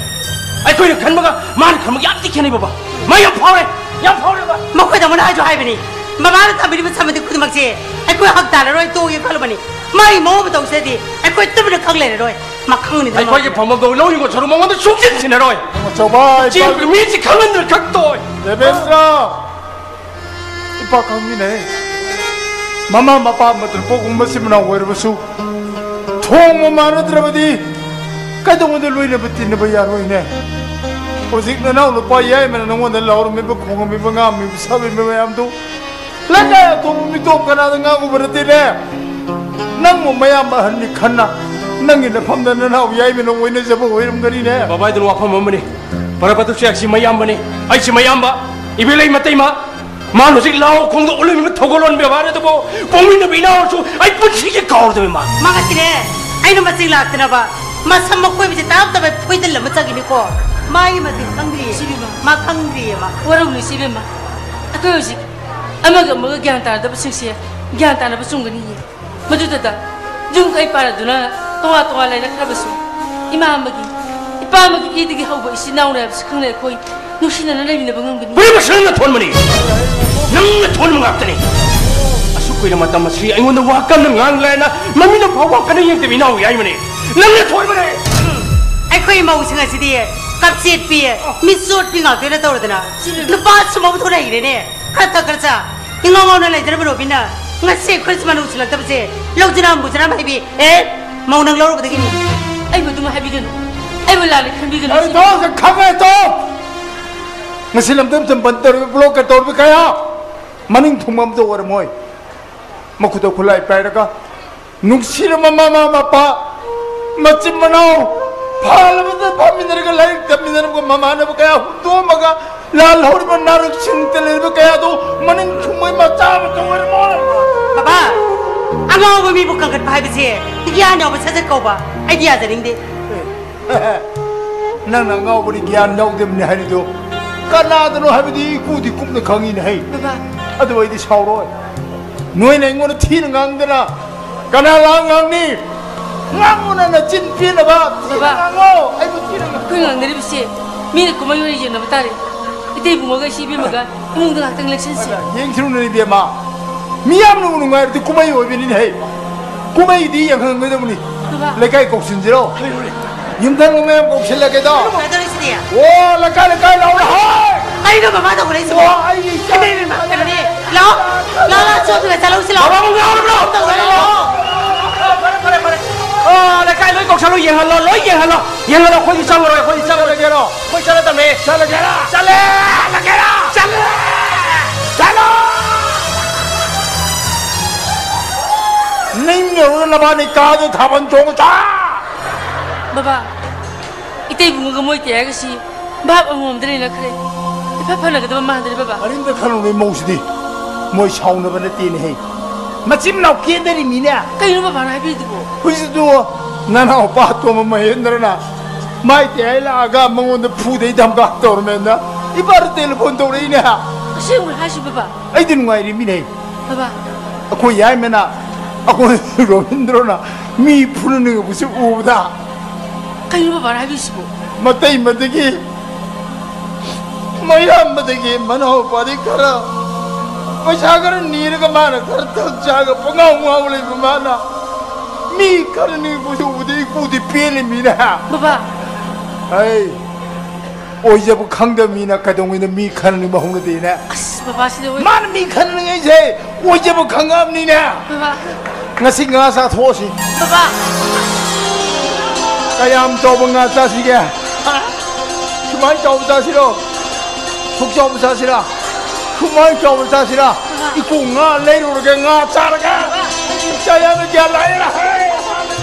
ꯑꯩꯈꯣꯏꯅ ꯈꯟꯕꯒ ꯃꯥꯅ ꯈꯟꯕꯒ ꯌꯥꯝ ꯊꯤ ꯈꯦꯠꯅꯩ ꯕꯕꯥ꯫ ꯃꯌꯥꯝ ꯐꯥꯎꯔꯦ! ꯌꯥꯝ ꯐꯥꯎꯔꯦ ꯕꯕꯥ! ꯃꯈꯣꯏꯗ ꯑꯃꯅ ꯍꯥꯏꯁꯨ ꯍꯥꯏꯕꯅꯤ, ꯃꯃꯥꯅ ꯇꯝꯕꯤꯔꯤꯕ ꯁꯃꯗꯤ ꯈꯨꯗꯤꯡꯃꯛꯁꯦ ꯑꯩꯈꯣꯏ ꯍꯛ ꯇꯥꯔꯔꯣꯏ, ꯇꯣꯛꯑꯦ ꯈꯜꯂꯨꯕꯅꯤ꯫ ꯃꯥꯒꯤ ꯃꯑꯣꯡ ꯃꯇꯧꯁꯤꯗꯤ ꯑꯩꯈꯣꯏ ꯇꯨꯃꯤꯟꯅ ꯈꯪ ꯂꯩꯔꯔꯣꯏ꯫ ꯃꯈꯪꯅꯤꯗ ꯑꯩꯈꯣꯏꯒꯤ ꯐꯝꯐꯝꯗ ꯂꯧꯔꯤꯕ ꯁꯔꯨꯛ ꯃꯉꯣꯟꯗ ꯁꯨꯡꯁꯤꯟ ꯁꯤꯟꯅꯔꯣꯏ꯫ ꯑꯆꯧꯕ ꯏꯄꯥ- ꯆꯦꯟꯕꯒꯤ ꯃꯤꯁꯤ ꯈꯪꯍꯟꯗꯅ ꯈꯛ ꯇꯣꯛꯑꯣꯏ꯫ ꯗꯦꯕꯦꯟꯗ꯭ꯔ! ꯏꯄꯥ ꯈꯪꯃꯤꯟꯅꯩ꯫ ꯃꯃꯥ ꯃꯄꯥ ꯑꯃꯠꯇꯅ ꯄꯣꯛꯄ ꯃꯆꯤꯟ ꯃꯅꯥꯎ ꯑꯣꯏꯔꯕꯁꯨ ꯊꯣꯡꯕ ꯃꯥꯟꯅꯗ꯭ꯔꯕꯗꯤ ꯀꯩꯗꯧꯉꯩꯗ ꯂꯣꯏꯅꯕ ꯇꯤꯟꯅꯕ ꯌꯥꯔꯣꯏꯅꯦ? ꯍꯧꯖꯤꯛ ꯅꯅꯥꯎ ꯅꯨꯄꯥ ꯌꯥꯏꯃꯅ ꯅꯉꯣꯟꯗ ꯂꯥꯎꯔꯝꯃꯤꯕ, ꯈꯣꯡꯉꯝꯃꯤꯕ, ꯉꯥꯡꯉꯝꯃꯤꯕ, ꯁꯥꯕꯤꯕ ꯃꯌꯥꯝꯗꯨ ꯂꯩꯀꯥꯏ ꯑꯇꯣꯞꯄ ꯃꯤꯇꯣꯞ ꯀꯅꯥꯗ ꯉꯥꯡꯉꯨꯕ ꯅꯠꯇꯦꯅꯦ꯫ ꯅꯪꯕꯨ ꯃꯌꯥꯝ ꯑꯍꯟꯅꯤ ꯈꯟꯅ ꯅꯪꯒꯤ ꯅꯐꯝꯗ ꯅꯅꯥꯎ ꯌꯥꯏꯃꯅ ꯑꯣꯏꯅꯖꯕ ꯑꯣꯏꯔꯝꯒꯅꯤꯅꯦ꯫ ꯕꯕꯥꯏꯗꯨꯅ ꯋꯥꯐꯝ ꯑꯃꯅꯤ꯫ ꯄꯔꯕꯇꯨ ꯁꯦꯛꯁꯤ ꯃꯌꯥꯝꯕꯅꯤ, ꯑꯩꯁꯤ ꯃꯌꯥꯝꯕ, ꯏꯕꯦꯂꯩ ꯃꯇꯩꯃ꯫ ꯃꯥꯅ ꯍꯧꯖꯤꯛ ꯂꯥꯎ ꯈꯣꯡꯗ ꯎꯠꯂꯝꯃꯤꯕ ꯊꯧꯒꯜꯂꯣꯟ ꯕꯦꯕꯥꯔ ꯑꯗꯨꯕꯨ ꯄꯣꯛꯃꯤꯟꯅꯕ ꯏꯅꯥꯎꯁꯨ ꯑꯩ ꯄꯨꯟꯁꯤꯒꯤ ꯀꯥꯎꯔꯗꯕ ꯏꯃꯥ꯫ ꯃꯥ ꯉꯁꯤꯅꯦ, ꯑꯩꯅ ꯃꯆꯤꯡ ꯂꯥꯛꯇꯅꯕ ꯃꯁꯝ ꯃꯈꯣꯏꯕꯁꯦ ꯇꯥꯞ ꯇꯥꯞ ꯐꯣꯏꯗꯜ ꯑꯃ ꯆꯪꯈꯤꯅꯤꯀꯣ꯫ ꯃꯥꯒꯤ ꯃꯆꯤꯡ ꯈꯪꯗ꯭ꯔꯤꯌꯦ꯫ ꯁꯤꯕꯤꯃ꯫ ꯃꯥ ꯈꯪꯗ꯭ꯔꯤꯌꯦ ꯃꯥ꯫ ꯋꯥꯔꯧꯅꯨ ꯁꯤꯕꯤꯃ꯫ ꯑꯩꯈꯣꯏ ꯍꯧꯖꯤꯛ ꯑꯃꯒ ꯑꯃꯒ ꯒ꯭ꯌꯥꯟ ꯇꯥꯅꯗꯕꯁꯤꯡꯁꯦ ꯒ꯭ꯌꯥꯟ ꯇꯥꯅꯕ ꯆꯨꯝꯒꯅꯤꯌꯦ꯫ ꯃꯗꯨꯗꯇ ꯌꯨꯝ ꯀꯩ ꯄꯥꯟꯅꯗꯨꯅ ꯇꯣꯉꯥꯟ ꯇꯣꯉꯥꯟ ꯂꯩꯅꯈ꯭ꯔꯕꯁꯨ ꯏꯃꯥ ꯑꯃꯒꯤ, ꯏꯄꯥ ꯑꯃꯒꯤ ꯏꯗꯒꯤ ꯍꯧꯕ ꯏꯆꯤꯟ ꯏꯅꯥꯎꯅꯤ ꯍꯥꯏꯕꯁꯤ ꯈꯪꯅꯩ ꯑꯩꯈꯣꯏ꯫ ꯅꯨꯡꯁꯤꯅꯅ ꯂꯩꯃꯤꯟꯅꯕ ꯉꯝꯒꯅꯤ? ꯄꯨꯝꯅꯃꯛꯁꯨ ꯅꯪꯅ ꯊꯣꯟꯕꯅꯤ꯫ ꯅꯪꯅ ꯊꯣꯟꯕ ꯉꯥꯛꯇꯅꯤ꯫ ꯑꯁꯨꯛ ꯀꯨꯏꯅ ꯃꯇꯝ ꯑꯁꯤ ꯑꯩꯉꯣꯟꯗ ꯋꯥ ꯀꯟꯅ ꯉꯥꯡꯂꯦꯅ ꯃꯃꯤꯠꯅ ꯐꯥꯎ ꯋꯥ ꯀꯟꯅ ꯌꯦꯡꯗꯕꯤ ꯏꯅꯥꯎ ꯌꯥꯏꯃꯅꯤ꯫ ꯅꯪꯅ ꯊꯣꯟꯕꯅꯦ꯫ ꯑꯩꯈꯣꯏ ꯃꯧꯁꯤꯡ ꯑꯁꯤꯗꯤ ꯀꯞꯆꯦꯠꯄꯤ, ꯃꯤꯠ ꯆꯣꯠꯄꯤ ꯉꯥꯛꯇ ꯑꯣꯏꯅ ꯇꯧꯔꯗꯅ ꯅꯨꯄꯥ ꯁꯨꯝꯕꯕꯨ ꯊꯣꯛꯅ ꯍꯩꯔꯦꯅꯦ꯫ ꯈꯔ ꯊꯛ ꯈꯔ ꯆꯥ꯫ ꯏꯉꯥꯎ ꯉꯥꯎꯅ ꯂꯩꯖꯔꯕ ꯔꯣꯕꯤꯟꯅ ꯉꯁꯤ ꯑꯩꯈꯣꯏ ꯁꯨꯃꯥꯏꯅ ꯎꯁꯤꯜꯂꯛꯇꯕꯁꯦ ꯂꯧꯖꯅꯥꯝ ꯕꯨꯖꯅꯥꯝ ꯍꯥꯏꯕꯤ꯫ ꯑꯦ, ꯃꯧ ꯅꯪ ꯂꯧꯔꯨꯕꯗꯒꯤꯅꯤ꯫ ꯑꯩꯕꯨ ꯑꯗꯨꯝ ꯍꯥꯏꯕꯤꯒꯅꯨ꯫ ꯑꯩꯕꯨ ꯂꯥꯟꯅ ꯈꯟꯕꯤꯒꯅꯨ꯫ ꯑꯩ ꯇꯣꯛꯑꯒ ꯈꯪꯉꯦ ꯇꯣ꯫ ꯉꯁꯤ ꯂꯝꯗꯝ ꯊꯝꯕꯟ ꯇꯧꯔꯤꯕ ꯕ꯭ꯂꯣꯛꯀ ꯇꯧꯔꯤꯕ ꯀꯌꯥ ꯃꯅꯤꯡ ꯊꯨꯡꯕ ꯑꯝꯇ ꯑꯣꯏꯔꯝꯃꯣꯏ꯫ ꯃꯈꯨꯠꯇ ꯈꯨꯠꯂꯥꯏ ꯄꯥꯏꯔꯒ ꯅꯨꯡꯁꯤꯔꯕ ꯃꯃꯥ ꯃꯄꯥ, ꯃꯆꯤꯟ ꯃꯅꯥꯎ, ꯐꯥꯜꯂꯕꯗ ꯐꯥꯃꯤꯟꯅꯔꯒ ꯂꯥꯏꯔꯤꯛ ꯇꯝꯃꯤꯟꯅꯔꯒ ꯃꯃꯥꯟꯅꯕ ꯀꯌꯥ ꯍꯨꯟꯗꯣꯛꯑꯝꯃꯒ ꯂꯥꯜꯍꯧꯔꯤꯕ ꯅꯥꯔꯛꯁꯤꯡꯇ ꯂꯩꯔꯤꯕ ꯀꯌꯥꯗꯨ ꯃꯅꯤꯡ ꯊꯨꯡꯕꯩ ꯃꯆꯥ ꯑꯃꯇ ꯑꯣꯏꯔꯝꯃꯣꯏ꯫ ꯕꯕꯥ, ꯑꯉꯥꯎꯕ ꯃꯤꯕꯨ ꯀꯟꯈꯠꯄ ꯍꯥꯏꯕꯁꯦ ꯒ꯭ꯌꯥꯟ ꯌꯥꯎꯕ ꯁꯠ ꯁꯠ ꯀꯧꯕ꯫ ꯑꯩꯗꯤ ꯌꯥꯖꯅꯤꯡꯗꯦ꯫ ꯅꯪꯅ ꯑꯉꯥꯎꯕꯅꯤ ꯒ꯭ꯌꯥꯟ ꯌꯥꯎꯗꯕꯅꯤ ꯍꯥꯏꯔꯤꯗꯣ ꯀꯅꯥꯗꯅꯣ ꯍꯥꯏꯕꯗꯤ ꯏꯀꯨꯗꯤ ꯀꯨꯞꯅ ꯈꯪꯉꯤꯅꯦ ꯍꯩ꯫ ꯕꯕꯥ꯫ ꯑꯗꯨ ꯑꯩꯗꯤ ꯁꯥꯎꯔꯣꯏ꯫ ꯅꯣꯏꯅ ꯑꯩꯉꯣꯟꯗ ꯊꯤꯅ ꯉꯥꯡꯗꯅ ꯀꯅꯥ ꯂꯥꯛ ꯉꯥꯡꯅꯤ? ꯉꯥꯡꯉꯨꯅ ꯅꯆꯤꯟ ꯄꯦꯟꯅꯕ ꯊꯤꯅ ꯕꯕꯥ, ꯉꯥꯡꯉꯣ꯫ ꯑꯩꯕꯨ ꯊꯤꯅ ꯉꯥꯡꯉꯣ꯫ ꯑꯩꯈꯣꯏ ꯉꯥꯡꯅꯔꯤꯕꯁꯦ ꯃꯤꯅ ꯀꯨꯝꯍꯩ ꯑꯣꯏꯅ ꯌꯦꯡꯅꯕ ꯇꯥꯔꯦ꯫ ꯏꯇꯩ ꯏꯕꯨꯡꯉꯣꯒ ꯏꯆꯦ ꯏꯕꯦꯝꯃꯒ ꯏꯃꯨꯡꯗ ꯉꯥꯛꯇꯪ ꯂꯦꯛꯁꯟꯁꯤ꯫ ꯌꯦꯡꯁꯤꯔꯨꯅꯦ ꯏꯕꯦꯝꯃ, ꯃꯤ ꯌꯥꯝꯅ ꯅꯨꯡꯉꯥꯏꯔꯗꯤ ꯀꯨꯝꯍꯩ ꯑꯣꯏꯕꯅꯤꯅꯦ ꯍꯩ꯫ ꯀꯨꯝꯍꯩꯗꯤ ꯌꯦꯡꯍꯟꯒꯗꯕꯅꯤ꯫ ꯕꯕꯥ꯫ ꯂꯩꯀꯥꯏ ꯀꯧꯁꯤꯟꯁꯤꯔꯣ? ꯌꯨꯝꯊꯪ ꯃꯌꯥꯝ ꯀꯧꯁꯤꯜꯂꯒꯦꯗꯣ꯫ ꯀꯩꯗꯧꯔꯤꯁꯤꯗꯤ? ꯑꯣ, ꯂꯩꯀꯥꯏ ꯂꯩꯀꯥꯏ ꯂꯥꯎꯔꯣ ꯍꯩ! ꯀꯩꯅꯣ ꯕꯕꯥ ꯇꯧꯈꯠꯂꯛꯏꯁꯤꯕꯣ? ꯑꯣ, ꯑꯩ ꯏꯆꯥ ꯏꯇꯩ ꯏꯕꯦꯝꯃ, ꯀꯩꯅꯣꯅꯦ? ꯂꯥꯛꯑꯣ, ꯂꯥꯛꯑꯣ, ꯂꯥꯛꯑꯣ, ꯆꯣꯠꯇꯨꯅ ꯆꯠꯍꯧꯁꯤ ꯂꯥꯛꯑꯣ꯫ ꯕꯕꯥ ꯑꯃꯨꯛ ꯉꯥꯎꯔꯕ꯭ꯔꯣ? ꯇꯧꯈꯠꯂꯛꯑꯣ꯫ ꯐꯔꯦ, ꯐꯔꯦ, ꯐꯔꯦ꯫ ꯑꯣ, ꯂꯩꯀꯥꯏ ꯂꯣꯏ ꯀꯧꯁꯜꯂꯣ, ꯌꯦꯡꯍꯜꯂꯣ, ꯂꯣꯏ ꯌꯦꯡꯍꯜꯂꯣ꯫ ꯌꯦꯡꯍꯜꯂꯣ, ꯑꯩꯈꯣꯏꯗꯤ ꯆꯪꯉꯔꯣꯏ, ꯑꯩꯈꯣꯏꯗꯤ ꯆꯪꯉꯔꯣꯏ꯫ ꯆꯠꯂꯒꯦꯔꯣ? ꯑꯩꯈꯣꯏ ꯆꯠꯂꯗꯝꯅꯦ꯫ ꯆꯠꯂꯒꯦꯔꯥ? ꯆꯠꯂꯦ! ꯆꯠꯂꯒꯦꯔꯥ? ꯆꯠꯂꯦ! ꯆꯠꯂꯣ! ꯅꯪ ꯌꯧꯔꯒ ꯅꯕꯥꯅꯤ ꯀꯥꯗ ꯊꯥꯕꯜ ꯆꯣꯡꯉꯨ ꯆꯥ! ꯕꯕꯥ, ꯏꯇꯩ ꯏꯕꯨꯡꯉꯣꯒ ꯃꯣꯏ ꯇꯌꯥꯏꯒꯁꯤ ꯚꯥꯞ ꯑꯃꯃꯝꯗ ꯂꯩꯅꯈ꯭ꯔꯦ꯫ ꯏꯐ ꯐꯅꯒꯗꯕ ꯃꯥꯟꯗ꯭ꯔꯦ, ꯕꯕꯥ꯫ ꯀꯔꯤꯝꯇ ꯈꯜꯂꯨꯅꯨ, ꯏꯃꯧꯁꯤꯗꯤ꯫ ꯃꯣꯏ ꯁꯥꯎꯅꯕ ꯅꯠꯇꯦꯅꯦꯍꯦ꯫ ꯃꯆꯤꯟ ꯃꯅꯥꯎ ꯀꯦꯟꯗꯔꯤꯃꯤꯅꯦ꯫ ꯀꯩꯅꯣ ꯕꯕꯥꯅ ꯍꯥꯏꯕꯤꯗꯨꯕꯣ? ꯍꯧꯖꯤꯛꯇꯨ ꯅꯅꯥꯎꯄꯥ ꯑꯇꯣꯝꯕ ꯃꯍꯦꯟꯗ꯭ꯔꯅ ꯃꯥꯏ ꯇꯌꯥꯏ ꯂꯥꯛꯑꯒ ꯃꯉꯣꯟꯗ ꯐꯨꯗꯩ ꯙꯝꯀꯥ ꯇꯧꯔꯝꯃꯦꯅ ꯏꯄꯥꯗ ꯇꯦꯂꯤꯐꯣꯟ ꯇꯧꯔꯛꯏꯅꯦ꯫ ꯑꯁꯦꯡꯕ ꯍꯥꯏꯁꯤ, ꯕꯕꯥ? ꯑꯩꯗꯤ ꯅꯨꯡꯉꯥꯏꯔꯤꯃꯤꯅꯦ꯫ ꯕꯕꯥ꯫ ꯑꯩꯈꯣꯏ ꯌꯥꯏꯃꯅ, ꯑꯩꯈꯣꯏ ꯔꯣꯕꯤꯟꯗ꯭ꯔꯣꯅ ꯃꯤ ꯐꯨꯅꯅꯤꯡꯉꯛꯄꯁꯤ ꯎꯕꯗ꯫ ꯀꯩꯅꯣ ꯕꯕꯥꯅ ꯍꯥꯏꯕꯤꯁꯤꯕꯣ? ꯃꯇꯩ ꯃꯗꯒꯤ ꯃꯌꯥꯝꯕꯗꯒꯤ ꯃꯅꯥꯎꯄꯥꯗꯤ ꯈꯔ ꯄꯩꯁꯥ ꯈꯔ ꯅꯤꯔꯒ ꯃꯥꯅ ꯈꯔ ꯊꯛ ꯆꯥꯔꯒ ꯄꯉꯥꯎ ꯉꯥꯎ ꯂꯩꯕ ꯃꯥꯅ ꯃꯤ ꯈꯔꯅꯤꯕꯨ ꯎꯕꯗ ꯏꯀꯨꯗꯤ ꯄꯦꯜꯂꯤꯃꯤꯅꯦ꯫ ꯕꯕꯥ꯫ ꯑꯩ ꯑꯣꯏꯖꯕ ꯈꯪꯗꯕ ꯃꯤꯅ ꯀꯩꯗꯧꯉꯩꯗ ꯃꯤ ꯈꯔꯅꯤꯕ ꯍꯧꯅꯗꯦꯅꯦ꯫ ꯑꯁ, ꯕꯕꯥ, ꯁꯤꯗ ꯑꯣꯏ- ꯃꯥꯅ ꯃꯤ ꯈꯔꯅꯤꯉꯩꯁꯦ ꯑꯣꯏꯖꯕ ꯈꯪꯉꯕꯅꯤꯅꯦ꯫ ꯕꯕꯥ꯫ ꯉꯁꯤ ꯉꯥ ꯆꯥꯊꯣꯛꯑꯁꯤ꯫ ꯕꯕꯥ꯫ ꯀꯌꯥꯝ ꯆꯥꯎꯕ ꯉꯥ ꯆꯥꯁꯤꯒꯦ? ꯍꯥ? ꯁꯨꯃꯥꯏꯅ ꯆꯥꯎꯕ ꯆꯥꯁꯤꯔꯣ? ꯁꯨꯛ ꯆꯥꯎꯕ ꯆꯥꯁꯤꯔꯥ? ꯁꯨꯃꯥꯏꯅ ꯆꯥꯎꯕ ꯆꯥꯁꯤꯔꯥ? ꯕꯕꯥ꯫ ꯏꯀꯨ ꯉꯥ ꯂꯩꯔꯨꯔꯒꯦ, ꯉꯥ ꯆꯥꯔꯒꯦ꯫ ꯕꯕꯥ꯫ ꯏꯆꯥ ꯌꯥꯝꯅ ꯒ꯭ꯌꯥꯟ ꯂꯥꯛꯑꯦꯅ ꯍꯥꯏ꯫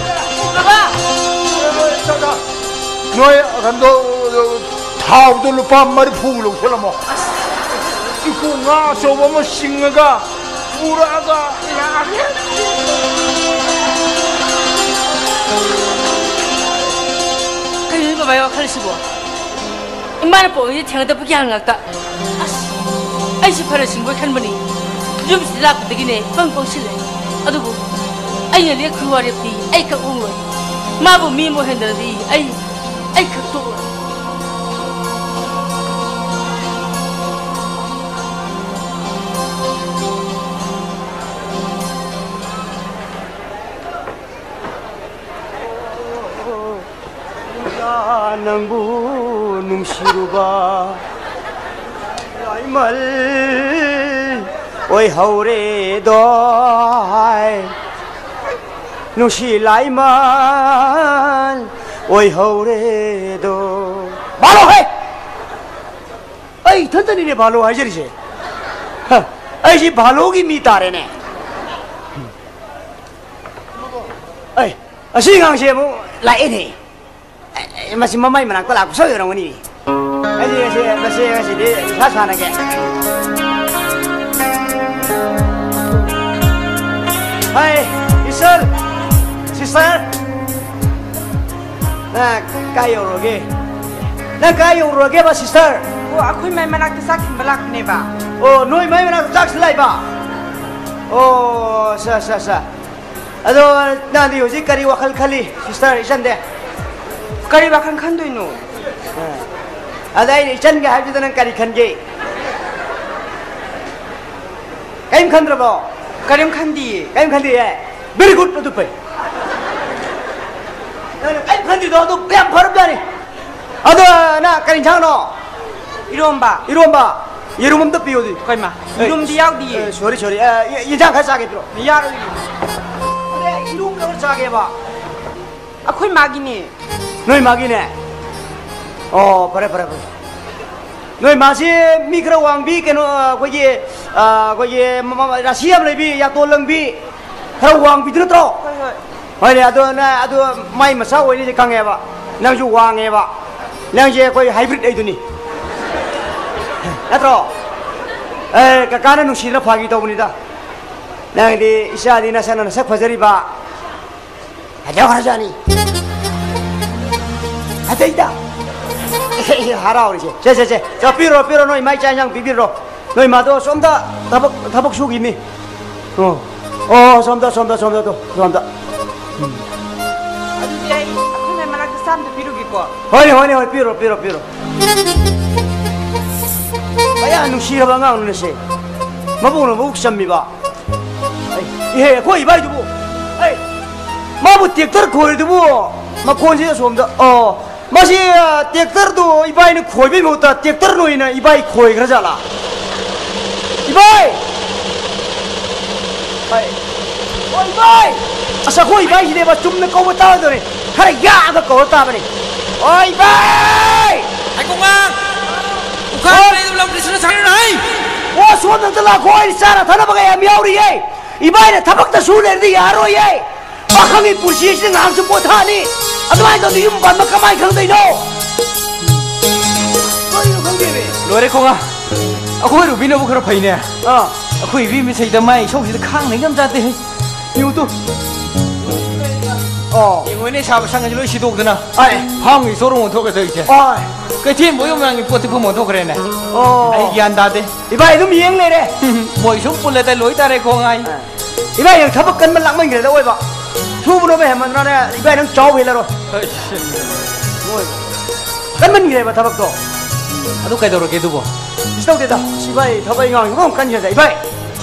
ꯕꯕꯥ꯫ ꯅꯣꯏ ꯀꯩꯅꯣ, ꯊꯥꯎꯗꯣ ꯂꯨꯄꯥ ꯃꯔꯤꯐꯨ ꯂꯧꯁꯤꯜꯂꯝꯃꯣ꯫ ꯏꯀꯨ ꯉꯥ ꯑꯆꯧꯕ ꯑꯃ ꯆꯤꯡꯉꯒ ꯄꯨꯔꯛꯑꯒ ꯂꯥꯛꯑꯒꯦ꯫ ꯀꯩꯅꯣ ꯕꯕꯥꯒꯤ ꯋꯥꯈꯜꯁꯤꯕꯣ? ꯏꯃꯥꯅ ꯄꯣꯛꯏꯁꯦ ꯊꯦꯡꯅꯗꯕ ꯒ꯭ꯌꯥꯟ ꯉꯥꯛꯇ꯫ ꯑꯁ, ꯑꯩꯁꯦ ꯐꯅ ꯁꯤꯡꯕꯣꯏ ꯈꯟꯕꯅꯤ꯫ ꯌꯨꯝꯁꯤꯗ ꯂꯥꯛꯄꯗꯒꯤꯅꯦ ꯄꯪ ꯄꯪꯁꯤꯜꯂꯦ꯫ ꯑꯗꯨꯕꯨ ꯑꯩꯅ ꯂꯦꯞꯈꯤꯕ ꯋꯥꯔꯦꯞꯇꯤ ꯑꯩ ꯈꯛ ꯑꯣꯡꯂꯣꯏ꯫ ꯃꯥꯕꯨ ꯃꯤ ꯑꯃ ꯑꯣꯏꯍꯟꯗ꯭ꯔꯗꯤ ꯑꯩ, ꯑꯩ ꯈꯛ ꯇꯣꯛꯂꯣꯏ꯫ ꯅꯪꯕꯨ ꯅꯨꯡꯁꯤꯔꯨꯕ ꯂꯥꯏꯃꯜ ꯑꯣꯏꯍꯧꯔꯦꯗꯣ ꯍꯥꯏ꯫ ꯅꯨꯡꯁꯤ ꯂꯥꯏꯃꯜ ꯑꯣꯏꯍꯧꯔꯦꯗꯣ꯫ ꯚꯥꯂꯣ ꯍꯦ! ꯑꯩ ꯏꯊꯟꯇꯅꯤꯅꯦ ꯚꯥꯂꯣ ꯍꯥꯏꯖꯔꯤꯁꯦ꯫ ꯍ, ꯑꯩꯁꯤ ꯚꯥꯂꯣꯒꯤ ꯃꯤ ꯇꯥꯔꯦꯅꯦ꯫ ꯑꯩ, ꯑꯁꯤ ꯑꯉꯥꯡꯁꯦ ꯑꯃꯨꯛ ꯂꯥꯛꯑꯦꯅꯦ꯫ ꯑꯦ, ꯃꯁꯤ ꯃꯃꯥꯏ ꯃꯅꯥꯛꯇ ꯂꯥꯛꯄ ꯁꯣꯏ ꯑꯣꯏꯔꯝꯒꯅꯤ꯫ ꯑꯩꯁꯦ, ꯑꯩꯁꯦ, ꯃꯁꯤ ꯉꯁꯤꯗꯤ ꯅꯤꯁꯥ ꯁꯥꯟꯅꯒꯦ꯫ ꯍꯥꯏ, ꯏꯁꯜ, ꯁꯤꯁꯇꯔ꯫ ꯅꯪ ꯀꯥꯏ ꯌꯧꯔꯨꯔꯒꯦ? ꯅꯪ ꯀꯥꯏ ꯌꯧꯔꯨꯔꯒꯦꯕ, ꯁꯤꯁꯇꯔ? ꯑꯣ, ꯑꯩꯈꯣꯏ ꯃꯥꯏ ꯃꯅꯥꯛꯇ ꯆꯥꯛ ꯊꯤꯟꯕ ꯂꯥꯛꯄꯅꯦꯕ꯫ ꯑꯣ, ꯅꯣꯏ ꯃꯥꯏ ꯃꯅꯥꯛꯇ ꯆꯥꯛ ꯊꯤꯟ ꯂꯥꯛꯏꯕ? ꯑꯣ, ꯑꯠꯆꯥ, ꯑꯠꯆꯥ, ꯑꯠꯆꯥ꯫ ꯑꯗꯣ ꯅꯪꯗꯤ ꯍꯧꯖꯤꯛ ꯀꯔꯤ ꯋꯥꯈꯜ ꯈꯜꯂꯤ, ꯁꯤꯁꯇꯔ ꯏꯆꯟꯗꯤ? ꯀꯔꯤ ꯋꯥꯈꯜ ꯈꯟꯗꯣꯏꯅꯣ? ꯑ꯫ ꯑꯗ ꯑꯩꯅ ꯏꯆꯟꯒ ꯍꯥꯏꯕꯗꯨꯗ ꯅꯪ ꯀꯔꯤ ꯈꯟꯒꯦ? ꯀꯔꯤꯝ ꯈꯟꯗ꯭ꯔꯕꯣ? ꯀꯔꯤꯝ ꯈꯟꯗꯤꯌꯦ꯫ ꯀꯔꯤꯝ ꯈꯟꯗꯤꯌꯦ? Very good, ꯑꯗꯨ ꯐꯩ꯫ ꯅꯪꯅ ꯀꯔꯤꯝ ꯈꯟꯗ꯭ꯔꯤꯗꯣ ꯑꯗꯨ ꯌꯥꯝ ꯐꯔꯕꯖꯥꯠꯅꯤ꯫ ꯑꯗꯣ ꯅꯪ ꯀꯔꯤ ꯏꯟꯁꯥꯡꯅꯣ? ꯏꯔꯣꯝꯕ꯫ ꯏꯔꯣꯝꯕ? ꯌꯦꯔꯨꯝ ꯑꯝꯇ ꯄꯤꯌꯣ ꯑꯗꯨꯗꯤ꯫ ꯀꯩꯃ? ꯑꯦ, ꯌꯦꯔꯨꯝꯗꯤ ꯌꯥꯎꯗꯤꯌꯦ꯫ ꯑꯦ, sorry, sorry. ꯑꯦ, ꯏ-, ꯏꯟꯁꯥꯡ ꯈꯔ ꯆꯥꯒꯦ ꯄꯤꯔꯣ꯫ ꯌꯥꯔꯣꯏꯌꯦ꯫ ꯑꯗꯩ ꯏꯔꯣꯝꯕ ꯈꯔ ꯆꯥꯒꯦꯕ꯫ ꯑꯩꯈꯣꯏ ꯃꯥꯒꯤꯅꯦ꯫ ꯅꯣꯏ ꯃꯥꯒꯤꯅꯦ? ꯑꯣ, ꯐꯔꯦ, ꯐꯔꯦ, ꯐꯔꯦ꯫ ꯅꯣꯏ ꯃꯥꯁꯤ ꯃꯤ ꯈꯔ ꯋꯥꯡꯕꯤ, ꯀꯩꯅꯣ, ꯑ, ꯑꯩꯈꯣꯏꯒꯤ, ꯑ, ꯑꯩꯈꯣꯏꯒꯤ ꯃ-, ꯃ-, ꯔꯥꯁꯤ ꯌꯥꯝ ꯂꯩꯕꯤ, ꯌꯥꯇꯣꯟ ꯂꯪꯕꯤ, ꯈꯔ ꯋꯥꯡꯕꯤꯗꯨ ꯅꯠꯇ꯭ꯔꯣ? ꯍꯣꯏ, ꯍꯣꯏ꯫ ꯍꯣꯏꯅꯦ, ꯑꯗꯨ ꯅ-, ꯑꯗꯨ ꯃꯥꯏ ꯃꯆꯥ ꯑꯣꯏꯅꯤꯁꯦ ꯈꯪꯉꯦꯕ꯫ ꯅꯪꯁꯨ ꯋꯥꯡꯉꯦꯕ꯫ ꯅꯪꯁꯦ ꯑꯩꯈꯣꯏ hybrid ꯍꯥꯏꯗꯨꯅꯤ꯫ ꯅꯠꯇ꯭ꯔꯣ? ꯑꯦ, ꯀꯀꯥꯅ ꯅꯨꯡꯁꯤꯗꯅ ꯐꯥꯒꯤ ꯇꯧꯕꯅꯤꯗ꯫ ꯅꯪꯗꯤ ꯏꯆꯥꯗꯤ ꯅꯁꯛꯅ ꯅꯁꯛ ꯐꯖꯔꯤꯕ꯫ ꯐꯖꯈ꯭ꯔꯖꯥꯠꯅꯤ꯫ ꯑꯇꯩꯗ꯫ ꯍꯔꯥꯎꯔꯤꯁꯦ꯫ ꯁꯦ, ꯁꯦ, ꯁꯦ꯫ ꯆꯥ, ꯄꯤꯔꯣ, ꯄꯤꯔꯣ, ꯅꯣꯏ ꯏꯃꯥ ꯏꯆꯥ ꯏꯟꯁꯥꯡ ꯄꯤꯕꯤꯔꯣ꯫ ꯅꯣꯏ ꯃꯥꯗꯣ ꯁꯣꯝꯗ ꯊꯕꯛ, ꯊꯕꯛ ꯁꯨꯈꯤꯅꯤ꯫ ꯑꯣ꯫ ꯑꯣ, ꯁꯣꯝꯗ, ꯁꯣꯝꯗ, ꯁꯣꯝꯗ ꯇꯣ, ꯁꯣꯝꯗ꯫ ꯎꯝ꯫ ꯑꯗꯨꯗꯤ ꯑꯩ ꯑꯩꯈꯣꯏ ꯃꯥꯏ ꯃꯅꯥꯛꯇ ꯆꯥꯝꯗ ꯄꯤꯔꯨꯒꯦꯀꯣ꯫ ꯍꯣꯏꯅꯦ, ꯍꯣꯏꯅꯦ, ꯍꯣꯏ, ꯄꯤꯔꯣ, ꯄꯤꯔꯣ, ꯄꯤꯔꯣ꯫ ꯀꯌꯥ ꯅꯨꯡꯁꯤꯔꯕ ꯑꯉꯥꯡꯅꯣꯅꯦ ꯁꯦ꯫ ꯃꯕꯨꯛꯅ ꯃꯕꯨꯛ ꯆꯝꯃꯤꯕ꯫ ꯑꯩ, ꯏꯍꯦ, ꯑꯩꯈꯣꯏ ꯏꯕꯥꯏꯗꯨꯕꯨ꯫ ꯑꯩ, ꯃꯥꯕꯨ tractor ꯈꯣꯏꯔꯤꯗꯨꯕꯨ ꯃꯈꯣꯟꯁꯤ ꯑꯁꯣꯝꯗ, ꯑꯣ, ꯃꯁꯤ, ꯑ, tractorꯗꯨ ꯏꯕꯥꯏꯅ ꯈꯣꯏꯕꯩ ꯃꯍꯨꯠꯇ tractorꯅ ꯑꯣꯏꯅ ꯏꯕꯥꯏ ꯈꯣꯏꯈ꯭ꯔ ꯖꯥꯠꯂꯥ? ꯏꯕꯥꯏ! ꯍꯥꯏ꯫ ꯑꯣ, ꯏꯕꯥꯏ! ꯑꯁ, ꯑꯩꯈꯣꯏ ꯏꯕꯥꯏꯁꯤꯅꯦꯕ, ꯆꯨꯝꯅ ꯀꯧꯕ ꯇꯥꯔꯣꯏꯗꯧꯔꯦ꯫ ꯈꯔ ꯌꯥꯛꯑꯒ ꯀꯧꯔ ꯇꯥꯕꯅꯤ꯫ ꯑꯣ, ꯏꯕꯥꯏ! ꯍꯩꯀꯣꯉꯥꯡ! ꯄꯨꯈꯥ ꯑꯣ! ꯂꯩꯗꯨ ꯂꯝ ꯀ꯭ꯔꯤꯁꯅ ꯁꯥꯟꯅꯔ ꯍꯥꯏ! ꯑꯣ, ꯁꯣꯝꯗ ꯑꯝꯇ ꯂꯥꯛꯈꯣ, ꯑꯩ ꯆꯥꯅ ꯊꯛꯅꯕꯒ ꯌꯥꯝ ꯌꯥꯎꯔꯤꯌꯦ꯫ ꯏꯕꯥꯏꯅ ꯊꯕꯛꯇ ꯁꯨ ꯂꯩꯔꯗꯤ ꯌꯥꯔꯣꯏꯌꯦ꯫ ꯄꯥꯈꯪꯒꯤ ꯄꯨꯟꯁꯤꯁꯤꯗ ꯉꯥꯏꯍꯥꯛꯁꯨ ꯄꯣꯊꯥꯅꯤ꯫ ꯑꯗꯨꯃꯥꯏꯅ ꯇꯧꯗꯅ ꯌꯨꯝ ꯄꯥꯟꯕ ꯀꯃꯥꯏꯅ ꯈꯪꯗꯣꯏꯅꯣ? ꯀꯔꯤꯅꯣ ꯈꯪꯗꯦꯃꯤ꯫ ꯂꯣꯏꯔꯦ ꯈꯣꯡꯉꯥ꯫ ꯑꯩꯈꯣꯏ ꯔꯨꯕꯤꯅꯕꯨ ꯈꯔ ꯐꯩꯅꯦ꯫ ꯑꯥ꯫ ꯑꯩꯈꯣꯏ ꯏꯕꯦꯝꯃ ꯏꯁꯩꯗ ꯃꯥꯏ ꯏꯁꯧꯁꯤꯗ ꯈꯥꯡꯅ ꯉꯝꯖꯥꯠꯇꯦ꯫ ꯌꯦꯡꯉꯨ ꯇꯨ꯫ ꯑꯣ꯫ ꯌꯦꯡꯉꯨꯅꯦ, ꯁꯥꯕ ꯁꯪꯒꯁꯤ ꯂꯣꯏ ꯁꯤꯗꯣꯛꯇꯅ꯫ ꯑꯥꯏ꯫ ꯐꯥꯝꯒꯤ ꯁꯣꯔꯨꯝ ꯑꯣꯟꯊꯣꯛꯀꯦ ꯇꯧꯔꯤꯁꯦ꯫ ꯑꯥꯏ꯫ ꯀꯩꯊꯦꯜ ꯕꯣꯏ ꯌꯣꯝ ꯃꯌꯥꯝꯒꯤ ꯄꯣꯠ ꯇꯤꯛꯐꯝ ꯑꯣꯟꯊꯣꯛꯈ꯭ꯔꯦꯅꯦ꯫ ꯑꯣ꯫ ꯑꯩ ꯒ꯭ꯌꯥꯟ ꯇꯥꯗꯦ꯫ ꯏꯕꯥꯏ ꯑꯗꯨꯝ ꯌꯦꯡ ꯂꯩꯔꯦ꯫ ꯃꯣꯏ ꯁꯨꯝ ꯄꯨꯜꯂꯗ ꯂꯣꯏ ꯇꯥꯔꯦ ꯈꯣꯡꯉꯥꯏ꯫ ꯑꯥ꯫ ꯏꯕꯥꯏ ꯅꯪ ꯊꯕꯛ ꯀꯟꯕ ꯂꯥꯛꯃꯟꯈ꯭ꯔꯦꯗ ꯑꯣꯏꯕ꯫ ꯁꯨꯕ ꯅꯣꯝꯕ ꯍꯦꯟꯃꯟꯗꯅꯅꯦ ꯏꯕꯥꯏ ꯅꯪ ꯆꯥꯎꯕ ꯍꯦꯜꯂꯔꯣꯏ꯫ ꯑꯩꯁ꯫ ꯃꯣꯏ ꯀꯟꯃꯟꯈ꯭ꯔꯦꯕ ꯊꯕꯛꯇꯣ꯫ ꯑꯗꯨ ꯀꯩꯗꯧꯔꯒꯦ ꯑꯗꯨꯕꯣ? ꯀꯩꯁꯨ ꯇꯧꯗꯦꯗ꯫ ꯁꯤ ꯏꯕꯥꯏ ꯊꯕꯛ ꯏꯪꯈꯥꯡ ꯌꯥꯝ ꯀꯟꯈ꯭ꯔꯦꯗ ꯏꯕꯥꯏ꯫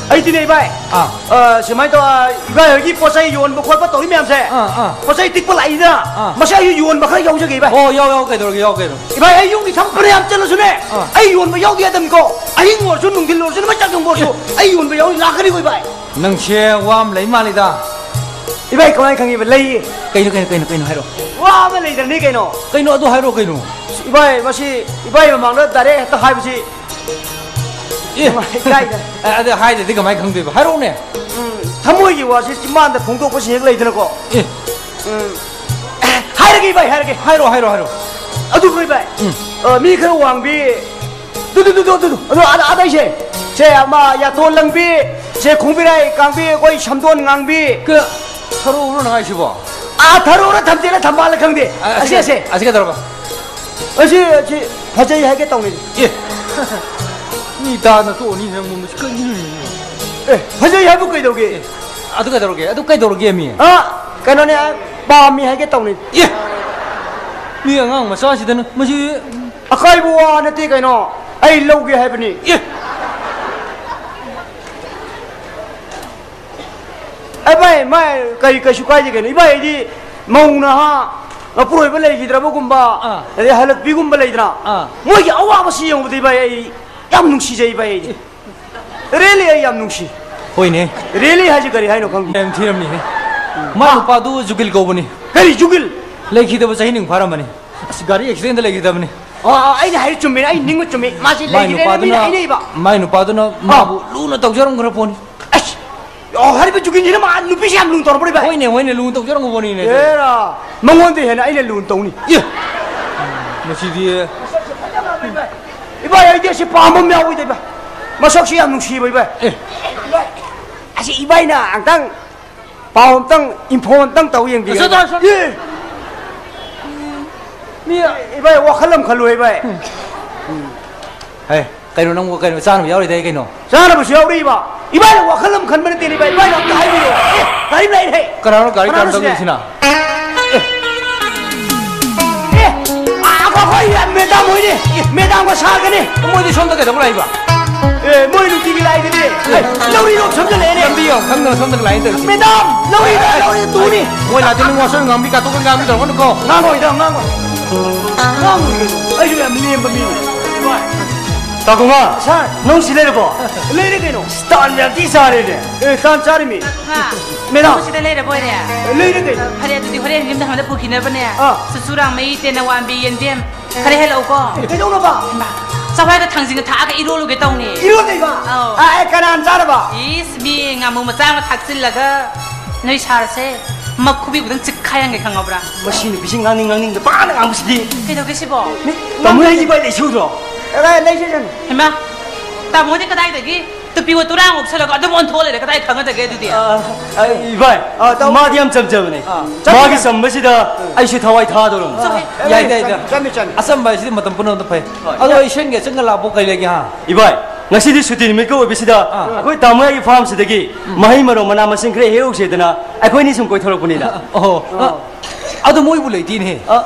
ꯑꯩꯗꯤꯅꯦ ꯏꯕꯥꯏ, ꯑꯥ꯫ ꯑ, ꯁꯨꯃꯥꯏꯅ ꯇꯧ, ꯑ, ꯏꯕꯥꯏ ꯍꯣꯏꯒꯤ ꯄꯣꯠ ꯆꯩ ꯌꯣꯟꯕ ꯈꯣꯠꯄ ꯇꯧꯔꯤ ꯃꯌꯥꯝꯁꯦ, ꯑꯥ, ꯑꯥ꯫ ꯄꯣꯠ ꯆꯩ ꯇꯤꯛꯄ ꯂꯥꯛꯏꯗꯅ, ꯑꯥ꯫ ꯃꯁꯤ ꯑꯩꯁꯨ ꯌꯣꯟꯕ ꯈꯔ ꯌꯧꯖꯒꯦ ꯏꯕꯥꯏ꯫ ꯑꯣ, ꯌꯥꯎ, ꯌꯥꯎ, ꯀꯩꯗꯧꯔꯒꯦ, ꯌꯥꯎ ꯀꯩꯅꯣ꯫ ꯏꯕꯥꯏ, ꯑꯩ ꯌꯨꯝꯒꯤ ꯊꯕꯛ ꯐꯅꯌꯥꯝ ꯆꯠꯂꯁꯨꯅꯦ, ꯑꯥ꯫ ꯑꯩ ꯌꯣꯟꯕ ꯌꯥꯎꯗ ꯌꯥꯗꯕꯅꯤꯀꯣ꯫ ꯑꯍꯤꯡ ꯑꯣꯏꯔꯁꯨ, ꯅꯨꯡꯊꯤꯜ ꯑꯣꯏꯔꯁꯨ, ꯅꯨꯃꯤꯠ ꯆꯥꯛ ꯊꯣꯡꯕ ꯑꯣꯏꯔꯁꯨ, ꯑꯦ꯫ ꯑꯩ ꯌꯣꯟꯕ ꯌꯥꯎꯔꯤ ꯂꯥꯛꯀꯅꯤꯀꯣ ꯏꯕꯥꯏ꯫ ꯅꯪꯁꯦ ꯋꯥ ꯑꯃ ꯂꯩ ꯃꯥꯜꯂꯤꯗ꯫ ꯏꯕꯥꯏ, ꯀꯃꯥꯏꯅ ꯈꯪꯉꯤꯕ? ꯂꯩꯌꯦ꯫ ꯀꯩꯅꯣ, ꯀꯩꯅꯣ, ꯀꯩꯅꯣ, ꯀꯩꯅꯣ ꯍꯥꯏꯔꯣ꯫ ꯋꯥ ꯑꯃ ꯂꯩꯗ꯭ꯔꯅꯤ ꯀꯩꯅꯣ꯫ ꯀꯩꯅꯣ ꯑꯗꯨ ꯍꯥꯏꯔꯣ ꯀꯩꯅꯣ꯫ ꯏꯕꯥꯏ, ꯃꯁꯤ ꯏꯕꯥꯏ ꯃꯃꯥꯡꯗ direct ꯍꯦꯛꯇ ꯍꯥꯏꯕꯁꯤ ꯑꯦ꯫ ꯏꯀꯥꯏꯗ꯫ ꯑ-, ꯑꯗꯨ ꯍꯥꯏꯗ꯭ꯔꯗꯤ ꯀꯃꯥꯏꯅ ꯈꯪꯗꯣꯏꯕ? ꯍꯥꯏꯔꯛꯎꯅꯦ꯫ ꯎꯝ, ꯊꯃꯣꯏꯒꯤ ꯋꯥꯁꯤ ꯆꯤꯝꯕꯥꯟꯗ ꯐꯣꯡꯗꯣꯛꯄꯁꯤ ꯍꯦꯛ ꯂꯩꯗꯅꯀꯣ꯫ ꯑꯦ꯫ ꯎꯝ, ꯍꯥꯏꯔꯒꯦ ꯏꯕꯥꯏ, ꯍꯥꯏꯔꯒꯦ꯫ ꯍꯥꯏꯔꯣ, ꯍꯥꯏꯔꯣ, ꯍꯥꯏꯔꯣ꯫ ꯑꯗꯨꯕꯨ ꯏꯕꯥꯏ, ꯎꯝ꯫ ꯑ, ꯃꯤ ꯈꯔ ꯋꯥꯡꯕꯤ, ꯇꯨ, ꯇꯨ, ꯑꯗꯨ, ꯑꯗꯨ, ꯑꯗꯨ, ꯑꯗꯨ, ꯑꯗ, ꯑꯗ ꯑꯩꯁꯦ, ꯁꯦ ꯑꯃ ꯌꯥꯇꯣꯟ ꯂꯪꯕꯤ, ꯁꯦ ꯈꯣꯡꯕꯤꯔꯥꯏ ꯀꯥꯡꯕꯤ, ꯑꯩꯈꯣꯏ ꯁꯝꯗꯣꯟ ꯉꯥꯡꯕꯤ꯫ ꯀ-, ꯊꯔꯣꯔꯣ ꯅꯪ ꯍꯥꯏꯁꯤꯕꯣ? ꯑꯥ, ꯊꯔꯣꯔ ꯊꯝꯖꯦꯜꯂ ꯊꯝꯕꯥꯜꯂ ꯈꯪꯗꯦ꯫ ꯑ, ꯑꯁꯤ, ꯑꯁꯤ, ꯑꯁꯤ꯫ ꯑꯁꯤ ꯀꯩꯗꯧꯔꯕ? ꯑꯁꯤ, ꯑꯁꯤ ꯐꯖꯩ ꯍꯥꯏꯒꯦ ꯇꯧꯅꯤ꯫ ꯑꯦ, ꯃꯤ ꯇꯥꯅ ꯇꯣꯛꯑꯅꯤ ꯅꯪꯕꯨ, ꯃꯁꯤ ꯀꯔꯤꯅꯣ? ꯑꯦ, ꯐꯖꯩ ꯍꯥꯏꯕꯨ ꯀꯩꯗꯧꯒꯦ? ꯑꯦ, ꯑꯗꯨ ꯀꯩꯗꯧꯔꯒꯦ? ꯑꯗꯨ ꯀꯩꯗꯧꯔꯒꯦ ꯃꯤ? ꯑ, ꯀꯩꯅꯣꯅꯦ, ꯄꯥꯝꯃꯤ ꯍꯥꯏꯒꯦ ꯇꯧꯅꯤ꯫ ꯑꯦ, ꯃꯤ ꯑꯉꯥꯡ ꯃꯆꯥꯁꯤꯗꯅ ꯃꯁꯤ ꯑꯀꯥꯏꯕ ꯋꯥ ꯅꯠꯇꯦ ꯀꯩꯅꯣ, ꯑꯩ ꯂꯧꯒꯦ ꯍꯥꯏꯕꯅꯤ꯫ ꯑꯦ! ꯑꯦ, ꯚꯥꯏ, ꯃꯥꯏ ꯀꯩ-, ꯀꯩꯁꯨ ꯀꯥꯏꯗꯦ ꯀꯩꯅꯣ꯫ ꯏꯕꯥꯏ, ꯑꯩꯗꯤ ꯃꯧ ꯅꯍꯥ, ꯃꯄꯨꯔꯣꯏꯕ ꯂꯩꯈꯤꯗ꯭ꯔꯕꯒꯨꯝꯕ, ꯑꯥ꯫ ꯑꯗꯩ ꯍꯜꯂꯛꯄꯤꯒꯨꯝꯕ ꯂꯩꯗꯅ, ꯑꯥ꯫ ꯃꯣꯏꯒꯤ ꯑꯋꯥꯕꯁꯤ ꯌꯦꯡꯕꯗ, ꯏꯕꯥꯏ, ꯑꯩ ꯌꯥꯝ ꯅꯨꯡꯁꯤꯖꯩ, ꯏꯕꯥꯏ, ꯑꯩꯗꯤ꯫ Really, ꯑꯩ ꯌꯥꯝ ꯅꯨꯡꯁꯤ꯫ ꯍꯣꯏꯅꯦ꯫ Really ꯍꯥꯏꯁꯤ ꯀꯔꯤ ꯍꯥꯏꯅꯣ ꯈꯪꯗꯦ꯫ ꯌꯥꯝ ꯊꯤꯔꯝꯅꯤꯍꯦ꯫ ꯃꯥ ꯅꯨꯄꯥꯗꯨ ꯖꯨꯒꯤꯜ ꯀꯧꯕꯅꯤ꯫ ꯀꯔꯤ ꯖꯨꯒꯤꯜ? ꯂꯩꯈꯤꯗꯕ ꯆꯍꯤ ꯅꯤꯃꯨꯛ ꯐꯥꯔꯝꯃꯅꯤ꯫ ꯑꯁ, ꯒꯥꯔꯤ accident ꯂꯩꯈꯤꯗꯕꯅꯤ꯫ ꯑꯣ, ꯑꯣ, ꯑꯩꯅ ꯍꯥꯏꯔꯤ ꯆꯨꯝꯃꯤꯅꯦ, ꯑꯩ ꯅꯤꯡꯕ ꯆꯨꯝꯃꯤ꯫ ꯃꯥꯁꯤ ꯃꯥꯏ ꯂꯩꯈꯤꯗꯦꯅ ꯃꯤꯅ ꯅꯨꯄꯥꯗꯨꯅ, ꯍꯥꯏꯅꯩꯕ꯫ ꯃꯥꯏ ꯅꯨꯄꯥꯗꯨꯅ ꯑꯥ꯫ ꯃꯥꯕꯨ ꯂꯨꯅ ꯇꯧꯖꯔꯝꯈ꯭ꯔ ꯄꯣꯠꯅꯤ꯫ ꯑꯁ! ꯑꯣ, ꯍꯥꯏꯔꯤꯕ ꯖꯨꯒꯤꯟꯁꯤꯅ ꯃꯥ ꯅꯨꯄꯤꯁꯤ ꯌꯥꯝ ꯂꯨꯅ ꯇꯧꯔꯕ꯭ꯔ, ꯏꯕꯥꯏ? ꯍꯣꯏꯅꯦ, ꯍꯣꯏꯅꯦ, ꯂꯨꯅ ꯇꯧꯖꯔꯝꯕ ꯄꯣꯠꯅꯤꯅꯦ꯫ ꯑꯦꯔꯥ, ꯃꯉꯣꯟꯗ ꯍꯦꯟꯅ ꯑꯩꯅ ꯂꯨꯅ ꯇꯧꯅꯤ꯫ ꯑꯦ! ꯃꯁꯤꯗꯤ꯫ ꯏꯕꯥꯏ, ꯑꯩꯗꯤ ꯑꯁꯤ ꯄꯥꯝꯕ ꯑꯃ ꯌꯥꯎꯏꯗ, ꯏꯕꯥꯏ꯫ ꯃꯁꯛꯁꯤ ꯌꯥꯝ ꯅꯨꯡꯁꯤꯕ, ꯏꯕꯥꯏ꯫ ꯑꯦ꯫ ꯏꯕꯥꯏ, ꯑꯁꯤ ꯏꯕꯥꯏꯅ ꯑꯝꯇꯪ ꯄꯥꯎ ꯑꯝꯇꯪ, ꯏꯟꯐꯣ ꯑꯝꯇꯪ ꯇꯧ ꯌꯦꯡꯕꯤꯌꯨ꯫ ꯁꯠ, ꯁꯠ, ꯁꯠ꯫ ꯑꯦ꯫ ꯃꯤ ꯏꯕꯥꯏ, ꯋꯥꯈꯜ ꯑꯃ ꯈꯜꯂꯨ, ꯏꯕꯥꯏ꯫ ꯍꯦ, ꯀꯩꯅꯣ ꯅꯪꯕꯨ ꯀꯩꯅꯣ ꯆꯥꯅꯕ ꯌꯥꯎꯔꯤꯗꯥꯏ ꯀꯩꯅꯣ? ꯆꯥꯅꯕꯁꯨ ꯌꯥꯎꯔꯤꯕ꯫ ꯏꯕꯥꯏꯅ ꯋꯥꯈꯜ ꯑꯃ ꯈꯟꯕ ꯅꯠꯇꯦꯅꯦ, ꯏꯕꯥꯏ꯫ ꯏꯕꯥꯏꯅ ꯑꯝꯇ ꯍꯥꯏꯕꯤꯌꯨ꯫ ꯑꯦ, ꯒꯥꯔꯤ ꯂꯥꯛꯏꯍꯦ꯫ ꯀꯅꯥꯅꯣ ꯒꯥꯔꯤ ꯀꯅꯥꯅꯣ ꯇꯥꯟꯅ ꯁꯤꯗꯤ? ꯇꯧꯔꯤꯁꯤꯅ? ꯑꯦ, ꯑ, ꯑꯩꯈꯣꯏ ꯌꯥꯝ ꯃꯦꯗꯥꯝ ꯍꯣꯏꯅꯦ꯫ ꯃꯦꯗꯥꯝꯒ ꯁꯥꯔꯒꯅꯦ꯫ ꯃꯣꯏꯗꯤ ꯁꯣꯝꯗ ꯀꯩꯗꯧꯕ ꯂꯥꯛꯏꯕ? ꯑꯦ, ꯃꯣꯏ ꯅꯨꯡꯇꯤꯒꯤ ꯂꯥꯛꯏꯗꯨꯗꯤ꯫ ꯑꯦ, ꯂꯧꯔꯤꯔꯣ ꯁꯝꯖꯜꯂꯛꯑꯦꯅꯦ꯫ ꯂꯝꯕꯤ ꯌꯥꯝ ꯈꯪꯗꯅ ꯁꯣꯝꯗ ꯂꯥꯛꯏ ꯇꯧꯔꯤꯁꯦ꯫ ꯃꯦꯗꯥꯝ, ꯂꯧꯔꯤꯗ, ꯑꯦ, ꯂꯧꯔꯤꯗ ꯇꯨꯅꯤ꯫ ꯃꯣꯏ ꯂꯥꯛꯇꯦ, ꯅꯪ ꯋꯥꯁꯔꯨꯝ ꯉꯥꯡꯕꯤ, ꯀꯥꯊꯣꯛꯀꯅꯤ ꯉꯥꯡꯕꯤ ꯇꯧꯔꯛꯀꯅꯨꯀꯣ꯫ ꯉꯥꯡꯉꯣꯏꯗ, ꯉꯥꯡꯉꯣꯏ꯫ ꯉꯥꯡꯉꯣꯏ ꯀꯩꯅꯣ꯫ ꯑꯩꯁꯨ ꯌꯥꯝ ꯂꯦꯝꯕ ꯃꯤꯅꯤ꯫ ꯇꯥ ꯀꯨꯃꯥꯔ, ꯁꯥꯔ꯫ ꯅꯪ ꯁꯤ ꯂꯩꯔꯕꯣ? ꯂꯩꯔꯦ ꯀꯩꯅꯣ꯫ ꯇꯥꯟ ꯌꯥꯝ ꯊꯤ ꯆꯥꯔꯦꯅꯦ꯫ ꯑꯦ, ꯇꯥꯟ ꯆꯥꯔꯤꯃꯤ꯫ ꯃꯦꯗꯥꯝ꯫ ꯁꯤꯗ ꯂꯩꯔꯕꯣꯏꯔꯦ? ꯂꯩꯔꯦ ꯀꯩꯅꯣ꯫ ꯐꯔꯦ, ꯑꯗꯨꯗꯤ ꯍꯣꯔꯦꯟ ꯌꯨꯝꯗ ꯍꯟꯕꯗ ꯄꯨꯈꯤꯅꯕꯅꯦ꯫ ꯑꯥ꯫ ꯆꯨꯆꯨꯔꯥꯡꯃꯩ, ꯇꯦꯅꯋꯥꯝꯕꯤ, ꯌꯦꯟꯗꯦꯝ ꯈꯔ ꯍꯦꯜꯂꯛꯎꯀꯣ꯫ ꯑꯦ, ꯀꯩꯗꯧꯅꯕ? ꯍꯩꯃꯥ, ꯆꯋꯥꯏꯒ ꯊꯥꯡꯖꯤꯡꯒ ꯊꯥꯛꯑꯒ ꯏꯔꯣꯜꯂꯨꯒꯦ ꯇꯧꯅꯦ꯫ ꯏꯔꯣꯜꯗꯣꯏꯕ? ꯑꯧ꯫ ꯑꯥ, ꯑꯦ, ꯀꯅꯥꯅ ꯆꯥꯔꯕ? ꯏꯁ, ꯃꯤ ꯉꯥꯃꯨ ꯃꯆꯥ ꯑꯃ ꯊꯥꯛꯆꯤꯜꯂꯒ ꯅꯣꯏ ꯁꯥꯔꯁꯦ ꯃꯈꯨꯕꯤ ꯈꯨꯗꯪ ꯆꯤꯛꯈꯥꯏꯍꯟꯒꯦ ꯈꯪꯉꯕ꯭ꯔꯥ? ꯃꯁꯤ ꯅꯨꯄꯤꯁꯤ ꯉꯥꯡꯅꯤꯡ ꯉꯥꯡꯅꯤꯡꯗ ꯄꯥꯅ ꯉꯥꯡꯕꯁꯤꯗꯤ꯫ ꯀꯩꯗꯧꯒꯦ ꯁꯤꯕꯣ? ꯃꯤ ꯇꯥꯃꯣ ꯑꯩꯒꯤ ꯕꯥꯏ ꯂꯩꯁꯨꯗ꯭ꯔꯣ? ꯀꯗꯥꯏ ꯂꯩꯁꯤꯗꯅꯣ? ꯍꯩꯃꯥ, ꯇꯥꯃꯣꯗꯤ ꯀꯗꯥꯏꯗꯒꯤ? ꯇꯨꯄꯤꯒ ꯇꯨꯔꯥꯡ ꯎꯞꯁꯜꯂꯒ ꯑꯗꯨꯝ ꯑꯣꯟꯊꯣꯛ ꯂꯩꯔꯦ꯫ ꯀꯗꯥꯏ ꯊꯥꯡꯒꯗꯒꯦ ꯑꯗꯨꯗꯤ? ꯑ, ꯑ, ꯏꯕꯥꯏ, ꯑꯥ, ꯇꯥꯃꯣ꯫ ꯃꯥꯗꯤ ꯌꯥꯝ ꯆꯝꯖꯕꯅꯦ꯫ ꯑꯥ, ꯆꯝꯃꯤ, ꯃꯥꯒꯤ ꯆꯝꯃꯤ꯫ ꯆꯝꯕꯁꯤꯗ ꯑꯩꯁꯨ ꯊꯋꯥꯏ ꯊꯥꯗꯧꯔꯝꯅꯤ꯫ ꯆꯝꯃꯤ꯫ ꯌꯥꯏꯗ, ꯌꯥꯏꯗ꯫ ꯆꯝꯃꯤ, ꯆꯝꯃꯤ꯫ ꯑꯆꯝꯕ ꯍꯥꯏꯁꯤꯗꯤ ꯃꯇꯝ ꯄꯨꯝꯅꯃꯛꯇ ꯐꯩ꯫ ꯍꯣꯏ꯫ ꯑꯗꯣ ꯑꯩ ꯁꯦꯟꯒꯤ ꯑꯆꯪꯒ ꯂꯥꯛꯄ ꯀꯩ ꯂꯩꯒꯦ, ꯍꯥ? ꯏꯕꯥꯏ, ꯉꯁꯤꯗꯤ ꯁꯨꯇꯤ ꯅꯨꯃꯤꯠꯀ ꯑꯣꯏꯕꯁꯤꯗ ꯑꯥ꯫ ꯑꯩꯈꯣꯏ ꯇꯥꯃꯣ ꯍꯣꯏꯒꯤ ꯐꯥꯔꯝꯁꯤꯗꯒꯤ ꯎꯝ꯫ ꯃꯍꯩ ꯃꯔꯣꯡ ꯃꯅꯥ ꯃꯁꯤꯡ ꯈꯔ ꯍꯦꯛꯎꯁꯦꯗꯅ ꯑꯩꯈꯣꯏꯅꯤ ꯁꯨꯝ ꯀꯣꯏꯊꯣꯔꯛꯄꯅꯤꯗ꯫ ꯑꯣ, ꯑ, ꯑꯗꯨ ꯃꯣꯏꯕꯨ ꯂꯩꯇꯦꯅꯦ꯫ ꯑ꯫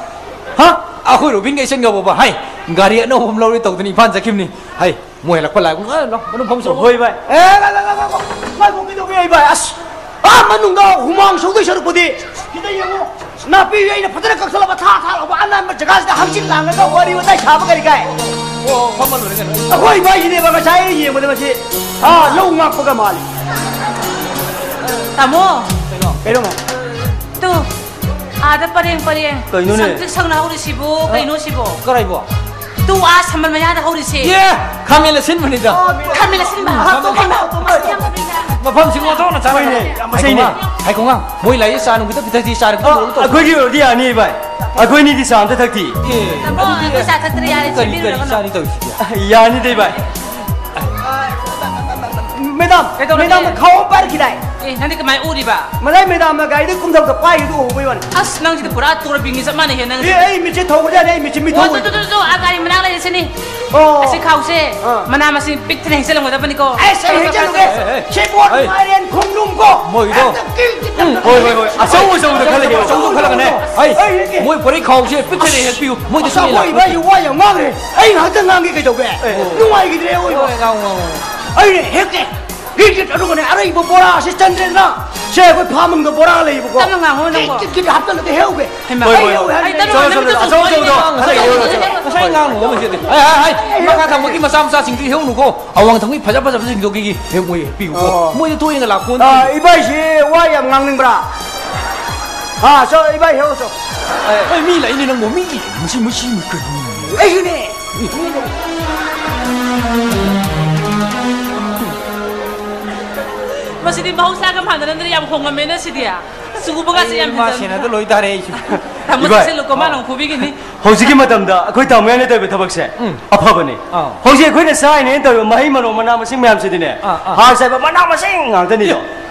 ꯍꯥ? ꯑꯩꯈꯣꯏ ꯔꯣꯕꯤꯟꯒ ꯏꯆꯟꯒ ꯕꯣꯕꯥ, ꯍꯥꯏ, ꯒꯥꯔꯤ ꯑꯅꯧꯕ ꯑꯃ ꯂꯧꯔꯦ ꯇꯧꯗꯅ ꯏꯝꯐꯥꯜ ꯆꯠꯈꯤꯕꯅꯤ꯫ ꯍꯥꯏ, ꯃꯣꯏ ꯍꯜꯂꯛꯄ ꯂꯥꯛꯑꯦ꯫ ꯑ, ꯂꯥꯎ, ꯃꯅꯨꯡ ꯐꯝꯁꯤ ꯂꯥꯎ꯫ ꯍꯣꯏ, ꯚꯥꯏ꯫ ꯑꯦ, ꯂꯥ, ꯂꯥ, ꯂꯥ, ꯂꯥ, ꯂꯥ꯫ ꯉꯥꯏꯈꯣ, ꯀꯩꯗꯧꯒꯦ, ꯑꯩ ꯚꯥꯏ? ꯑꯁ, ꯑꯥ ꯃꯅꯨꯡꯗ ꯍꯨꯃꯥꯡ ꯁꯧꯗꯣꯏ ꯁꯔꯨꯛꯄꯨꯗꯤ ꯁꯤꯗ ꯌꯦꯡꯉꯣ꯫ ꯅꯥꯄꯤ ꯑꯩꯅ ꯐꯖꯅ ꯀꯛꯊꯠꯂꯕ ꯊꯥ ꯊꯥ ꯂꯥꯎꯕ ꯑꯅꯥꯟꯕ ꯖꯒꯥꯁꯤꯗ ꯍꯪꯆꯤꯠ ꯂꯥꯡꯉꯒ ꯋꯥꯔꯤ ꯋꯥꯇꯥꯏ ꯁꯥꯕ ꯀꯔꯤ ꯀꯥꯏ? ꯑꯣ, ꯐꯝꯃ ꯂꯣꯏꯔꯦ ꯀꯩꯅꯣ꯫ ꯑꯩꯈꯣꯏ ꯚꯥꯏꯁꯤꯅꯦꯕ ꯉꯁꯥꯏ ꯑꯩꯅ ꯌꯦꯡꯕꯗ ꯃꯁꯤ, ꯑꯥ, ꯂꯧ ꯉꯥꯛꯄꯒ ꯃꯥꯜꯂꯤ꯫ ꯇꯥꯃꯣ꯫ ꯀꯩꯅꯣ? ꯀꯩꯅꯣ? ꯇꯨ, ꯑꯥꯗ ꯄꯔꯦꯡ ꯄꯔꯦꯡ ꯀꯩꯅꯣꯅꯦ? ꯁꯪꯇ꯭ꯔꯤꯛ ꯁꯪꯅ ꯍꯧꯔꯤꯁꯤꯕꯨ ꯑ? ꯀꯩꯅꯣ ꯁꯤꯕꯣ? ꯀꯔꯥꯏꯕꯣ? ꯇꯨ, ꯑꯥ ꯁꯝꯕꯜ ꯃꯌꯥꯗ ꯍꯧꯔꯤꯁꯦ꯫ ꯑꯦ! ꯈꯥꯃꯦꯟ ꯑꯁꯤꯟꯕꯅꯤꯗ꯫ ꯈꯥꯃꯦꯟ ꯑꯁꯤꯟꯕ? ꯎꯝ, ꯈꯥꯃꯦꯟ ꯑꯁꯤꯟꯕ꯫ ꯌꯥꯝ ꯐꯩꯅ꯫ ꯃꯐꯝꯁꯤ ꯑꯣꯟꯊꯣꯛꯅ ꯆꯥꯅꯩꯅꯦ꯫ ꯍꯣꯏꯅꯦ, ꯌꯥꯝ ꯐꯩꯅꯦ꯫ ꯍꯥꯏꯈꯣꯉꯥꯡ, ꯍꯥꯏꯈꯣꯉꯥꯡ, ꯃꯣꯏ ꯂꯥꯛꯏ ꯆꯥ ꯅꯨꯡ ꯈꯤꯇ ꯄꯤꯊꯛꯁꯤ, ꯆꯥ ꯅꯨꯡ ꯈꯤꯇ ꯑ, ꯂꯣꯜꯂ ꯇꯧꯁꯤ꯫ ꯑꯩꯈꯣꯏꯒꯤ ꯑꯣꯏꯔꯗꯤ ꯌꯥꯅꯤ, ꯚꯥꯏ꯫ ꯑꯩꯈꯣꯏꯅꯤꯗꯤ ꯆꯥ ꯑꯝꯇ ꯊꯛꯇꯤ꯫ ꯑꯦ꯫ ꯇꯥꯃꯣ, ꯑꯩꯈꯣꯏ ꯆꯥ ꯊꯛꯇ꯭ꯔꯦ, ꯌꯥꯔꯦ, ꯀꯔꯤ, ꯀꯔꯤ ꯁꯦꯝꯕꯤꯔꯨꯔꯒꯅꯨ꯫ ꯆꯥꯅꯤ ꯇꯧꯔꯤꯁꯤꯗꯤ? ꯌꯥꯅꯤꯗ, ꯚꯥꯏ꯫ ꯃꯦꯗꯥꯝ, ꯀꯩꯗꯧꯔꯒꯦ? ꯃꯦꯗꯥꯝꯅ ꯈꯥꯎ ꯑꯃ ꯄꯥꯏꯔꯛꯈꯤꯗꯥꯏ? ꯑꯦ, ꯅꯪꯗꯤ ꯀꯃꯥꯏ ꯎꯔꯤꯕ? ꯃꯂꯥꯏ ꯃꯦꯗꯥꯝꯅ ꯒꯥꯔꯤꯗ ꯀꯨꯝꯊꯕꯗ ꯄꯥꯏꯈꯤꯕꯗꯨ ꯎꯍꯧꯕꯩ ꯋꯥꯅꯤ꯫ ꯑꯁ, ꯅꯪꯁꯤꯗꯤ ꯄꯨꯔꯥ ꯇꯣꯔꯕꯤꯟꯒ ꯆꯞ ꯃꯥꯟꯅꯩꯍꯦ, ꯅꯪꯁꯦ꯫ ꯑꯦ, ꯑꯩ ꯃꯤꯠꯁꯦ ꯊꯧꯒ꯭ꯔꯖꯥꯠꯅꯤ, ꯑꯩ ꯃꯤꯠꯁꯦ ꯃꯤꯠ ꯑꯣ, ꯊꯧ ꯇꯨ, ꯇꯨ, ꯇꯨ, ꯇꯨ, ꯑꯥ, ꯒꯥꯔꯤ ꯃꯅꯥꯛ ꯂꯩꯔꯤꯁꯤꯅꯤ꯫ ꯑꯣ꯫ ꯑꯁꯤ ꯈꯥꯎꯁꯦ ꯑꯥ꯫ ꯃꯅꯥ ꯃꯁꯤꯡ ꯄꯤꯛ ꯊꯟꯅ ꯍꯦꯛꯆꯜꯂꯝꯒꯗꯕꯅꯤꯀꯣ꯫ ꯑꯁ, ꯑꯩ ꯍꯦꯛꯆꯜꯂꯨꯒꯦ꯫ ꯑꯦ, ꯑꯦ, ꯑꯦ꯫ ꯁꯦꯕꯣꯠ, ꯑꯩ ꯃꯥꯏꯔꯦꯟ, ꯈꯣꯡꯗ꯭ꯔꯨꯝ ꯀꯣ꯫ ꯃꯣꯏꯗꯣ꯫ ꯍꯦꯛꯇ ꯀꯤꯜ ꯀꯤꯜ ꯎꯝ, ꯍꯣꯏ, ꯍꯣꯏ, ꯍꯣꯏ꯫ ꯑꯆꯧ ꯑꯆꯧꯕꯗ ꯈꯜꯂꯒꯦ, ꯑꯆꯧꯕꯗ ꯈꯜꯂꯒꯅꯦ꯫ ꯑꯩ, ꯑꯩ ꯍꯦꯛꯀꯦ꯫ ꯃꯣꯏ ꯕꯣꯔꯩ ꯈꯥꯎꯁꯦ ꯄꯤꯛ ꯊꯟꯅ ꯑꯁ, ꯍꯦꯛꯄꯤꯌꯨ꯫ ꯃꯣꯏꯗ ꯑꯁ, ꯁꯨꯝ ꯑꯩꯈꯣꯏ ꯂꯥꯛꯄꯤꯌꯨ꯫ ꯏꯕꯥꯏꯁꯤ ꯋꯥ ꯌꯥꯝ ꯉꯥꯡꯈ꯭ꯔꯦ꯫ ꯑꯩ ꯉꯥꯏꯍꯥꯛꯇꯪ ꯉꯥꯡꯒꯦ ꯀꯩꯗꯧꯒꯦ? ꯑꯦ꯫ ꯅꯨꯡꯉꯥꯏꯈꯤꯗ꯭ꯔꯦ ꯑꯩꯈꯣꯏ ꯏꯕꯥꯏ꯫ ꯍꯣꯏ, ꯉꯥꯡꯉꯨ, ꯉꯥꯡꯉꯨ, ꯉꯥꯡꯉꯨ꯫ ꯑꯩꯅꯦ ꯍꯦꯛꯀꯦ꯫ ꯒꯤꯠ ꯒꯤꯠ ꯑꯗꯨꯒꯅꯦ ꯑꯔꯩꯕ ꯕꯣꯔꯥꯁꯦ ꯆꯟꯗ꯭ꯔꯦꯗꯅ꯫ ꯁꯦ ꯑꯩꯈꯣꯏ ꯐꯥꯝ ꯑꯃꯒ ꯕꯣꯔꯥ ꯂꯩꯌꯦꯕꯀꯣ꯫ ꯇꯞꯅ ꯉꯥꯡꯉꯣ ꯅꯪꯕꯣ꯫ ꯒꯤꯠ ꯒꯤꯠ ꯒꯤꯠ ꯍꯥꯞꯆꯜꯂꯒ ꯍꯦꯛꯎꯒꯦ꯫ ꯍꯩꯃꯥ꯫ ꯍꯣꯏ, ꯍꯣꯏ, ꯍꯣꯏ꯫ ꯑꯩ ꯍꯦꯛꯎꯒꯦ꯫ ꯍꯥꯏꯗꯤ ꯆꯠꯂꯣ, ꯆꯠꯂꯣ, ꯅꯪꯒꯤꯗꯣ ꯑꯆꯧ ꯑꯆꯧꯕꯗꯣ꯫ ꯆꯨꯝꯃꯣꯏ꯫ ꯉꯁꯥꯏ ꯍꯦꯛꯎꯔꯣ, ꯆꯠꯂꯣ꯫ ꯉꯁꯥꯏ ꯉꯥꯡꯉꯨ, ꯉꯁꯤꯗꯤ꯫ ꯍꯥꯏ, ꯍꯥꯏ, ꯍꯥꯏ꯫ ꯃꯈꯥ ꯊꯪꯕꯒꯤ ꯃꯆꯥ ꯃꯆꯥꯁꯤꯡꯗꯨꯗꯤ ꯍꯦꯛꯎꯅꯨꯀꯣ꯫ ꯑꯋꯥꯡ ꯊꯪꯕꯒꯤ ꯐꯖ ꯐꯖꯕꯁꯤꯡꯗꯣ ꯀꯤꯒꯤ ꯍꯦꯛ ꯃꯣꯏ ꯍꯦꯛꯄꯤꯌꯨꯀꯣ꯫ ꯑꯣ꯫ ꯃꯣꯏꯗꯤ ꯇꯣꯏꯅ ꯂꯥꯛꯄ ꯑꯥ, ꯅꯠꯇꯦ꯫ ꯏꯕꯥꯏꯁꯤ ꯋꯥ ꯌꯥꯝ ꯉꯥꯡꯅꯤꯡꯕ꯭ꯔꯥ? ꯑꯥ, ꯆꯣ, ꯏꯕꯥꯏ ꯍꯦꯛꯎ ꯆꯣ꯫ ꯑꯦ, ꯑꯦ, ꯃꯤ ꯂꯥꯛꯏꯅꯦ ꯅꯪꯕꯨ, ꯃꯤ꯫ ꯃꯁꯤ, ꯃꯁꯤ, ꯃꯤ ꯀꯔꯤ? ꯑꯩꯁꯨꯅꯦ꯫ ꯃꯁꯤꯗꯤ ꯃꯍꯧꯁꯥꯒ ꯃꯥꯟꯅꯔꯝꯗ꯭ꯔꯦ, ꯌꯥꯝ ꯍꯣꯡꯉꯝꯃꯦꯅ ꯁꯤꯗꯤ꯫ ꯆꯨꯕꯒꯁꯦ ꯌꯥꯝ ꯑꯩ ꯃꯥ ꯍꯦꯟꯖꯟ-, ꯁꯦꯟꯅꯗ ꯂꯣꯏ ꯇꯥꯔꯦ ꯑꯩꯁꯨ꯫ ꯇꯥꯃꯣ ꯏꯕꯥꯏ꯫ ꯆꯠꯁꯤꯜꯂꯨꯀꯣ, ꯃꯥꯅ ꯑꯃꯨꯛ ꯐꯨꯕꯤꯈꯤꯅꯤ꯫ ꯍꯧꯖꯤꯛꯀꯤ ꯃꯇꯝꯗ ꯑꯩꯈꯣꯏ ꯇꯥꯃꯣ ꯌꯥꯏꯅ ꯇꯧꯔꯤꯕ ꯊꯕꯛꯁꯦ ꯎꯝ꯫ ꯑꯐꯕꯅꯤ꯫ ꯑꯥ꯫ ꯍꯧꯖꯤꯛ ꯑꯩꯈꯣꯏꯅ ꯆꯥꯔꯤꯅꯦꯅ ꯇꯧꯔꯤꯕ ꯃꯍꯩ ꯃꯔꯣꯡ ꯃꯅꯥ ꯃꯁꯤꯡ ꯃꯌꯥꯝꯁꯤꯗꯤꯅꯦ, ꯑꯥ, ꯑꯥ꯫ ꯍꯥꯔ ꯆꯥꯏꯕ ꯃꯅꯥ ꯃꯁꯤꯡ ꯉꯥꯛꯇꯅꯤꯗꯣ꯫ ꯑꯦ,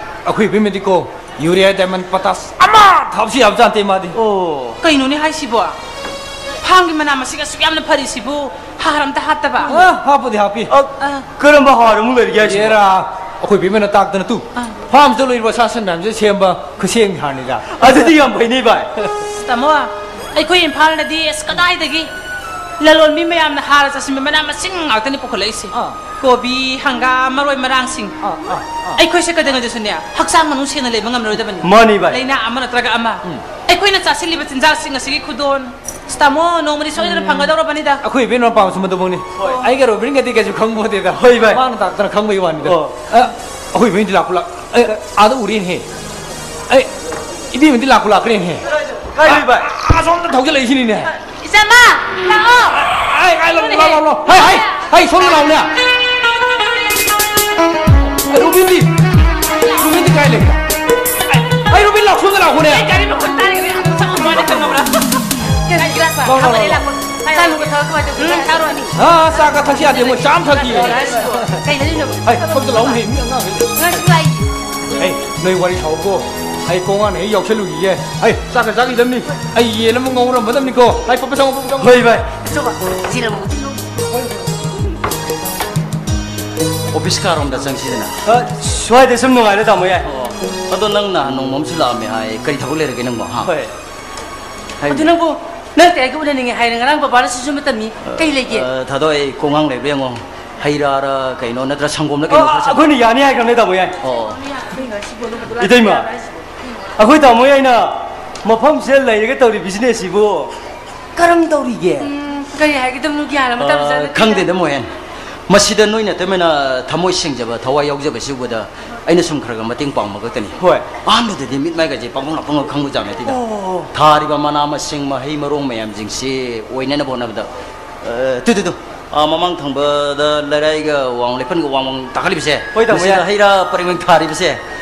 ꯑꯩꯈꯣꯏ ꯏꯕꯦꯝꯃꯗꯤꯀꯣ, ꯌꯨꯔꯤꯌꯥ, ꯗꯥꯏꯃꯟ, ꯄꯣꯇꯥꯁ ꯑꯃ ꯊꯥꯕꯁꯨ ꯌꯥꯕꯖꯥꯠ ꯅꯠꯇꯦ ꯃꯥꯗꯤ꯫ ꯑꯣ꯫ ꯀꯩꯅꯣꯅꯦ ꯍꯥꯏꯁꯤꯕꯣ? ꯐꯥꯝꯒꯤ ꯃꯅꯥ ꯃꯁꯤꯡ ꯑꯁꯨꯛ ꯌꯥꯝꯅ ꯐꯔꯤꯁꯤꯕꯨ ꯍꯥꯔ ꯑꯝꯇ ꯍꯥꯞꯇꯕ? ꯑ, ꯍꯥꯞꯄꯨꯗꯤ ꯍꯥꯞꯄꯤ꯫ ꯑ, ꯑ꯫ ꯀꯔꯝꯕ ꯍꯥꯔ ꯑꯃꯨꯛ ꯂꯩꯔꯤꯒꯦ ꯍꯥꯏꯁꯤꯕꯣ? ꯑꯦꯔꯥ, ꯑꯩꯈꯣꯏ ꯕꯦꯝꯃꯅ ꯇꯥꯛꯇꯅ ꯇꯨ, ꯑ꯫ ꯐꯥꯝꯁꯤꯗ ꯂꯣꯏꯔꯤꯕ ꯁꯥ ꯁꯟ ꯃꯌꯥꯝꯁꯦ ꯁꯦꯝꯕ ꯈꯨꯠꯁꯦꯝꯒꯤ ꯍꯥꯔꯅꯤꯗ꯫ ꯑꯗꯨꯗꯤ ꯌꯥꯝ ꯐꯩꯅꯦ ꯚꯥꯏ꯫ ꯑꯁ, ꯇꯥꯃꯣ, ꯑꯩꯈꯣꯏ ꯏꯝꯐꯥꯜꯗꯗꯤ ꯑꯁ ꯀꯗꯥꯏꯗꯒꯤ ꯂꯂꯣꯟꯕꯤ ꯃꯌꯥꯝꯅ ꯍꯥꯔ ꯆꯥꯏꯁꯤꯟꯕ ꯃꯅꯥ ꯃꯁꯤꯡ ꯉꯥꯛꯇꯅꯤ ꯄꯨꯈꯠꯂꯛꯏꯁꯦ꯫ ꯑ꯫ ꯀꯣꯕꯤ, ꯍꯪꯒꯥꯝ, ꯃꯔꯣꯏ ꯃꯔꯥꯡꯁꯤꯡ꯫ ꯑ, ꯑ, ꯑ꯫ ꯑꯩꯈꯣꯏꯁꯦ ꯀꯩꯗꯧꯉꯩꯗꯁꯨꯅꯦ ꯍꯛꯆꯥꯡ ꯃꯅꯨꯡ ꯁꯦꯡꯅ ꯂꯩꯕ ꯉꯝꯂꯔꯣꯏꯗꯕꯅꯤ꯫ ꯃꯥꯅꯤ ꯚꯥꯏ꯫ ꯂꯥꯏꯅꯥ ꯑꯃ ꯅꯠꯇ꯭ꯔꯒ ꯑꯃ꯫ ꯎꯝ꯫ ꯑꯩꯈꯣꯏꯅ ꯆꯥꯁꯤꯜꯂꯤꯕ ꯆꯤꯟꯖꯥꯛꯁꯤꯡ ꯑꯁꯤꯒꯤ ꯈꯨꯗꯣꯟ꯫ ꯑꯁ, ꯇꯥꯃꯣ, ꯅꯣꯡꯃꯗꯤ ꯁꯣꯏꯗꯅ ꯎꯝ꯫ ꯐꯪꯒꯗꯧꯔꯕꯅꯤꯗ꯫ ꯑꯩꯈꯣꯏ ꯏꯕꯦꯟ ꯃꯄꯥꯝꯁꯨ ꯃꯗꯨꯃꯛꯅꯤ꯫ ꯍꯣꯏ꯫ ꯑꯩꯒ ꯔꯣꯕꯤꯟꯒꯗꯤ ꯀꯩꯁꯨ ꯈꯪꯕ ꯄꯣꯠꯇꯦꯗ꯫ ꯍꯣꯏ, ꯚꯥꯏ꯫ ꯃꯥꯅ ꯇꯥꯛꯇꯅ ꯈꯪꯕꯒꯤ ꯋꯥꯅꯤꯗ꯫ ꯑꯣ꯫ ꯑ, ꯑꯩꯈꯣꯏ ꯏꯕꯦꯟꯗꯤ ꯂꯥꯛꯄ ꯂꯥꯛ-, ꯑꯦ, ꯑꯥꯗ ꯎꯔꯦꯅꯦꯍꯦ꯫ ꯑꯦ, ꯏꯕꯦꯝꯃꯗꯤ ꯂꯥꯛꯄ ꯂꯥꯛꯈ꯭ꯔꯦꯅꯦꯍꯦ꯫ ꯀꯥꯏ ꯂꯩꯕ? ꯑ, ꯑꯁꯣꯝꯗ ꯊꯧꯖꯤꯜꯂꯛꯏꯁꯤꯅꯤꯅꯦ꯫ ꯏꯆꯥꯃ, ꯂꯥꯛꯑꯣ꯫ ꯑꯩ, ꯑꯩ, ꯂꯥꯛꯑꯣ, ꯂꯥꯛꯑꯣ, ꯂꯥꯛꯑꯣ꯫ ꯍꯩ, ꯍꯩ, ꯍꯩ, ꯁꯣꯝꯗ ꯂꯥꯛꯑꯣꯅꯦ꯫ ꯑꯩ ꯔꯣꯕꯤꯟꯗꯤ? ꯔꯣꯕꯤꯟꯗꯤ ꯀꯥꯏ ꯂꯩꯒꯦ? ꯑꯩ, ꯑꯩ ꯔꯣꯕꯤꯟ ꯂꯥꯛꯑꯣ, ꯁꯣꯝꯗ ꯂꯥꯛꯑꯣꯅꯦ꯫ ꯑꯩ ꯒꯥꯔꯤ ꯃꯈꯣꯟ ꯇꯥꯔꯤꯉꯩꯗ ꯌꯥꯝ ꯆꯪꯉꯝꯃꯣ, ꯅꯪ ꯈꯪꯉꯕ꯭ꯔꯥ? ꯂꯥꯛꯑꯣ, ꯂꯥꯛꯑꯣ, ꯂꯥꯛꯑꯣ꯫ ꯆꯥ ꯅꯨꯡꯒ ꯊꯛꯑꯒ ꯀꯃꯥꯏꯅ ꯇꯧꯒꯦ? ꯎꯝ, ꯊꯛꯑꯔꯣꯏ꯫ ꯑꯥ, ꯆꯥꯒ ꯊꯛꯁꯤ ꯌꯥꯗꯦ, ꯃꯣꯏ ꯆꯥꯝ ꯊꯛꯈꯤ꯫ ꯀꯩ ꯍꯥꯏꯔꯤꯅꯣ? ꯍꯩ, ꯈꯣꯝꯗ ꯂꯥꯛꯑꯣ, ꯍꯩ, ꯃꯤ ꯑꯉꯥꯡꯈꯩ꯫ ꯉꯥꯏꯁꯨ ꯂꯥꯛꯏ꯫ ꯍꯩ, ꯅꯣꯏ ꯋꯥꯔꯤ ꯁꯥꯎꯀꯣ꯫ ꯑꯩ ꯀꯣꯡꯉꯥꯟ ꯍꯦꯛ ꯌꯥꯎꯁꯜꯂꯨꯈꯤꯒꯦ꯫ ꯍꯩ, ꯆꯥꯛꯀ ꯆꯥꯈꯤꯗꯕꯅꯤ꯫ ꯑꯩ ꯌꯦꯟ ꯑꯃ ꯉꯧꯔꯝꯃꯗꯕꯅꯤꯀꯣ꯫ ꯍꯩ, ꯄꯞꯄ ꯆꯪꯉꯣ, ꯄꯞꯄ ꯆꯪꯉꯣ꯫ ꯍꯣꯏ, ꯚꯥꯏ꯫ ꯆꯣ, ꯚꯥꯏ, ꯁꯤ ꯂꯧ꯫ ꯑꯣꯐꯤꯁ ꯀꯥꯔꯣꯝꯗ ꯆꯪꯁꯤꯗꯅ꯫ ꯑ, ꯁ꯭ꯋꯥꯏꯗ ꯁꯨꯝ ꯅꯨꯡꯉꯥꯏꯔ, ꯇꯥꯃꯣ ꯌꯥꯏ꯫ ꯑꯣ, ꯑꯗꯣ ꯅꯪ ꯅꯍꯥꯟ ꯅꯣꯡꯃ ꯑꯃꯁꯨ ꯂꯥꯛꯑꯝꯃꯦ ꯍꯥꯏ꯫ ꯀꯔꯤ ꯊꯕꯛ ꯂꯩꯔꯒꯦ ꯅꯪꯕꯣ, ꯍꯥ? ꯍꯣꯏ꯫ ꯍꯥꯏꯌꯨꯅꯦ꯫ ꯑꯗꯨ ꯅꯪꯕꯨ ꯅꯪ ꯀꯩꯒ ꯎꯅꯅꯤꯡꯉꯦ ꯍꯥꯏꯔꯦ? ꯉꯔꯥꯡ ꯕꯕꯥꯅ ꯁꯤꯁꯨ ꯑꯃ ꯇꯝꯃꯤ꯫ ꯀꯩ ꯂꯩꯒꯦ? ꯑ, ꯊꯥꯗꯣꯛ, ꯑꯩ ꯀꯣꯡꯉꯥꯡ ꯂꯩꯕ꯭ꯔꯥ ꯌꯦꯡꯉꯣ꯫ ꯍꯩ ꯔꯥꯔ ꯀꯩꯅꯣ, ꯅꯠꯇ꯭ꯔ ꯁꯪꯒꯣꯝꯂ ꯀꯩꯅꯣ ꯑ, ꯈꯔ ꯆꯥ-, ꯑꯩꯈꯣꯏꯅ ꯌꯥꯅꯤ ꯍꯥꯏꯈ꯭ꯔꯕꯅꯦ, ꯇꯥꯃꯣ ꯌꯥꯏ꯫ ꯑꯣ, ꯑꯣ꯫ ꯏꯇꯩꯃ, ꯑꯩꯈꯣꯏ ꯇꯥꯃꯣ ꯌꯥꯏꯅ ꯃꯐꯝꯁꯤꯗ ꯂꯩꯔꯒ ꯇꯧꯔꯤ ꯕꯤꯖꯤꯅꯦꯁꯁꯤꯕꯨ ꯀꯔꯝ ꯇꯧꯔꯤꯒꯦ? ꯎꯝ, ꯀꯔꯤ ꯍꯥꯏꯒꯗꯕꯅꯣ ꯒ꯭ꯌꯥꯟ ꯑꯃ ꯑ, ꯇꯥꯕ ꯖꯥꯠ ꯅꯠꯇꯦꯗ꯫ ꯈꯪꯗꯦꯗ, ꯃꯣꯍꯦꯟ꯫ ꯃꯁꯤꯗ ꯅꯣꯏ ꯅꯇꯩꯃꯅ ꯊꯃꯣꯏ ꯁꯦꯡꯖꯕ, ꯊꯋꯥꯏ ꯌꯥꯎꯖꯕꯁꯤ ꯎꯕꯗ ꯑꯩꯅ ꯁꯨꯝ ꯈꯔ ꯈꯔ ꯃꯇꯦꯡ ꯄꯥꯡꯕ ꯈꯛꯇꯅꯤ꯫ ꯍꯣꯏ꯫ ꯑꯍꯥꯟꯕꯗꯗꯤ ꯃꯤꯠ ꯃꯥꯏꯒꯁꯦ ꯄꯥꯡꯕꯪ ꯂꯥꯛꯄꯪꯒ ꯈꯪꯕ ꯖꯥꯠ ꯅꯠꯇꯦꯗ꯫ ꯑꯣ꯫ ꯊꯥꯔꯤꯕ ꯃꯅꯥ ꯃꯁꯤꯡ, ꯃꯍꯩ ꯃꯔꯣꯡ ꯃꯌꯥꯝꯁꯤꯡꯁꯤ ꯑꯣꯏꯅꯅꯕ ꯍꯣꯠꯅꯕꯗ, ꯑ, ꯇꯨ, ꯇꯨ, ꯇꯨ꯫ ꯑ, ꯃꯃꯥꯡ ꯊꯪꯕꯗ ꯂꯩꯔꯥꯏꯒ ꯋꯥꯡ ꯂꯩꯄꯟꯒ ꯋꯥꯡ ꯋꯥꯡ ꯇꯥꯈꯠꯂꯤꯕꯁꯦ, ꯍꯣꯏ, ꯇꯥꯃꯣ ꯃꯁꯤꯗ ꯌꯥꯏ꯫ ꯍꯩ ꯔꯥ ꯄꯔꯦꯡ ꯄꯔꯦꯡ ꯊꯥꯔꯤꯕꯁꯦ,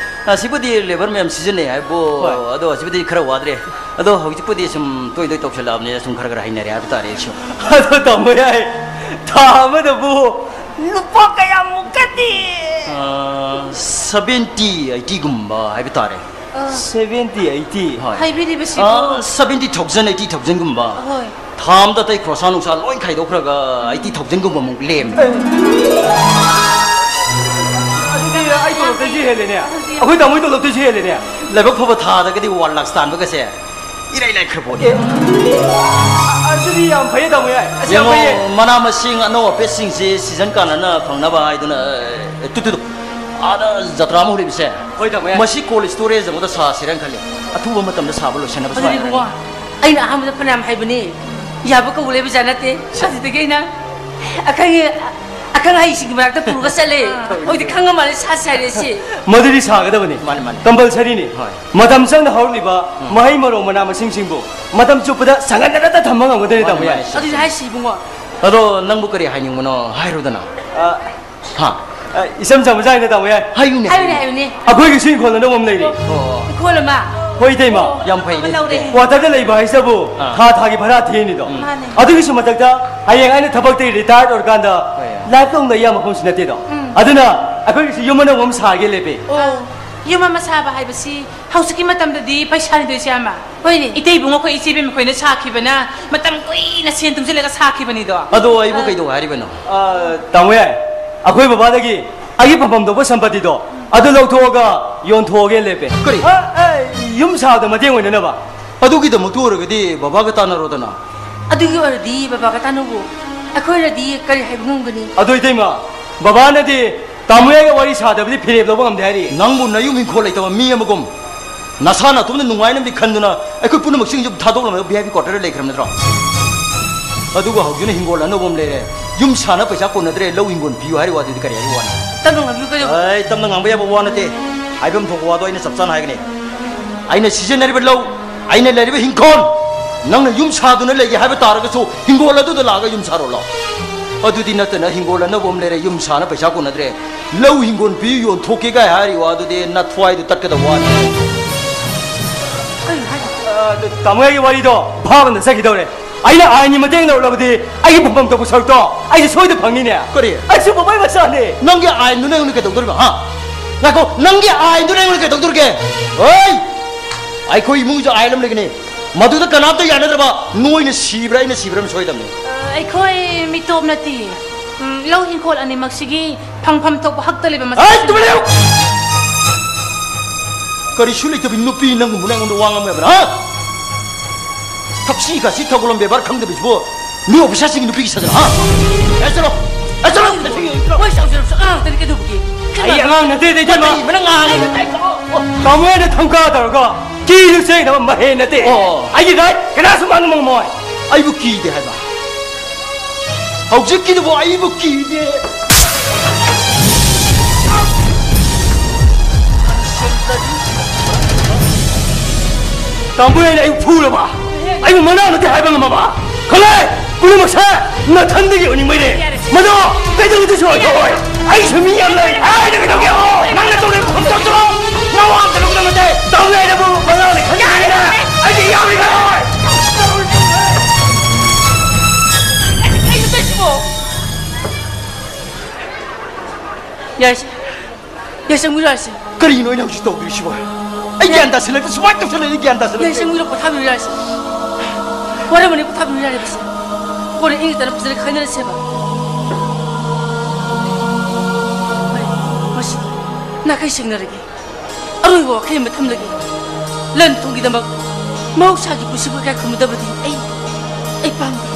ꯑ, ꯁꯤꯕꯨꯗꯤ ꯂꯦꯕꯔ ꯃꯌꯥꯝ ꯁꯤꯖꯤꯟꯅꯩ ꯍꯥꯏꯕꯨ, ꯍꯣꯏ꯫ ꯑꯗꯣ ꯁꯤꯕꯨꯗꯤ ꯈꯔ ꯋꯥꯗ꯭ꯔꯦ꯫ ꯑꯗꯣ ꯍꯧꯖꯤꯛꯄꯨꯗꯤ ꯁꯨꯝ ꯇꯣꯏ ꯇꯣꯏ ꯇꯧꯁꯜꯂꯛꯑꯕꯅꯤꯅ ꯁꯨꯝ ꯈꯔ ꯈꯔ ꯍꯩꯅꯔꯦ ꯍꯥꯏꯕ ꯇꯥꯔꯦ ꯑꯩꯁꯨ꯫ ꯑꯗꯣ ꯇꯥꯃꯣ ꯌꯥꯏ, ꯊꯥ ꯑꯃꯗꯕꯨ ꯂꯨꯄꯥ ꯀꯌꯥꯃꯨꯛꯀꯗꯤ? ꯑ, ꯁꯚꯦꯟꯇꯤ, ꯑꯩꯠꯇꯤꯒꯨꯝꯕ ꯍꯥꯏꯕ ꯇꯥꯔꯦ꯫ ꯑ, ꯁꯚꯦꯟꯇꯤ, ꯑꯩꯠꯇꯤ? ꯍꯣꯏ꯫ ꯍꯥꯏꯕꯤꯔꯤꯕꯁꯤꯕꯨ? ꯑ, ꯁꯚꯦꯟꯇꯤ ꯊꯥꯎꯖꯟ, ꯑꯩꯠꯇꯤ ꯊꯥꯎꯖꯟꯒꯨꯝꯕ꯫ ꯍꯣꯏ꯫ ꯊꯥ ꯑꯝꯗ ꯑꯇꯩ ꯈꯣꯔꯁꯥ ꯅꯨꯡꯁꯥ ꯂꯣꯏ ꯈꯥꯏꯗꯣꯛꯈ꯭ꯔꯒ ꯑꯩꯠꯇꯤ ꯊꯥꯎꯖꯟꯒꯨꯝꯕꯃꯨꯛ ꯂꯦꯝꯃꯦ꯫ ꯑꯗꯨꯗꯤ ꯑꯩ ꯇꯣꯂꯣꯞꯇꯩꯁꯨ ꯍꯦꯜꯂꯦꯅꯦ꯫ ꯑꯩꯈꯣꯏ ꯇꯥꯃꯣꯒꯤ ꯇꯣꯂꯣꯞꯇꯩꯁꯨ ꯍꯦꯜꯂꯦꯅꯦ꯫ ꯂꯥꯏꯕꯛ ꯐꯕ ꯊꯥꯗꯒꯗꯤ ꯋꯥꯟ ꯂꯥꯛ ꯇꯥꯟꯕꯒꯁꯦ ꯏꯔꯥꯏ ꯂꯥꯏꯈ꯭ꯔ ꯄꯣꯠꯅꯤ꯫ ꯑꯦ, ꯑꯗꯨꯗꯤ ꯌꯥꯝ ꯐꯩꯌꯦ, ꯇꯥꯃꯣ ꯌꯥꯏ꯫ ꯑꯁ, ꯌꯥꯝ ꯌꯦꯡꯉꯣ, ꯐꯩꯌꯦ꯫ ꯃꯅꯥ ꯃꯁꯤꯡ ꯑꯅꯧ ꯑꯄꯦꯠꯁꯤꯡꯁꯤ ꯁꯤꯖꯟ ꯀꯥꯟꯅꯅ ꯐꯪꯅꯕ ꯍꯥꯏꯗꯨꯅ, ꯑꯦ, ꯇꯨ, ꯇꯨ, ꯇꯨ꯫ ꯑꯥꯗ ꯖꯇ꯭ꯔꯥ ꯑꯃ ꯍꯧꯔꯤꯕꯁꯦ꯫ ꯍꯣꯏ, ꯇꯥꯃꯣ ꯌꯥꯏ꯫ ꯃꯁꯤ ꯀꯣꯜ ꯁ꯭ꯇꯣꯔꯦꯖ ꯑꯃꯗ ꯁꯥꯁꯤꯔꯅ ꯈꯜꯂꯤ꯫ ꯑꯊꯨꯕ ꯃꯇꯝꯗ ꯁꯥꯕ ꯂꯣꯏꯁꯤꯟꯅꯕ ꯑꯗꯨꯗꯤ ꯁ꯭ꯋꯥꯏꯗ꯫ ꯏꯕꯨꯡꯉꯣ, ꯑꯩꯅ ꯑꯍꯥꯟꯕꯗ ꯐꯅꯌꯥꯝ ꯍꯥꯏꯕꯅꯤ, ꯌꯥꯕ ꯀꯧꯕ ꯂꯩꯕꯖꯥꯠ ꯅꯠꯇꯦ꯫ ꯑꯗꯨꯗꯒꯤ ꯑꯩꯅ ꯑꯈꯪ, ꯑꯈꯪ ꯑꯍꯩꯁꯤꯡꯒꯤ ꯃꯅꯥꯛꯇ ꯄꯨꯔꯒ ꯆꯠꯂꯦ꯫ ꯍꯧꯖꯤꯛꯇꯤ ꯈꯪꯉ ꯃꯥꯜꯂꯦ, ꯁꯥꯁꯦ ꯍꯥꯏꯔꯦ ꯁꯤ꯫ ꯃꯗꯨꯗꯤ ꯁꯥꯒꯗꯕꯅꯤ꯫ ꯃꯥꯅꯤ, ꯃꯥꯅꯤ꯫ ꯀꯝꯄꯜꯁꯔꯤꯅꯤ꯫ ꯍꯣꯏ꯫ ꯃꯇꯝ ꯆꯪꯅ ꯍꯧꯔꯛꯂꯤꯕ ꯎꯝ꯫ ꯃꯍꯩ ꯃꯔꯣꯡ ꯃꯅꯥ ꯃꯁꯤꯡꯁꯤꯡꯕꯨ ꯃꯇꯝ ꯆꯨꯞꯄꯗ ꯁꯪꯍꯟꯗꯅꯇ ꯊꯝꯕ ꯉꯝꯒꯗꯣꯏꯅꯤ, ꯃꯥꯅꯤ, ꯇꯥꯃꯣ ꯌꯥꯏ꯫ ꯃꯥꯅꯤ, ꯁꯦ, ꯑꯗꯨꯗꯤ ꯁꯦ꯫ ꯍꯥꯏꯁꯤ ꯏꯕꯨꯡꯉꯣ꯫ ꯑꯗꯣ ꯅꯪꯕꯨ ꯀꯔꯤ ꯍꯥꯏꯅꯤꯡꯕꯅꯣ ꯍꯥꯏꯔꯨꯗꯅ꯫ ꯑ, ꯍꯥ? ꯑ, ꯏꯆꯝ ꯆꯝꯕ ꯖꯥꯠꯅꯤꯗ, ꯇꯥꯃꯣ ꯌꯥꯏ꯫ ꯍꯥꯏꯌꯨꯅꯦ, ꯍꯥꯏꯌꯨꯅꯦ, ꯍꯥꯏꯌꯨꯅꯦ꯫ ꯍꯥꯏꯌꯨꯅꯦ꯫ ꯑꯩꯈꯣꯏꯒꯤꯁꯨ ꯏꯪꯈꯣꯜ ꯑꯅꯧꯕ ꯑꯃ ꯂꯩꯔꯦ꯫ ꯑꯣ꯫ ꯏꯪꯈꯣꯜ ꯑꯃ? ꯍꯣꯏ, ꯏꯇꯩꯃ꯫ ꯑꯣ, ꯌꯥꯝ ꯐꯩꯅꯦ, ꯑꯐꯕ ꯂꯧꯔꯦ꯫ ꯑꯗꯨꯗꯤ꯫ ꯀ꯭ꯋꯥꯇꯔꯗ ꯂꯩꯕ ꯍꯥꯏꯁꯤꯕꯨ ꯑꯥ꯫ ꯊꯥ ꯊꯥꯒꯤ ꯚꯔꯥ ꯊꯤꯔꯤꯅꯤꯗꯣ꯫ ꯎꯝ꯫ ꯃꯥꯅꯦ꯫ ꯑꯗꯨꯒꯤꯁꯨ ꯃꯊꯛꯇ ꯍꯌꯦꯡ ꯑꯩꯅ ꯊꯕꯛꯇꯒꯤ ꯔꯤꯇꯥꯌꯔ ꯑꯣꯏꯔꯀꯥꯟꯗ ꯍꯣꯏ꯫ ꯂꯥꯏꯐ ꯂꯣꯡꯗ ꯑꯌꯥꯝꯕ ꯃꯐꯝꯁꯨ ꯅꯠꯇꯦꯗꯣ꯫ ꯎꯝ꯫ ꯑꯗꯨꯅ ꯑꯩꯈꯣꯏꯒꯤꯁꯨ ꯌꯨꯝ ꯑꯅꯧꯕ ꯑꯃ ꯁꯥꯒꯦ ꯂꯦꯞꯄꯦ꯫ ꯑꯣ, ꯌꯨꯝ ꯑꯃ ꯁꯥꯕ ꯍꯥꯏꯕꯁꯤ ꯍꯧꯖꯤꯛꯀꯤ ꯃꯇꯝꯗꯗꯤ ꯄꯩꯁꯥꯅꯤꯗꯣ, ꯏꯆꯦ ꯑꯃ꯫ ꯍꯣꯏꯅꯦ꯫ ꯏꯇꯩ ꯏꯕꯨꯡꯉꯣ ꯑꯩꯈꯣꯏ ꯏꯆꯦ ꯏꯕꯦꯝ ꯑꯩꯈꯣꯏꯅ ꯁꯥꯈꯤꯕꯅ ꯃꯇꯝ ꯀꯨꯏꯅ ꯁꯦꯟ ꯇꯨꯡꯁꯤꯜꯂꯒ ꯁꯥꯈꯤꯕꯅꯤꯗꯣ꯫ ꯑꯗꯣ ꯑꯩꯕꯨ ꯑꯥ꯫ ꯀꯩꯗꯧ ꯍꯥꯏꯔꯤꯕꯅꯣ? ꯑ, ꯇꯥꯃꯣ ꯌꯥꯏ, ꯑꯩꯈꯣꯏ ꯕꯕꯥꯗꯒꯤ ꯑꯩꯒꯤ ꯐꯝꯐꯝ ꯊꯣꯛꯄ ꯁꯝꯄꯇꯤꯗꯣ ꯑꯗꯨ ꯂꯧꯊꯣꯛꯑꯒ ꯌꯣꯟꯊꯣꯛꯑꯒꯦ ꯂꯦꯞꯄꯦ꯫ ꯀꯔꯤ? ꯑ, ꯑ, ꯌꯨꯝ ꯁꯥꯕꯗ ꯃꯇꯦꯡ ꯑꯣꯏꯅꯅꯕ꯫ ꯑꯗꯨꯒꯤꯗꯃꯛꯇ ꯑꯣꯏꯔꯒꯗꯤ ꯕꯕꯥꯒ ꯇꯥꯟꯅꯔꯣꯗꯅ꯫ ꯑꯗꯨꯒꯤ ꯑꯣꯏꯔꯗꯤ ꯕꯕꯥꯒ ꯇꯥꯟꯅꯧꯋꯣ꯫ ꯑꯩꯈꯣꯏꯅꯗꯤ ꯀꯔꯤ ꯍꯥꯏꯕ ꯉꯝꯒꯅꯤ? ꯑꯗꯣ ꯏꯇꯩꯃ, ꯕꯕꯥꯅꯗꯤ ꯇꯥꯃꯣ ꯌꯥꯏꯒ ꯋꯥꯔꯤ ꯁꯥꯗꯕꯗꯤ ꯐꯤꯔꯦꯞ ꯂꯧꯕ ꯉꯝꯗꯦ ꯍꯥꯏꯔꯤ꯫ ꯅꯪꯕꯨ ꯅꯌꯨꯝ ꯏꯪꯈꯣꯜ ꯂꯩꯇꯕ ꯃꯤ ꯑꯃꯒꯨꯝ ꯅꯁꯥ ꯅꯇꯣꯝꯇ ꯅꯨꯡꯉꯥꯏꯅꯕꯗꯤ ꯈꯟꯗꯨꯅ ꯑꯩꯈꯣꯏ ꯄꯨꯝꯅꯃꯛꯁꯤꯡꯁꯨ ꯊꯥꯗꯣꯛꯂꯝꯂꯒ ꯚꯤ ꯑꯥꯏ ꯄꯤ ꯀ꯭ꯋꯥꯇꯔꯗ ꯂꯩꯈ꯭ꯔꯕ ꯅꯠꯇ꯭ꯔꯣ? ꯑꯗꯨꯒ ꯍꯧꯖꯤꯛꯅ ꯍꯤꯡꯒꯣꯜ ꯑꯅꯧꯕ ꯑꯃ ꯂꯩꯔꯦ, ꯌꯨꯝ ꯁꯥꯅ ꯄꯩꯁꯥ ꯀꯣꯟꯅꯗ꯭ꯔꯦ, ꯂꯧ ꯍꯤꯡꯒꯣꯜ ꯄꯤꯌꯨ ꯍꯥꯏꯔꯤ ꯋꯥꯗꯨꯗꯤ ꯀꯔꯤ ꯍꯥꯏꯔꯤ ꯋꯥꯅꯣ? ꯇꯞꯅ ꯉꯥꯡꯕꯤꯌꯨ ꯀꯩꯅꯣ? ꯑꯩ ꯇꯞꯅ ꯉꯥꯡꯕ ꯌꯥꯕ ꯋꯥ ꯅꯠꯇꯦ, ꯍꯥꯏꯐꯝ ꯊꯣꯛꯄ ꯋꯥꯗꯣ ꯑꯩꯅ ꯆꯞ ꯆꯥꯅ ꯍꯥꯏꯒꯅꯤ꯫ ꯑꯩꯅ ꯁꯤꯖꯤꯟꯅꯔꯤꯕ ꯂꯧ, ꯑꯩꯅ ꯂꯩꯔꯤꯕ ꯍꯤꯡꯈꯣꯜ, ꯅꯪꯅ ꯌꯨꯝ ꯁꯥꯗꯨꯅ ꯂꯩꯒꯦ ꯍꯥꯏꯕ ꯇꯥꯔꯒꯁꯨ ꯍꯤꯡꯒꯣꯜ ꯑꯗꯨꯗ ꯂꯥꯛꯑꯒ ꯌꯨꯝ ꯁꯥꯔꯣ ꯂꯥꯎ꯫ ꯑꯗꯨꯗꯤ ꯅꯠꯇꯅ ꯍꯤꯡꯒꯣꯜ ꯑꯅꯧꯕ ꯑꯃ ꯂꯩꯔꯦ, ꯌꯨꯝ ꯁꯥꯅ ꯄꯩꯁꯥ ꯀꯣꯟꯅꯗ꯭ꯔꯦ, ꯂꯧ ꯍꯤꯡꯒꯣꯜ ꯄꯤꯌꯨ ꯌꯣꯟꯊꯣꯛꯀꯦ ꯀꯥꯏ ꯍꯥꯏꯔꯤ ꯋꯥꯗꯨꯗꯤ ꯅꯊ꯭ꯋꯥꯏꯗꯨ ꯇꯠꯀꯗꯕ ꯋꯥꯅꯤ꯫ ꯀꯩꯅꯣ ꯍꯥꯏꯁꯦ? ꯑ, ꯇꯥꯃꯣ ꯑꯩꯒꯤ ꯋꯥꯔꯤꯗꯣ ꯚꯥꯞ ꯑꯃꯗ ꯆꯠꯈꯤꯗꯧꯔꯦ꯫ ꯑꯩꯅ ꯑꯥꯏꯟꯒꯤ ꯃꯇꯦꯡ ꯂꯧꯔꯕꯗꯤ ꯑꯩꯒꯤ ꯐꯪꯐꯝ ꯊꯣꯛꯄ ꯁꯔꯨꯛꯇꯣ ꯑꯩꯁꯨ ꯁꯣꯏꯗꯅ ꯐꯪꯅꯤꯅꯦ꯫ ꯀꯔꯤ? ꯑꯩꯁꯨ ꯕꯕꯥꯏ ꯃꯆꯥꯅꯦ꯫ ꯅꯪꯒꯤ ꯑꯥꯏꯟꯗꯨꯅ ꯑꯩꯉꯣꯟꯗ ꯀꯩꯗꯧꯗꯣꯔꯤꯕ, ꯍꯥ? ꯉꯥꯏꯈꯣ, ꯅꯪꯒꯤ ꯑꯥꯏꯟꯗꯨꯅ ꯑꯩꯉꯣꯟꯗ ꯀꯩꯗꯧꯗꯣꯔꯤꯒꯦ? ꯍꯣꯏ! ꯑꯩꯈꯣꯏ ꯏꯃꯨꯡꯁꯨ ꯑꯥꯏꯟ ꯑꯃ ꯂꯩꯒꯅꯤ꯫ ꯃꯗꯨꯗ ꯀꯅꯥꯝꯇ ꯌꯥꯅꯗ꯭ꯔꯕ, ꯅꯣꯏꯅ ꯁꯤꯕ꯭ꯔꯥ ꯑꯩꯅ ꯁꯤꯕ꯭ꯔꯥ ꯑꯃ ꯁꯣꯏꯗꯕꯅꯤ꯫ ꯑ, ꯑꯩꯈꯣꯏ ꯃꯤꯇꯣꯞ ꯅꯠꯇꯦ꯫ ꯎꯝ, ꯂꯧ ꯍꯤꯡꯈꯣꯜ ꯑꯅꯤꯃꯛꯁꯤꯒꯤ ꯐꯪꯐꯝ ꯊꯣꯛꯄ ꯍꯛꯇ ꯂꯩꯕ ꯍꯩ, ꯃꯁꯥ ꯇꯨꯃꯤꯟ ꯂꯩꯌꯨ! ꯀꯔꯤꯁꯨ ꯂꯩꯇꯕꯤ ꯅꯨꯄꯤ ꯅꯪꯒꯨꯝꯕꯅ ꯑꯩꯉꯣꯟꯗ ꯋꯥ ꯉꯥꯡꯕ ꯌꯥꯕ꯭ꯔꯥ, ꯍꯥ? ꯊꯛꯁꯤ ꯈꯥꯁꯤ ꯊꯧꯒꯜꯂꯣꯟ ꯕꯦꯕꯥꯔ ꯈꯪꯗꯕꯤꯁꯤꯕꯨ ꯃꯤ ꯑꯣꯐꯤꯁꯥꯔꯁꯤꯡꯒꯤ ꯅꯨꯄꯤꯒꯤ ꯁꯥꯖꯜ, ꯍꯥ? ꯑꯦ, ꯆꯠꯂꯣ! ꯑꯦ, ꯆꯠꯂꯣ! ꯃꯣꯏ ꯆꯥꯎꯖꯔꯁꯨ ꯑꯉꯥꯡ ꯉꯥꯛꯇꯅꯤ ꯀꯩꯗꯧꯕꯒꯦ? ꯑꯩ ꯑꯉꯥꯡ ꯅꯠꯇꯦ, ꯏꯇꯩꯃ꯫ ꯀꯔꯤꯕꯅ ꯉꯥꯡꯉꯤ? ꯇꯥꯃꯣ ꯑꯩꯅ ꯊꯝꯀꯥ ꯇꯧꯔꯒ ꯀꯤꯗꯨ ꯆꯦꯡꯅꯕ ꯃꯍꯩ ꯅꯠꯇꯦ꯫ ꯑꯣ꯫ ꯑꯩꯒꯤ ꯔꯥꯏꯠ ꯀꯅꯥꯁꯨ ꯃꯥꯡꯕ ꯉꯝꯃꯣꯏ꯫ ꯑꯩꯕꯨ ꯀꯤꯗꯦ ꯍꯥꯏꯕ? ꯍꯧꯖꯤꯛꯀꯤꯗꯨꯕꯨ ꯑꯩꯕꯨ ꯀꯤꯗꯦ꯫ ꯇꯥꯃꯣ ꯑꯩꯅ ꯑꯩꯕꯨ ꯐꯨꯔꯕ? ꯑꯩꯕꯨ ꯃꯅꯥꯎ ꯅꯠꯇꯦ ꯍꯥꯏꯕ ꯉꯝꯃꯕ? ꯈꯜꯂꯦ! ꯄꯨꯝꯅꯃꯛꯁꯦ ꯅꯊꯟꯗꯒꯤ ꯑꯣꯏꯅꯤꯡꯕꯩꯅꯦ꯫ ꯃꯗꯣ ꯀꯩꯗꯧꯅꯨꯡꯗꯁꯨ ꯑꯣꯏꯊꯣꯛꯑꯣꯏ꯫ ꯑꯩꯁꯨ ꯃꯤ ꯌꯥꯝ ꯂꯩ꯫ ꯑꯩꯅ ꯀꯩꯗꯧꯒꯦ? ꯅꯪꯅ ꯇꯧꯔꯤꯕ ꯈꯣꯡꯊꯥꯡꯗꯣ ꯅꯋꯥ ꯑꯝꯇ ꯂꯧꯗꯕ ꯇꯧ ꯂꯩꯔꯕꯨ ꯃꯅꯥꯎꯅ ꯈꯪꯗ꯭ꯔꯤꯉꯩꯗ ꯑꯩꯗꯤ ꯌꯥꯎꯔꯤꯉꯩ꯫ ꯌꯥꯔꯦꯁꯦ꯫ ꯌꯥꯔꯦꯁꯦ, ꯑꯃꯨꯛ ꯌꯥꯔꯦꯁꯦ꯫ ꯀꯔꯤꯅꯣ ꯑꯩꯅ ꯍꯧꯖꯤꯛ ꯇꯧꯗꯣꯏꯁꯤꯕꯣ? ꯑꯩ ꯒ꯭ꯌꯥꯟ ꯇꯥꯁꯤꯜꯂꯛꯇꯦ꯫ ꯁꯨꯃꯥꯏꯅ ꯇꯧꯁꯜꯂꯛꯑꯗꯤ ꯒ꯭ꯌꯥꯟ ꯌꯥꯔꯦꯁꯦ, ꯇꯥꯁꯤꯜꯂꯛꯇꯦ꯫ ꯑꯃꯨꯛ ꯄꯣꯊꯥꯕꯤꯔꯣ, ꯌꯥꯔꯦꯁꯦ꯫ ꯋꯥꯔꯝꯃꯅꯤ, ꯄꯣꯊꯥꯕꯤꯔꯣ, ꯌꯥꯔꯦꯕꯁꯦ꯫ ꯀꯣꯟꯅ ꯏꯪ ꯇꯞꯅ ꯐꯖꯅ ꯈꯟꯅꯔꯁꯦꯕ꯫ ꯍꯣꯏ, ꯃꯁꯤ ꯅꯥꯈꯩ ꯁꯦꯡꯅꯔꯒꯦ꯫ ꯑꯔꯣꯏꯕ ꯋꯥꯈꯩ ꯑꯃ ꯊꯝꯂꯒꯦ꯫ ꯂꯟ ꯊꯨꯝꯒꯤꯗꯃꯛ ꯃꯍꯧꯁꯥꯒꯤ ꯄꯨꯟꯁꯤꯕꯨ ꯏꯀꯥꯏ ꯈꯨꯝꯅꯗꯕꯗꯤ ꯑꯩ, ꯑꯩ ꯄꯥꯝꯗꯦ꯫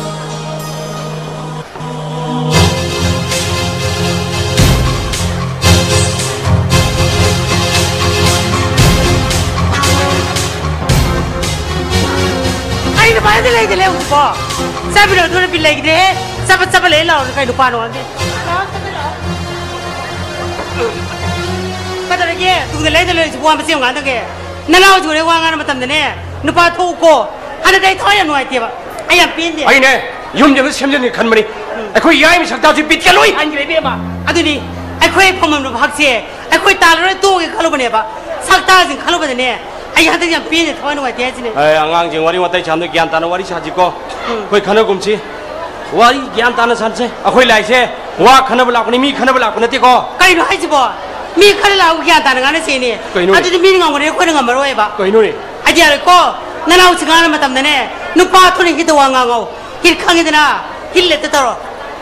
ꯑꯩꯅ ꯚꯥꯔꯠꯇ ꯂꯩꯗ ꯂꯩꯍꯧꯁꯤꯕꯣ꯫ ꯆꯠꯃꯤꯟꯅꯧ, ꯑꯗꯨꯅ ꯕꯤꯠ ꯂꯩꯈꯤꯗ꯭ꯔꯦꯍꯦ꯫ ꯆꯠꯄ, ꯆꯠꯄ ꯂꯩ ꯂꯥꯎꯔꯒ ꯀꯩ ꯅꯨꯄꯥꯅꯣ ꯈꯪꯗꯦ꯫ ꯀꯩꯗꯧꯔꯒꯦ? ꯇꯨꯡꯗ ꯂꯩꯗ ꯂꯩꯔꯤꯁꯤꯕꯨ ꯋꯥ ꯃꯆꯦꯠ ꯉꯥꯡꯗꯒꯦ? ꯅꯅꯥꯎꯁꯨ ꯍꯣꯔꯦꯟ ꯋꯥ ꯉꯥꯡꯕ ꯃꯇꯝꯗꯅꯦ, ꯅꯨꯄꯥ ꯊꯣꯛꯎꯀꯣ꯫ ꯍꯟꯗꯛꯇꯤ ꯑꯩ ꯊꯋꯥꯏ ꯌꯥꯝ ꯅꯨꯡꯉꯥꯏꯇꯦꯕ꯫ ꯑꯩ ꯌꯥꯝ ꯄꯦꯟꯗꯦ꯫ ꯑꯩꯅꯦ, ꯌꯨꯝꯁꯦ ꯑꯝꯇ ꯁꯦꯝꯖꯤꯟꯒꯦ ꯈꯟꯕꯅꯤ꯫ ꯎꯝ꯫ ꯑꯩꯈꯣꯏ ꯌꯥꯏꯃ ꯁꯛꯇꯥꯁꯤ ꯕꯤꯠꯀ ꯂꯣꯏ ꯍꯟꯈ꯭ꯔꯦ ꯏꯕꯦꯝꯃ꯫ ꯑꯗꯨꯅꯤ, ꯑꯩꯈꯣꯏ ꯐꯝꯐꯝ ꯂꯨꯕꯥꯛꯁꯦ ꯑꯩꯈꯣꯏ ꯇꯥꯜꯂꯔꯣꯏ ꯇꯣꯛꯑꯒꯦ ꯈꯜꯂꯨꯕꯅꯦꯕ꯫ ꯁꯛꯇꯥꯁꯤꯡ ꯈꯜꯂꯨꯕꯗꯅꯦ, ꯑꯩ ꯍꯟꯗꯛ ꯌꯥꯝ ꯄꯦꯟꯗꯦ, ꯊꯋꯥꯏ ꯅꯨꯡꯉꯥꯏꯇꯦ ꯍꯥꯏꯁꯤꯅꯦ꯫ ꯑꯦ, ꯑꯉꯥꯡꯁꯤꯡ ꯋꯥꯔꯤ ꯋꯥꯇꯥꯏ ꯁꯥꯟꯅ ꯒ꯭ꯌꯥꯟ ꯇꯥꯅ ꯋꯥꯔꯤ ꯁꯥꯁꯤꯀꯣ꯫ ꯎꯝ꯫ ꯑꯩꯈꯣꯏ ꯈꯟꯅꯒꯨꯝꯁꯤ꯫ ꯋꯥꯔꯤ ꯒ꯭ꯌꯥꯟ ꯇꯥꯅ ꯁꯥꯟꯁꯦ꯫ ꯑꯩꯈꯣꯏ ꯂꯥꯛꯏꯁꯦ ꯋꯥ ꯈꯟꯅꯕ ꯂꯥꯛꯄꯅꯤ, ꯃꯤ ꯈꯟꯅꯕ ꯂꯥꯛꯄ ꯅꯠꯇꯦꯀꯣ꯫ ꯀꯩꯅꯣ ꯍꯥꯏꯁꯤꯕꯣ? ꯃꯤ ꯈꯔ ꯂꯥꯛꯑꯒ ꯒ꯭ꯌꯥꯟ ꯇꯥꯅ ꯉꯥꯡꯅꯁꯦꯅꯦ꯫ ꯀꯩꯅꯣ? ꯑꯗꯨꯗꯤ ꯃꯤꯅ ꯉꯝꯒꯅꯤ, ꯑꯩꯈꯣꯏꯅ ꯉꯝꯃꯔꯣꯏꯕ꯫ ꯀꯩꯅꯣꯅꯦ? ꯑꯩꯗꯤ ꯌꯥꯔꯣꯏꯀꯣ꯫ ꯅꯅꯥꯎꯁꯤ ꯉꯥꯡꯕ ꯃꯇꯝꯗꯅꯦ, ꯅꯨꯄꯥ ꯊꯣꯛꯅ ꯍꯤꯠꯇ ꯋꯥ ꯉꯥꯡꯉꯧ꯫ ꯍꯤꯠ ꯈꯪꯉꯤꯗꯅ? ꯍꯤꯠ ꯂꯦꯠꯇ ꯇꯧꯔꯣ꯫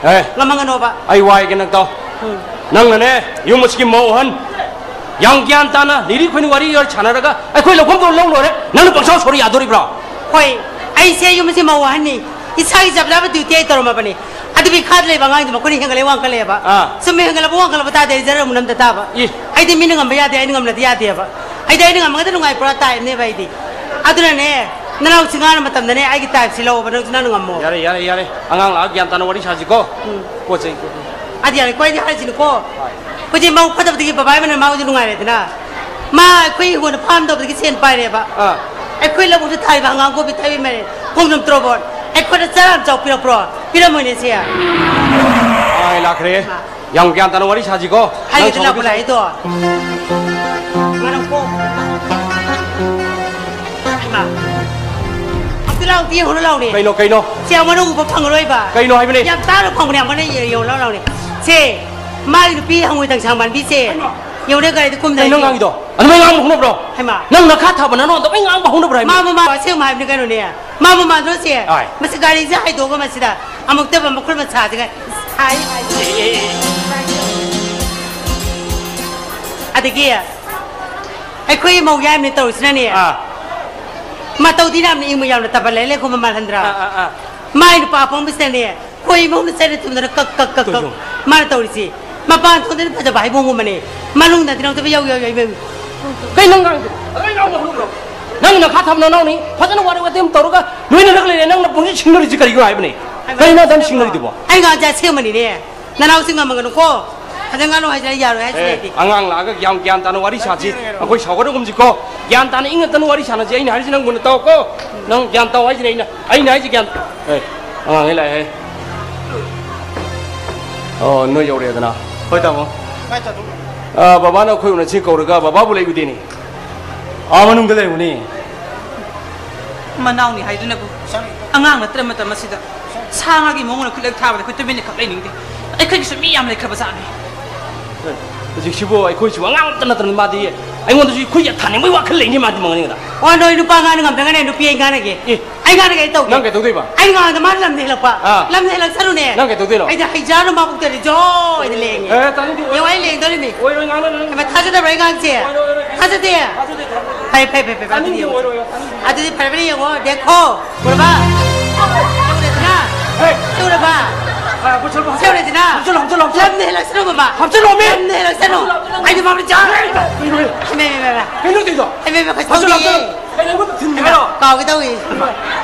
ꯑꯦ꯫ ꯉꯝꯍꯟꯒꯅꯣꯕ꯫ ꯑꯩ ꯋꯥꯏꯒꯦ ꯅꯪ ꯇꯥꯎ꯫ ꯎꯝ꯫ ꯅꯪꯅꯅꯦ, ꯌꯨꯝ ꯑꯁꯤꯒꯤ ꯃꯧ ꯑꯍꯟ, ꯌꯥꯝ ꯒ꯭ꯌꯥꯟ ꯇꯥꯅ ꯂꯤꯔꯤ ꯈꯣꯏꯅ ꯋꯥꯔꯤ ꯁꯥꯟꯅꯔꯒ ꯑꯩꯈꯣꯏ ꯂꯧꯐꯝꯗꯣ ꯂꯧ ꯂꯣꯏꯔꯦ꯫ ꯅꯪꯅ ꯄꯪꯁꯥꯎ ꯁꯥꯎꯔ ꯌꯥꯗꯣꯔꯤꯕ꯭ꯔꯣ? ꯍꯣꯏ, ꯑꯩꯁꯦ ꯌꯨꯝ ꯑꯁꯤ ꯃꯧ ꯑꯍꯟꯅꯤ꯫ ꯏꯁꯥꯒꯤ ꯆꯞ ꯆꯥꯕ duty ꯑꯩ ꯇꯧꯔꯝꯃꯕꯅꯤ꯫ ꯑꯗꯨ ꯃꯈꯥꯗ ꯂꯩꯕ ꯑꯉꯥꯡꯗꯣ ꯃꯈꯣꯏꯅ ꯍꯦꯟꯒꯠꯂꯦ ꯋꯥꯡꯈꯠꯂꯦꯕ꯫ ꯑꯥ꯫ ꯁꯨꯝ ꯍꯦꯟꯒꯠꯂꯛꯄ ꯋꯥꯡꯈꯠꯂꯛꯄ ꯇꯥꯔꯗꯤ ꯑꯩ ꯖꯔ ꯑꯃꯨꯛ ꯅꯝꯗ ꯇꯥꯕ꯫ ꯏ꯫ ꯑꯩꯗꯤ ꯃꯤꯅ ꯉꯝꯕ ꯌꯥꯗꯦ, ꯑꯩꯅ ꯉꯝꯂꯗꯤ ꯌꯥꯗꯦꯕ꯫ ꯑꯩꯗꯤ ꯑꯩꯅ ꯉꯝꯃꯒꯗꯤ ꯅꯨꯡꯉꯥꯏ, ꯄꯨꯔꯥ type ꯅꯦꯕ ꯑꯩꯗꯤ꯫ ꯑꯗꯨꯅꯅꯦ, ꯅꯅꯥꯎ ꯆꯤꯡꯉꯥꯅ ꯃꯇꯝꯗꯅꯦ ꯑꯩꯒꯤ type ꯁꯤ ꯂꯧꯑꯣꯕ, ꯅꯪꯁꯨ ꯅꯪꯅ ꯉꯝꯃꯣ꯫ ꯌꯥꯔꯦ, ꯌꯥꯔꯦ, ꯌꯥꯔꯦ꯫ ꯑꯉꯥꯡ ꯂꯥꯛꯑ ꯒ꯭ꯌꯥꯟ ꯇꯥꯅ ꯋꯥꯔꯤ ꯁꯥꯁꯤꯀꯣ꯫ ꯎꯝ꯫ ꯄꯣꯠ ꯆꯩ, ꯄꯣꯠ ꯆꯩ꯫ ꯑꯗꯤ ꯌꯥꯔꯦꯀꯣ, ꯑꯩꯗꯤ ꯍꯥꯏꯔꯤꯁꯤꯅꯤꯀꯣ꯫ ꯍꯣꯏ꯫ ꯍꯧꯖꯤꯛ ꯃꯧ ꯐꯠꯇꯕꯗꯒꯤ ꯕꯕꯥ ꯏꯃꯥꯅ ꯃꯥ ꯍꯧꯖꯤꯛ ꯅꯨꯡꯉꯥꯏꯔꯦꯗꯅ꯫ ꯃꯥ ꯑꯩꯈꯣꯏ ꯍꯤꯡꯒꯣꯜꯗ farm ꯇꯧꯕꯗꯒꯤ ꯁꯦꯟ ꯄꯥꯏꯔꯦꯕ꯫ ꯑꯥ꯫ ꯑꯩꯈꯣꯏ ꯂꯧꯕꯨꯛꯇ ꯊꯥꯔꯤꯕ ꯍꯪꯒꯥꯝ, ꯀꯣꯕꯤ, ꯊꯕꯤ, ꯃꯥꯏꯔꯦꯟ, ꯈꯣꯡꯗ꯭ꯔꯨꯝ, ꯇꯣꯔꯣꯕꯣꯠ꯫ ꯑꯩꯈꯣꯏꯗ ꯆꯔꯥ ꯑꯃ ꯆꯥꯎ ꯄꯤꯔꯛꯄ꯭ꯔꯣ? ꯄꯤꯔꯝꯃꯣꯏꯅꯦ ꯁꯦ꯫ ꯑꯥꯏ, ꯂꯥꯛꯈ꯭ꯔꯦ꯫ ꯃꯥ꯫ ꯌꯥꯝ ꯒ꯭ꯌꯥꯟ ꯇꯥꯅ ꯋꯥꯔꯤ ꯁꯥꯁꯤꯀꯣ꯫ ꯍꯥꯏꯒꯦꯗꯤ ꯅꯪ ꯂꯥꯛꯄ ꯁꯥꯎꯕ ꯂꯥꯛꯏꯗꯣ꯫ ꯉꯥꯏꯔꯝꯀꯣ꯫ ꯑꯝꯇ ꯂꯥꯎ, ꯑꯝꯇ ꯌꯦꯡꯍꯧꯔꯣ ꯂꯥꯎꯅꯦ꯫ ꯀꯩꯅꯣ, ꯀꯩꯅꯣ? ꯁꯦ, ꯑꯃꯅ ꯎꯕ ꯐꯪꯉꯔꯣꯏꯕ꯫ ꯀꯩꯅꯣ ꯍꯥꯏꯕꯅꯦ? ꯌꯥꯝ ꯇꯥꯡꯅ ꯐꯪꯕꯅꯦ, ꯑꯃꯅ ꯌꯦꯡꯍꯧꯔꯣ ꯂꯥꯎꯅꯦ꯫ ꯁꯦ, ꯃꯥꯒꯤ ꯅꯨꯄꯤ ꯍꯪꯉꯣꯏ ꯇꯪꯁꯥꯡ ꯃꯥꯟꯕꯤꯁꯦ꯫ ꯀꯩꯅꯣ? ꯌꯦꯡꯉꯨꯅꯦ, ꯒꯥꯔꯤꯗ ꯀꯨꯝꯗ ꯀꯩꯅꯣ ꯍꯥꯏꯁꯦ꯫ ꯉꯥꯡꯉꯤꯗꯣ? ꯑꯗꯨꯃꯥꯏ ꯉꯥꯡꯕ ꯍꯧꯅꯕ꯭ꯔꯣ? ꯍꯩꯃꯥ꯫ ꯅꯪ ꯅꯈꯥ ꯊꯥꯕ ꯅꯅꯥꯎ ꯑꯗꯨꯃꯥꯏ ꯉꯥꯡꯕ ꯍꯧꯅꯕ꯭ꯔꯣ ꯍꯥꯏꯕꯅꯦ? ꯃꯥ ꯃꯃꯥ ꯑꯁꯦꯡꯕ ꯍꯥꯏꯕꯅꯤ ꯀꯩꯅꯣꯅꯦ꯫ ꯃꯥ ꯃꯃꯥꯗꯨꯅ ꯁꯦ, ꯍꯣꯏ꯫ ꯃꯁꯤ ꯒꯥꯔꯤꯁꯦ ꯍꯥꯏꯗꯣꯛꯑꯒ ꯃꯁꯤꯗ ꯑꯃꯨꯛꯇꯕ ꯃꯈꯨꯠ ꯃꯁꯥꯁꯤꯒ ꯁꯥꯏ ꯍꯥꯏ꯫ ꯑꯗꯒꯤ ꯑꯩꯈꯣꯏ ꯃꯧ ꯌꯥꯏꯃꯅ ꯇꯧꯔꯤꯁꯤꯅꯅꯦ꯫ ꯑꯥ꯫ ꯃꯇꯧꯗꯤ ꯌꯥꯝꯅ ꯏꯪꯕ, ꯌꯥꯝꯅ ꯇꯞꯄ ꯂꯩ, ꯂꯩꯈꯣꯝ ꯃꯥꯜꯍꯟꯗ꯭ꯔꯥ? ꯑꯥ, ꯑꯥ, ꯑꯥ꯫ ꯃꯥꯏ ꯅꯨꯄꯥ ꯑꯄꯪꯕꯁꯤꯅꯅꯦ, ꯈꯣꯏ ꯏꯃꯨꯡꯗ ꯆꯠꯂ ꯊꯨꯝꯗꯅ ꯀꯛ, ꯀꯛ, ꯀꯛ, ꯀꯛ꯫ ꯀꯩꯅꯣ? ꯃꯥꯅ ꯇꯧꯔꯤꯁꯤ꯫ ꯃꯄꯥꯟ ꯊꯣꯡꯗꯅ ꯐꯖꯕ ꯍꯥꯏꯕꯣꯡꯒꯨꯝꯕꯅꯦ꯫ ꯃꯅꯨꯡꯗꯗꯤ ꯅꯧꯗꯕ ꯌꯧ, ꯌꯧ, ꯌꯧ, ꯌꯧ꯫ ꯀꯩ ꯅꯪ ꯉꯥꯡꯉꯤꯗꯣ? ꯑꯗꯨꯃꯥꯏ ꯉꯥꯡꯕ ꯍꯧꯅꯕ꯭ꯔꯣ? ꯅꯪ ꯅꯈꯥ ꯊꯝꯅ ꯅꯥꯎꯅꯤ, ꯐꯖꯅ ꯋꯥꯔꯤ ꯋꯥꯇꯦꯝ ꯇꯧꯔꯒ ꯂꯣꯏꯅꯔꯛ ꯂꯩꯔꯦ꯫ ꯅꯪꯅ ꯄꯨꯡꯁꯤ ꯁꯤꯡꯅꯔꯤꯁꯤ ꯀꯔꯤꯒꯤꯅꯣ ꯍꯥꯏꯕꯅꯦ? ꯍꯥꯏꯕ ꯀꯩꯅꯣ ꯑꯗꯨꯝ ꯁꯤꯡꯅꯔꯤꯗꯨꯕꯣ? ꯑꯩ ꯉꯥꯡꯁꯦ ꯑꯁꯦꯡꯕꯅꯤꯅꯦ꯫ ꯅꯅꯥꯎꯁꯤ ꯉꯝꯃꯒꯅꯨꯀꯣ꯫ ꯐꯖꯅ ꯉꯥꯡꯅꯧ ꯍꯥꯏꯁꯤꯅ ꯌꯥꯔꯣꯏ ꯍꯥꯏꯁꯤꯅ ꯑꯦ, ꯑꯩꯗꯤ꯫ ꯑꯉꯥꯡ ꯂꯥꯛꯑꯒ ꯌꯥꯝ ꯒ꯭ꯌꯥꯟ ꯇꯥꯅ ꯋꯥꯔꯤ ꯁꯥꯁꯤ꯫ ꯑꯩꯈꯣꯏ ꯁꯥꯎꯒꯠꯅꯒꯨꯝꯁꯤꯀꯣ꯫ ꯒ꯭ꯌꯥꯟ ꯇꯥꯅ ꯏꯪꯅ ꯇꯞꯅ ꯋꯥꯔꯤ ꯁꯥꯟꯅꯁꯤ꯫ ꯑꯩꯅ ꯍꯥꯏꯔꯤꯁꯤ ꯅꯪ ꯃꯨꯟꯅ ꯇꯥꯎꯀꯣ꯫ ꯅꯪ ꯒ꯭ꯌꯥꯟ ꯇꯥꯎ ꯍꯥꯏꯁꯤꯅꯦ ꯑꯩꯅ꯫ ꯑꯩꯅ ꯍꯥꯏꯁꯤ ꯒ꯭ꯌꯥꯟ-, ꯑꯦ, ꯑꯉꯥꯡꯉꯩ ꯂꯥꯛꯑꯦ꯫ ꯑꯣ, ꯅꯣꯏ ꯌꯧꯔꯛꯑꯦꯗꯅ꯫ ꯍꯣꯏ, ꯇꯥꯃꯣ꯫ ꯑ, ꯕꯕꯥꯅ ꯑꯩꯈꯣꯏ ꯎꯅꯁꯤ ꯀꯧꯔꯒ ꯕꯕꯥꯕꯨ ꯂꯩꯕꯤꯗꯦꯅꯦ꯫ ꯑꯥ, ꯃꯅꯨꯡꯗ ꯂꯩꯔꯝꯒꯅꯤ꯫ ꯃꯅꯥꯎꯅꯤ ꯍꯥꯏꯗꯨꯅꯕꯨ ꯑꯉꯥꯡ ꯅꯠꯇ꯭ꯔ ꯃꯇꯝ ꯑꯁꯤꯗ ꯁꯥ ꯉꯥꯒꯤ ꯃꯑꯣꯡꯗ ꯈꯨꯠꯂꯦꯛ ꯊꯥꯕꯗ ꯑꯩꯈꯣꯏ ꯇꯨꯃꯤꯟꯅ ꯈꯛ ꯂꯩꯅꯤꯡꯗꯦ꯫ ꯑꯩꯈꯣꯏꯒꯤꯁꯨ ꯃꯤ ꯌꯥꯝ ꯂꯩꯈ꯭ꯔꯕ ꯖꯥꯠꯅꯤ꯫ ꯍꯧꯖꯤꯛꯁꯤꯕꯨ ꯑꯩꯈꯣꯏꯁꯨ ꯑꯉꯥꯡ ꯑꯃꯠꯇ ꯅꯠꯇꯅ ꯃꯥꯗꯤ ꯑꯩꯉꯣꯟꯗꯁꯨ ꯈꯨꯠ ꯌꯥꯝ ꯊꯥꯅꯤꯡꯕꯒꯤ ꯋꯥꯈꯜ ꯂꯩꯅꯤ ꯃꯥꯗꯤ ꯃꯉꯣꯟꯗ꯫ ꯑꯣ, ꯅꯣꯏ ꯅꯨꯄꯥ ꯉꯥꯡꯅ ꯉꯝꯗ꯭ꯔꯒꯅꯦ ꯅꯨꯄꯤ ꯑꯩ ꯉꯥꯡꯅꯒꯦ꯫ ꯑꯦ꯫ ꯑꯩ ꯉꯥꯡꯅꯒꯦ ꯑꯩ ꯇꯧꯒꯦ꯫ ꯅꯪ ꯀꯩꯗꯧꯗꯣꯏꯕ? ꯑꯩ ꯉꯥꯡꯗ ꯃꯥꯅ ꯂꯝꯗ ꯍꯦꯜꯂꯛꯄ꯫ ꯑꯥ꯫ ꯂꯝꯗ ꯍꯦꯜꯂꯛꯁꯅꯨꯅꯦ꯫ ꯅꯪ ꯀꯩꯗꯧꯗꯣꯏꯅꯣ? ꯑꯩꯗꯤ ꯍꯩꯖꯥꯔ ꯃꯥꯕꯨꯛꯇꯗꯤ ꯖꯣ ꯑꯣꯏꯅ ꯂꯦꯡꯉꯦ꯫ ꯑꯦ, ꯇꯥꯅꯤꯡꯗꯦ, ꯑꯣꯏꯔꯣꯏ꯫ ꯌꯦꯡꯉꯣ, ꯑꯩ ꯂꯦꯡꯗꯣꯔꯤꯃꯤ꯫ ꯑꯣꯏꯔꯣꯏ, ꯉꯥꯡꯅꯔꯣꯏ, ꯉꯥꯡꯅꯔꯣꯏ꯫ ꯍꯩꯃꯥ, ꯊꯥꯖꯗꯕ꯭ꯔꯥ ꯑꯩ ꯉꯥꯡꯁꯦ? ꯑꯣꯏꯔꯣꯏ, ꯑꯣꯏꯔꯣꯏ꯫ ꯊꯥꯖꯗꯦ? ꯊꯥꯖꯗꯦ, ꯊꯥꯖꯗꯦ꯫ ꯐꯔꯦ, ꯐꯔꯦ, ꯐꯔꯦ, ꯐꯔꯦ, ꯑꯗꯨꯗꯤ ꯇꯥꯅꯤꯡꯗꯦ, ꯌꯦꯡꯉꯣ꯫ ꯑꯣꯏꯔꯣꯏ, ꯇꯥꯅꯤꯡꯗꯦ꯫ ꯑꯗꯨꯗꯤ ꯐꯔꯦ, ꯐꯔꯦ, ꯌꯦꯡꯉꯣ꯫ ꯗꯦꯈꯣ꯫ ꯎꯔꯕ? ꯍꯦ! ꯁꯤ ꯎꯔꯗꯅ? ꯁꯤ ꯎꯔꯕ? ꯑ, ꯄꯨꯁꯜꯂꯣ, ꯁꯤ ꯎꯔꯗꯅ? ꯍꯥꯞꯆꯜꯂꯣ, ꯍꯥꯞꯆꯜꯂꯣ, ꯍꯥꯞꯆꯜꯂꯣ꯫ ꯂꯝꯗ ꯍꯦꯜꯂꯛꯁꯅꯨ, ꯕꯕꯥ꯫ ꯍꯥꯞꯆꯜꯂꯣ, ꯃꯤ! ꯂꯝꯗ ꯍꯦꯜꯂꯛꯁꯅꯨ꯫ ꯍꯥꯞꯆꯜꯂꯣ, ꯍꯥꯞꯆꯜꯂꯣ꯫ ꯑꯩꯗꯤ ꯃꯥꯕꯨ ꯆꯥ-, ꯍꯦ! ꯀꯩꯅꯣ? ꯍꯩꯃꯥ, ꯍꯩꯃꯥ, ꯍꯩꯃꯥ꯫ ꯀꯩꯅꯣ ꯇꯧꯔꯤꯗꯣ? ꯍꯩꯃꯥ, ꯍꯩꯃꯥ, ꯀꯩꯁꯨ ꯍꯥꯞꯆꯜꯂꯣ, ꯇꯧꯗꯤꯌꯦ꯫ ꯍꯥꯞꯆꯜꯂꯣ꯫ ꯀꯩꯅꯣ ꯑꯩꯉꯣꯟꯗ ꯊꯤꯟꯕꯤꯔꯣ? ꯀꯥꯎꯒꯦ ꯇꯧꯏ꯫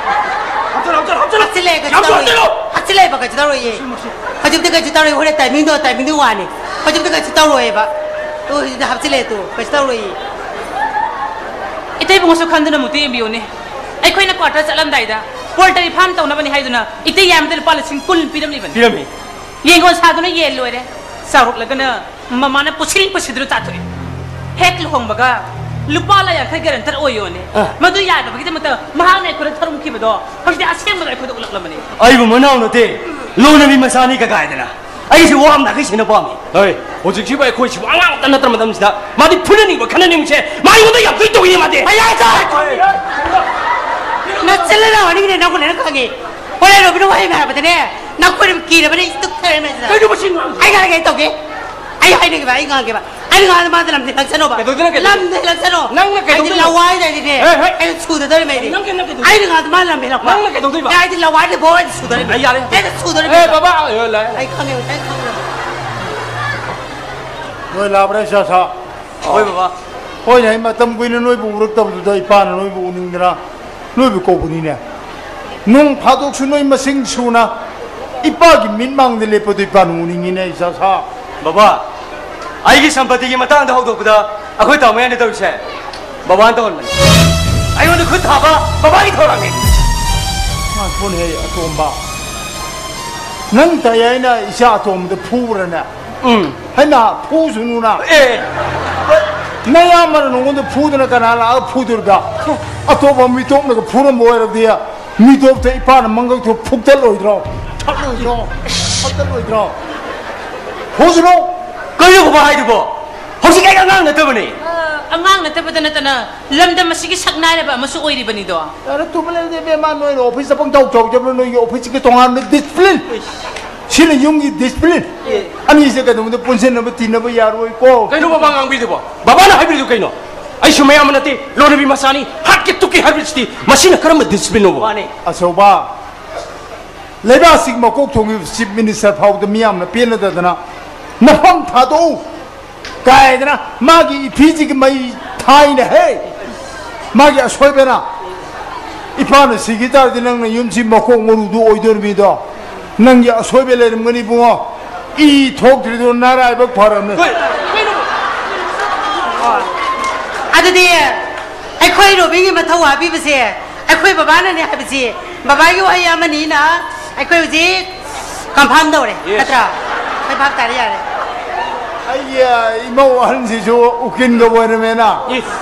ꯍꯥꯞꯆꯜꯂꯣ, ꯍꯥꯞꯆꯜꯂꯣ, ꯍꯥꯞꯆꯜꯂꯣ꯫ ꯍꯥꯞꯆꯤꯜꯂꯦ, ꯀꯩꯁꯨ ꯌꯥꯝ ꯇꯧꯔꯣꯏ꯫ ꯍꯥꯞꯆꯜꯂꯣ꯫ ꯍꯥꯞꯆꯤꯜꯂꯦꯕ, ꯀꯩꯁꯨ ꯇꯧꯔꯣꯏꯌꯦ꯫ ꯃꯁꯤ, ꯃꯁꯤ꯫ ꯍꯧꯖꯤꯛꯇꯤ ꯀꯩꯁꯨ ꯇꯧꯔꯣꯏ, ꯍꯣꯔꯦꯟ ꯇꯥꯏꯃꯤꯡꯗꯣ, ꯇꯥꯏꯃꯤꯡꯗꯣ ꯋꯥꯅꯤ꯫ ꯍꯧꯖꯤꯛꯇꯤ ꯀꯩꯁꯨ ꯇꯧꯔꯣꯏꯌꯦꯕ꯫ ꯇꯨ, ꯍꯧꯖꯤꯛꯇꯤ ꯍꯥꯞꯆꯤꯜꯂꯦ ꯇꯨ, ꯀꯩꯁꯨ ꯇꯧꯔꯣꯏꯌꯦ꯫ ꯏꯇꯩꯕꯨꯡꯉꯣꯁꯨ ꯈꯟꯗꯨꯅ ꯑꯃꯨꯛꯇ ꯌꯦꯡꯕꯤꯌꯨꯅꯦ꯫ ꯑꯩꯈꯣꯏꯅ quarter ꯆꯠꯂꯝꯗꯥꯏꯗ poultry farm ꯇꯧꯅꯕꯅꯤ ꯍꯥꯏꯗꯨꯅ ꯏꯇꯩ ꯌꯥꯝꯗ ꯂꯨꯄꯥ ꯂꯤꯁꯤꯡ ꯀꯨꯟ ꯄꯤꯔꯝꯂꯤꯕꯅꯤ꯫ ꯄꯤꯔꯝꯃꯤ꯫ ꯌꯦꯡꯒꯣꯟ ꯁꯥꯗꯨꯅ ꯌꯦꯟ ꯂꯣꯏꯔꯦ꯫ ꯆꯥꯎꯔꯛꯂꯒꯅ ꯃꯃꯥꯅ ꯄꯨꯁꯤꯜ ꯄꯨꯁꯤꯗꯨꯅ ꯆꯥꯊꯣꯛꯑꯦ꯫ ꯍꯦꯛ ꯂꯨꯍꯣꯡꯕꯒ ꯂꯨꯄꯥ ꯂꯥꯈ ꯌꯥꯡꯈꯩ ꯒꯔꯦꯟꯇꯔ ꯑꯣꯏꯌꯣꯅꯦ꯫ ꯑ꯫ ꯃꯗꯨ ꯌꯥꯗꯕꯒꯤꯗꯃꯛꯇ ꯃꯍꯥꯛꯅ ꯑꯩꯈꯣꯏꯗ ꯊꯔꯝꯈꯤꯕꯗꯣ ꯍꯧꯖꯤꯛꯇꯤ ꯑꯁꯦꯡꯕꯗ ꯑꯩꯈꯣꯏꯗ ꯎꯠꯂꯛꯂꯕꯅꯤ꯫ ꯑꯩꯕꯨ ꯃꯅꯥꯎ ꯅꯠꯇꯦ, ꯂꯣꯟꯅꯕꯤ ꯃꯆꯥꯅꯤ ꯀꯀꯥꯏꯗꯅ꯫ ꯑꯩꯁꯦ ꯋꯥ ꯑꯃ ꯅꯥꯈꯩ ꯁꯦꯟꯅ ꯄꯥꯝꯃꯤ꯫ ꯍꯣꯏ, ꯍꯧꯖꯤꯛꯁꯤꯕꯨ ꯑꯩꯈꯣꯏꯁꯤꯕꯨ ꯑꯉꯥꯡ ꯑꯝꯇ ꯅꯠꯇ꯭ꯔ ꯃꯇꯝꯁꯤꯗ ꯃꯥꯗꯤ ꯐꯨꯅꯅꯤꯡꯕ ꯈꯠꯅꯅꯤꯡꯕꯁꯦ ꯃꯥ ꯑꯩꯉꯣꯟꯗ ꯌꯥꯝ ꯇꯣꯏ ꯇꯧꯏꯅꯦ ꯃꯥꯗꯤ꯫ ꯃꯌꯥꯏ ꯆꯥ! ꯅꯆꯤꯜ ꯅꯅꯥꯎ ꯑꯅꯤꯒꯤꯅꯦ ꯅꯪꯕꯨꯅꯦ ꯅꯪ ꯈꯪꯉꯤ꯫ ꯍꯣꯔꯦꯟ ꯔꯣꯕꯤꯟ ꯋꯥꯍꯩ ꯑꯃ ꯍꯥꯏꯔꯛꯄꯗꯅꯦ ꯅꯪ ꯀꯣꯏꯅ ꯀꯤꯔꯕꯅꯦ ꯏꯁ ꯇꯨꯛꯊꯔꯦ ꯃꯁꯤꯗ꯫ ꯀꯩꯅꯣ ꯃꯁꯤ ꯉꯥꯡ-? ꯑꯩ ꯉꯥꯡꯒꯦ ꯑꯩ ꯇꯧꯒꯦ꯫ ꯑꯩ ꯍꯥꯏꯅꯤꯡꯉꯤꯕ ꯑꯩ ꯉꯥꯡꯒꯦꯕ꯫ ꯑꯩꯅ ꯉꯥꯡꯕꯗ ꯃꯥꯗ ꯂꯝ ꯍꯦꯜꯂꯛꯁꯅꯣꯕ꯫ ꯀꯩꯗꯧꯗꯣꯏꯅꯣ, ꯀꯩꯗꯧꯗꯣꯏꯅꯣ? ꯂꯝ ꯍꯦꯜꯂꯛꯁꯅꯣ꯫ ꯅꯪꯅ ꯀꯩꯗꯧꯗꯣꯏꯅꯣ? ꯑꯩꯗꯤ ꯂꯋꯥꯏꯗ ꯑꯩꯗꯤꯅꯦ꯫ ꯍꯦ, ꯍꯦ꯫ ꯑꯩꯅ ꯁꯨꯗꯗꯧꯔꯤꯕ ꯑꯩꯗꯤ꯫ ꯅꯪ ꯀꯩꯅꯣ ꯀꯩꯗꯧꯗꯣꯏꯅꯣ? ꯑꯩꯅ ꯉꯥꯡꯕꯗ ꯃꯥ ꯂꯝ ꯍꯦꯜꯂꯛꯄ꯫ ꯅꯪꯅ ꯀꯩꯗꯧꯗꯣꯏꯕ? ꯑꯦ, ꯑꯩꯗꯤ ꯂꯋꯥꯏꯗ ꯕꯣ ꯑꯩꯗꯤ ꯁꯨꯗꯧꯔꯤꯕ꯫ ꯑꯩ ꯌꯥꯔꯦ꯫ ꯑꯩꯅ ꯁꯨꯗꯧꯔꯤꯕ꯫ ꯑꯦ, ꯕꯕꯥ, ꯑꯦ, ꯂꯥꯛꯑꯦ꯫ ꯑꯩ ꯈꯪꯉꯦꯕ, ꯑꯩ ꯈꯪꯉꯦꯕ꯫ ꯅꯣꯏ ꯂꯥꯛꯄ꯭ꯔꯥ, ꯏꯆꯥ ꯁꯥ? ꯍꯣꯏ, ꯕꯕꯥ꯫ ꯍꯣꯏꯅꯦ, ꯑꯩ ꯃꯇꯝ ꯀꯨꯏꯅ ꯅꯣꯏꯕꯨ ꯎꯔꯛꯇꯕꯗꯨꯗ ꯏꯄꯥꯅ ꯅꯣꯏꯕꯨ ꯎꯅꯤꯡꯗꯅ ꯅꯣꯏꯕꯨ ꯀꯧꯕꯅꯤꯅꯦ꯫ ꯅꯣꯡ ꯐꯥꯗꯣꯛꯁꯨ ꯅꯣꯏ ꯃꯁꯤꯡ ꯁꯨꯅ ꯏꯄꯥꯒꯤ ꯃꯤꯠ ꯃꯥꯡꯗ ꯂꯦꯞꯄꯗꯨ ꯏꯄꯥꯅ ꯎꯅꯤꯡꯉꯤꯅꯦ, ꯏꯆꯥ ꯁꯥ꯫ ꯕꯕꯥ, ꯑꯩꯒꯤ ꯁꯝꯄꯇꯤꯒꯤ ꯃꯇꯥꯡꯗ ꯍꯧꯗꯣꯛꯄꯗ ꯑꯩꯈꯣꯏ ꯇꯥꯃꯣ ꯌꯥꯏꯅ ꯇꯧꯔꯤꯁꯦ ꯕꯕꯥꯅ ꯇꯧꯍꯟꯕꯅꯤ꯫ ꯑꯩꯉꯣꯟꯗ ꯈꯨꯠ ꯊꯥꯕ ꯕꯕꯥꯒꯤ ꯊꯧꯔꯥꯡꯅꯤ꯫ ꯉꯥꯏꯈꯣꯅꯦꯍꯦ, ꯑꯇꯣꯝꯕ꯫ ꯅꯪ ꯇꯥꯏ ꯍꯥꯏꯅ ꯏꯆꯥ ꯑꯇꯣꯝꯕꯗ ꯐꯨꯕ꯭ꯔꯅꯦ? ꯎꯝ꯫ ꯍꯩꯃꯥ, ꯐꯨꯁꯅꯨꯅ꯫ ꯑꯦ꯫ ꯅꯌꯥꯝꯕꯅ ꯅꯉꯣꯟꯗ ꯐꯨꯗꯅ ꯀꯅꯥ ꯂꯥꯛꯑꯒ ꯐꯨꯗꯣꯔꯤꯕ? ꯑꯇꯣꯞꯄ ꯃꯤꯇꯣꯞꯅꯒ ꯐꯨꯔꯝꯕ ꯑꯣꯏꯔꯕꯗꯤ ꯃꯤꯇꯣꯞꯇ ꯏꯄꯥꯅ ꯃꯪꯒꯜ ꯊꯣꯛ ꯐꯨꯛꯇꯠꯂꯣꯏꯗ꯭ꯔꯣ? ꯐꯛꯂꯣꯏꯗ꯭ꯔꯣ? ꯐꯛꯇꯠꯂꯣꯏꯗ꯭ꯔꯣ? ꯐꯨꯁꯅꯨ! ꯀꯩꯅꯣ ꯕꯕꯥ ꯍꯥꯏꯗꯨꯕꯣ? ꯍꯧꯖꯤꯛ ꯑꯩ ꯑꯉꯥꯡ ꯅꯠꯇꯕꯅꯦ꯫ ꯑ, ꯑꯉꯥꯡ ꯅꯠꯇꯕꯗ ꯅꯠꯇꯅ ꯂꯝꯗꯝ ꯑꯁꯤꯒꯤ ꯁꯛꯅꯥꯏꯔꯕ ꯑꯃꯁꯨ ꯑꯣꯏꯔꯤꯕꯅꯤꯗꯣ꯫ ꯌꯥꯔꯦ, ꯇꯨꯃꯤꯟ ꯂꯩꯌꯨꯗ, ꯏꯕꯦꯝꯃ, ꯅꯣꯏꯅ ꯑꯣꯐꯤꯁꯇ ꯄꯪꯇꯧ ꯇꯧꯖꯕ꯭ꯔꯣ? ꯅꯣꯏꯒꯤ ꯑꯣꯐꯤꯁꯀꯤ ꯇꯣꯉꯥꯟꯕ ꯗꯤꯁꯤꯄ꯭ꯂꯤꯟ꯫ ꯁꯤꯅ ꯌꯨꯝꯒꯤ ꯗꯤꯁꯤꯄ꯭ꯂꯤꯟ꯫ ꯑꯦ꯫ ꯑꯅꯤꯁꯦ ꯀꯩꯗꯧꯕꯗ ꯄꯨꯟꯁꯤꯟꯅꯕ ꯇꯤꯟꯅꯕ ꯌꯥꯔꯣꯏꯀꯣ꯫ ꯀꯩꯅꯣ ꯕꯕꯥ ꯉꯥꯡꯕꯤꯗꯨꯕꯣ? ꯕꯕꯥꯅ ꯍꯥꯏꯕꯤꯔꯤꯗꯨ ꯀꯩꯅꯣ? ꯑꯩꯁꯨ ꯃꯌꯥꯝꯕ ꯅꯠꯇꯦ, ꯂꯣꯟꯅꯕꯤ ꯃꯆꯥꯅꯤ, ꯍꯥꯠꯀꯦ ꯇꯨꯞꯀꯦ ꯍꯥꯏꯕꯁꯤꯗꯤ ꯃꯁꯤꯅ ꯀꯔꯝꯕ ꯗꯤꯁꯤꯄ꯭ꯂꯤꯟꯅꯣꯕ? ꯃꯥꯅꯦ꯫ ꯑꯆꯧꯕ, ꯂꯩꯕꯥꯛꯁꯤꯒꯤ ꯃꯀꯣꯛ ꯊꯣꯡꯉꯤꯕ ꯆꯤꯐ ꯃꯤꯅꯤꯁꯇꯔ ꯐꯥꯎꯕꯗ ꯃꯤꯌꯥꯝꯅ ꯄꯦꯟꯅꯗꯗꯅ ꯅꯐꯝ ꯊꯥꯗꯣꯛꯎ꯫ ꯀꯥꯏꯗꯅ ꯃꯥꯒꯤ ꯏꯐꯤꯁꯤꯒꯤ ꯃꯩ ꯊꯥꯏꯅ ꯍꯦ꯫ ꯃꯥꯒꯤ ꯑꯁꯣꯏꯕꯅ ꯏꯄꯥꯅ ꯁꯤꯈꯤ ꯇꯥꯔꯗꯤ ꯅꯪꯅ ꯌꯨꯝꯁꯤ ꯃꯀꯣꯛ ꯃꯔꯨꯗꯨ ꯑꯣꯏꯗꯣꯔꯤꯕꯤꯗꯣ꯫ ꯅꯪꯒꯤ ꯑꯁꯣꯏꯕ ꯂꯩꯔꯝꯒꯅꯤ ꯏꯕꯨꯡꯉꯣ꯫ ꯏ ꯊꯣꯛꯇ꯭ꯔꯤꯗꯣ ꯅꯔꯥꯏꯕꯛ ꯐꯔꯕꯅꯦ꯫ ꯑꯗꯨꯗꯤ ꯑꯩꯈꯣꯏ ꯔꯣꯕꯤꯟꯒꯤ ꯃꯊꯧ ꯍꯥꯞꯄꯤꯕꯁꯦ ꯑꯩꯈꯣꯏ ꯕꯕꯥꯅꯅꯦ ꯍꯥꯏꯕꯁꯤ ꯕꯕꯥꯒꯤ ꯋꯥꯍꯩ ꯑꯃꯅꯤꯅ ꯑꯩꯈꯣꯏ ꯍꯧꯖꯤꯛ ꯀꯟꯐꯥꯔꯝ ꯇꯧꯔꯦ꯫ ꯌꯦꯁ꯫ ꯅꯠꯇ꯭ꯔꯥ? ꯑꯩꯈꯣꯏ ꯚꯥꯞ ꯇꯥꯔꯦ, ꯌꯥꯔꯦ꯫ ꯑꯩꯒꯤ, ꯑ, ꯏꯃꯧ ꯑꯍꯟꯁꯤꯁꯨ ꯎꯀꯤꯜꯒ ꯑꯣꯏꯔꯝꯃꯦꯅ꯫ ꯏꯁ꯫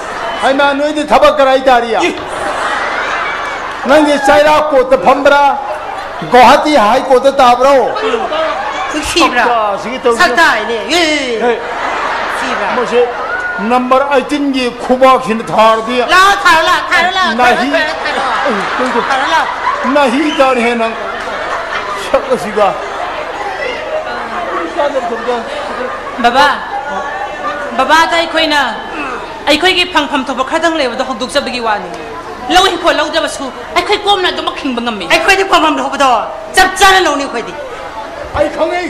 ꯍꯩꯃꯥ, ꯅꯣꯏꯗꯤ ꯊꯕꯛ ꯀꯔꯥꯏ ꯇꯥꯔꯤ? ꯅꯪꯗꯤ ꯆꯩꯔꯥꯛ ꯀꯣꯠꯇ ꯐꯝꯕ꯭ꯔꯥ? ꯒꯧꯍꯥꯇꯤ ꯍꯥꯏ ꯀꯣꯔꯠꯇ ꯇꯥꯕ꯭ꯔꯣ? ꯅꯨꯡꯁꯤꯕ꯭ꯔꯥ? ꯁꯛꯇꯥꯁꯤꯒꯤ ꯇꯧꯔꯤꯁꯦ꯫ ꯁꯛꯇꯥꯏꯅꯦ꯫ ꯑꯦ꯫ ꯍꯦ꯫ ꯅꯨꯡꯁꯤꯕ꯭ꯔꯥ? ꯃꯁꯤ ꯅꯝꯕꯔ ꯑꯩꯠꯇꯤꯟꯒꯤ ꯈꯨꯕꯥꯛꯁꯤꯅ ꯊꯥꯔꯗꯤ ꯂꯥꯛꯑꯣ, ꯊꯥꯔꯣ, ꯂꯥꯛꯑꯣ, ꯊꯥꯔꯣ, ꯂꯥꯛꯑꯣ, ꯅꯥꯍꯤ꯫ ꯊꯥꯔꯣ, ꯊꯥꯔꯣ, ꯊꯥꯔꯣ꯫ ꯑꯦ, ꯀꯩꯅꯣ꯫ ꯊꯥꯔꯣ, ꯂꯥꯛꯑꯣ꯫ ꯅꯥꯍꯤ ꯇꯥꯔꯦꯍꯦ ꯅꯪ꯫ ꯁꯛ ꯑꯁꯤꯒ꯫ ꯕꯕꯥ, ꯕꯕꯥꯗ ꯑꯩꯈꯣꯏꯅ ꯑꯩꯈꯣꯏꯒꯤ ꯐꯪꯐꯝ ꯊꯣꯛꯄ ꯈꯔꯗꯪ ꯂꯩꯕꯗꯣ ꯍꯧꯗꯣꯛꯆꯕꯒꯤ ꯋꯥꯅꯤ꯫ ꯂꯧ ꯏꯪꯈꯣꯜ ꯂꯧꯗ꯭ꯔꯕꯁꯨ ꯑꯩꯈꯣꯏ ꯀꯣꯝꯅ ꯑꯗꯨꯃꯛ ꯍꯤꯡꯕ ꯉꯝꯃꯤ꯫ ꯑꯩꯈꯣꯏꯗꯤ ꯐꯪꯐꯝ ꯊꯣꯛꯄꯗꯣ ꯆꯞ ꯆꯥꯅ ꯂꯧꯅꯤ ꯑꯩꯈꯣꯏꯗꯤ꯫ ꯑꯩ ꯈꯪꯉꯤ꯫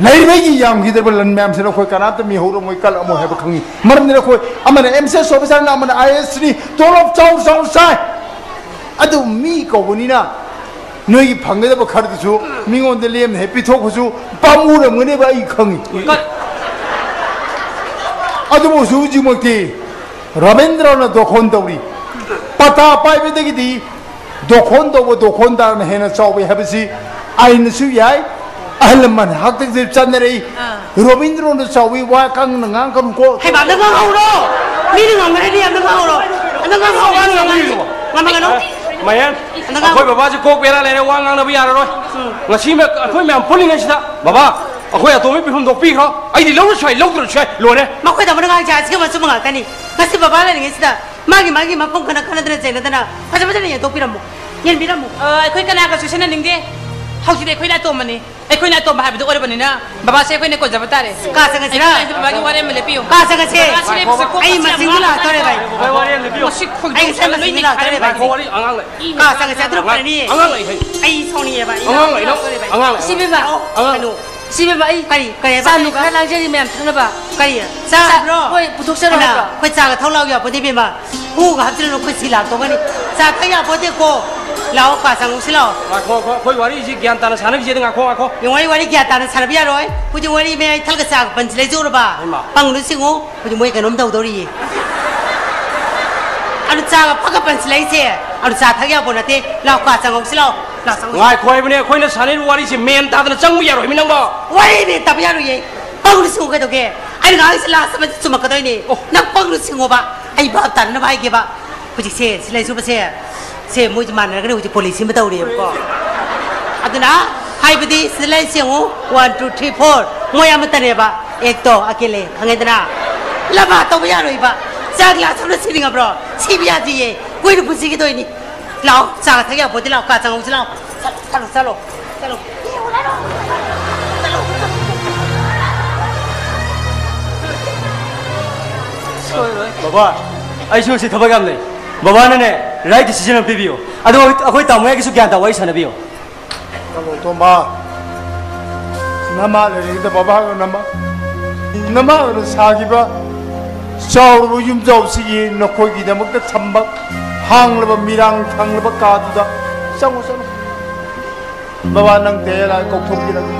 ꯂꯩꯔꯤꯕꯒꯤ ꯌꯥꯝꯈꯤꯗ꯭ꯔꯕ ꯂꯟ ꯃꯌꯥꯝꯁꯤꯅ ꯑꯩꯈꯣꯏ ꯀꯅꯥꯝꯇ ꯃꯤꯍꯧꯔꯝꯃꯣꯏ, ꯀꯜꯂꯝꯃꯣꯏ ꯍꯥꯏꯕ ꯈꯪꯉꯤ꯫ ꯃꯔꯝꯗꯤ ꯑꯩꯈꯣꯏ ꯑꯃꯅ ꯑꯦꯝ ꯁꯤ ꯑꯦꯁ ꯑꯣꯐꯤꯁꯥꯔꯅ, ꯑꯃꯅ ꯑꯥꯏ ꯑꯦ ꯑꯦꯁꯅꯤ, ꯇꯣꯂꯣꯞ ꯆꯥꯎ ꯆꯥꯎ ꯆꯥꯏ꯫ ꯑꯗꯨ ꯃꯤ ꯀꯧꯕꯅꯤꯅ ꯅꯣꯏꯒꯤ ꯐꯪꯒꯗꯕ ꯈꯔꯗꯨꯁꯨ ꯃꯤꯉꯣꯟꯗ ꯂꯦꯝꯅ ꯍꯦꯛ ꯄꯤꯊꯣꯛꯄꯁꯨ ꯄꯥꯝꯃꯨꯔꯝꯒꯅꯦꯕ, ꯑꯩ ꯈꯪꯉꯤ꯫ ꯀ- ꯑꯗꯨꯕꯨ ꯍꯧꯖꯤꯛ ꯍꯧꯖꯤꯛꯃꯛꯇꯤ ꯔꯕꯤꯟꯗ꯭ꯔꯅ ꯗꯣꯈꯣꯟ ꯇꯧꯔꯤ꯫ ꯄꯇꯥ ꯄꯥꯏꯕꯗꯒꯤꯗꯤ ꯗꯣꯈꯣꯟ ꯇꯧꯕ ꯗꯣꯈꯣꯟꯗꯥꯔꯅ ꯍꯦꯟꯅ ꯆꯥꯎꯏ ꯍꯥꯏꯕꯁꯤ ꯑꯥꯏꯟꯅꯁꯨ ꯌꯥꯏ, ꯑꯍꯜ ꯂꯃꯟ ꯍꯥꯛꯇꯛꯇ ꯆꯠꯅꯔꯛꯏ꯫ ꯑꯥ꯫ ꯔꯣꯕꯤꯟꯗ꯭ꯔꯣꯅ ꯆꯥꯎꯏ, ꯋꯥ ꯀꯪꯅ ꯉꯥꯡꯒꯅꯨꯀꯣ꯫ ꯍꯩꯃꯥ, ꯑꯝꯇ ꯉꯥꯡꯍꯧꯔꯣ꯫ ꯃꯤꯅ ꯉꯝꯒꯅꯤ, ꯑꯝꯇ ꯉꯥꯡꯍꯧꯔꯣ꯫ ꯑꯝꯇ ꯉꯥꯡꯍꯧꯔꯣ, ꯋꯥ ꯉꯥꯡꯍꯧꯔꯣ꯫ ꯉꯝꯃꯒꯅꯨ꯫ ꯃꯌꯥꯟ, ꯑꯝꯇ ꯉꯥꯡ- ꯑꯩꯈꯣꯏ ꯕꯕꯥꯁꯦ ꯀꯣꯛ ꯕꯦꯔꯥ ꯂꯩꯔꯦ, ꯋꯥ ꯉꯥꯡꯅꯕ ꯌꯥꯔꯔꯣꯏ꯫ ꯎꯝ꯫ ꯉꯁꯤ ꯃ-, ꯑꯩꯈꯣꯏ ꯃꯌꯥꯝ ꯄꯨꯜꯂꯤꯉꯩꯁꯤꯗ, ꯕꯕꯥ, ꯑꯩꯈꯣꯏ ꯑꯇꯣꯝꯕꯒꯤ ꯄꯤꯐꯝ ꯊꯣꯛꯄꯤꯈ꯭ꯔꯣ꯫ ꯑꯩꯗꯤ ꯂꯧꯔꯁꯨ ꯌꯥꯏ, ꯂꯧꯗ꯭ꯔꯁꯨ ꯌꯥꯏ, ꯂꯣꯏꯔꯦ꯫ ꯃꯈꯣꯏ ꯇꯥꯃꯣꯅ ꯉꯥꯡꯁꯦ ꯑꯁꯤꯒ ꯃꯆꯨꯝ ꯉꯥꯛꯇꯅꯤ꯫ ꯉꯁꯤ ꯕꯕꯥ ꯂꯩꯔꯤꯉꯩꯁꯤꯗ ꯃꯥꯒꯤ ꯃꯥꯒꯤ ꯃꯐꯝ ꯈꯅ ꯈꯅꯗꯅ ꯆꯩꯅꯗꯅ ꯐꯖ ꯐꯖꯅ ꯌꯦꯟꯊꯣꯛꯄꯤꯔꯝꯃꯣ, ꯌꯦꯟꯕꯤꯔꯝꯃꯣ꯫ ꯑ, ꯑꯩꯈꯣꯏ ꯀꯅꯥꯒ ꯆꯨꯁꯟꯅꯅꯤꯡꯗꯦ꯫ ꯍꯧꯖꯤꯛꯇꯤ ꯑꯩꯈꯣꯏꯅ ꯑꯇꯣꯝꯕꯅꯤ꯫ ꯑꯩꯈꯣꯏꯅ ꯑꯇꯣꯝꯕ ꯍꯥꯏꯕꯗꯨ ꯑꯣꯏꯔꯕꯅꯤꯅ ꯕꯕꯥꯁꯦ ꯑꯩꯈꯣꯏꯅ ꯀꯣꯟꯖꯕ ꯇꯥꯔꯦ꯫ ꯀꯥ ꯆꯪꯉꯁꯤꯔꯥ? ꯑꯩꯈꯣꯏ ꯕꯕꯥꯒꯤ ꯋꯥꯔꯦꯝ ꯑꯃ ꯂꯦꯞꯄꯤꯌꯨ꯫ ꯀꯥ ꯆꯪꯉꯁꯦ꯫ ꯕꯕꯥꯁꯦ ꯂꯦꯞꯄꯁꯦ ꯀꯣꯛ ꯑꯩ ꯆꯤꯛꯑꯦ꯫ ꯃꯁꯤꯡꯗꯨ ꯂꯥꯛꯇꯣꯔꯦ ꯚꯥꯏ꯫ ꯕꯕꯥ ꯋꯥꯔꯤ ꯑꯃ ꯂꯦꯞꯄꯤꯌꯨ꯫ ꯃꯁꯤ ꯈꯣꯏꯗꯧ ꯉꯥꯏꯈꯣ, ꯁꯥꯎꯔ ꯋꯥꯔꯤ ꯂꯣꯏ ꯑꯉꯥꯡ ꯂꯩ꯫ ꯅꯩꯈꯥꯏꯔꯅꯤ꯫ ꯉꯥꯏꯈꯣ, ꯋꯥꯔꯤ ꯑꯉꯥꯡ ꯂꯩ꯫ ꯀꯥ ꯆꯪꯉꯁꯦ, ꯑꯗꯨ ꯑꯉꯥꯡ, ꯐꯔꯅꯤ꯫ ꯑꯉꯥꯡ ꯂꯩ ꯍꯥꯏ꯫ ꯑꯩ ꯁꯥꯎꯅꯤꯡꯉꯦꯕ꯫ ꯑꯩ ꯑꯉꯥꯡ ꯂꯩ, ꯂꯥꯛꯇꯣꯔꯦ ꯚꯥꯏ꯫ ꯑꯉꯥꯡ ꯂꯩ꯫ ꯁꯤ ꯕꯦꯝꯃ꯫ ꯑꯣ, ꯑꯉꯥꯡ꯫ ꯀꯩꯅꯣ? ꯁꯤ ꯕꯦꯝꯃ, ꯑꯩ ꯀꯔꯤ? ꯀꯔꯤ ꯍꯥꯏꯕ? ꯆꯥ ꯅꯨꯡ ꯈꯔ ꯂꯥꯡꯖꯔꯤ ꯃꯌꯥꯝ ꯊꯛꯅꯕ꯫ ꯀꯔꯤ? ꯆꯥ ꯆꯥ, ꯍꯥꯏꯕ꯭ꯔꯣ? ꯍꯣꯏ, ꯄꯨꯊꯣꯛꯆꯔꯣ ꯍꯥꯏꯕ꯭ꯔꯣ? ꯑꯩꯈꯣꯏ ꯆꯥꯒ ꯊꯛ ꯂꯥꯎ ꯌꯥꯄꯣꯠꯇꯦ ꯏꯕꯦꯝꯃ꯫ ꯍꯨꯒ ꯍꯥꯞꯆꯤꯜꯂꯨꯅꯨ, ꯑꯩꯈꯣꯏ ꯁꯤ ꯂꯥꯛꯇꯧꯒꯅꯤ꯫ ꯆꯥ ꯊꯛ ꯌꯥꯄꯣꯠꯇꯦꯀꯣ꯫ ꯂꯥꯛꯑꯣ, ꯀꯥ ꯆꯪꯉꯨꯁꯤ ꯂꯥꯛꯑꯣ꯫ ꯉꯥꯏꯈꯣ, ꯉꯥꯏꯈꯣ, ꯑꯩꯈꯣꯏ ꯋꯥꯔꯤꯁꯤ ꯒ꯭ꯌꯥꯟ ꯇꯥꯅ ꯁꯥꯟꯅꯈꯤꯁꯦ, ꯉꯥꯏꯈꯣ, ꯉꯥꯏꯈꯣ꯫ ꯌꯦꯡꯉꯣ, ꯑꯩ ꯋꯥꯔꯤ ꯒ꯭ꯌꯥꯟ ꯇꯥꯅ ꯁꯥꯟꯅꯕ ꯌꯥꯔꯣꯏ꯫ ꯍꯧꯖꯤꯛ ꯋꯥꯔꯤ ꯃꯌꯥꯏ ꯊꯛꯂꯒ ꯆꯥꯒ ꯄꯟꯁꯤꯜꯂꯛꯏꯁꯦ ꯎꯔꯕ? ꯍꯩꯃꯥ꯫ ꯄꯪꯅꯨ ꯁꯤꯡꯉꯨ, ꯍꯧꯖꯤꯛ ꯃꯣꯏ ꯀꯩꯅꯣꯝ ꯇꯧꯗꯧꯔꯤꯌꯦ꯫ ꯑꯗꯨ ꯆꯥꯒ ꯐꯛꯀ ꯄꯟꯁꯤꯜꯂꯛꯏꯁꯦ, ꯑꯗꯨ ꯆꯥ ꯊꯛ ꯌꯥꯄꯣꯠ ꯅꯠꯇꯦ꯫ ꯂꯥꯛꯑꯣ, ꯀꯥ ꯆꯪꯉꯧꯁꯤ ꯂꯥꯛꯑꯣ꯫ ꯂꯥꯛꯑꯣ, ꯆꯪꯉꯧꯁꯤ꯫ ꯉꯥꯏꯈꯣ ꯍꯥꯏꯕꯅꯦ, ꯑꯩꯈꯣꯏꯅ ꯁꯥꯟꯅꯔꯤꯕ ꯋꯥꯔꯤꯁꯦ ꯃꯦꯟ ꯇꯥꯗꯅ ꯆꯪꯕ ꯌꯥꯔꯣꯏꯃꯤ ꯅꯪꯕꯣ꯫ ꯋꯥꯔꯤ ꯃꯦꯟ ꯇꯥꯕ ꯌꯥꯔꯣꯏꯌꯦ꯫ ꯄꯪꯅꯨ ꯁꯤꯡꯉꯨ ꯀꯩꯗꯧꯒꯦ? ꯑꯩꯅ ꯉꯥꯡꯉꯤꯁꯦ ꯂꯥꯁ ꯑꯃꯗꯤ ꯆꯨꯝꯃꯛꯀꯗꯣꯏꯅꯦ꯫ ꯑꯣ꯫ ꯅꯪ ꯄꯪꯅ ꯁꯤꯡꯉꯣꯕ꯫ ꯑꯩ ꯚꯥꯞ ꯇꯥꯅꯅꯕ ꯍꯥꯏꯒꯦꯕ꯫ ꯍꯧꯖꯤꯛꯁꯦ ꯁꯤꯂꯥꯏ ꯁꯨꯕꯁꯦ, ꯁꯦ ꯃꯣꯏꯁꯦ ꯃꯥꯟꯅꯔꯒꯅꯦ ꯍꯧꯖꯤꯛ ꯄꯣꯂꯤꯁꯤ ꯑꯃ ꯇꯧꯔꯤꯑꯕꯀꯣ꯫ ꯑꯗꯨꯅ ꯍꯥꯏꯕꯗꯤ ꯁꯤꯗ ꯂꯩꯔꯤꯁꯦ ꯌꯦꯡꯉꯨ, ꯋꯥꯟ, ꯇꯨ, ꯊ꯭ꯔꯤ, ꯐꯣꯔ, ꯃꯣꯏ ꯑꯃꯠꯇꯅꯦꯕ꯫ ꯑꯦꯛꯇꯣ ꯑꯀꯦꯂꯦ, ꯈꯪꯉꯦꯗꯅ? ꯂꯕꯥ ꯇꯧꯕ ꯌꯥꯔꯣꯏꯕ꯫ ꯆꯥ ꯒ꯭ꯂꯥꯁ ꯑꯃꯅ ꯁꯤꯅꯤꯡꯉꯕ꯭ꯔꯣ? ꯁꯤꯕ ꯌꯥꯗꯤꯌꯦ꯫ ꯀꯨꯏꯅ ꯄꯨꯟꯁꯤꯒꯗꯣꯏꯅꯤ꯫ ꯂꯥꯛꯑꯣ, ꯆꯥ ꯊꯛ ꯌꯥꯄꯣꯠꯇꯦ, ꯂꯥꯛꯑꯣ, ꯀꯥ ꯆꯪꯍꯧꯁꯤ ꯂꯥꯛꯑꯣ꯫ ꯆꯠꯂꯣ, ꯆꯠꯂꯣ, ꯆꯠꯂꯣ꯫ ꯁꯣꯏꯔꯣꯏ꯫ ꯕꯕꯥ, ꯑꯩꯁꯨ ꯉꯁꯤ ꯊꯕꯛ ꯌꯥꯝ ꯂꯩ꯫ ꯕꯕꯥꯅꯅꯦ, right decision ꯑꯃ ꯄꯤꯕꯤꯌꯨ꯫ ꯑꯗꯣ ꯑꯩꯈꯣꯏ ꯇꯥꯃꯣ ꯌꯥꯏꯒꯤꯁꯨ ꯒ꯭ꯌꯥꯟ ꯇꯥꯕ ꯋꯥꯔꯤ ꯁꯥꯟꯅꯕꯤꯌꯨ꯫ ꯇꯥꯃꯣ ꯇꯣꯝꯕ, ꯅꯃꯥ ꯂꯩꯔꯤꯉꯩꯗ ꯕꯕꯥꯒ ꯅꯃꯥ, ꯅꯃꯥꯒꯅ ꯁꯥꯈꯤꯕ ꯆꯥꯎꯔꯕ ꯌꯨꯝꯖꯥꯎꯁꯤꯒꯤ ꯅꯈꯣꯏꯒꯤꯗꯃꯛꯇ ꯊꯝꯕ ꯍꯥꯡꯂꯕ ꯃꯤꯔꯥꯡ ꯊꯥꯡꯂꯕ ꯀꯥꯗꯨꯗ ꯆꯪꯉꯨ, ꯆꯪꯉꯨ꯫ ꯕꯕꯥ, ꯅꯪ ꯇꯦꯔꯥ ꯀꯧꯊꯣꯛꯄꯤꯔꯒꯦ꯫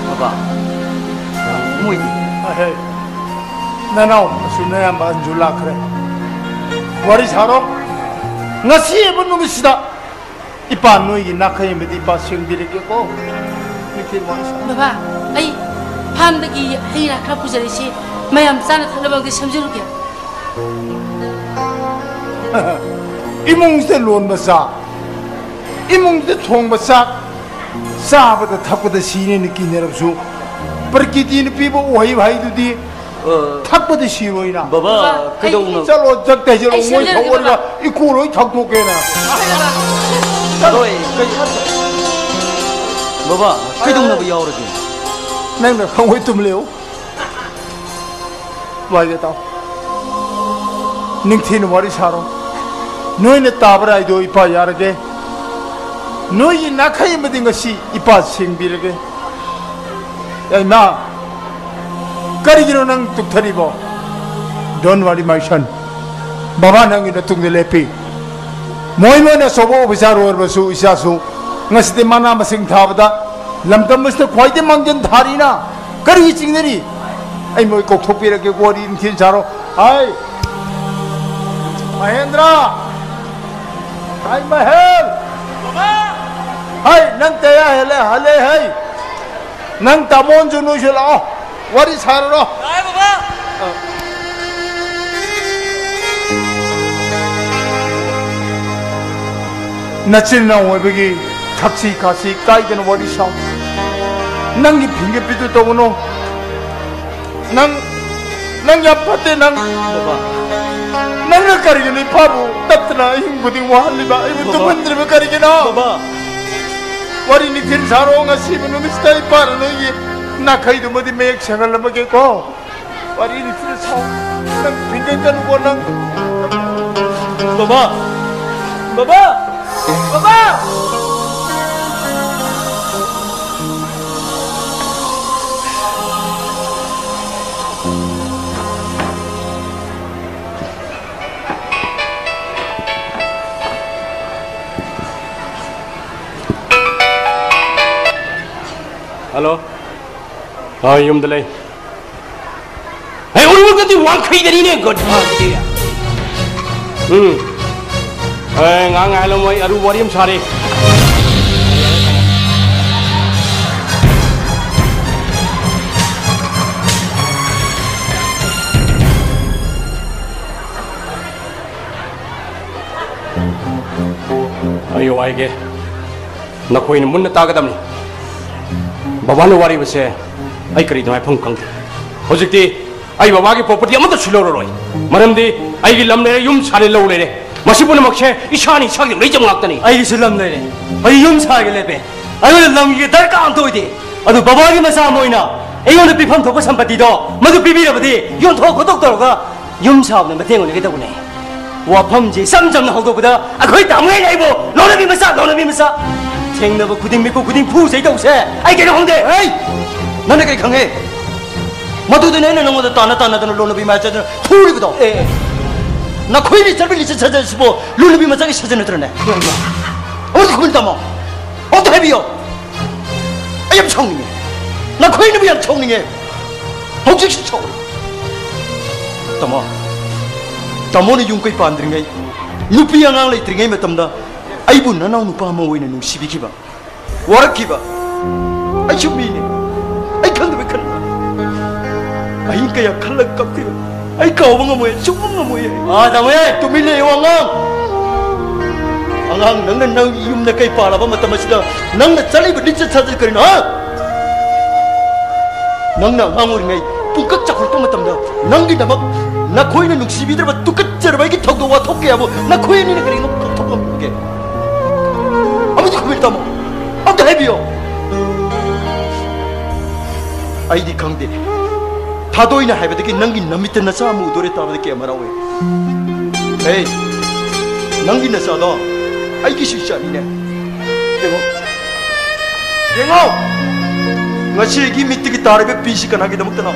ꯕꯕꯥ, ꯃꯣꯏꯗꯤ? ꯑꯍꯦ, ꯅꯅꯥꯎ ꯑꯃꯁꯨ ꯅꯌꯥꯝꯕ ꯑꯍꯟꯁꯨ ꯂꯥꯛꯈ꯭ꯔꯦ꯫ ꯋꯥꯔꯤ ꯁꯥꯔꯣ꯫ ꯉꯁꯤ ꯍꯥꯏꯕ ꯅꯨꯃꯤꯠꯁꯤꯗ ꯏꯄꯥ ꯅꯣꯏꯒꯤ ꯅꯥꯈꯩ ꯑꯃꯗꯤ ꯏꯄꯥ ꯁꯦꯡꯕꯤꯔꯒꯦꯀꯣ꯫ ꯅꯤꯡꯊꯤꯅ ꯋꯥꯔꯤ ꯁꯥꯔꯣ꯫ ꯕꯕꯥ, ꯑꯩ ꯐꯥꯝꯗꯒꯤ ꯍꯩ ꯔꯥ ꯈꯔ ꯄꯨꯖꯔꯛꯏꯁꯦ, ꯃꯌꯥꯝ ꯆꯥꯅ ꯊꯛꯅꯕ ꯑꯝꯇ ꯁꯦꯝꯖꯔꯨꯒꯦ꯫ ꯏꯃꯨꯡꯁꯤꯗ ꯂꯣꯟꯕ ꯆꯥꯛ, ꯏꯃꯨꯡꯁꯤꯗ ꯊꯣꯡꯕ ꯆꯥꯛ, ꯆꯥꯕꯗ ꯊꯛꯄꯗ ꯁꯤꯅꯦꯅ ꯀꯤꯅꯔꯕꯁꯨ, ꯄ꯭ꯔꯀꯤꯇꯤꯅ ꯄꯤꯕ ꯎꯍꯩ ꯋꯥꯍꯩꯗꯨꯗꯤ ꯑ, ꯊꯛꯄꯗꯤ ꯁꯤꯔꯣꯏꯅ꯫ ꯕꯕꯥ, ꯕꯕꯥ, ꯀꯩꯗꯧꯅꯣ? ꯑꯩ ꯆꯠꯂꯣ, ꯆꯠꯇꯦ ꯍꯥꯏꯁꯤꯔꯣ? ꯑꯩ ꯃꯣꯏ ꯁꯦꯝꯖꯔꯒꯦ, ꯊꯑꯣꯏꯅ ꯕꯕꯥ꯫ ꯏꯀꯣ ꯂꯣꯏ ꯊꯛꯇꯣꯛꯀꯦꯅ꯫ ꯍꯣꯏ, ꯕꯕꯥ꯫ ꯍꯣꯏ, ꯕꯕꯥ, ꯀꯩꯗꯧꯅꯕ ꯌꯥꯎꯔꯒꯦ? ꯅꯪꯅ ꯈꯪꯉꯣꯏ ꯇꯨꯝ ꯂꯩꯌꯨ꯫ ꯋꯥꯏꯒꯦ ꯇꯥꯎ꯫ ꯅꯤꯡꯊꯤꯅ ꯋꯥꯔꯤ ꯁꯥꯔꯣ꯫ ꯅꯣꯏꯅ ꯇꯥꯕ ꯔꯥꯏꯗꯣ ꯏꯄꯥ ꯌꯥꯔꯒꯦ꯫ ꯅꯣꯏꯒꯤ ꯅꯥꯈꯩ ꯑꯃꯗꯤ ꯉꯁꯤ ꯏꯄꯥ ꯁꯦꯡꯕꯤꯔꯒꯦ꯫ ꯌꯥꯏꯃ, ꯀꯔꯤꯒꯤꯅꯣ ꯅꯪ ꯇꯨꯛꯊꯔꯤꯕꯣ? Don't worry, my son. ꯕꯕꯥ ꯅꯪꯒꯤ ꯅꯇꯨꯡꯗ ꯂꯦꯞꯄꯤ꯫ ꯃꯣꯏ ꯃꯣꯏꯅ ꯑꯆꯧꯕ ꯑꯣꯐꯤꯁꯥꯔ ꯑꯣꯏꯔꯕꯁꯨ ꯏꯆꯥꯁꯨ ꯉꯁꯤꯗꯤ ꯃꯅꯥ ꯃꯁꯤꯡ ꯊꯥꯕꯗ ꯂꯝꯗꯝ ꯑꯁꯤꯗ ꯈ꯭ꯋꯥꯏꯗꯩ ꯃꯥꯡꯖꯤꯟ ꯊꯥꯔꯤꯅ ꯀꯔꯤ ꯆꯤꯡꯅꯔꯤ? ꯑꯩ ꯃꯣꯏ ꯀꯧꯊꯣꯛꯄꯤꯔꯒꯦ, ꯋꯥꯔꯤ ꯅꯤꯡꯊꯤꯅ ꯁꯥꯔꯣ꯫ ꯍꯥꯏ, ꯃꯍꯦꯟꯗ꯭ꯔ! ꯍꯥꯏ, ꯃꯍꯦꯜ! ꯍꯥꯏ, ꯅꯪ ꯇꯌꯥ ꯍꯦꯜꯂꯦ, ꯍꯜꯂꯦ, ꯍꯩ! ꯅꯪ ꯇꯥꯃꯣꯟꯁꯨ ꯅꯣꯏꯁꯨ ꯂꯥꯛꯑꯣ, ꯋꯥꯔꯤ ꯁꯥꯔꯔꯣ꯫ ꯂꯥꯛꯑꯦ, ꯕꯕꯥ꯫ ꯅꯆꯤꯟ ꯅꯅꯥꯎ ꯑꯣꯏꯕꯒꯤ ꯊꯛꯁꯤ ꯈꯥꯁꯤ ꯀꯥꯏꯗꯅ ꯋꯥꯔꯤ ꯁꯥꯎ꯫ ꯅꯪꯒꯤ ꯐꯤꯡꯒ ꯄꯤꯗꯨ ꯇꯧꯒꯅꯨ꯫ ꯅꯪ, ꯅꯪ ꯌꯥꯝ ꯐꯠꯇꯦ ꯅꯪ꯫ ꯕꯕꯥ꯫ ꯅꯪꯅ ꯀꯔꯤꯒꯤꯅꯣ ꯏꯄꯥꯕꯨ ꯇꯠꯇꯅ ꯑꯍꯤꯡ ꯈꯨꯗꯤꯡ ꯋꯥꯍꯜꯂꯤꯕ, ꯑꯩꯕꯨ ꯕꯕꯥ꯫ ꯇꯨꯝꯍꯟꯗ꯭ꯔꯤꯕ ꯀꯔꯤꯒꯤꯅꯣ? ꯕꯕꯥ꯫ ꯋꯥꯔꯤ ꯅꯤꯡꯊꯤꯅ ꯁꯥꯔꯣ, ꯉꯁꯤꯕꯨ ꯅꯨꯃꯤꯠꯁꯤꯗ ꯏꯄꯥꯅ ꯅꯣꯏꯒꯤ ꯅꯥꯈꯩꯗꯨꯃꯗꯤ ꯃꯌꯦꯛ ꯁꯦꯡꯍꯜꯂꯝꯃꯒꯦꯀꯣ꯫ ꯋꯥꯔꯤ ꯅꯤꯡꯊꯤꯅ ꯁꯥꯎ꯫ ꯅꯪ ꯐꯤꯡꯒꯟꯒꯅꯨꯀꯣ ꯅꯪ꯫ ꯕꯕꯥ! ꯕꯕꯥ! ꯕꯕꯥ! ꯍꯜꯂꯣ꯫ ꯍꯣꯏ, ꯌꯨꯝꯗ ꯂꯩ꯫ ꯑꯩ ꯎꯔꯨꯕꯗꯗꯤ ꯋꯥꯡꯈꯩꯗꯅꯤꯅꯦ, ꯒꯣꯗ ꯐꯥꯗꯔꯤ꯫ ꯎꯝ꯫ ꯑꯦ, ꯉꯥꯏꯍꯥꯛ ꯉꯥꯏꯍꯜꯂꯝꯃꯣ, ꯑꯩ ꯑꯔꯨꯕ ꯋꯥꯔꯤ ꯑꯃ ꯁꯥꯔꯤ꯫ ꯑꯩ ꯋꯥꯏꯒꯦ꯫ ꯅꯈꯣꯏꯅ ꯃꯨꯟꯅ ꯇꯥꯒꯗꯕꯅꯤ꯫ ꯕꯕꯥꯅ ꯋꯥꯔꯤꯕꯁꯦ ꯑꯩ ꯀꯔꯤꯅꯣ ꯍꯥꯏꯐꯝ ꯈꯪꯗꯦ꯫ ꯍꯧꯖꯤꯛꯇꯤ ꯑꯩ ꯕꯕꯥꯒꯤ property ꯑꯃꯠꯇꯁꯨ ꯂꯧꯔꯔꯣꯏ꯫ ꯃꯔꯝꯗꯤ ꯑꯩꯒꯤ ꯂꯝ ꯂꯩꯔꯦ, ꯌꯨꯝ ꯁꯥꯔꯦ, ꯂꯧ ꯂꯩꯔꯦ꯫ ꯃꯁꯤ ꯄꯨꯝꯅꯃꯛꯁꯦ ꯏꯁꯥꯅ ꯏꯁꯥꯒꯤ ꯂꯩꯖꯕ ꯉꯥꯛꯇꯅꯤ꯫ ꯑꯩꯒꯤꯁꯨ ꯂꯝ ꯂꯩꯔꯦ꯫ ꯑꯩ ꯌꯨꯝ ꯁꯥꯒꯦ ꯂꯦꯞꯄꯦ꯫ ꯑꯩꯉꯣꯟꯗ ꯂꯝꯒꯤ ꯗꯔꯀꯥꯔ ꯑꯝꯇ ꯑꯣꯏꯗꯦ꯫ ꯑꯗꯨ ꯕꯕꯥꯒꯤ ꯃꯆꯥ ꯑꯃ ꯑꯣꯏꯅ ꯑꯩꯉꯣꯟꯗ ꯄꯤꯐꯝ ꯊꯣꯛꯄ ꯁꯝꯄꯇꯤꯗꯣ ꯃꯗꯨ ꯄꯤꯕꯤꯔꯕꯗꯤ ꯌꯣꯟꯊꯣꯛ ꯈꯣꯠꯇꯣꯛ ꯇꯧꯔꯒ ꯌꯨꯝ ꯁꯥꯕꯗ ꯃꯇꯦꯡ ꯑꯣꯏꯅꯒꯦ ꯇꯧꯕꯅꯦ꯫ ꯋꯥꯐꯝꯁꯦ ꯏꯆꯝ ꯆꯝꯅ ꯍꯧꯗꯣꯛꯄꯗ ꯑꯩꯈꯣꯏ ꯇꯥꯃꯣ ꯑꯩꯅ ꯑꯩꯕꯨ ꯂꯧꯅꯕꯤ ꯃꯆꯥ, ꯂꯧꯅꯕꯤ ꯃꯆꯥ꯫ ꯊꯦꯡꯅꯕ ꯈꯨꯗꯤꯡ, ꯃꯤꯀꯨꯞ ꯈꯨꯗꯤꯡ ꯐꯨ ꯆꯩ ꯇꯧꯁꯦ꯫ ꯑꯩ ꯀꯩꯅꯣ ꯈꯪꯗꯦ꯫ ꯍꯩ! ꯅꯪꯅ ꯀꯔꯤ ꯈꯪꯉꯦ? ꯃꯗꯨꯗꯅꯦ ꯑꯩꯅ ꯅꯪꯉꯣꯟꯗ ꯇꯥꯟꯅ ꯇꯥꯟꯅꯗꯅ ꯂꯧꯅꯕꯤ ꯃꯆꯥꯗꯨꯅ ꯐꯨꯔꯤꯕꯗꯣ꯫ ꯑꯦ, ꯑꯦ꯫ ꯅꯈꯣꯏ ꯂꯤꯆꯠꯄꯤ ꯂꯤꯆꯠ ꯁꯥꯖꯠꯁꯤꯕꯨ ꯂꯧꯅꯕꯤ ꯃꯆꯥꯒꯤ ꯁꯥꯖꯠ ꯅꯠꯇ꯭ꯔꯅꯦ? ꯑꯃꯨꯛꯇ ꯈꯨꯝꯃꯨ ꯇꯥꯃꯣ꯫ ꯑꯃꯨꯛꯇ ꯍꯥꯏꯕꯤꯌꯣ꯫ ꯑꯩ ꯌꯥꯝ ꯁꯥꯎꯅꯤꯡꯉꯦ꯫ ꯅꯈꯣꯏꯅꯕꯨ ꯌꯥꯝ ꯁꯥꯎꯅꯤꯡꯉꯦ꯫ ꯍꯧꯖꯤꯛꯁꯨ ꯁꯥꯎꯔꯦ꯫ ꯇꯥꯃꯣ, ꯇꯥꯃꯣꯅ ꯌꯨꯝ ꯀꯩ ꯄꯥꯟꯗ꯭ꯔꯤꯉꯩ, ꯅꯨꯄꯤ ꯑꯉꯥꯡ ꯂꯩꯇ꯭ꯔꯤꯉꯩ ꯃꯇꯝꯗ ꯑꯩꯕꯨ ꯅꯅꯥꯎ ꯅꯨꯄꯥ ꯑꯃ ꯑꯣꯏꯅ ꯅꯨꯡꯁꯤꯕꯤꯈꯤꯕ, ꯋꯥꯔꯛꯈꯤꯕ꯫ ꯑꯩꯁꯨ ꯃꯤꯅꯤ꯫ ꯑꯩ ꯈꯪꯗꯕꯩ ꯈꯟꯕ꯫ ꯑꯍꯤꯡ ꯀꯌꯥ ꯈꯜꯂꯒ ꯀꯞꯈꯤꯕ꯫ ꯑꯩ ꯀꯥꯎꯕ ꯉꯝꯃꯣꯏ, ꯁꯨꯡꯉꯝ ꯉꯝꯃꯣꯏ꯫ ꯑꯥ, ꯇꯥꯃꯣ ꯌꯥꯏ꯫ ꯇꯨꯃꯤꯟ ꯂꯩꯌꯨ, ꯑꯉꯥꯡ꯫ ꯑꯉꯥꯡ, ꯅꯪꯅ ꯅꯪ ꯌꯨꯝꯗ ꯀꯩ ꯄꯥꯜꯂꯕ ꯃꯇꯝ ꯑꯁꯤꯗ ꯅꯪꯅ ꯆꯠꯂꯤꯕ ꯂꯤꯆꯠ ꯁꯥꯖꯠ ꯀꯔꯤꯅꯣ, ꯍꯥ? ꯅꯪꯅ ꯑꯉꯥꯡ ꯑꯣꯏꯔꯤꯉꯩ ꯄꯨꯡꯀꯛ ꯆꯥꯎꯈꯠꯂꯛꯄ ꯃꯇꯝꯗ ꯅꯪꯒꯤꯗꯃꯛ ꯅꯈꯣꯏꯅ ꯅꯨꯡꯁꯤꯕꯤꯗ꯭ꯔꯕ ꯇꯨꯀꯠꯆꯔꯕ ꯑꯩꯒꯤ ꯊꯧꯗꯣꯛ ꯋꯥꯊꯣꯛ ꯀꯌꯥꯕꯨ ꯅꯈꯣꯏ ꯑꯅꯤꯅ ꯀꯔꯤꯒꯤꯅꯣ ꯈꯪꯊꯣꯛ ꯉꯝꯗꯒꯦ? ꯑꯃꯗꯤ ꯈꯨꯝꯕꯤꯔ ꯇꯥꯃꯣ, ꯑꯝꯇ ꯍꯥꯏꯕꯤꯌꯣ꯫ ꯑꯩꯗꯤ ꯈꯪꯗꯦ꯫ ꯊꯥꯗꯣꯏꯅ ꯍꯥꯏꯕꯗꯒꯤ ꯅꯪꯒꯤ ꯅꯃꯤꯠꯇ ꯅꯆꯥ ꯑꯃ ꯎꯗꯣꯔꯦ ꯇꯥꯕꯗ ꯀꯌꯥꯝ ꯍꯔꯥꯎꯋꯦ꯫ ꯍꯦ, ꯅꯪꯒꯤ ꯅꯆꯥꯗꯣ ꯑꯩꯒꯤꯁꯨ ꯏꯆꯥꯅꯤꯅꯦ꯫ ꯌꯦꯡꯉꯣ, ꯌꯦꯡꯉꯣ, ꯉꯁꯤ ꯑꯩꯒꯤ ꯃꯤꯠꯇꯒꯤ ꯇꯥꯔꯤꯕ ꯄꯤꯁꯤ ꯀꯅꯥꯒꯤꯗꯃꯛꯇꯅꯣ?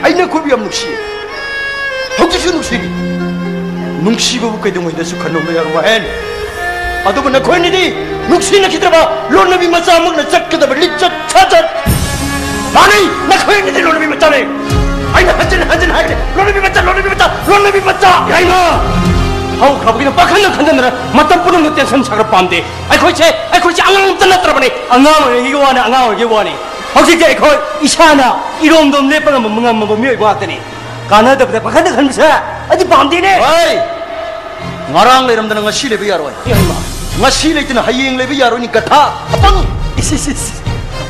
ꯑꯩ ꯅꯈꯣꯏꯕꯨ ꯌꯥꯝ ꯅꯨꯡꯁꯤꯌꯦ, ꯍꯧꯖꯤꯛꯁꯨ ꯅꯨꯡꯁꯤꯔꯤ꯫ ꯅꯨꯡꯁꯤꯕꯕꯨ ꯀꯩꯗꯧꯉꯩꯗꯁꯨ ꯈꯟꯅꯕ ꯌꯥꯔꯝꯃꯣꯏ꯫ ꯑꯗꯨꯕꯨ ꯅꯈꯣꯏꯅꯤꯗꯤ ꯅꯨꯡꯁꯤꯅꯈꯤꯗ꯭ꯔꯕ ꯂꯣꯟꯅꯕꯤ ꯃꯆꯥꯃꯛꯅ ꯆꯠꯀꯗꯕ ꯂꯤꯆꯠ ꯁꯥꯖꯠ꯫ ꯃꯥꯅꯤ, ꯅꯈꯣꯏꯅꯤꯗꯤ ꯂꯣꯟꯅꯕꯤ ꯃꯆꯥꯅꯤ꯫ ꯑꯩꯅ ꯍꯟꯖꯤꯟ ꯍꯟꯖꯤꯟ ꯍꯥꯏꯔꯦ, ꯂꯣꯟꯅꯕꯤ ꯃꯆꯥ, ꯂꯣꯟꯅꯕꯤ ꯃꯆꯥ, ꯂꯣꯟꯅꯕꯤ ꯃꯆꯥ꯫ ꯌꯥꯏꯃ! ꯍꯧꯈ꯭ꯔꯕꯒꯤꯅ ꯄꯥꯈꯟꯗ ꯈꯟꯖꯟꯗꯅ ꯃꯇꯝ ꯄꯨꯝꯅꯃꯛꯇ tension ꯁꯥꯒꯠꯄ ꯄꯥꯝꯗꯦ꯫ ꯑꯩꯈꯣꯏꯁꯦ, ꯑꯩꯈꯣꯏꯁꯦ ꯑꯉꯥꯡ ꯑꯝꯇ ꯅꯠꯇ꯭ꯔꯕꯅꯤ꯫ ꯑꯉꯥꯡ ꯑꯣꯏꯔꯤꯉꯩꯒꯤ ꯋꯥꯅꯤ, ꯑꯉꯥꯡ ꯑꯣꯏꯔꯤꯉꯩꯒꯤ ꯋꯥꯅꯤ꯫ ꯍꯧꯖꯤꯛꯇꯤ ꯑꯩꯈꯣꯏ ꯏꯁꯥꯅ ꯏꯔꯣꯝꯗꯣꯝ ꯂꯦꯞꯄ ꯉꯝꯕ, ꯉꯝꯃꯕ ꯃꯤꯑꯣꯏꯕ ꯉꯥꯛꯇꯅꯤ꯫ ꯀꯥꯟꯅꯗꯕꯗ ꯄꯥꯈꯟꯗ ꯈꯟꯕꯁꯦ ꯑꯩꯗꯤ ꯄꯥꯝꯗꯦꯅꯦ꯫ ꯍꯣꯏ! ꯉꯔꯥꯡ ꯂꯩꯔꯝꯗꯅ ꯉꯁꯤ ꯂꯩꯕ ꯌꯥꯔꯣꯏ꯫ ꯌꯥꯏꯃ! ꯉꯁꯤ ꯂꯩꯇꯅ ꯍꯌꯦꯡ ꯂꯩꯕ ꯌꯥꯔꯣꯏꯅꯤ, ꯒꯙꯥ! ꯑꯄꯪ! ꯏꯁ, ꯏꯁ, ꯏꯁ!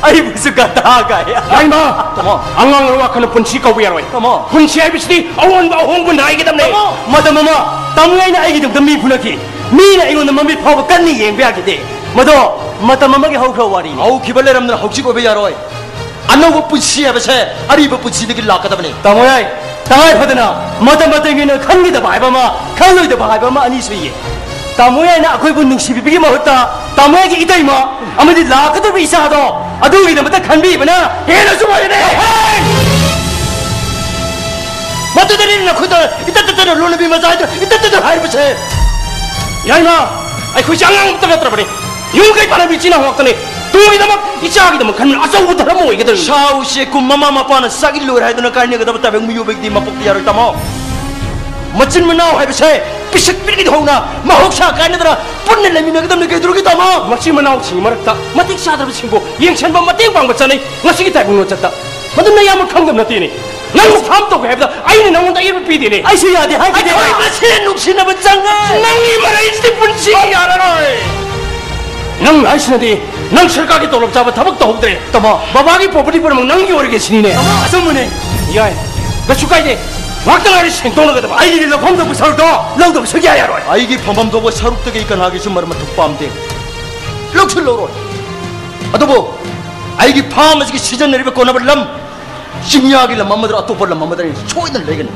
ꯑꯩꯕꯨꯁꯨ ꯒꯙꯥ ꯀꯥꯏ꯫ ꯌꯥꯏꯃ! ꯇꯥꯃꯣ! ꯑꯉꯥꯡ ꯑꯣꯏ ꯋꯥꯈꯜꯅ ꯄꯨꯟꯁꯤ ꯀꯧꯕ ꯌꯥꯔꯣꯏ꯫ ꯇꯥꯃꯣ! ꯄꯨꯟꯁꯤ ꯍꯥꯏꯕꯁꯤꯗꯤ ꯑꯑꯣꯟꯕ ꯑꯍꯣꯡꯕ ꯅꯥꯏꯒꯗꯕꯅꯦ꯫ ꯇꯥꯃꯣ! ꯃꯇꯝ ꯑꯃ ꯇꯥꯃꯣ ꯑꯩꯅ ꯑꯩꯒꯤꯗꯃꯛꯇ ꯃꯤ ꯐꯨꯅꯈꯤ꯫ ꯃꯤꯅ ꯑꯩꯉꯣꯟꯗ ꯃꯃꯤꯠ ꯐꯥꯎꯕ ꯀꯟꯅ ꯌꯦꯡꯕ ꯌꯥꯈꯤꯗꯦ꯫ ꯃꯗꯣ ꯃꯇꯝ ꯑꯃꯒꯤ ꯍꯧꯈ꯭ꯔꯕ ꯋꯥꯔꯤꯅꯤ꯫ ꯍꯧꯈꯤꯕ ꯂꯩꯔꯝꯗꯅ ꯍꯧꯖꯤꯛ ꯑꯣꯏꯕ ꯌꯥꯔꯣꯏ꯫ ꯑꯅꯧꯕ ꯄꯨꯟꯁꯤ ꯍꯥꯏꯕꯁꯦ ꯑꯔꯤꯕ ꯄꯨꯟꯁꯤꯗꯒꯤ ꯂꯥꯛꯀꯗꯕꯅꯤ꯫ ꯇꯥꯃꯣ ꯌꯥꯏ, ꯇꯉꯥꯏ ꯐꯗꯅ ꯃꯇꯝ ꯃꯇꯝꯒꯤ ꯑꯣꯏꯅ ꯈꯟꯈꯤꯗꯕ ꯍꯥꯏꯕ ꯑꯃ, ꯈꯜꯂꯣꯏꯗꯕ ꯍꯥꯏꯕ ꯑꯃ ꯑꯅꯤ ꯁꯨꯏꯌꯦ꯫ ꯇꯥꯃꯣ ꯌꯥꯏꯅ ꯑꯩꯈꯣꯏꯕꯨ ꯅꯨꯡꯁꯤꯕꯤꯕꯒꯤ ꯃꯍꯨꯠꯇ ꯇꯥꯃꯣ ꯌꯥꯏꯒꯤ ꯏꯇꯩꯃ ꯑꯃꯗꯤ ꯂꯥꯛꯀꯗꯧꯔꯤꯕ ꯏꯆꯥꯗꯣ ꯑꯗꯨꯒꯤꯗꯃꯛꯇ ꯈꯟꯕꯤꯕꯅ ꯍꯦꯟꯅꯁꯨ ꯑꯣꯏꯔꯅꯤ꯫ ꯃꯗꯨꯗꯅꯤ ꯅꯈꯣꯏꯗ ꯏꯇꯠ ꯇꯠꯇꯅ ꯂꯣꯟꯅꯕꯤ ꯃꯆꯥ ꯍꯥꯏꯗꯨ ꯏꯇꯠ ꯇꯠꯇꯅ ꯍꯥꯏꯔꯤꯕꯁꯦ꯫ ꯌꯥꯏꯃ, ꯑꯩꯈꯣꯏꯁꯦ ꯑꯉꯥꯡ ꯑꯃꯠꯇ ꯅꯠꯇ꯭ꯔꯕꯅꯤ꯫ ꯌꯨꯝ ꯀꯩ ꯄꯥꯟꯅꯕꯤ ꯏꯆꯤꯟ ꯏꯅꯥꯎ ꯉꯥꯛꯇꯅꯤ꯫ ꯇꯨꯡꯒꯤꯗꯃꯛ, ꯏꯆꯥꯒꯤꯗꯃꯛ ꯈꯟꯕꯅ ꯑꯆꯧꯕ ꯙꯔꯃ ꯑꯣꯏꯒꯗꯧꯔꯤꯕꯅꯤ꯫ ꯁꯥ ꯎꯆꯦꯛ ꯀꯨꯝ ꯃꯃꯥ ꯃꯄꯥꯅ ꯆꯥꯛ ꯏꯜꯂꯣꯏ ꯍꯥꯏꯗꯨꯅ ꯀꯥꯏꯅꯒꯗꯕ ꯇꯥꯏꯕꯪ ꯃꯤꯑꯣꯏꯕꯒꯤꯗꯤ ꯃꯄꯣꯛꯇ ꯌꯥꯔꯣꯏ, ꯇꯥꯃꯣ꯫ ꯃꯆꯤꯟ ꯃꯅꯥꯎ ꯍꯥꯏꯕꯁꯦ ꯄꯤꯁꯛ ꯄꯤꯛꯂꯤꯉꯩꯗ ꯍꯧꯅ ꯃꯍꯧꯁꯥ ꯀꯥꯏꯅꯗꯅ ꯄꯨꯟꯅ ꯂꯩꯃꯤꯟꯅꯒꯗꯕꯅꯤ꯫ ꯀꯩꯗꯧꯔꯒꯦ, ꯇꯥꯃꯣ? ꯃꯆꯤꯟ ꯃꯅꯥꯎꯁꯤꯡꯒꯤ ꯃꯔꯛꯇ ꯃꯇꯤꯛ ꯆꯥꯗ꯭ꯔꯕꯁꯤꯡꯕꯨ ꯌꯦꯡꯁꯤꯟꯕ, ꯃꯇꯦꯡ ꯄꯥꯡꯕ ꯆꯠꯅꯩ꯫ ꯉꯁꯤꯒꯤ ꯇꯥꯏꯕꯪ ꯂꯣꯟꯆꯠꯇ ꯃꯗꯨ ꯅꯌꯥꯝꯕ ꯈꯪꯗꯕ ꯅꯠꯇꯦꯅꯦ꯫ ꯅꯪꯕꯨ ꯐꯥꯝ ꯇꯧꯒꯦ ꯍꯥꯏꯕꯗ ꯑꯩꯅ ꯅꯪꯉꯣꯟꯗ ꯑꯌꯦꯠꯄ ꯄꯤꯗꯦꯅꯦ꯫ ꯑꯩꯁꯨ ꯌꯥꯗꯦ ꯍꯥꯏꯈꯤꯗꯦ꯫ ꯑꯩꯈꯣꯏ ꯃꯁꯦꯟ ꯅꯨꯡꯁꯤꯅꯕ ꯆꯪꯉꯦ꯫ ꯅꯪꯒꯤ ꯃꯔꯩꯁꯤꯗꯤ ꯄꯨꯟꯁꯤꯒꯤ ꯌꯥꯔꯔꯣꯏ꯫ ꯅꯪ ꯍꯥꯏꯁꯤꯅꯗꯤ ꯅꯪ ꯁꯔꯀꯥꯔꯒꯤ ꯇꯣꯂꯣꯞ ꯆꯥꯕ ꯊꯕꯛ ꯇꯧꯍꯧꯗ꯭ꯔꯦ꯫ ꯇꯥꯃꯣ꯫ ꯕꯕꯥꯒꯤ property ꯄꯨꯝꯅꯃꯛ ꯅꯪꯒꯤ ꯑꯣꯏꯔꯒꯦ ꯁꯤꯅꯤꯅꯦ꯫ ꯇꯥꯃꯣ, ꯑꯆꯨꯝꯕꯅꯦ꯫ ꯌꯥꯏ, ꯀꯩꯁꯨ ꯀꯥꯏꯗꯦ꯫ ꯉꯥꯛꯇ ꯉꯥꯏꯔꯦ ꯁꯦꯡꯗꯣꯛꯅꯒꯗꯕ꯫ ꯑꯩꯒꯤꯗꯤ ꯂꯧꯐꯝ ꯊꯣꯛꯄ ꯁꯔꯨꯛꯇꯣ ꯂꯧꯗꯕ ꯁꯨꯛꯌꯥ ꯌꯥꯔꯣꯏ꯫ ꯑꯩꯒꯤ ꯐꯝꯐꯝ ꯊꯣꯛꯄ ꯁꯔꯨꯛꯇꯒꯤ ꯀꯅꯥꯒꯤꯁꯨ ꯃꯔꯝ ꯃꯊꯧ ꯄꯥꯝꯗꯦ꯫ ꯂꯧꯁꯨ ꯂꯧꯔꯣꯏ꯫ ꯑꯗꯨꯕꯨ ꯑꯩꯒꯤ ꯐꯥꯝ ꯑꯁꯤꯒꯤ ꯁꯤꯖꯤꯟꯅꯔꯤꯕ ꯀꯣꯟꯅꯕ ꯂꯝ ꯆꯤꯡꯌꯥꯒꯤ ꯂꯝ ꯑꯃꯗ, ꯑꯇꯣꯞꯄ ꯂꯝ ꯑꯃꯗ ꯑꯩꯅ ꯁꯣꯏꯗꯅ ꯂꯩꯒꯅꯤ꯫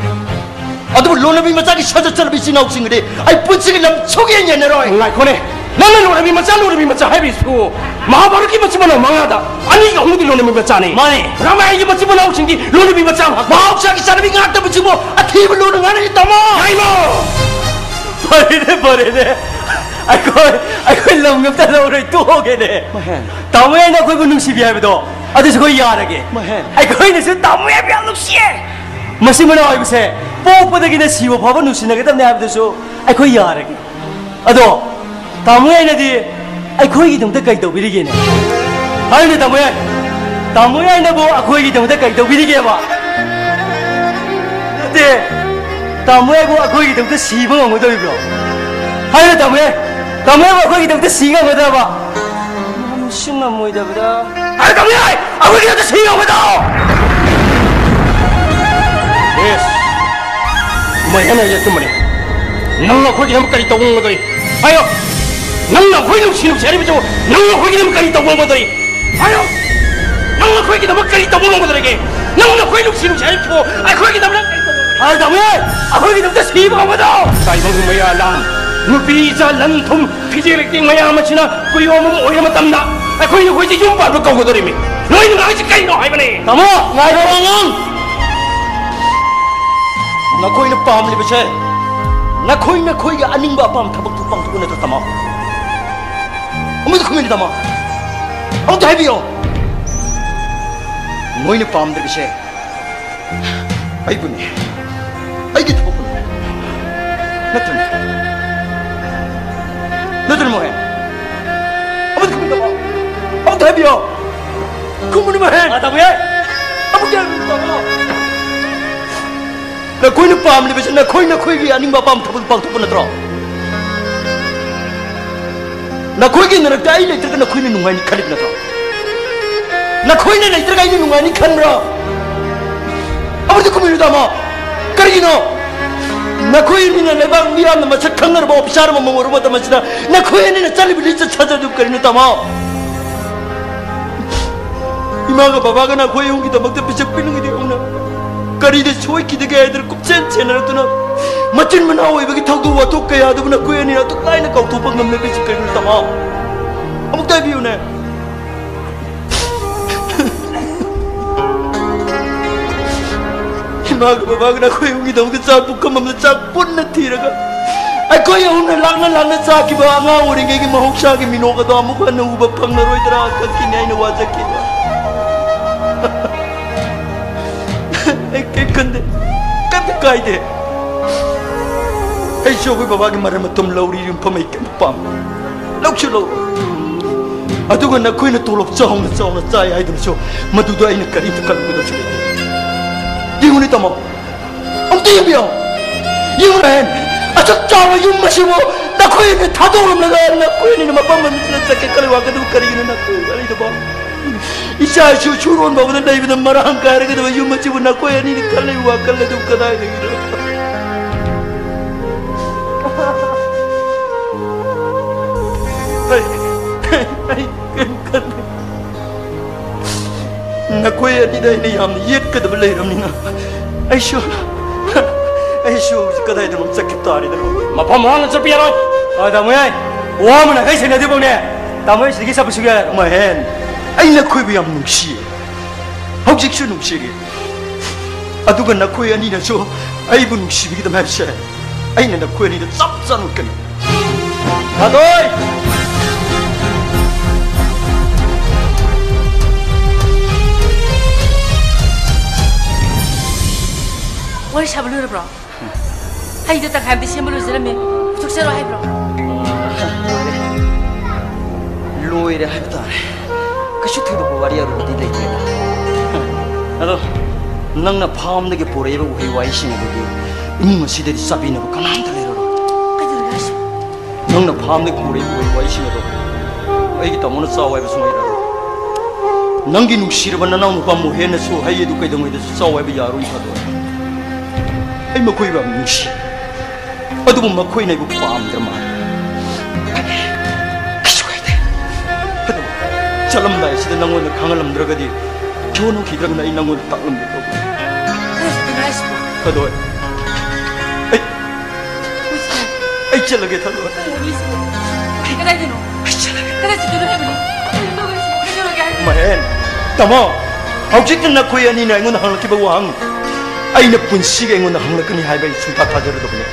ꯑꯗꯨꯕꯨ ꯂꯣꯟꯅꯕꯤ ꯃꯆꯥꯒꯤ ꯁꯥꯖꯠ ꯆꯠꯅꯕꯤ ꯏꯆꯤꯟ ꯏꯅꯥꯎꯁꯤꯡꯒꯗꯤ ꯑꯩ ꯄꯨꯟꯁꯤꯒꯤ ꯂꯝ ꯁꯨꯛꯌꯦꯟ ꯌꯦꯟꯅꯔꯣꯏ꯫ ꯉꯥꯏꯈꯣꯅꯦ, ꯅꯪꯅ ꯂꯣꯟꯅꯕꯤ ꯃꯆꯥ, ꯂꯣꯟꯅꯕꯤ ꯃꯆꯥ ꯍꯥꯏꯔꯤꯁꯤꯕꯨ ꯃꯍꯥꯚꯥꯔꯠꯀꯤ ꯃꯆꯤꯟ ꯃꯅꯥꯎ ꯃꯉꯥꯗ ꯑꯅꯤꯒ ꯑꯍꯨꯝꯗꯤ ꯂꯣꯟꯅꯕꯤ ꯃꯆꯥꯅꯤ꯫ ꯃꯥꯅꯦ꯫ ꯔꯥꯃꯥꯌꯟꯒꯤ ꯃꯆꯤꯟ ꯃꯅꯥꯎꯁꯤꯡꯗꯤ ꯂꯣꯟꯅꯕꯤ ꯃꯆꯥ ꯉꯥꯛꯇ꯫ ꯃꯍꯧꯁꯥꯒꯤ ꯆꯠꯅꯕꯤ ꯉꯥꯛꯇꯕꯁꯤꯕꯨ ꯑꯊꯤꯕ ꯂꯣꯟꯅ ꯉꯥꯡꯅꯔꯤ, ꯇꯥꯃꯣ꯫ ꯀꯩꯅꯣ? ꯐꯔꯦꯅꯦ, ꯐꯔꯦꯅꯦ꯫ ꯑꯩꯈꯣꯏ, ꯑꯩꯈꯣꯏ ꯂꯝ ꯑꯝꯇ ꯂꯧꯔꯣꯏ, ꯇꯣꯛꯑꯒꯦꯅꯦ꯫ ꯃꯍꯦꯟ꯫ ꯇꯥꯃꯣ ꯌꯥꯏꯅ ꯑꯩꯈꯣꯏꯕꯨ ꯅꯨꯡꯁꯤꯕꯤ ꯍꯥꯏꯕꯗꯣ ꯑꯗꯨꯁꯨ ꯑꯩꯈꯣꯏ ꯌꯥꯔꯒꯦ꯫ ꯃꯍꯦꯟ꯫ ꯑꯩꯈꯣꯏꯅꯁꯨ ꯇꯥꯃꯣ ꯌꯥꯏꯕꯨ ꯌꯥꯝ ꯅꯨꯡꯁꯤꯌꯦ꯫ ꯃꯆꯤꯟ ꯃꯅꯥꯎ ꯍꯥꯏꯕꯁꯦ ꯄꯣꯛꯄꯗꯒꯤꯅ ꯁꯤꯕ ꯐꯥꯎꯕ ꯅꯨꯡꯁꯤꯅꯒꯗꯕꯅꯦ ꯍꯥꯏꯕꯗꯨꯁꯨ ꯑꯩꯈꯣꯏ ꯌꯥꯔꯒꯦ꯫ ꯑꯗꯣ ꯇꯥꯃꯣ ꯌꯥꯏꯅꯗꯤ ꯑꯩꯈꯣꯏꯒꯤꯗꯃꯛꯇ ꯀꯩ ꯇꯧꯕꯤꯔꯤꯒꯦꯅꯦ? ꯍꯥꯏꯅꯦ ꯇꯥꯃꯣ ꯌꯥꯏ꯫ ꯇꯥꯃꯣ ꯌꯥꯏꯅꯕꯨ ꯑꯩꯈꯣꯏꯒꯤꯗꯃꯛꯇ ꯀꯩ ꯇꯧꯕꯤꯔꯤꯒꯦꯕ? ꯅꯠꯇꯦ, ꯇꯥꯃꯣ ꯌꯥꯏꯕꯨ ꯑꯩꯈꯣꯏꯒꯤꯗꯃꯛꯇ ꯁꯤꯕ ꯉꯝꯒꯗꯧꯔꯤꯕ꯭ꯔꯣ? ꯍꯥꯏꯅꯦ ꯇꯥꯃꯣ ꯌꯥꯏ꯫ ꯇꯥꯃꯣ ꯌꯥꯏꯕꯨ ꯑꯩꯈꯣꯏꯒꯤꯗꯃꯛꯇ ꯁꯤ ꯉꯝꯒꯗ꯭ꯔꯕ? ꯅꯨꯡꯁꯤ ꯉꯝꯃꯣꯏꯗꯕꯗ꯫ ꯑꯩ ꯇꯧꯕ ꯌꯥꯏ! ꯑꯩꯈꯣꯏꯒꯤ ꯅꯠꯇ ꯁꯤ ꯌꯧꯕꯗꯣ! ꯌꯦꯁ! ꯃꯩꯍꯟ ꯍꯥꯏꯁꯦ ꯑꯆꯨꯝꯕꯅꯦ꯫ ꯅꯪ ꯑꯩꯈꯣꯏꯒꯤꯗꯃꯛ ꯀꯔꯤ ꯇꯧꯕ ꯉꯝꯒꯗꯧꯔꯤ? ꯍꯥꯏꯌꯣ! ꯅꯪꯅ ꯑꯩꯈꯣꯏ ꯅꯨꯡꯁꯤ ꯅꯨꯡꯁꯤ ꯍꯥꯏꯔꯤꯕꯁꯤꯕꯨ ꯅꯪꯅ ꯑꯩꯈꯣꯏꯒꯤꯗꯃꯛ ꯀꯔꯤ ꯇꯧꯕ ꯉꯝꯒꯗꯧꯔꯤ? ꯍꯥꯏꯌꯣ! ꯅꯪ ꯑꯩꯈꯣꯏꯒꯤꯗꯃꯛ ꯀꯔꯤ ꯇꯧꯕ ꯉꯝꯒꯗꯧꯔꯤꯒꯦ? ꯅꯪꯅ ꯑꯩꯈꯣꯏ ꯅꯨꯡꯁꯤ ꯅꯨꯡꯁꯤ ꯍꯥꯏꯔꯤꯕꯁꯤꯕꯨ ꯑꯩꯈꯣꯏꯒꯤꯗꯃꯛ ꯀꯔꯤ ꯇꯧꯕ ꯉꯝꯒꯗꯧꯔꯤ? ꯍꯥꯏ ꯇꯧꯕ ꯌꯥꯏ! ꯑꯩꯈꯣꯏꯒꯤꯗꯃꯛꯇ ꯁꯤꯕ ꯉꯝꯒꯗ꯭ꯔꯣ? ꯇꯥꯏꯕꯪ ꯃꯩꯔꯥ ꯂꯥꯡ, ꯅꯨꯄꯤ ꯏꯆꯥ ꯂꯟ ꯊꯨꯝ, ꯐꯤꯖꯦ ꯂꯩꯇꯦꯡ ꯃꯌꯥꯝ ꯑꯁꯤꯅ ꯀꯨꯌꯣꯝ ꯑꯃ ꯑꯣꯏꯔ ꯃꯇꯝꯗ ꯑꯩꯈꯣꯏ ꯅꯈꯣꯏꯁꯦ ꯌꯨꯝ ꯄꯥꯟꯕ ꯀꯧꯒꯗꯧꯔꯤꯃꯤ꯫ ꯅꯣꯏꯅ ꯉꯥꯡꯉꯤꯁꯤ ꯀꯩꯅꯣ ꯍꯥꯏꯕꯅꯦ? ꯇꯥꯃꯣ, ꯉꯥꯏꯈꯣ ꯑꯉꯥꯡ꯫ ꯅꯈꯣꯏꯅ ꯄꯥꯝꯂꯤꯕꯁꯦ ꯅꯈꯣꯏ ꯅꯈꯣꯏꯒꯤ ꯑꯅꯤꯡꯕ ꯑꯄꯥꯝꯕ ꯊꯕꯛꯇꯨ ꯄꯥꯡꯊꯣꯛꯄ ꯅꯠꯇ꯭ꯔꯣ, ꯇꯥꯃꯣ? ꯑꯃꯨꯛꯇ ꯈꯨꯝꯃꯨꯅꯦ, ꯇꯥꯃꯣ꯫ ꯑꯃꯨꯛꯇ ꯍꯥꯏꯕꯤꯌꯣ꯫ ꯃꯣꯏꯅ ꯄꯥꯝꯗ꯭ꯔꯤꯕꯁꯦ ꯑꯩꯕꯨꯅꯦ, ꯑꯩꯒꯤ ꯊꯕꯛꯄꯨꯅꯦ꯫ ꯅꯠꯇ꯭ꯔꯅꯦ? ꯅꯠꯇ꯭ꯔꯅꯦ ꯃꯣꯍꯦꯟ? ꯑꯃꯨꯛꯇ ꯈꯨꯝꯃꯨꯅꯦ ꯇꯥꯃꯣ꯫ ꯑꯃꯨꯛꯇ ꯍꯥꯏꯕꯤꯌꯣ꯫ ꯈꯨꯝꯃꯨꯅꯦ ꯃꯣꯍꯦꯟ꯫ ꯑꯥ, ꯇꯥꯃꯣ ꯌꯥꯏ꯫ ꯑꯃꯨꯛꯇ ꯍꯥꯏꯕꯤꯌꯨ ꯇꯥꯃꯣ꯫ ꯅꯈꯣꯏꯅ ꯄꯥꯝꯂꯤꯕꯁꯤ ꯅꯈꯣꯏ ꯅꯈꯣꯏꯒꯤ ꯑꯅꯤꯡꯕ ꯑꯄꯥꯝꯕ ꯊꯕꯛ ꯄꯥꯡꯊꯣꯛꯄ ꯅꯠꯇ꯭ꯔꯣ? ꯅꯈꯣꯏꯒꯤ ꯅꯔꯛꯇ ꯑꯩ ꯂꯩꯇ꯭ꯔꯒ ꯅꯈꯣꯏꯅ ꯅꯨꯡꯉꯥꯏꯅꯤ ꯈꯜꯂꯤꯕ ꯅꯠꯇ꯭ꯔꯣ? ꯅꯈꯣꯏꯅ ꯂꯩꯇ꯭ꯔꯒ ꯑꯩꯅ ꯅꯨꯡꯉꯥꯏꯅꯤ ꯈꯟꯕ꯭ꯔꯣ? ꯑꯃꯨꯛꯇ ꯈꯨꯝꯕꯤꯌꯨ ꯇꯥꯃꯣ꯫ ꯀꯔꯤꯒꯤꯅꯣ? ꯅꯈꯣꯏ ꯑꯅꯤꯅ ꯂꯩꯕꯥꯛ ꯃꯤꯌꯥꯝꯅ ꯃꯁꯛ ꯈꯪꯅꯔꯕ ꯑꯣꯐꯤꯁꯥꯔ ꯑꯃꯃꯝ ꯑꯣꯏꯔꯕ ꯃꯇꯝ ꯑꯁꯤꯗ ꯅꯈꯣꯏ ꯑꯅꯤꯅ ꯆꯠꯂꯤꯕ ꯂꯤꯆꯠ ꯁꯥꯖꯠ ꯑꯗꯨ ꯀꯔꯤꯅꯣ ꯇꯥꯃꯣ? ꯏꯃꯥꯒ ꯕꯕꯥꯒꯅ ꯑꯩꯈꯣꯏ ꯑꯍꯨꯝꯒꯤꯗꯃꯛꯇ ꯄꯤꯁꯛ ꯄꯤꯛꯂꯤꯉꯩꯗꯒꯤ ꯍꯧꯅ ꯀꯔꯤꯗ ꯁꯣꯏꯈꯤꯗꯒꯦ ꯍꯥꯏꯗꯅ ꯀꯨꯞꯁꯦꯟ ꯁꯦꯟꯅꯔꯛꯇꯨꯅ ꯃꯆꯤꯟ ꯃꯅꯥꯎ ꯑꯣꯏꯕꯒꯤ ꯊꯧꯗꯣꯛ ꯋꯥꯊꯣꯛ ꯀꯌꯥ ꯑꯗꯨꯕꯨ ꯅꯈꯣꯏ ꯑꯅꯤꯅ ꯑꯗꯨꯛ ꯂꯥꯏꯅ ꯀꯥꯎꯊꯣꯛꯄ ꯉꯝꯂꯤꯕꯁꯤ ꯀꯔꯤꯒꯤꯅꯣ ꯇꯥꯃꯣ? ꯑꯃꯨꯛꯇ ꯍꯥꯏꯕꯤꯌꯨꯅꯦ꯫ ꯏꯃꯥꯒ ꯕꯕꯥꯒ ꯅꯈꯣꯏ ꯑꯍꯨꯝꯒꯤꯗꯃꯛꯇ ꯆꯥꯛ ꯄꯨꯈꯝ ꯑꯃꯗ ꯆꯥꯛ ꯄꯨꯟꯅ ꯊꯤꯔꯒ ꯑꯩꯈꯣꯏ ꯑꯍꯨꯝꯅ ꯂꯥꯛꯅ ꯂꯥꯛꯅ ꯆꯥꯈꯤꯕ ꯑꯉꯥꯡ ꯑꯣꯏꯔꯤꯉꯩꯒꯤ ꯃꯍꯧꯁꯥꯒꯤ ꯃꯤꯅꯣꯛ ꯑꯗꯣ ꯑꯃꯨꯛ ꯍꯟꯅ ꯎꯕ ꯐꯪꯂꯔꯣꯏꯗ꯭ꯔꯥ ꯈꯛꯀꯤꯅꯤ ꯑꯩꯅ ꯋꯥꯖꯈꯤꯕ꯫ ꯑꯩ ꯀꯩꯝ ꯈꯟꯗꯦ, ꯀꯩꯝꯇ ꯀꯥꯏꯗꯦ꯫ ꯑꯩꯁꯨ ꯑꯩꯈꯣꯏ ꯕꯕꯥꯒꯤ ꯃꯔꯟ ꯃꯇꯨꯝ ꯂꯧꯔꯤ ꯌꯨꯝꯐꯝ ꯑꯩ ꯀꯩꯝ ꯄꯥꯝꯗꯦ꯫ ꯂꯧꯁꯨ ꯂꯧꯔꯣꯏ꯫ ꯑꯗꯨꯒ ꯅꯈꯣꯏꯅ ꯇꯣꯂꯣꯞ ꯆꯥꯎꯅ ꯆꯥꯎꯅ ꯆꯥꯏ ꯍꯥꯏꯗꯨꯅꯁꯨ ꯃꯗꯨꯗ ꯑꯩꯅ ꯀꯔꯤꯝꯇ ꯈꯜꯂꯨꯒꯗꯕꯁꯨ ꯂꯩꯇꯦ꯫ ꯌꯦꯡꯉꯨꯅꯦ ꯇꯥꯃꯣ, ꯑꯝꯇ ꯌꯦꯡꯕꯤꯌꯣ꯫ ꯌꯦꯡꯉꯨꯅꯦ, ꯑꯁꯨꯛ ꯆꯥꯎꯕ ꯌꯨꯝ ꯑꯁꯤꯕꯨ ꯅꯈꯣꯏꯅ ꯊꯥꯗꯣꯛꯂꯝꯂꯒ ꯅꯈꯣꯏ ꯑꯅꯤꯅ ꯃꯐꯝ ꯑꯃꯗ ꯆꯠꯀꯦ ꯈꯜꯂꯤ ꯋꯥꯈꯜꯗꯨꯕꯨ ꯀꯔꯤꯒꯤꯅꯣ ꯅꯈꯣꯏ ꯈꯜꯂꯤꯗꯨꯕꯣ? ꯏꯆꯥ ꯏꯁꯨ ꯁꯨꯔꯣꯟ ꯐꯥꯎꯕꯗ ꯂꯩꯕꯗ ꯃꯔꯥꯡ ꯀꯥꯏꯔꯒꯗꯕ ꯌꯨꯝ ꯑꯁꯤꯕꯨ ꯅꯈꯣꯏ ꯑꯅꯤꯅ ꯈꯜꯂꯤꯕ ꯋꯥꯈꯜ ꯑꯗꯨ ꯀꯗꯥꯏꯗꯒꯤꯅꯣ? ꯑꯩ, ꯑꯩ ꯀꯔꯤꯝ ꯈꯟꯗꯦ꯫ ꯅꯈꯣꯏ ꯑꯅꯤꯗ ꯑꯩꯅ ꯌꯥꯝꯅ ꯌꯦꯠꯀꯗꯕ ꯂꯩꯔꯕꯅꯤꯅ ꯑꯩꯁꯨ, ꯑꯩꯁꯨ ꯍꯧꯖꯤꯛ ꯀꯗꯥꯏꯗꯅꯣ ꯆꯠꯈꯤ ꯇꯥꯔꯦꯗꯅ꯫ ꯃꯐꯝ ꯃꯔꯥꯡꯗ ꯆꯠꯄ ꯌꯥꯔꯣꯏ꯫ ꯑ, ꯇꯥꯃꯣ ꯌꯥꯏ꯫ ꯋꯥ ꯑꯃꯅ ꯀꯩ ꯁꯦꯟꯅꯗ꯭ꯔꯤꯐꯥꯎꯅꯦ ꯇꯥꯃꯣ ꯑꯩ ꯁꯤꯗꯒꯤ ꯆꯠꯄ ꯁꯨꯡꯌꯥ ꯌꯥꯔꯣꯏ꯫ ꯃꯍꯦꯟ, ꯑꯩ ꯅꯈꯣꯏꯕꯨ ꯌꯥꯝ ꯅꯨꯡꯁꯤꯌꯦ꯫ ꯍꯧꯖꯤꯛꯁꯨ ꯅꯨꯡꯁꯤꯔꯤ꯫ ꯑꯗꯨꯒ ꯅꯈꯣꯏ ꯑꯅꯤꯅꯁꯨ ꯑꯩꯕꯨ ꯅꯨꯡꯁꯤꯕꯤꯒꯗꯕ ꯍꯥꯏꯕꯁꯦ ꯑꯩꯅ ꯅꯈꯣꯏ ꯑꯅꯤꯗ ꯆꯞ ꯆꯥꯅ ꯎꯠꯀꯅꯤ꯫ ꯊꯥꯗꯣꯏ! ꯋꯥꯔꯤ ꯁꯥꯕ ꯂꯣꯏꯔꯕ꯭ꯔꯣ? ꯍꯩꯗꯣ ꯇꯪꯈꯥꯏ ꯑꯃꯗꯤ ꯁꯦꯝꯕ ꯂꯣꯏꯖꯔꯝꯃꯦ꯫ ꯄꯨꯊꯣꯛꯆꯔꯣ ꯍꯥꯏꯕ꯭ꯔꯣ? ꯂꯣꯏꯔꯦ ꯍꯥꯏꯕ ꯇꯥꯔꯦ꯫ ꯀꯩꯁꯨ ꯊꯣꯏꯗꯣꯛꯄ ꯋꯥꯔꯤ ꯑꯔꯨꯕꯗꯤ ꯂꯩꯇ꯭ꯔꯦꯗ꯫ ꯑꯗꯣ ꯅꯪꯅ ꯐꯥꯝꯗꯒꯤ ꯄꯨꯔꯛꯏꯕ ꯎꯍꯩ ꯋꯥꯍꯩꯁꯤꯡ ꯑꯗꯨꯗꯤ ꯏꯃꯨꯡ ꯑꯁꯤꯗꯗꯤ ꯆꯥꯕꯤꯅꯕ ꯀꯅꯥꯝꯇ ꯂꯩꯔꯔꯣꯏ꯫ ꯀꯩꯗꯧꯔꯒꯦ ꯍꯥꯏꯁꯤꯕꯣ? ꯅꯪꯅ ꯐꯥꯝꯗꯒꯤ ꯄꯨꯔꯛꯏꯕ ꯎꯍꯩ ꯋꯥꯍꯩꯁꯤꯡ ꯑꯗꯣ ꯑꯩꯒꯤ ꯇꯥꯃꯣꯅ ꯆꯥꯎ ꯍꯥꯏꯕ ꯁꯨꯡꯌꯥ ꯌꯥꯔꯣꯏ꯫ ꯅꯪꯒꯤ ꯅꯨꯡꯁꯤꯔꯕ ꯅꯅꯥꯎ ꯅꯨꯄꯥ ꯃꯣꯍꯦꯟꯅꯁꯨ ꯍꯩ ꯑꯗꯨ ꯀꯩꯗꯧꯉꯩꯗꯁꯨ ꯆꯥꯎ ꯍꯥꯏꯕ ꯌꯥꯔꯣꯏ ꯊꯥꯗꯣꯛꯑꯦ꯫ ꯑꯩ ꯃꯈꯣꯏꯕꯨ ꯌꯥꯝ ꯅꯨꯡꯁꯤ꯫ ꯑꯗꯨꯕꯨ ꯃꯈꯣꯏꯅ ꯑꯩꯕꯨ ꯄꯥꯝꯗ꯭ꯔ ꯃꯥꯜꯂꯦ꯫ ꯀꯩꯁꯨ ꯀꯥꯏꯗꯦ꯫ ꯑꯗꯨꯕꯨ ꯆꯠꯂꯝꯗꯥꯏꯁꯤꯗ ꯅꯪꯉꯣꯟꯗ ꯈꯪꯍꯜꯂꯝꯗ꯭ꯔꯒꯗꯤ ꯊꯤꯑꯣꯟ ꯍꯧꯈꯤꯗ꯭ꯔꯒꯅ ꯑꯩ ꯅꯪꯉꯣꯟꯗ ꯇꯥꯛꯂꯝꯒꯦ ꯇꯧꯕꯅꯤ꯫ ꯀꯩꯅꯣ ꯍꯥꯏꯁꯤꯕꯣ? ꯊꯥꯗꯣꯛꯑꯦ꯫ ꯑꯩ ꯑꯩ ꯆꯠꯂꯒꯦ ꯊꯥꯗꯣꯛꯑꯦ꯫ ꯀꯩꯅꯣ ꯍꯥꯏꯁꯤꯕꯣ? ꯀꯗꯥꯏꯗꯅꯣ? ꯀꯗꯥꯏ ꯆꯠꯇꯣꯏꯅꯣ ꯍꯥꯏꯕꯅꯣ? ꯀꯩꯅꯣ ꯇꯧꯔꯤꯁꯤꯕꯣ? ꯀꯩꯗꯧꯔꯒꯦ ꯍꯥꯏꯕꯅꯣ? ꯃꯍꯦꯟ, ꯇꯥꯃꯣ, ꯍꯧꯖꯤꯛꯇ ꯅꯈꯣꯏ ꯑꯅꯤꯅ ꯑꯩꯉꯣꯟꯗ ꯍꯪꯂꯛꯈꯤꯕ ꯋꯥꯍꯪ ꯑꯩꯅ ꯄꯨꯟꯁꯤꯒꯤ ꯑꯩꯉꯣꯟꯗ ꯍꯪꯂꯛꯀꯅꯤ ꯍꯥꯏꯕ ꯑꯩ ꯁꯨꯡꯊꯥ ꯊꯥꯖꯔꯨꯗꯕꯅꯤ꯫